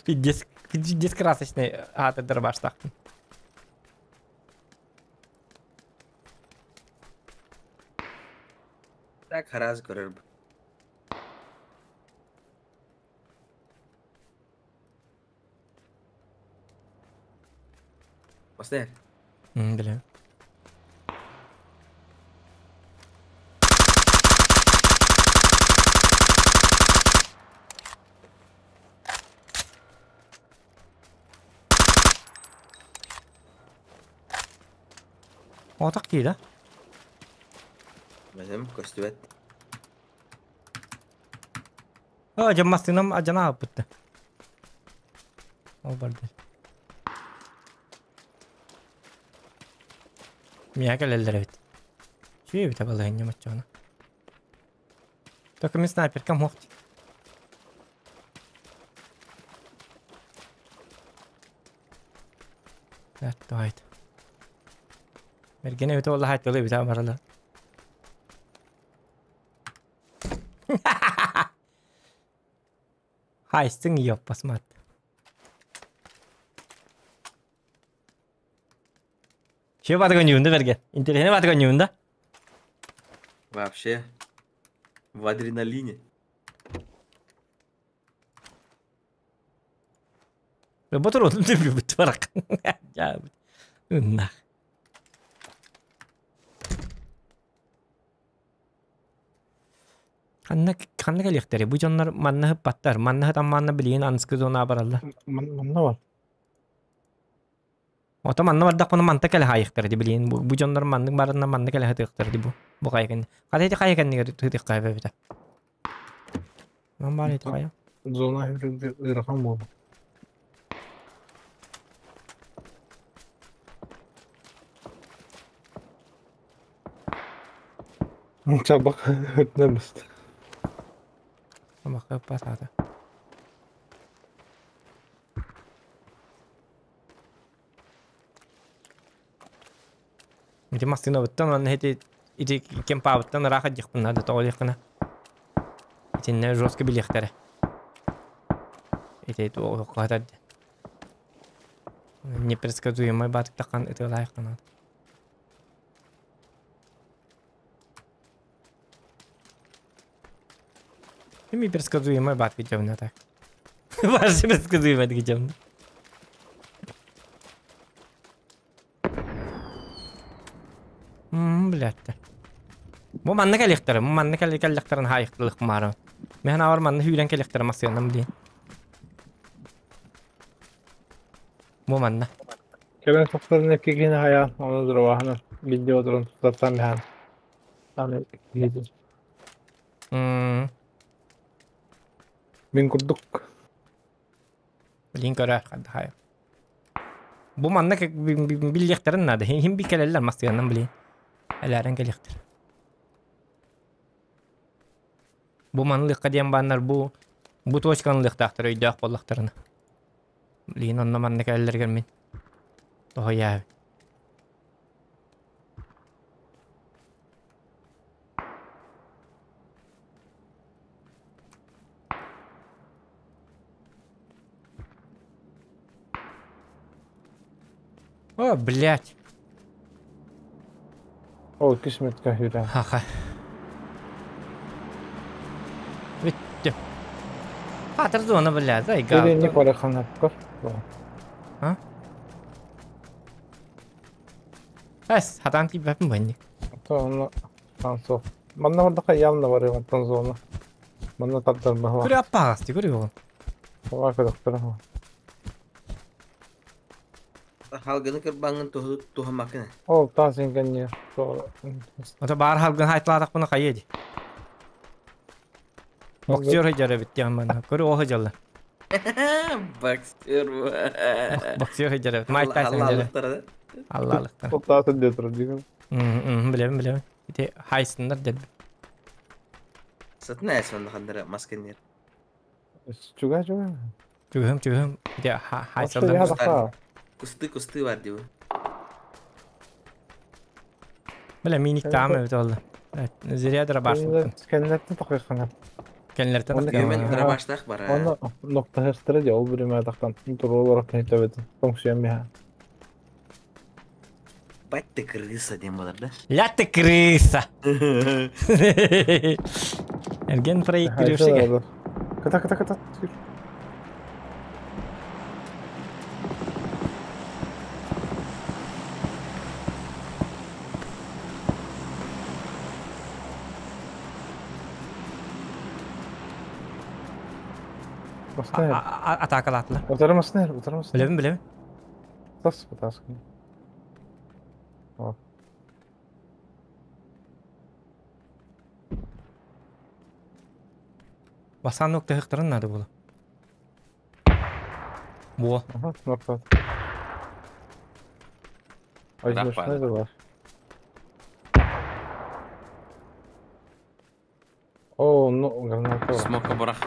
Пиздец, пиздец красочный аты дробаш тақтым. Так хараз көрөр. Баста. Билем. Отак дии да? Бэсэм көстүбэт. О, дьэ массыынам адьана ааппытта. Ол барды. Миэхэ кэлэллэр эбит. Үчүгэй эбитэ балаһыанньам оччоҕуна. Только мин снайперкам суох дии. Давайте. Мэргэн эбитэ буолла хаайтылы эбитэ барала. Хайстың ёппас мат. Че батыган юнда берген. Интересно батыган юнда. Вообще в адреналине. Ботур деп барак. Нах. Ханна ханна кэлиэхтэрий? Бу дьоннор манна ыппаттар. Манна сытан манна билигин аныскы зона бараллар. Манна бар. Ото манна бардахпына манта кэлэ хаайыахтара ди билигин. Бу, бу дьоннор маннык баранна манна кэлэ сытыахтара ди бу. Бу хайа кэннэ. Хата ити хайа кэннигэр сытыахха эбэбитэ. Ман баар ити хайа. Зона ыарахан буолла. Чабак өтнөмүст. Амака пасата. Ити массыынабыттан уонна ити ити кемпаабыттан ыраах дьихпин наада тоҕо диэххинэ. Итиннэ жестко билиэхтэрэ. Ити туоххатар непредсказуемай баатыктаххан ытыалаайахха наада. Кими предсказуемай баатык дьабына так. Вообще предсказуемай дьабына. Блядь. Бу манна кэлиэхтэрэ, бу манна кэллэхтэрин хаайыктылык маары. Мен авар манна сүүрэн кэлиэхтэрэ массыынам диэн. Бу манна. Кэлэн сохторун эккигин хайаан, оны дурабаһына видео туран туттартан биһан. Аны Мин курдук. Билин көрөр хай. Бу манна биллиэхтэрин наада. Хин би кэлэллэр массыынам билин. Элээрэн кэлиэхтэр. Бу манлыхха диэн бааннар бу бу точканы лыхтаахтар өйдөөх буоллахтарына. Билин онно манна кэлэллэригэр мин тоһуйаабын. О, блядь. О, кисметка хүрэ. Хаха. Бүттүм. Хатыр зона, блядь, зайга. Не бараханапкар. А? Эс, хатан тииппэппин бэнник. Онно ансо. Манна бардаха явно бар оттон зона. Манна тардар баха. Көрө аппаагасты, көрө оҕун. Оға көрөктөр. Халгыны кырбаңын туһамакын. Ол таа син кэнниэ. Ото баар халгын хайтылаатахпына хайыа ди. Боксер хыдьар эбит диэн манна. Көрө ол хыдьалла. Боксер. Боксер хыдьар эбит. Майк Тайсон хыдьар. Аллалыктар. Ол таа син диэтер дигэн. Билэбин, билэбин. Ити хайсыннар дедби. Сытын әс онда хандара масканер. Чуга чуга. Чугум чугум. Ити хайсалдар. Кусты кусты бар диби. Билэ миник таам эбит олла. Зря дробаш. Кеннеттен тохойхана. Кеннертен Мен дробаштах бар. Оны ноктахыстыра же ол биреме тактан туролор кенетебет. Функция миха. Бать ты крыса дем болар да? Ля ты крыса. Эрген проект күрүшеге. Ката ката ката. Масына Атаакалаатылар. Утары масына утары масына. Билэбин, билэбин. Тас тас. О. Басаан нуктаһыктарын наада буола. Буо. Ага, нокта. Одиночный бар. О, ну, граната. Смока бырах.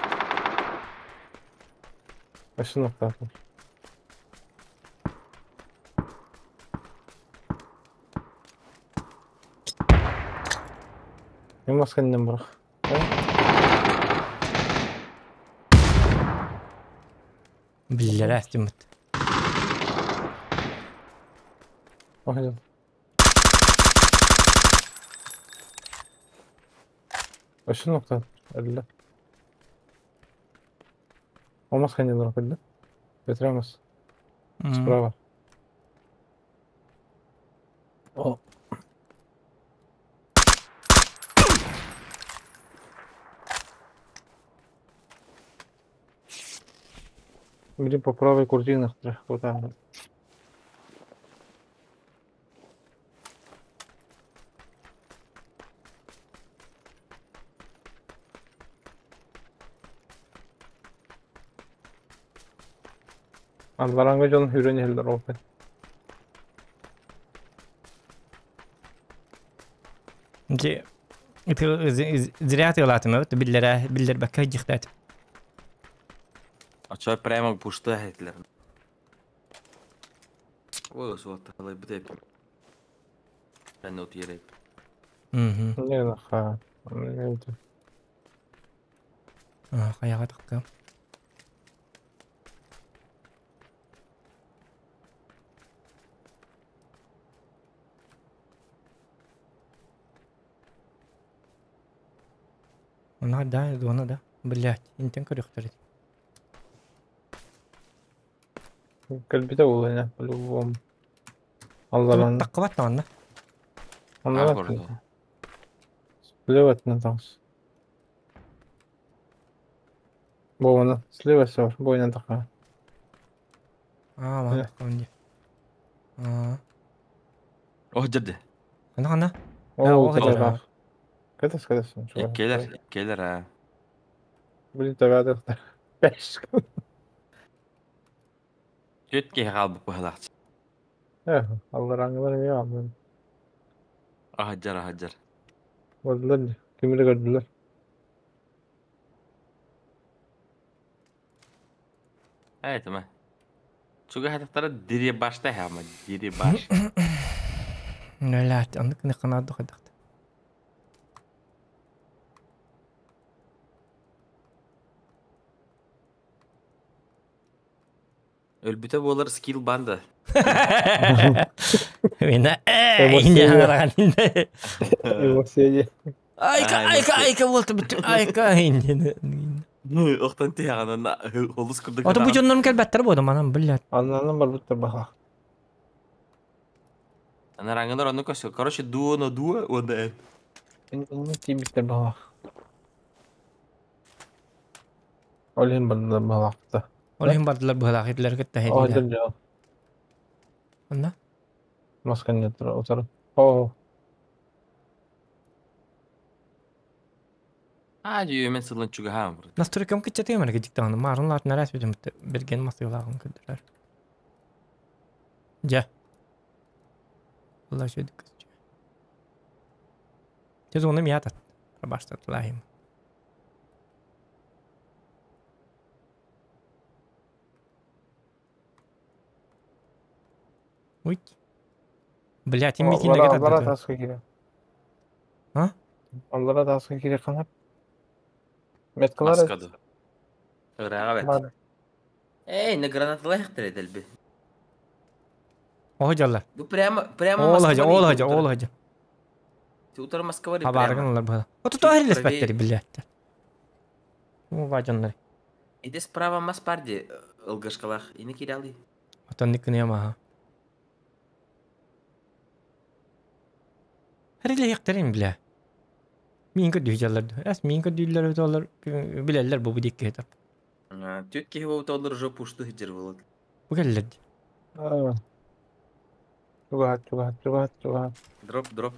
Вообще нокта. Мен масканнан бырах. Биллэрэ астыммыт. Охайдан. Вообще нокта. Элле. Ол масканнан бырах билде. Бетремес. Справа. О. Блин, по правой куртинах вот там. Аллараңга дьон хүрэн иһэллэр ол Дьэ, зря тыалаатым эбит, биллэрэ биллэрбэккэ дьихтээтим. Очо прямо пушта этилер. Ой, суотта халайбыт эп. Мен от ереп. Не наха. Хайаҕа тахтым. Она да, она да. Блять, интен көрүөхтэр. Кэлбитэ буолуо по-любому. Алларан. Таққыбат манна. Алларан. Слева таҥас. Бована, слева сор, бойна така. Аа, мана таккабын Аа. О, жерде. Хана хана. О, кадас. Кадас, кадас. Иккелер, иккелер а. Блин, табаатар. Бэш. Түт киһи хаалбыт быһалаах. Э, аллараңылар эмиэ ааллар. Аһаджар, аһаджар. Бардылар, кимири көрдүлэр. Этиме. Чуга хатахтара дири башта хама, дири баш. Нөләт, аны кыны канады хадахт. Өлбүтэ буолар скилл банда. Мина Айка, айка, айка болду бүтүн айка. Охтан тиһаҕанан олус курдук. Ото бу дьоннорум кэлбэттэр буоду манан, блядь. Аннан барбыттар баха. Анараңынар ону көсө. Короче, дуо на дуо, уонна эн. Тиибиттер баха. Ол иһин бардылар баһалаахта. Ол иһин бардылар быһалаах итилэр кытта О, хэтилэр. дьэ. Онна? Масканнеттер утары. О, Аа, дьүө мен сылын чугаһаам. Настройкам кыччатыам эрэ дьиктаҕына маарын лаатын араас бүтүм берген масыылааҕын көрдөрөр. Дьэ. Алла үчүгэй көстүү. Дьэ зона миятат. Рабаштатылаахым. Уй. Блять, им микиннеге Аллара тардыта. таска кире. А? Аллара таска кире канап. Меткалар. Маскады. Ырааҕа бэт. Эй, на гранаталаахтар эдэлби. Оһо дьаллар. Бу прямо прямо Ол хажа, ол хажа, Москва ол хажа. Утар Москва Хабаргын олар быһа. Ото тоһир леспеттери блять. Уу бажаннар. Иде справа мас парди ылгашкалах. Ини киралы. Отон никкыны ямаха. Хариле яктарин бля. Мин көдүү жаллар. Эс мин көдүүлөр өтөлөр билеллер бу бу дикке хетер. Түт киһи буолбута олор уже пушту сылдьар буолуо. Бу кэллэр дии. Чугаһат, чугаһат, чугаһат, чугаһат. Дроп, дроп.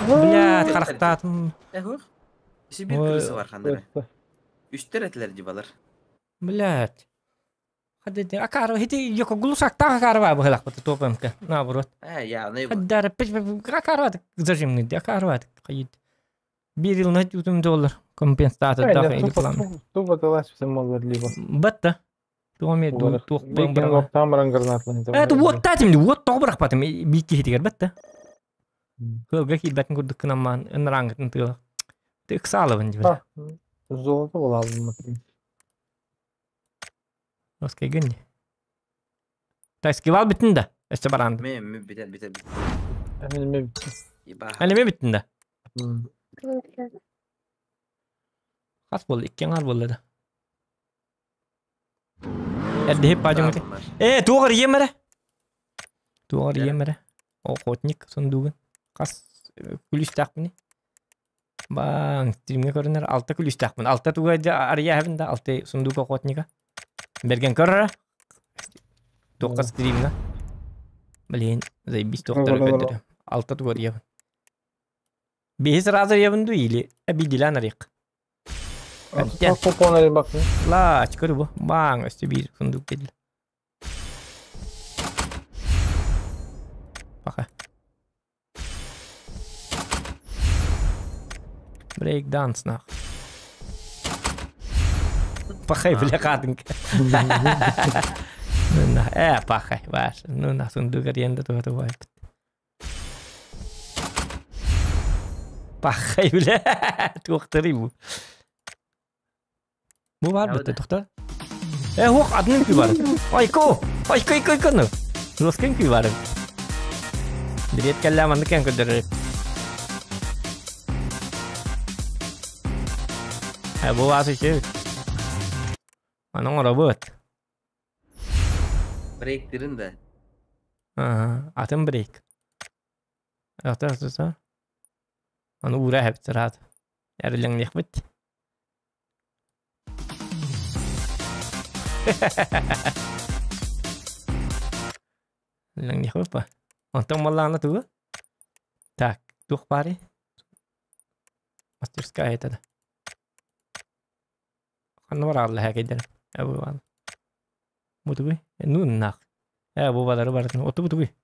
Блядь, харахтаатым. Эхух. Сибир крыса бар ханнары. Үстер этилер дибалар. Блядь. Хадди акар хити йоко глусактаах акар баа быһылахпыт туопамка наоборот. Э, явный. Хаддара акар зажимный акар хайыт. Биир илна тутум доллар компенсация да или план. Тупо талас все моллар либо. Батта. Туоме туох бара. Там баран гранатлан. Это вот татим, вот тоҕо бырахпатым биир киһитигэр батта. Кылга киирбэтин курдук гынаммаан ынырааҥҥытын тыала. Ыксаалабын дибэр. Золото булалым. Оскайгын. Таскивал бүтүн да. Өссө бараанды. Мен мен битер битер. Мен мен. Ани мен бүттүн да. Хас болду, икки аҥаар буолла да. Эрдэһип баадьыҥыты. Э, туох арыйыам эрэ? Туох арыйыам эрэ? Охотник сундугун. Хас күлүүстээхпиний? Баан, стримҥэ көрүнэр алта күлүүстээхпин. Алта туга арыйааһыбын да, алта сундук охотника. Бэргэн көрөрө. Туохха стримҥа. Блин, заебись туохтары көрдөрө. Алта тугу арыйабын. Биһи сразу арыйабын дуу или обиделян арыйык. Купон арыйбакпын. Лаач, көрү бу. Баан өстө биир сундук дедилер. Пока. Брейк данс нах. Пахай, бля, хатынка. Ну на, пахай, ваш. Ну на, сундук аренда туга туга. Пахай, бля, туохтары бу. Бу бар бітті, тоқта. Э, оқ, адының күй бар. Айко, айко, айко, айко, ну. Роскен күй бар. Билет кэллэ маннык кэн көрдөрөр. Э, бу баас үчү. Аны оҥоробут. Брейк дирин да. Ага, атын брейк. Ата ата Аны уура эһэбит сараат. Эрилэҥниэхпит. Лэҥниэхпит ба. Онтон буоллаҕына тугу? Так, туох баарый? Мастерская это да. Ханна бараалла һээкэйдэрим? Э бу баал. Бу тугуй? Ну нах. Э бу балары барытын. Оту бу тугуй?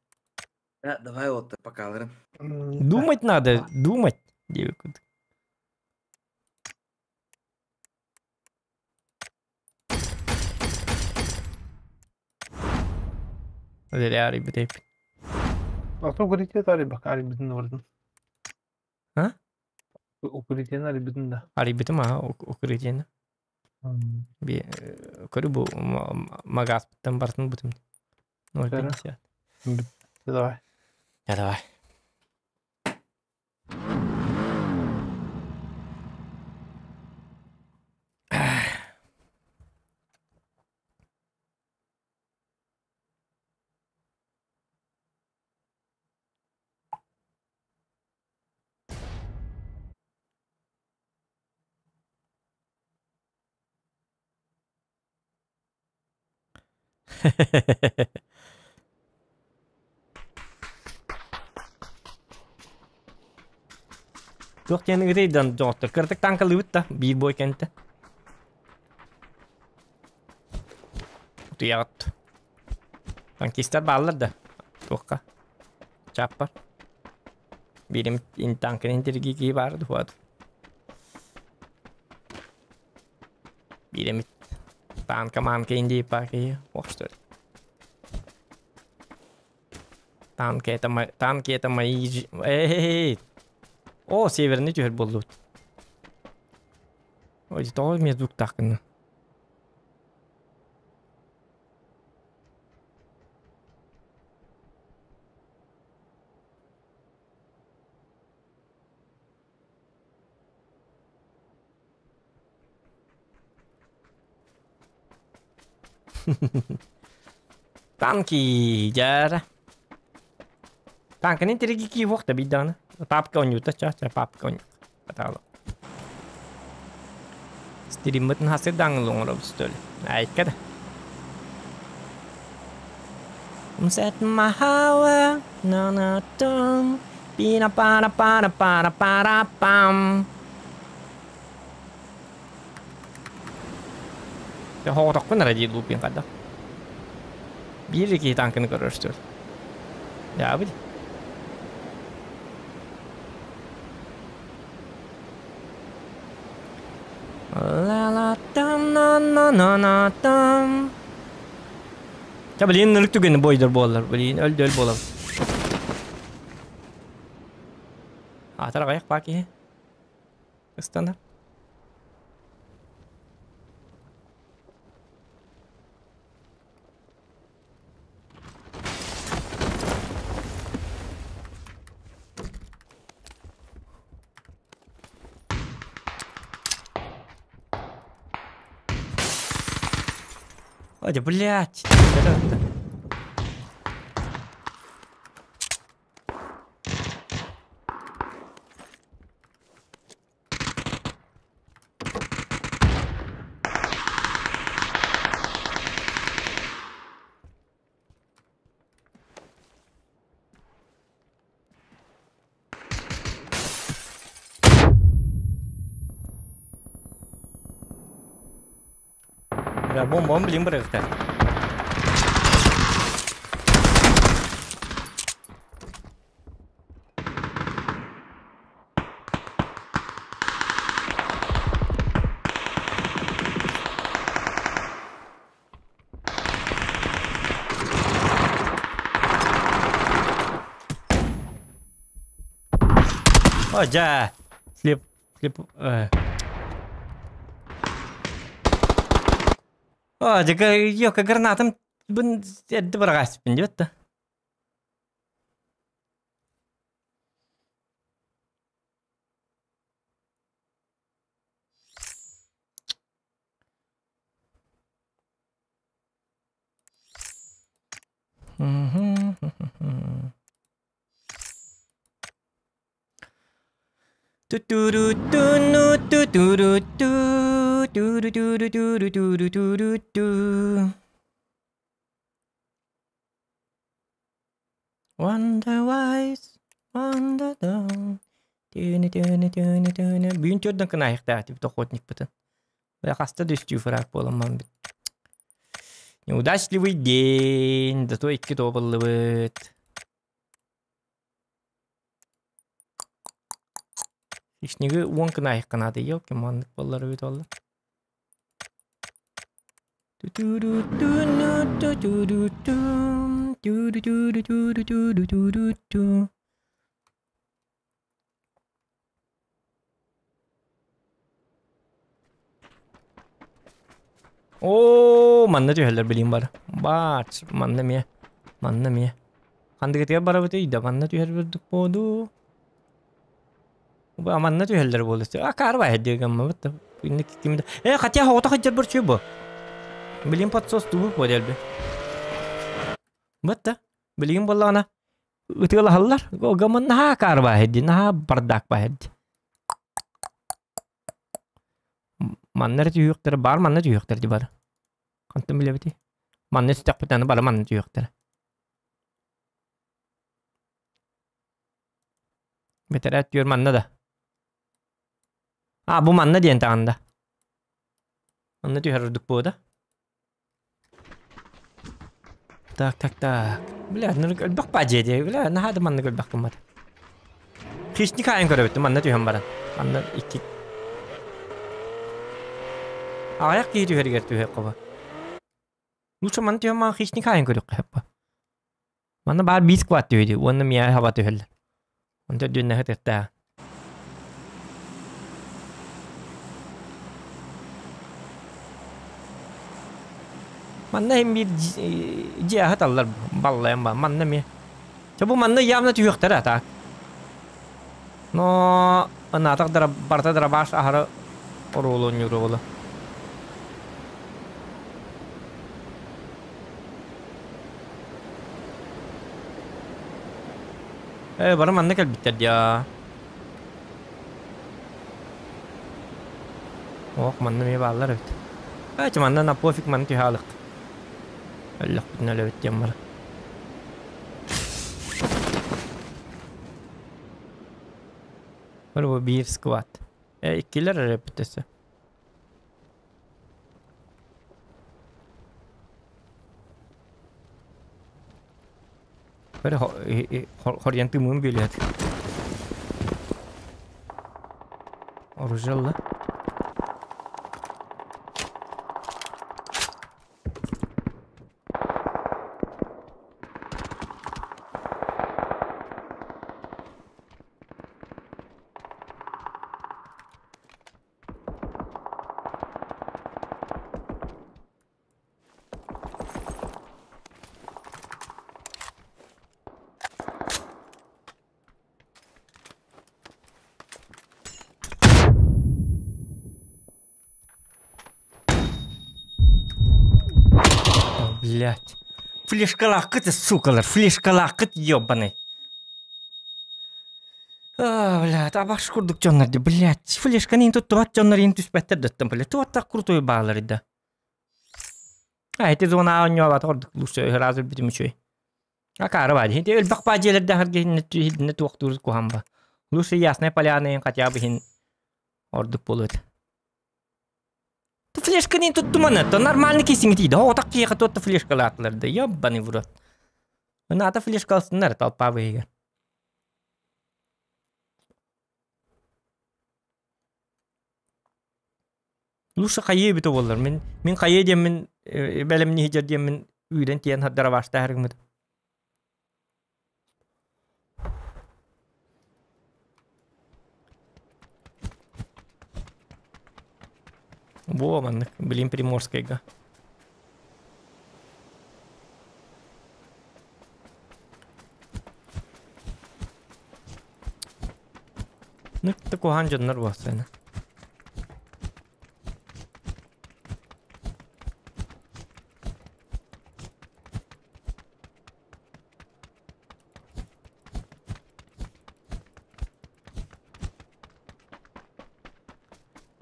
Да, давай вот покалырым. Думать надо, думать. Диэбит курдук. Зря арыйбыт Ото укрытие арыйбак арыйбытын бардым. А? Укрытиени арыйбытын да. Арыйбытым аа укрытиени. Би көрү бу магаспыттан барытын бутум. 0,50. Давай. Я давай. Туох диэн ыгырыйдан дьоҕоттор кыратык таҥкалыыбыт да биир бой кэнтэ. Утуйаҕыт. Танкистар бааллар да туохха чааппар. Биирим танкын интиргии киһи баар дуһуат. Биир эмит танка манка индии киһи ох что ли. Танки это мои, танки это мои... Эй, О, северный түһэр буоллубут. Ой, тоҕо эмиэ звуктаах гынна. Танки, дьэ. Танканын тириги киивох да биир Папка оонньуута ча ча папка оонньуу. Атаала. Стриммытын хасыр даҥыл оҥоробут что ли? Айка да. Set my highway, na na dum, bina ba da ba da ba da ba da bam. Дьэ хоҕотохпун эрэ диир лупин хайдах. Биир киһи танканы көрөр что ли? Дьаабы Ла-ла-там-на-на-на-на-там. Ча блин, өлүк түгэни бойдор буоллар, блин, өлдө өл буолабыт. Аатар аҕыйах баа киһи. Ыстанар. Ой, блядь! Бля, бомба, блин, бырахта. О, дьэ! Слеп, слеп, э. О, дьэ, ёка гранатым бун эрдэ быраҕаспын диэбит да. Wonder wise, wonder dumb. Бүгүн төрдөн кынаайыктаах типа охотникпытын. Хаста да үстүү фраг буоламман бит. Неудачливый день, зато икки тобыллыбыт. Ишниги уон кынаайыкканаады, елки маннык боллар эбит олла. Оо, манна түһэллэр билим бар. Бач, манна эмиэ. Манна эмиэ. Хандыгытыгар барабытый да манна түһэр бурдук буолуу. Манна түһэллэр буолуо. А карва диэгэммэбит да. Ким да. Э, хотя оҕото сылдьар бу бу. Билим подсос тубу бу дэлби. Бытта. Билигин буоллаҕына ытыалаһаллар. Гаман наһаа карва ди, наһаа бардак баһедди. Манна эрэ түһүөхтэрэ баар манна түһүөхтэрэ ди бары. Хантан билэбитий? Манна түстэхпитинэ бары манна түһүөхтэрэ. Бэтэрээт түөр манна да. А, бу манна диэн таҕында. Манна түһэр ордук буо да. Так, так, так. Бля, өлбөх баа дьиэ дии. Бля, наһаа да маннык өлбөх гыммат. Хищник аайын көрөбүттүм, манна түһэн баран. Манна икки. Аҕыйах киһи түһэригэр түһүөх хоба. Лучше манна түһэн маҕан хищник аайын көрүөххэ сөп. Манна баар биир склад түһү уонна миэхэ хаба түһэллэр. Онто дүннэһэ тыттаа. Манна иһин биир дьиэ аһаталлар баллайан ба манна эмиэ. Чэ бу манна явно түһүөхтэрэ а так. Но ынаатах барыта дробаш аһары оруолу оонньуур буолуо. Э, бары манна кэлбиттэр дии. Ох, манна эмиэ бааллар эбит. Эти манна на пофиг манна түһэ алык. Өллөхпүтүн өлөбүт диэн бары. Бары бу биир сквад. Э, иккилэр эрэ эппит өссө. Бары хорйан тымыын бүөлүһэт. Оружие ылла. Блять. Флешкалааххыт, сукалар, флешкалааххыт, ёбаный. А, блядь, абаш курдук дьоннор дии, блядь, флешканы ин туттубат дьоннор ин түспэттэр даттан, блядь, туаттах крутой баалар да. А, эти зона оонньообат ордук лучше сразу бүтүм үчүгэй. Акаары баа дии. Элбэх баа дьиэлэрдээх эргиһиннэ туохтуур куһаҕан ба. Лучше Ясная Поляна хотя бы иһин ордук буолуо этэ. Флешканы туттуманы, то нормальный кисиҥ тиийдэ. Отох киһиэхэ туотта флешкалаатылар да, ёбаный в рот. Ната флешкалсыннар толпа быһыгар. Лучше хайыы эбитэ буоллар. Мин мин хайыы диэммин бэлэмнии сылдьар диэммин үүрэн тиийэн дробаштаһар гыммыт. Во, маннык, блин, Приморскайга. Ну, куһаҕан дьоннор буолсуна.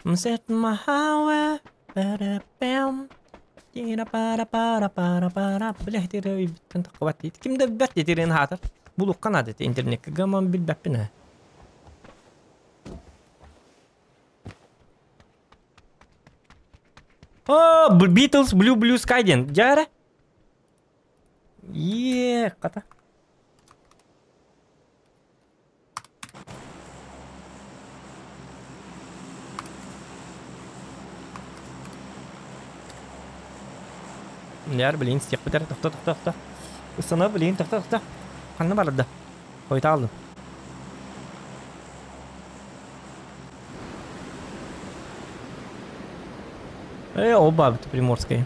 I'm setting my highway, ba-da-bam. Тира-пара-пара-пара-пара. Бля, тире өйбүттэн таххыбат диит. Ким да билбэт тирин хаатар. Булукка наада интернеккэ гаман билбэппин ээ. О, Beatles Blue Blue Sky диэн. Дьэ эрэ. Иэ, хата. Яр, блин, стих битер. Тохто, тохто, тохто. Ысана, блин, тохто, тохто. Ханна барда? Хойта алдым. Э, оба, Приморская.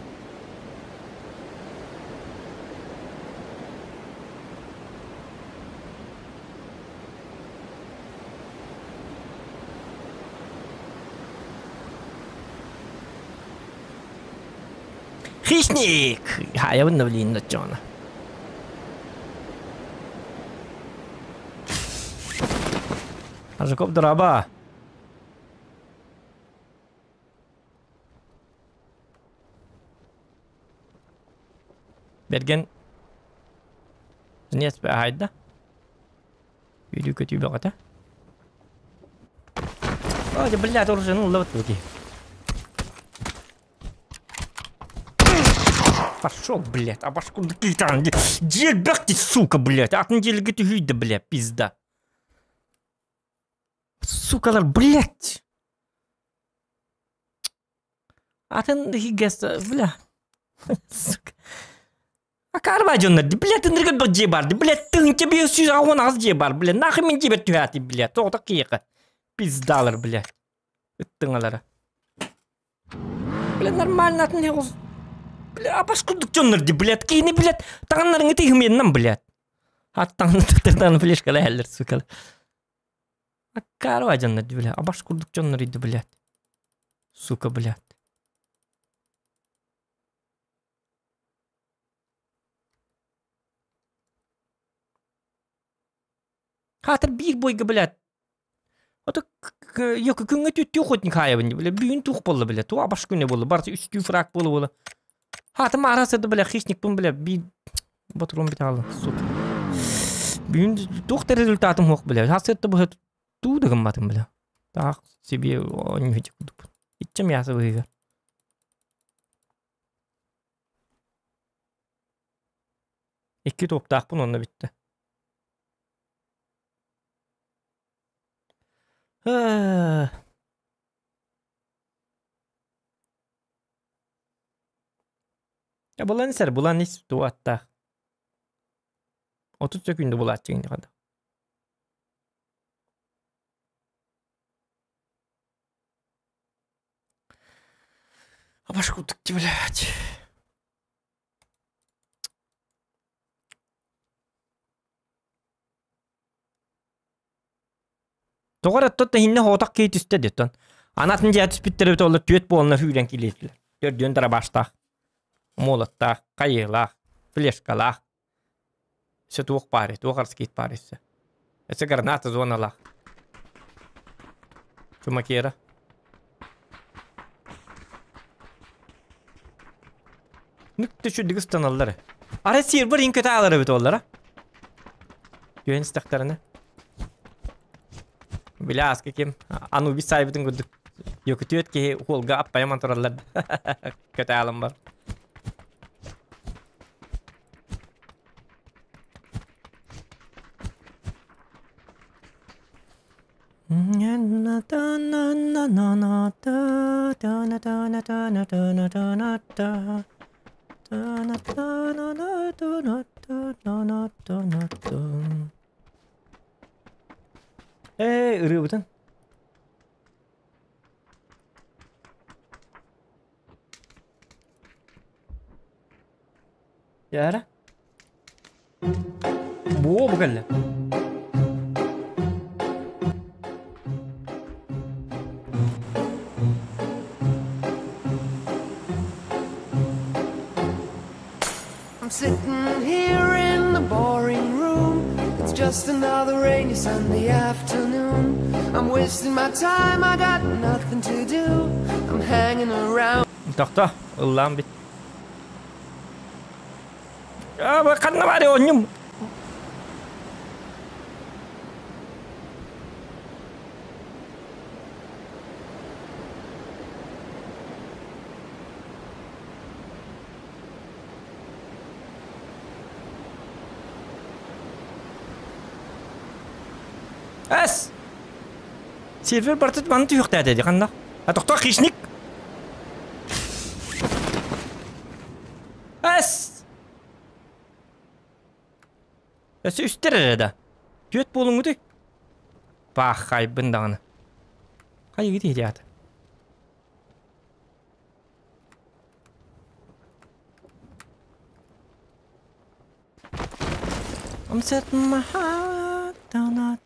Хищник! Хайабын да блин оччоҕуна. Аржаков дораба. Бэргэн Нет, аһайда. Үдүү көтүү бөҕөтө. О, дьэ, блядь, оружиены ыллабыт буки. Пошел, блядь, а башку Дьиэлбэх ти, сука, блядь, атын дьиэлгэ түһүйдэ, блядь, пизда. Сукалар, блядь. Атын хиггес, бля. Сука. Акаарба дьоннор, блядь, ыныргын бу дьиэ баар, блядь, 1518 дьиэ баар, блядь, нахуй мин дьиэбэр түһээтий, блядь, тоҕото киһиэхэ. Пиздалар, блядь. Ыттыҥалара. Бля, нормально атын Бля, абас курдук дьоннор ди, блядь, киһини, блядь, таҥаннарыҥы тиһимиэннэн, блядь. Аттаҥны флешкала иһэллэр, сука. Акаарба дьоннор ди, бля, абас курдук дьоннор иди, блядь. Сука, блядь. Хаатар биир бойга блядь. Ото йоку күҥҥэ түттүү охотник хаайабын бля бүгүн туох буолла бля туох баш күнэ буолла барыта үстүү фраг буола буола. Хаатым аара сырды бля хищникпын бля биир ботурум битаалла сука. Бүгүн туох да результатым суох бля. Хасырты быһа туу да гымматым бля. Таах себе оонньуу курдукпун. Иччэ мясо быһыыга. Икки туоптаахпын онно бүттэ. Булан исэр, булан ис тугу аттаах. 30 сөкүүндэ булааччыгын дьаҕада. Абашку блядь. Тоҕо эрэ оттон иһиннэ хоотох киһи түстэ диэттэн. Анатын дьиэ түспүттэр эбит олор түөт буолна сүүрэн киилиэтилэр. Төрдүөн тарабаштаах, молоттаах, хайыылаах, флешкалаах. Өссө туох баар, туох арскит баар өссө. Өссө граната зоналаах. Чумакера. Нүктэ чүдүг ыстаналлар. Ара сервер иҥ көтө аалар эбит оллара. Түһэн истэхтэринэ. Бile аска ким Анубис сайбытын курдук. Йокутүөт киһи уолга аппайаман тураллар. Көтө аалым бар. Ээ, ырыабытын. Яра. Буо бу кэллэ. I'm sitting here in the boring room. It's just another rainy Sunday afternoon. I'm wasting my time, I got nothing to do. I'm hanging around. Тохто, ыллаан бит. А, ханна баары онньум. Эс! Сервер бартыт маны түйіқті әдеді қанда. А тоқта хищник! Эс! Өссө үстэр эрэ да. Түөт буолуҥҥутуй? Паахайбын даҕаны. Хайыгыт иһитиэҕит? I'm setting my heart down da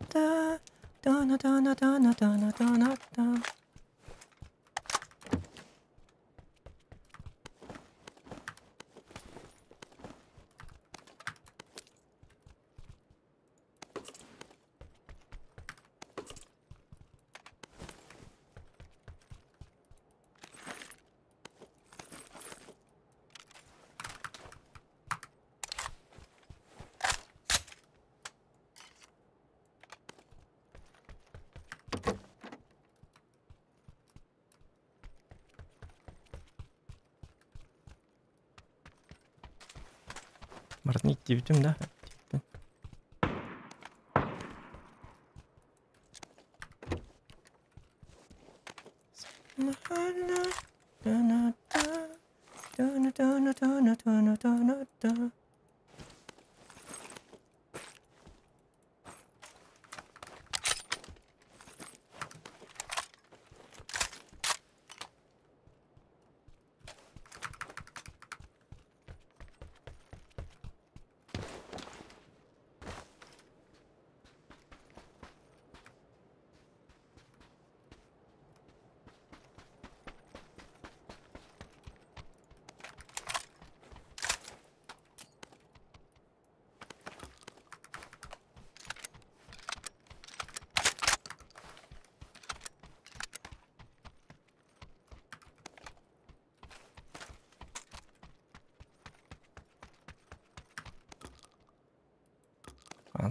da da da da da da da da da. Барытын иттибитим да.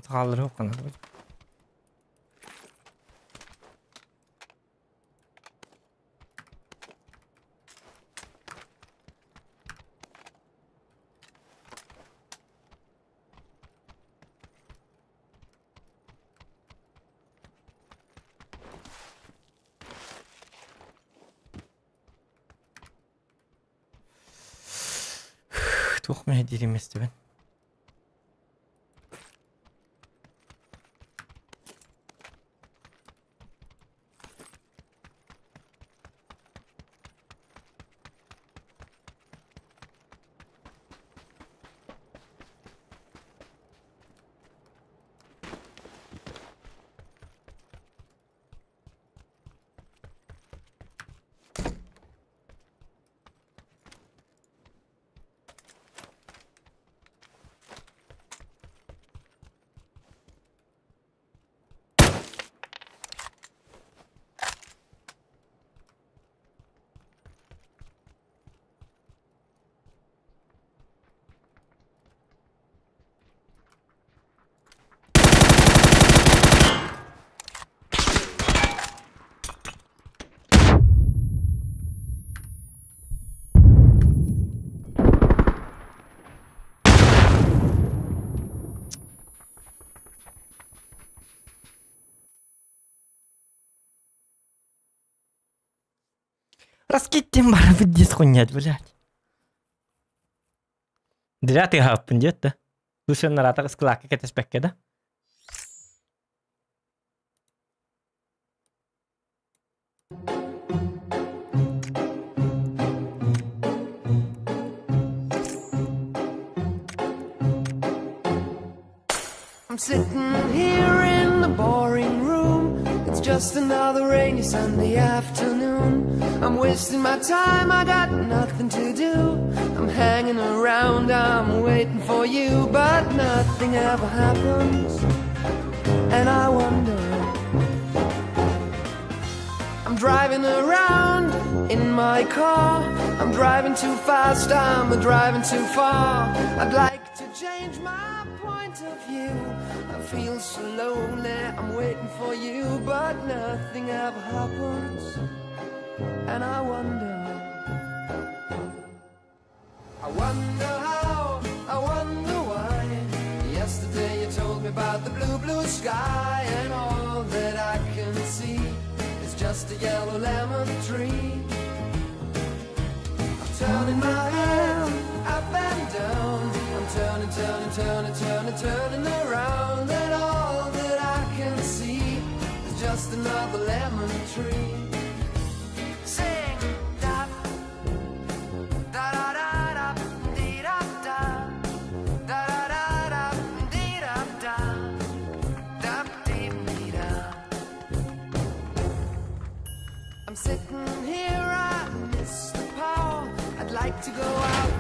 Хааллар ханна. Туох мэһэйдиирим истибин. Раскиттим барабыт дис хуйнять, блядь. Зря ты гаппын дед да. Лучше наратар склака кэтеспекке да. I'm sitting here in the boring room. It's just another rainy Sunday afternoon. I'm wasting my time, I got nothing to do. I'm hanging around, I'm waiting for you, but nothing ever happens. And I wonder. I'm driving around in my car. I'm driving too fast, I'm driving too far. I'd like to change my point of view. I feel so lonely, I'm waiting for you, but nothing ever happens. And I wonder. I wonder how, I wonder why. Yesterday you told me about the blue, blue sky, and all that I can see is just a yellow lemon tree. I'm turning my head up and down. I'm turning, turning, turning, turning, turning around, and all that I can see is just another lemon tree. Sing da da da da da dee da da da da da da dee da da da dee dee da. I'm sitting here, I miss the power. I'd like to go out,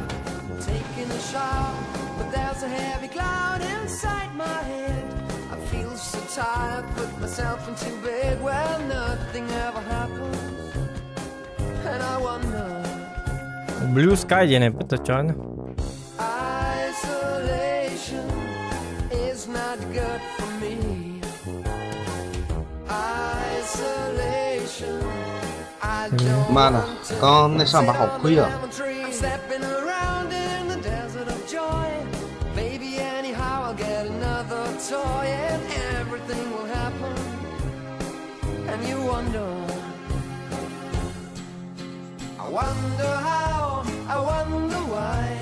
taking a shower, but there's a heavy cloud inside my head. I feel so tired, put myself into bed. Well, nothing ever happens, and I wonder. Blue Sky диэн эппит очоон. Isolation is not good for me. Isolation. I don't 妈的 want to，刚刚那上把好亏啊！ lemon tree. I'm stepping around in the desert of joy. Maybe anyhow I'll get another toy and everything will happen. And you wonder. I wonder how, I wonder why.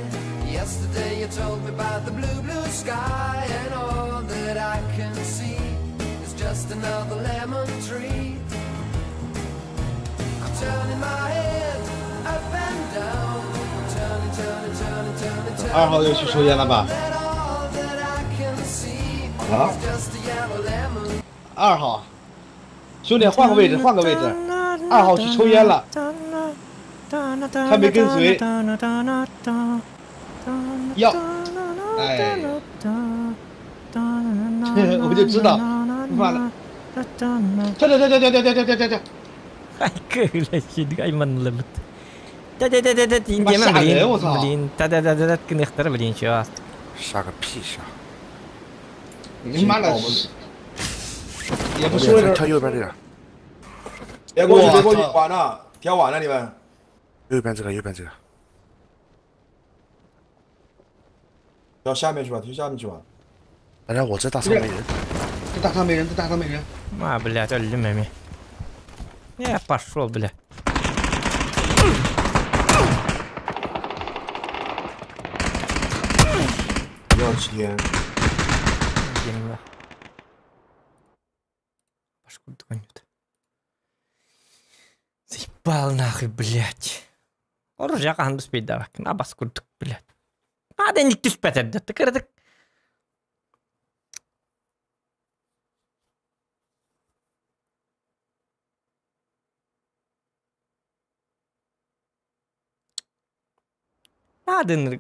Yesterday you told me about the blue, blue sky, and all that I can see is just another lemon tree. I'm turning my head up and down. I'm turning, turning, turning, turning, turning. 二号又去抽烟了吧？ And all that I can see 啊 is just a yellow lemon. 二号，兄弟换个位置，换个位置。二号去抽烟了，他没跟随。要，哎，我就知道，妈的！跳跳跳跳跳跳跳跳跳跳！ Ай, кыылащыдык айманылыбыт. Да-да-да-да-да, 妈 диэмэн 吓人 блин, 我操！ блин, да-да-да-да, кыныхтар, блин, чё. 杀个屁杀！你妈的，也不说跳右边这个。别过去，别过去，晚了，跳晚了你们。右边这个，右边这个。跳下面去吧，跳下面去吧。哎呀，我这大仓没人。这大仓没人，这大仓没人。妈不了，这里妹妹。Я пошел, бля. 要七天。 Заебал нахуй, блядь. Оружие хаһан быспейдабак. На бас курдук, блядь. Надо не түспэт эрдэ. Тыкырдык. Надо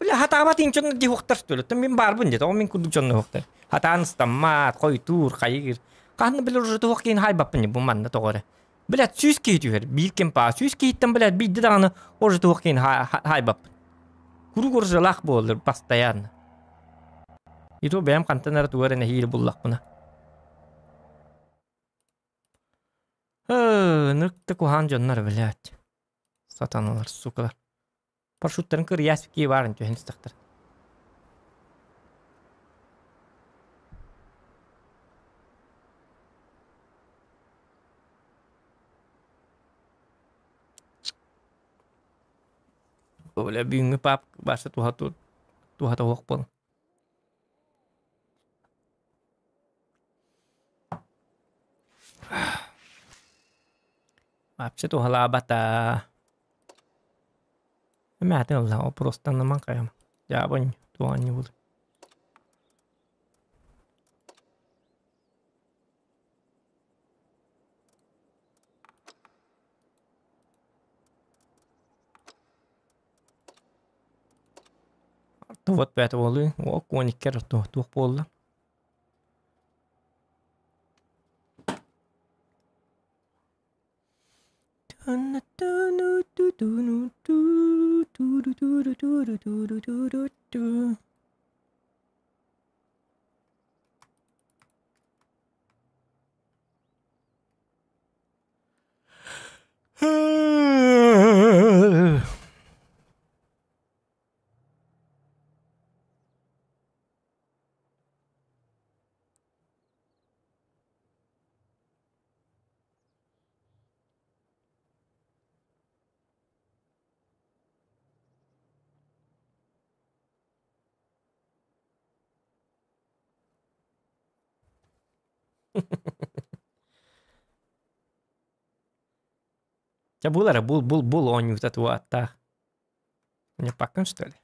Бля, хатаабат инчонно ди хуктар что ли? Мин барбын дед, ол мин курдук дьонно хуктар. Хатаан стаммаат, хойтуур, хайыгыр. Ханна билер уже туох киин хайбаппын бу манна тоҕоре. Блядь, сүүс киһи түһэр, биир кем паа, сүүс киһиттэн, блядь, биирдэ даҕаны уже туох киин хайбаппын. Курук оржалаах буолар постоянно. И то бэйэм хантан эрэ тугар нэһиил буллахпына. Нырыкта куһаан дьоннор, блядь. Сатаналар, сукалар. Парашюттарын кырыйаас кии баарын түһэн истэхтэр. Бля, бүгүҥҥү пап баша туһа туһата уох буолан. Вообще туһалаабата. Мээтин ылла, о просто наман кайам. Жабын, туан не буду. Вот бэт болу, о коникер туох болла. Ча булара бул бул бул оонньуута туаттаах. Ньаппаккын что ли?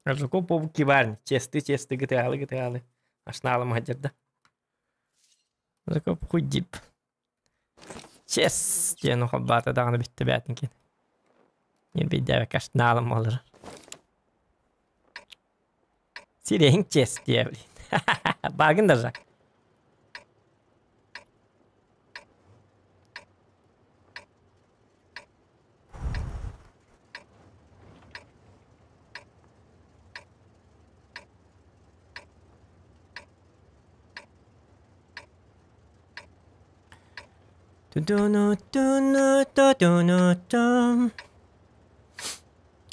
Аржуко побу кибарни. Честы честы гытаалы гытаалы. Ашнаалым хадерда. Жукоп хуй дип. Чес диэн ухалбаата даҕаны бүттэ бээтин Нирбейдээбэккэ ашнаалым олорор. Сирэйиҥ чес диэ блин. Баагын да Жак.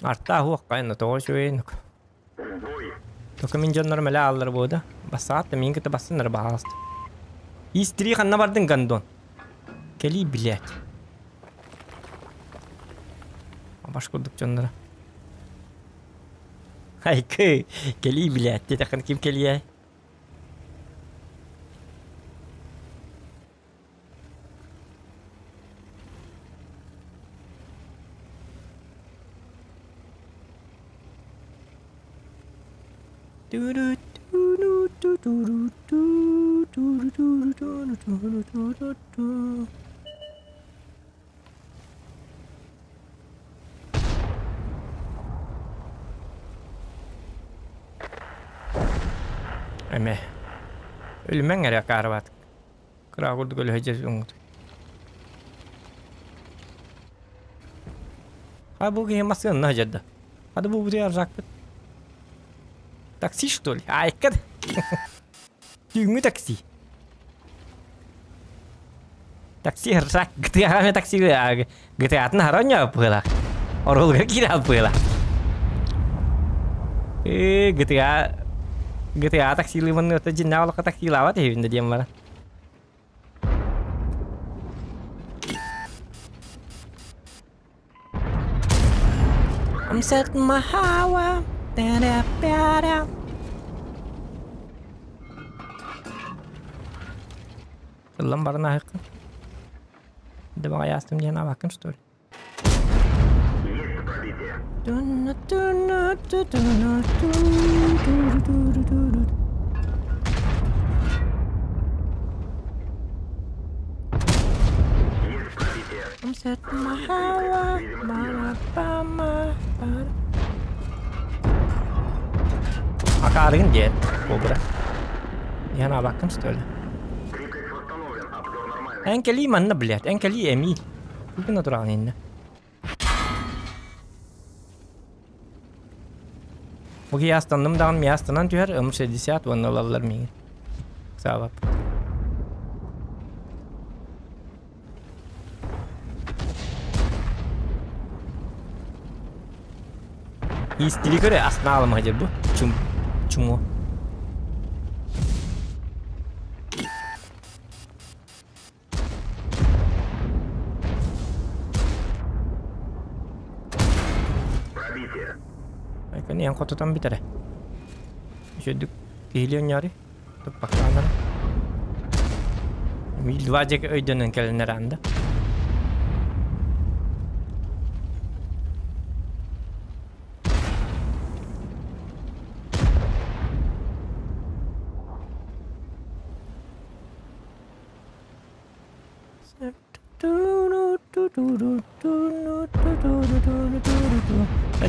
Артаа хуох кайна тоҕо үчүгэйин. Тока мин дьоннорум элэ ааллар буода. Бассаат да миин кытта бассыннар баһааласта. Истри ханна бардын гандон. Кэлии блядь. Баш курдук дьонноро. Айкы, кэлии блядь, диэтэххин ким кэлиэй? Эмэ. Өлүмэҥ эрэ акаарыбаат. Кыра курдук өлүһэ дьэ оҥут. А бу киһи массыынна сылдьар да. Хата бу бутуйар ржакпыт. Такси что ли? Айка Түүҥҥү такси. Такси ржак GTA такси GTA-тын хароньо быһыылаах. Оруолугар киирэ быһыылаах. Э GTA GTA таксилыыбын ыта дьиннээх олоххо таксилаабат иһибин да диэн баран. I'm setting my highway. Da-da-ba-da. Тыллан баран аһыккын. Дыбаҕа яастым диэн абаккын что ли? I'm setting my highway, Акаарыгын диэн, кобра. Иһэн абаккын что ли? Эн кэлии манна, блядь, эн кэлии Эмиль. Бүгүн отураҕын иннэ. Бу киһи астанным даҕаны миастанан түһэр, М60 уонна ылаллар миигин. Саабап. Истили көрө аснаалым хадыр бу. Чум чуму. Айкын эн хотутан бүтэрэ. Үчүдүк киһили өнньөөрү. Туппаккаанара. Мил два дьэки өйдөнөн кэлинэр анда.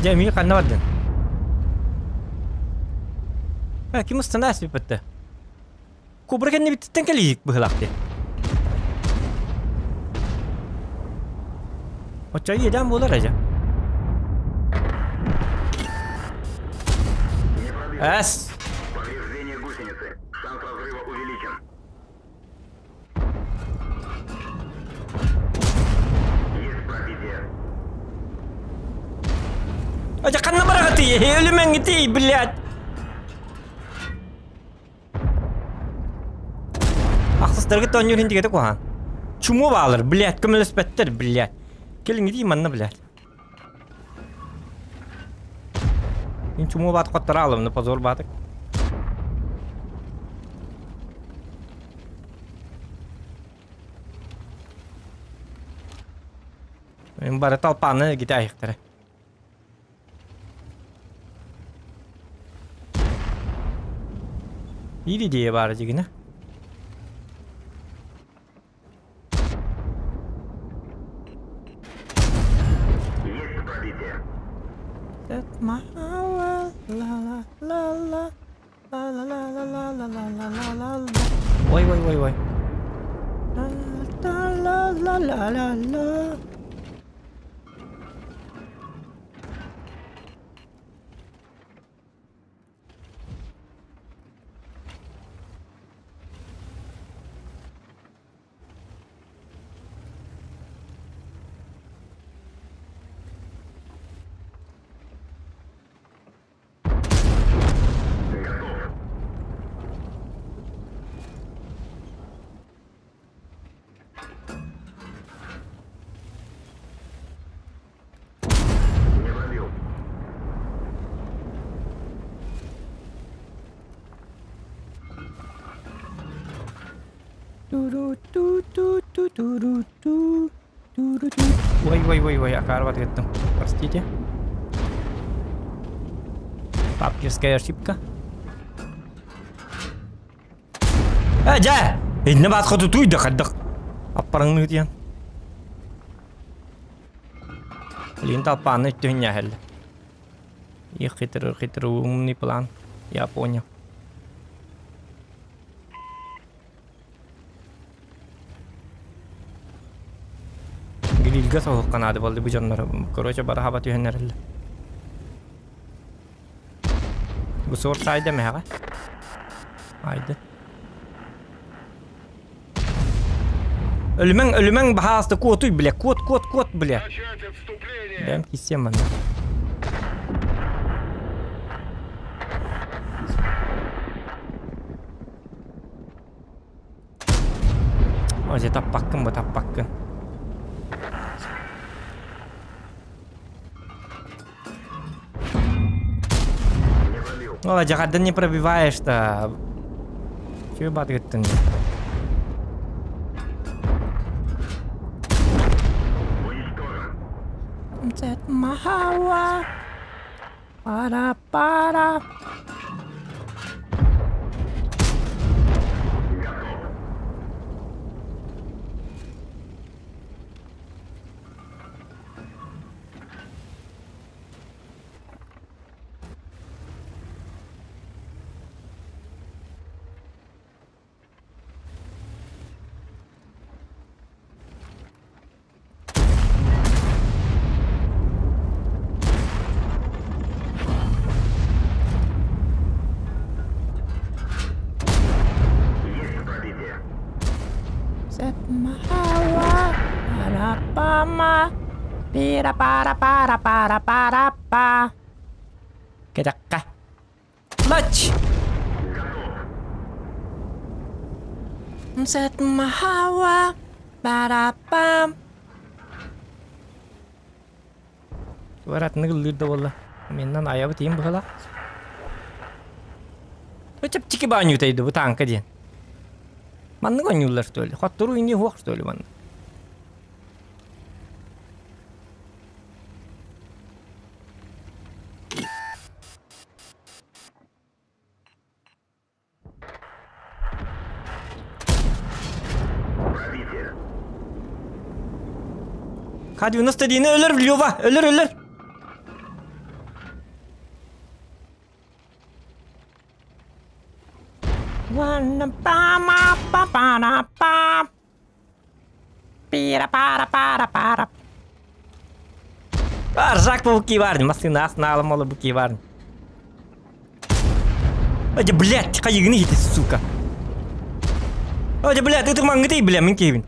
Дьэ, эмиэ ханна бардын? Э, ким устана сиппэтте? Кобра кэннибиттэн кэлиик быһылаах дии. Оччо иэдээн буолар эдьэ. Эс! Ача ханна бараҕытый? Өлүмэҥҥитий, блядь! Ахсыстаргыт оонньуур иһин тигэтэ куһаҕан. Чуму баалар, блядь, көмөлөспөттөр, блядь. Кэлиҥҥитий манна, блядь. Мин чуму баат хоттора алымны, позор баатык. Мен бары талпааны гите айыктара. Биир идея баар дьигинэ. Ой, ой, ой, ой. La la la la la. Ой, ой, ой, ой, акаарбат гыттым. Простите. Папкерская ошибка. Э, дьэ! Иннэ баат хоту туйда хайдах. Аппараңныы диэн. Блин, талпааны өттүһүн И хитрый, хитрый умный план. Я понял. Илгэ соһук канаады болды бу дьоннор. Короче, бары хаба түһэннэрэллэр. Бу сор сайда мэҕэ. Айды. Өлүмэҥ, өлүмэҥ баһааста куотуй, бля, куот, куот, куот, бля. Бэм киссиэм манна. Оже таппаккын бу таппаккын. О, дьаҕардан не пробиваешь-то. Чего батгыттын? Mahawa. Para para. Para para para para para па. Кедакка. Лач! Set mahawa para pam. Туарат ныгыллыыр да буолла. Меннан аябыт иин быһыла. Чэпчики баанньуутайды бу тааҥка диэн. Маннык оонньууллар что ли? Хотторуу инни суох что ли манна? К-91 өлөр Лёва, өлөр, өлөр. Пира пара пара пара. Аржак буки бар, машина асналым олы буки бар. Ой, блядь, хайыгны хити, сука. Ой, блядь, ты мангыты, бля, мин киһибин.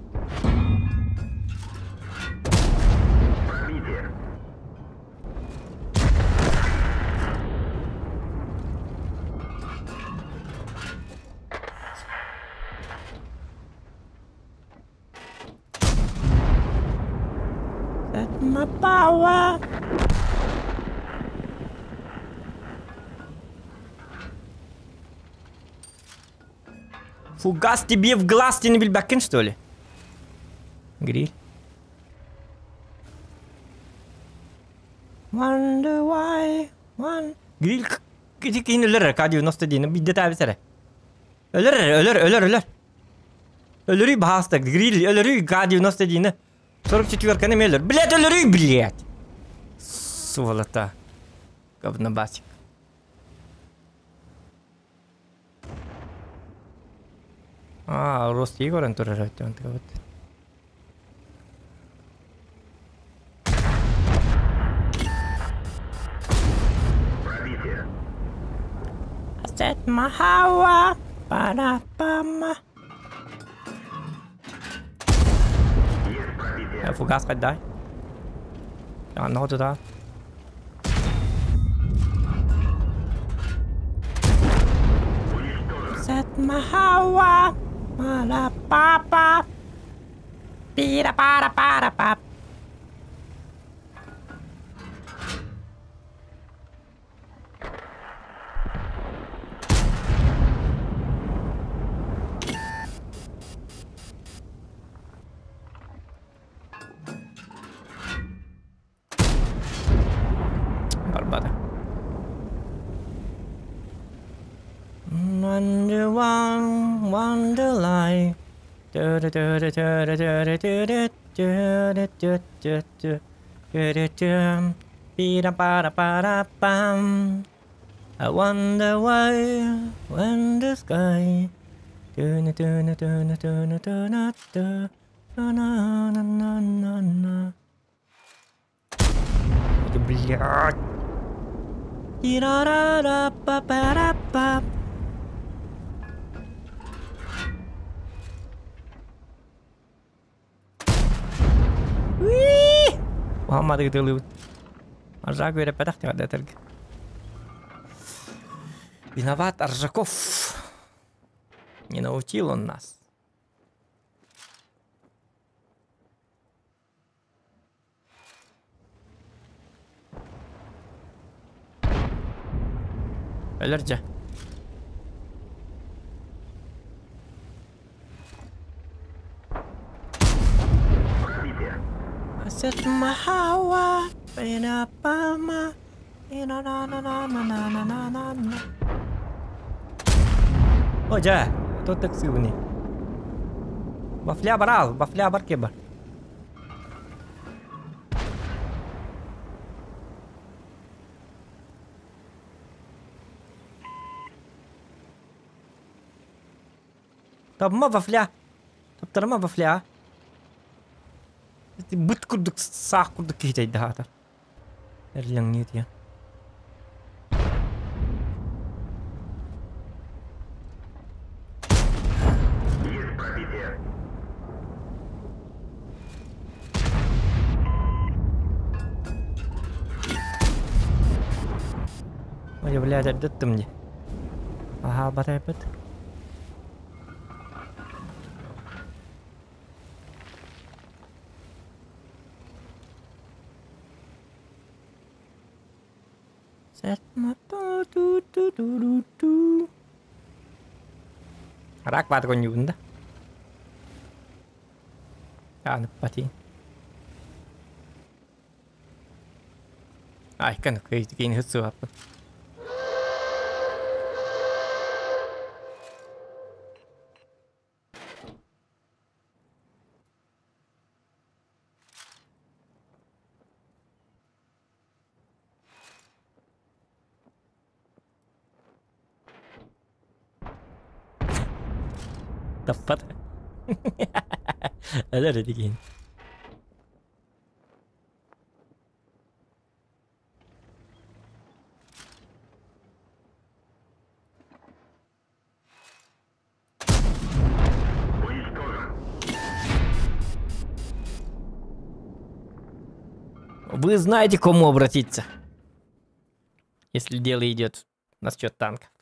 My power. Фугас тебе в глаз, ты не билбэккин, что ли? Гриль. Wonder why, one... Гриль ити киһини өлөр К-91 бидде тәбисәрэ. Өлөр, өлөр, өлөр, өлөр. Өлөрүй баһаста, гриль, өлөрүй К-91. 44-каны өлөр. Блядь, өлөрүй, блядь. Сволота. Говнобасик. А, рост Егорын турар өттө. Set mahawa para pama. Фугас дай. Ну туда. Set mahawa para papa. Pira para para pap. Барбада. Wonder one, wonder lie. I wonder why when the sky. Na na na na na na na. Блядь. Тира-ра-ра-па-па-ра-па. Muhammad gıdılıyor. Аржак верепетах тегадетерге. Виноват Аржаков. Не научил он нас. Өлөржө. I set my hawa in a bama in a na na na na na na na na na. О, дьэ, то так сывни. Вафля барал, вафля бар кебар. Табма вафля. Таптарма вафля. Быт курдук саах курдук киһитейді хаатар. Эрлеңниет я. Ой, блядь, эрдеттим мне. Ага, батайпыт. Рак бат конюгунда. Аны пати. Ай, кан кейн хытсу аппы. Таппат. Әлер деген. Вы знаете, к кому обратиться, если дело идет насчет танков.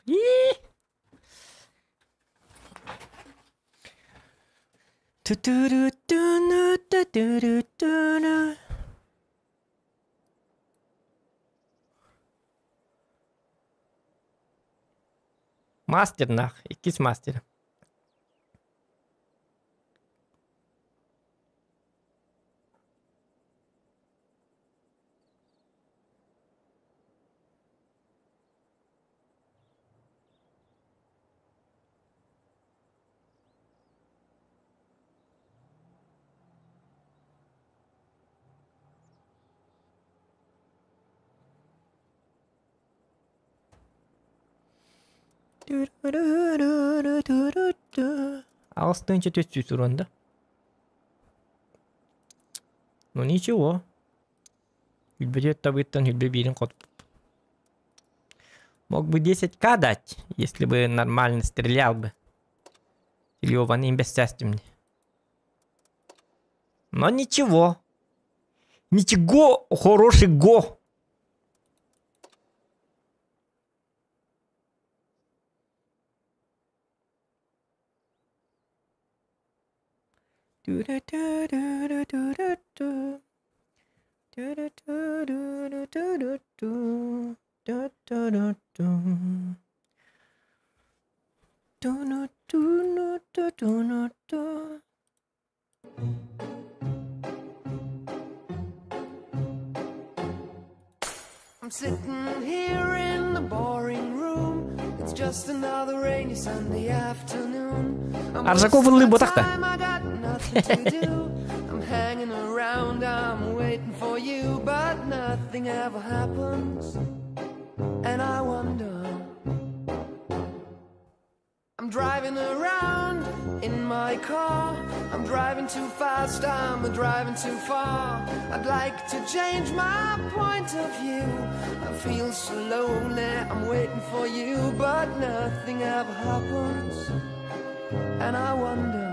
Мастер нах, иккис мастер. Алтынчы төс урында. Ну ничего. Хүлбе табыттан хүлбе бирин кот. Мог бы 10к дать, если бы нормально стрелял бы. Или ван мне. Но ничего. Ничего хорошего. I'm sitting here in the boring room. It's just another rainy Sunday afternoon. I'm Аржаков wasting my ыллыы ботахта. time, I got nothing to do. I'm hanging around, I'm waiting for you, but nothing ever happens. And I wonder. I'm driving around in my car. I'm driving too fast, I'm driving too far. I'd like to change my point of view. I feel so lonely, I'm waiting for you, but nothing ever happens. And I wonder,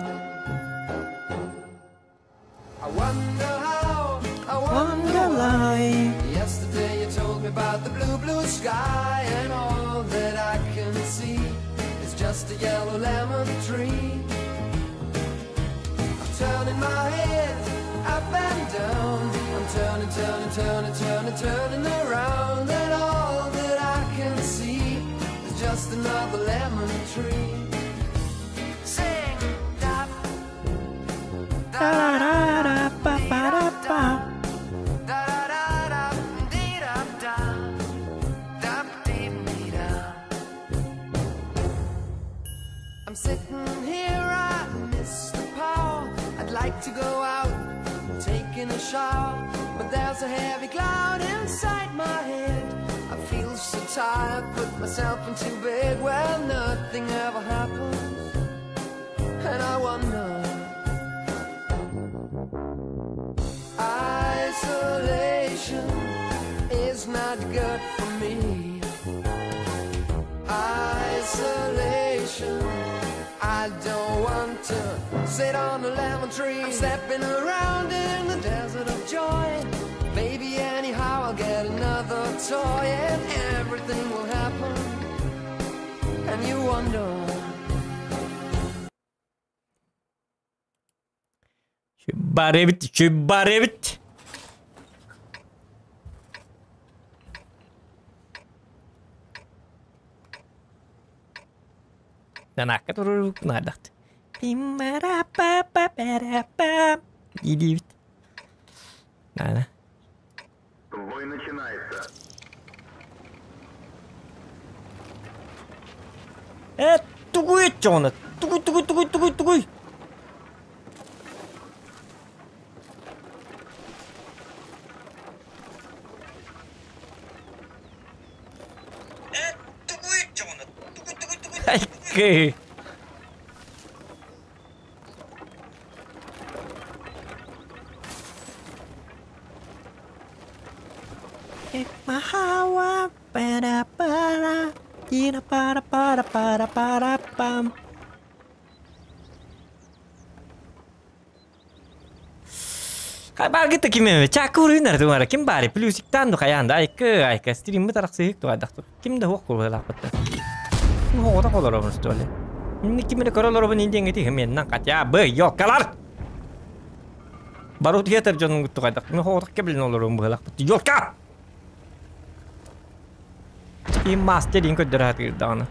I wonder how, I wonder why. Yesterday you told me about the blue, blue sky, and all that I can see is just a yellow lemon tree. I'm turning my head up and down. I'm turning, turning, turning, turning, turning around, and all that I can see is just another lemon tree. Sing, da, da, da, da, ba, ba, da, ba. Da da da dee da da, da dee dee da. I'm sitting here, I miss the power. I'd like to go out, taking a shower, but there's a heavy cloud inside my head. I feel so tired, put myself into bed. Well, nothing ever happens, and I wonder. Isolation is not good for me. Isolation, I don't want to sit on a lemon tree. I'm stepping around in the desert of joy. Maybe anyhow I'll get another toy, and everything will happen. And you wonder. Баребит, баребит. Данакка турук наадахт. Пиммарапа-па-па-па. Идиот. Нана. Бой начинается. Тугуй чона. Тугуй, тугуй, тугуй, тугуй, тугуй. Окей. Баргыта ким чакур үнэр тугара ким бари плюсиктан ду хаянда айкы айка стрим тараксык тугадак ким да хок кулалаппат. Хода колоробун что ли? Ким көрөлөрбун индиңе ти хеменнан катя бы ёккалар. Барут хетер жонун тугадак. Мен хода кебилин олорун быгалакпат. Ёкка! Ким мастер ин көддөр даганы.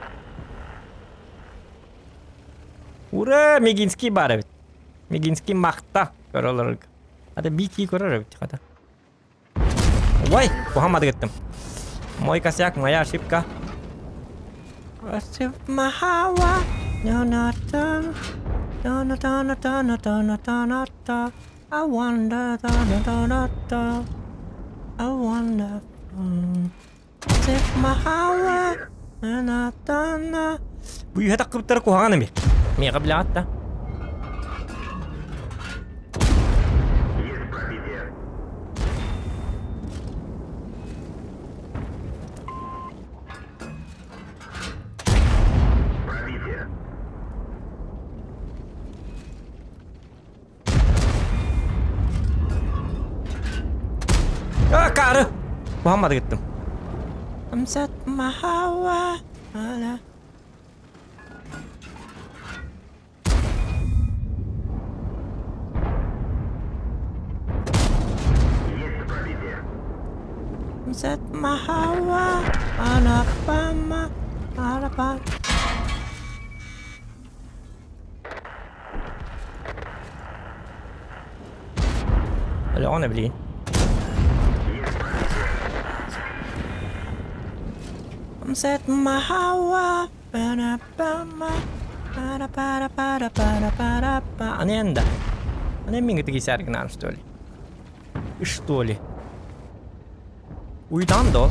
Ура, Мегинский бар бит. Мегинский макта көрөлөр. Ата бити көрөр бит хата. Ой, Мухаммад кеттим. Мой косяк, моя ошибка. I wonder, I wonder. Бу таккыптар кухаган эми. Мега билатта. Кары. Мухаммад кеттим. I'm set my hawa. I'm set my hawa. Alabama. Alabama. Алена, блин. I'm set my hawa. Аненда. Ане минга тигисәргнан, что ли? Что ли? Уйдан до.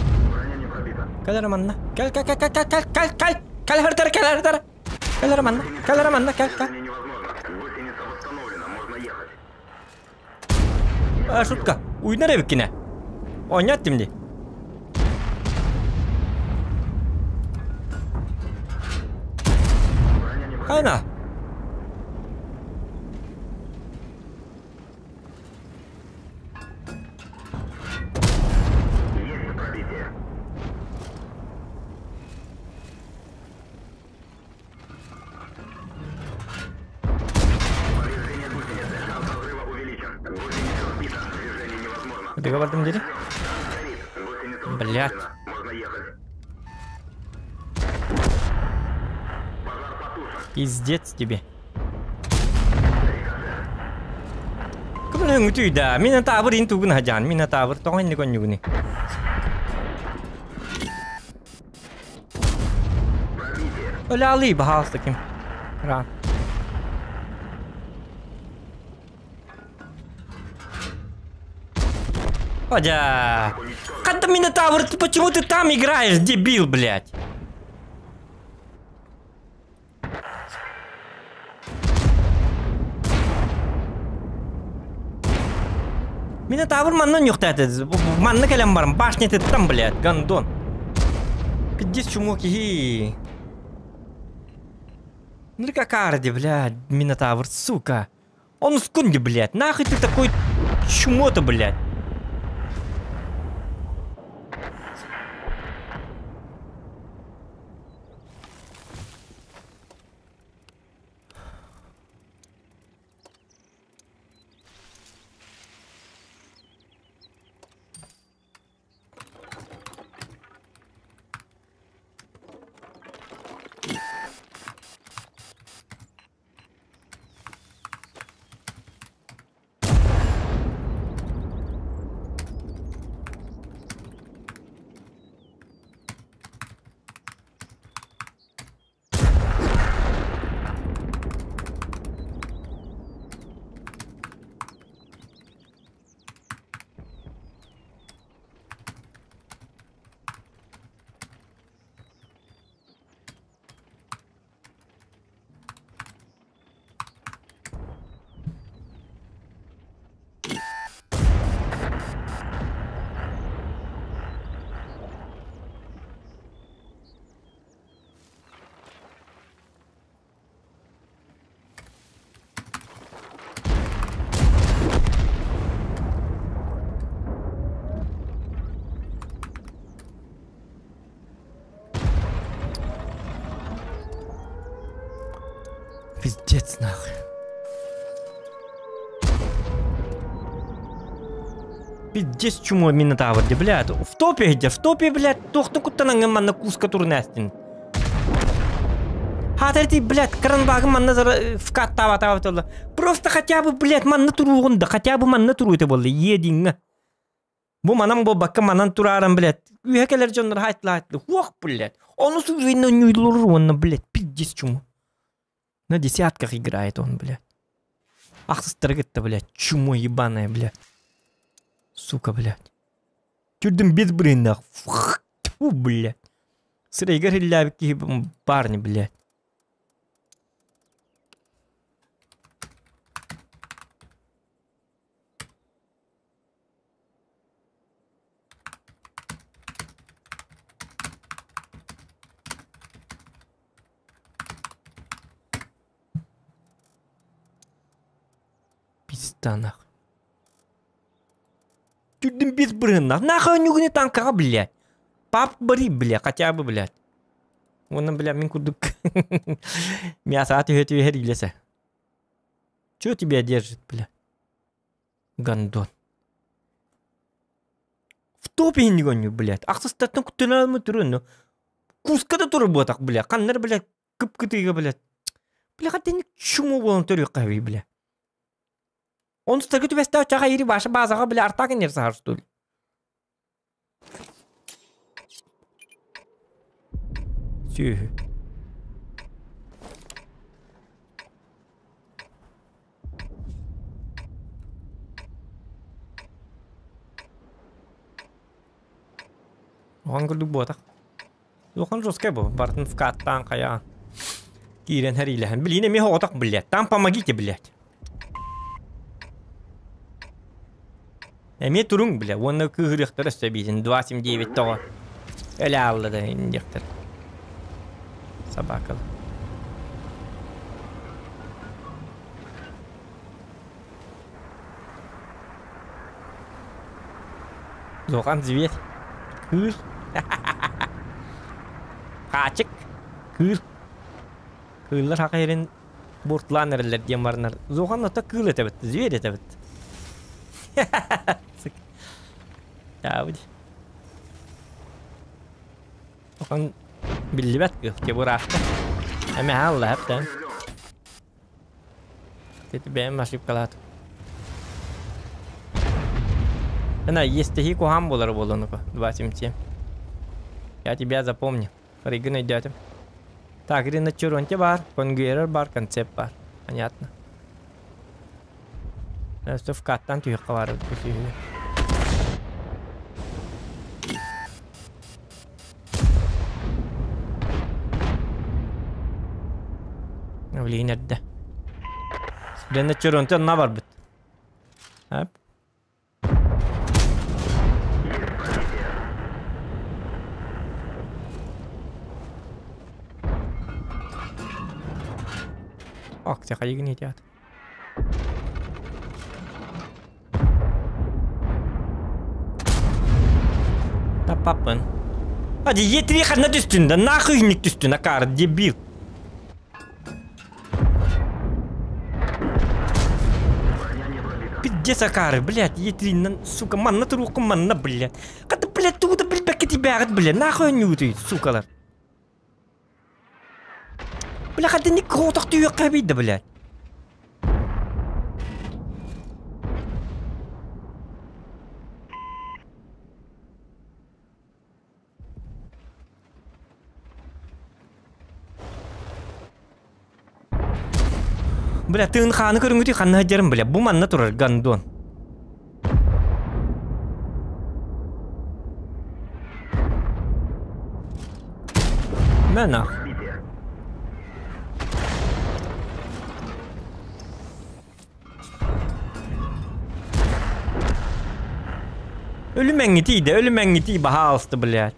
Кәлер манна. Кәл кәл кәл кәл кәл кәл кәл. Кәл хәртәр кәл хәртәр. Кәлер манна. Кәлер манна кәл кәл. А, шутка. Уйнар эбиккинэ. Оонньоот дии. Хайна. Кытыга бардым дири. Блять. Пиздец тебе. Кымын өңүтүй да. Мин табыр ин тугун хажан. Мин табыр тоҕо инник онньугуни. Өлі баһаалыста ким. Ран. Одя. Когда Минотавр, ты почему ты там играешь, дебил, блядь? Минотавр манна нюхтает. Манна кэлэн баран башня ты там, блядь, гандон. Пиздец чумок и. Ну как Арди, блядь, Минотавр, сука. Он скунди, блядь, нахуй ты такой чмо-то, блядь. Пиздец нахуй. Пиздец чмо Минотавр, блядь. В топе где? В топе, блядь. Тохту куттанан манна куска турнастин. Хатарти, блядь, кранбагы манна в тава тава. Просто хотя бы, блядь, манна туругунда, хотя бы манна туру это было. Единга. Бу манан бу бакка манан тураран, блядь. Үйәкелер жоннор хайтла хайтла. Хуах, блядь. Он усуйно нюйлуру, блядь, пиздец чмо. На десятках играет он, блядь. Ах, строгет-то, блядь, чмо ебаное, блядь. Сука, блядь. Тюрдым без брынах. Фу, блядь. Сырайгар илябики парни, блядь. Пизда нахуй. Тюрдым без брынах. Нахуй нюгни танка, блядь. Пап бри, бля, хотя бы, блядь. Вон, бля, мин кудук. Мясо ответ. Чё тебя держит, бля? Гандон. В топе не гоню, блядь. Ах, состатно кутына турну. Куска да турботах, бля. Каннер, блядь, кып-кытыга, блядь. Бля, хотя ни к чему вон турю бля. Он столько тебя стал чага ири ваша база, бля, артак не что ли? Сюху. Он говорит, ботах. Лохан жесткий был, Бартон в кат танка я. Кирен Харилихан. Блин, я отак, блядь. Там помогите, блядь. Эмиэ туруҥ, бля, уонна кыыһырыахтара өссө эбиитин 2.79 тоҕо өлө аалла да диэхтэр. Собакалар. Зохан зверь. Кыыл. Хаачык. Кыыл. Кыыллар хака ерин буртлаан эрэллэр диэн баранар. Зохан ото кыыл этэбит, зверь этэбит. Таабыт. Охан биллибэт кыыл, тебураахта. Эмэ хаалла хаптан. Ити бэйэм ошибкалаатым. Ана, естеһии куһаан буолар буолуонуку, 2.77. Я тебя запомнил. Рыгын өйдөөтүм. Так, Риночеронте бар, Конгуэрер бар, концепт бар. Понятно. Өстө вкаттан түһүөххэ бар түһү. Блин, эрдэ. Риночеронте онно барбыт. Ап. Ок, хайыгын етят. Таппаппын. Hadi yetiri ханна түстүн да нахуй ник түстүн акар дебил. Пиздец акары, блядь, етрин, сука, манна туруққа манна, блядь. Қата, блядь, тугуда билбәкке тибәгәт, блядь, нахуй нюты, сукалар. Бля, хәтта ник котак түйәккә бит, блядь. Бля, тыын хааны көрүҥүтүй ханна сылдьарын бля, бу манна турар гандон. Мә нах. Өлүмэҥҥитий да, өлүмэҥҥитий, баһаалыста, блядь.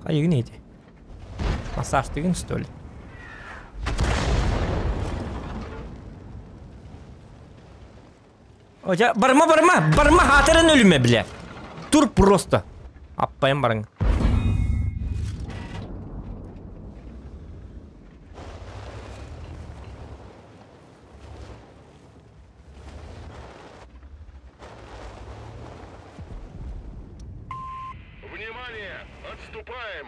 Хайыгын ити? Массажтыгын, что ли? Ожа, барма, барма, барма, хатырын өлүмэ, бля. Тур просто. Аппайым барың. Внимание! Отступаем!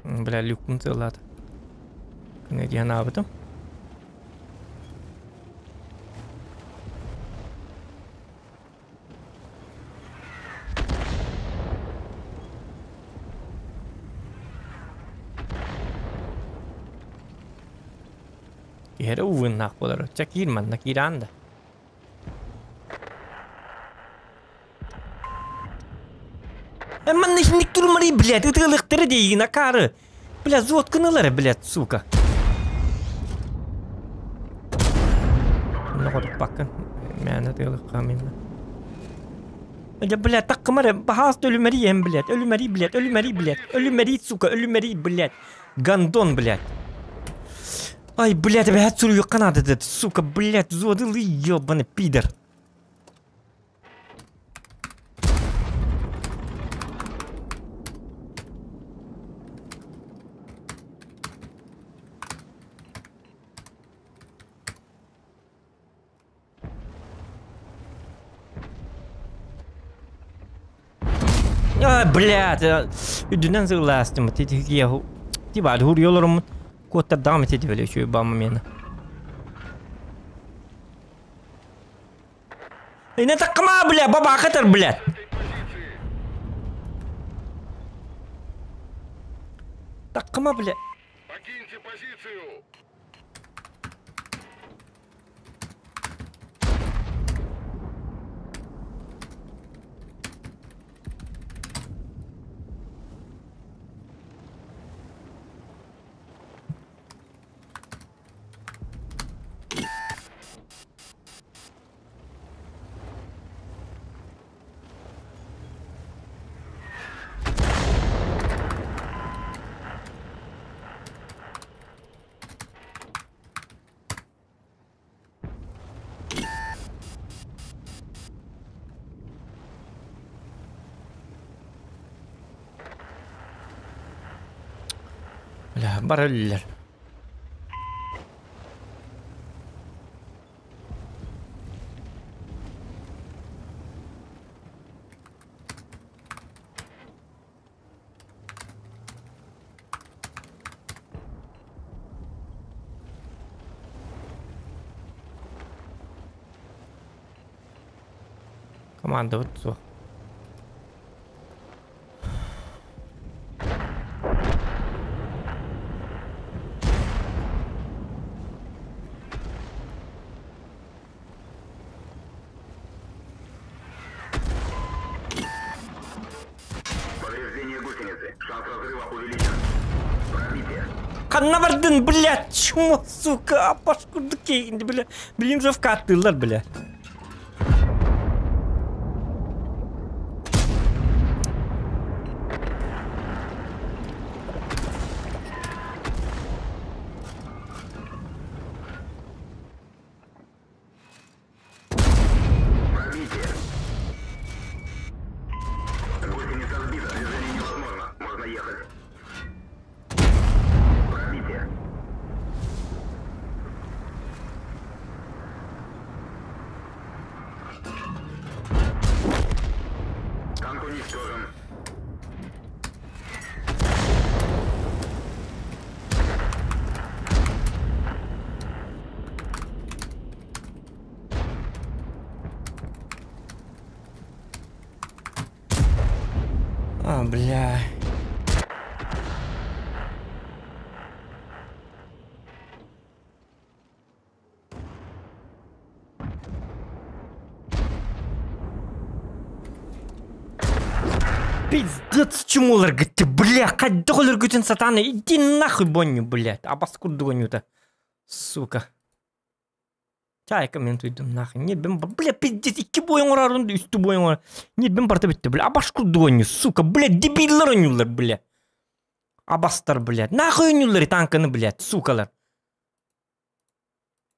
Бля, люкпун тыллаата. Күнэ диэн аабытым. Киһэрэ уугуннаах буолар. Ча киир манна киираан да. Манна итинник турмарый, блядь, ытыалыктара дейгин акары. Бля, зотканалары, блядь, сука. Ноҕоруппаккын. Мээнэ ытыалыкка мин. Да, блядь, таккымар, баһаас өлүмэри ем, блядь, өлүмэри, блядь, өлүмэри, блядь, өлүмэри, сука, өлүмэри, блядь. Гандон, блядь. Ай, блядь, эбэһэт суруйуохха наада этэ, сука, блядь, зуодылыы, ёбаный пидор. А, блядь, үрдүнэн сыллаастым, ти баар хуруйолорум куоттардаҕым ити били үчүгэй баа момена. Инэ таккама, бля, бабаакатар, блядь. Таккыма, бля. Покиньте позицию! Бля, бар өллөр. Командабыт суох. Повреждение гусеницы. Шанс разрыва увеличен. Пробитие. Ханна бардын, блядь, чмо, сука, апаш курдук кейинди, бля. Билим же вкаттыылар, бля. Пробитие. Гусеница сбита. Движение невозможно. Можно ехать. Пробитие. Танк уничтожен. А, бля. Пиздец, чумолар, говорит, бля, кадолар, говорит, сатана, иди нахуй, Бонни, блядь, абас курдугоню-то, сука. Чайка мен туйдум нахуй. Нет, бен, бля, пиздец, икки бойың орарын, үсті бойың орар. Нет, бен барта бітті, бля, абаш курдугоню, сука, бля, дебиллер ойнулар, бля. Абастар, блядь, нахуй ойнулар танканы, блядь, сукалар.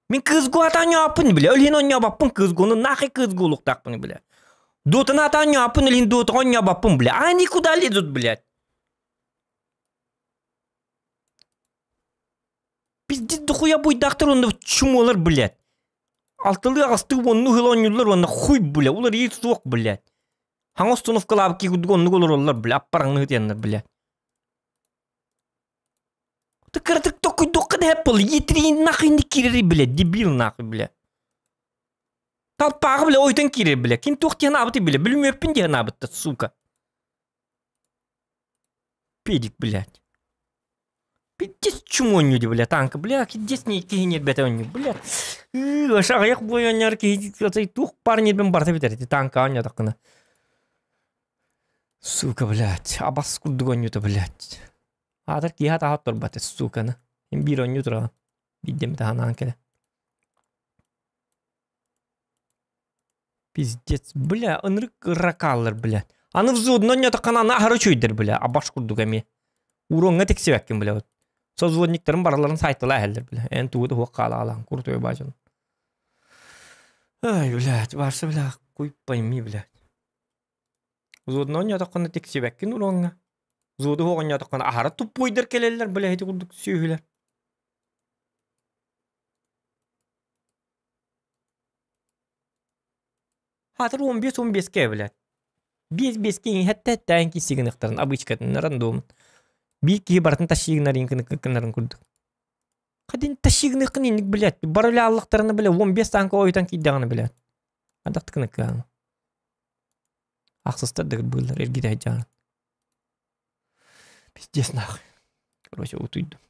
Мен кызгу атан апын, бля, өлген ойнап кызгуны, нахуй кызгу луктакпын, бля. Дотаны атан апын, өлген доты ойнап бля. Они куда лезут, блядь? Пиздец, дохуя буйдактар онда чумолар, блядь. Алтылы ағасты онну хыл ойнулар, онна хуй, бля, улар ей суок, блядь. Хаң остановкалап ки гудгонну олар олар, бля, аппараңны хытяннар, бля. Ты кыртык токуй докка да хеппол, етри нахуй не кири, блядь, дебил нахуй, бля. Талпағы, бля, ойтан кири, бля. Кин тух тихан абыты, бля, білмеппін тихан абытты, сука. Педик, блядь. Пиздец чумоню, бля, танка, бля, пиздец не кихинет бета оню, бля. Ашағаяқ бой оняр ки, тух парни бен барта битер, танка оня тақына. Сука, блядь, абас курдук оню-то, блядь. Атар киха тахат турбат, сука, на. Им бир оню тура. Биддем таханан келе. Пиздец, бля, ынырык ракалар, блядь. Аны взводно оню тақына на ахары чөйдер, бля, абаш курдук эми. Уронга тексебеккин, бля, вот. Созводниктарын бараларын сайтыла әһелдер, бля. Эн тугы хуак кала алан, куртой бажын. Ай, блядь, барсы, бля, куй пойми, блядь. Взводно оню тақына тексебеккин уронга. Взводу хуак оню тақына ахары тупойдер келелер, бля, эти курдук сүйүлер. Хатыр 15-15-ке, блядь. 5-5-ке хәтта-хәтта кисигин ыктарын, обычкатын, рандом. Бир киһи бартын ташигнарын кынарын курдук. Кадин ташигны кынин, блядь, барыля аллыктарны, бля, 15 танка ойтан кийдаганы, блядь. Адактыкны кыган. Аксыстар дыгыр былар, эргиде жаган. Пиздец нахуй. Короче, утуйдум.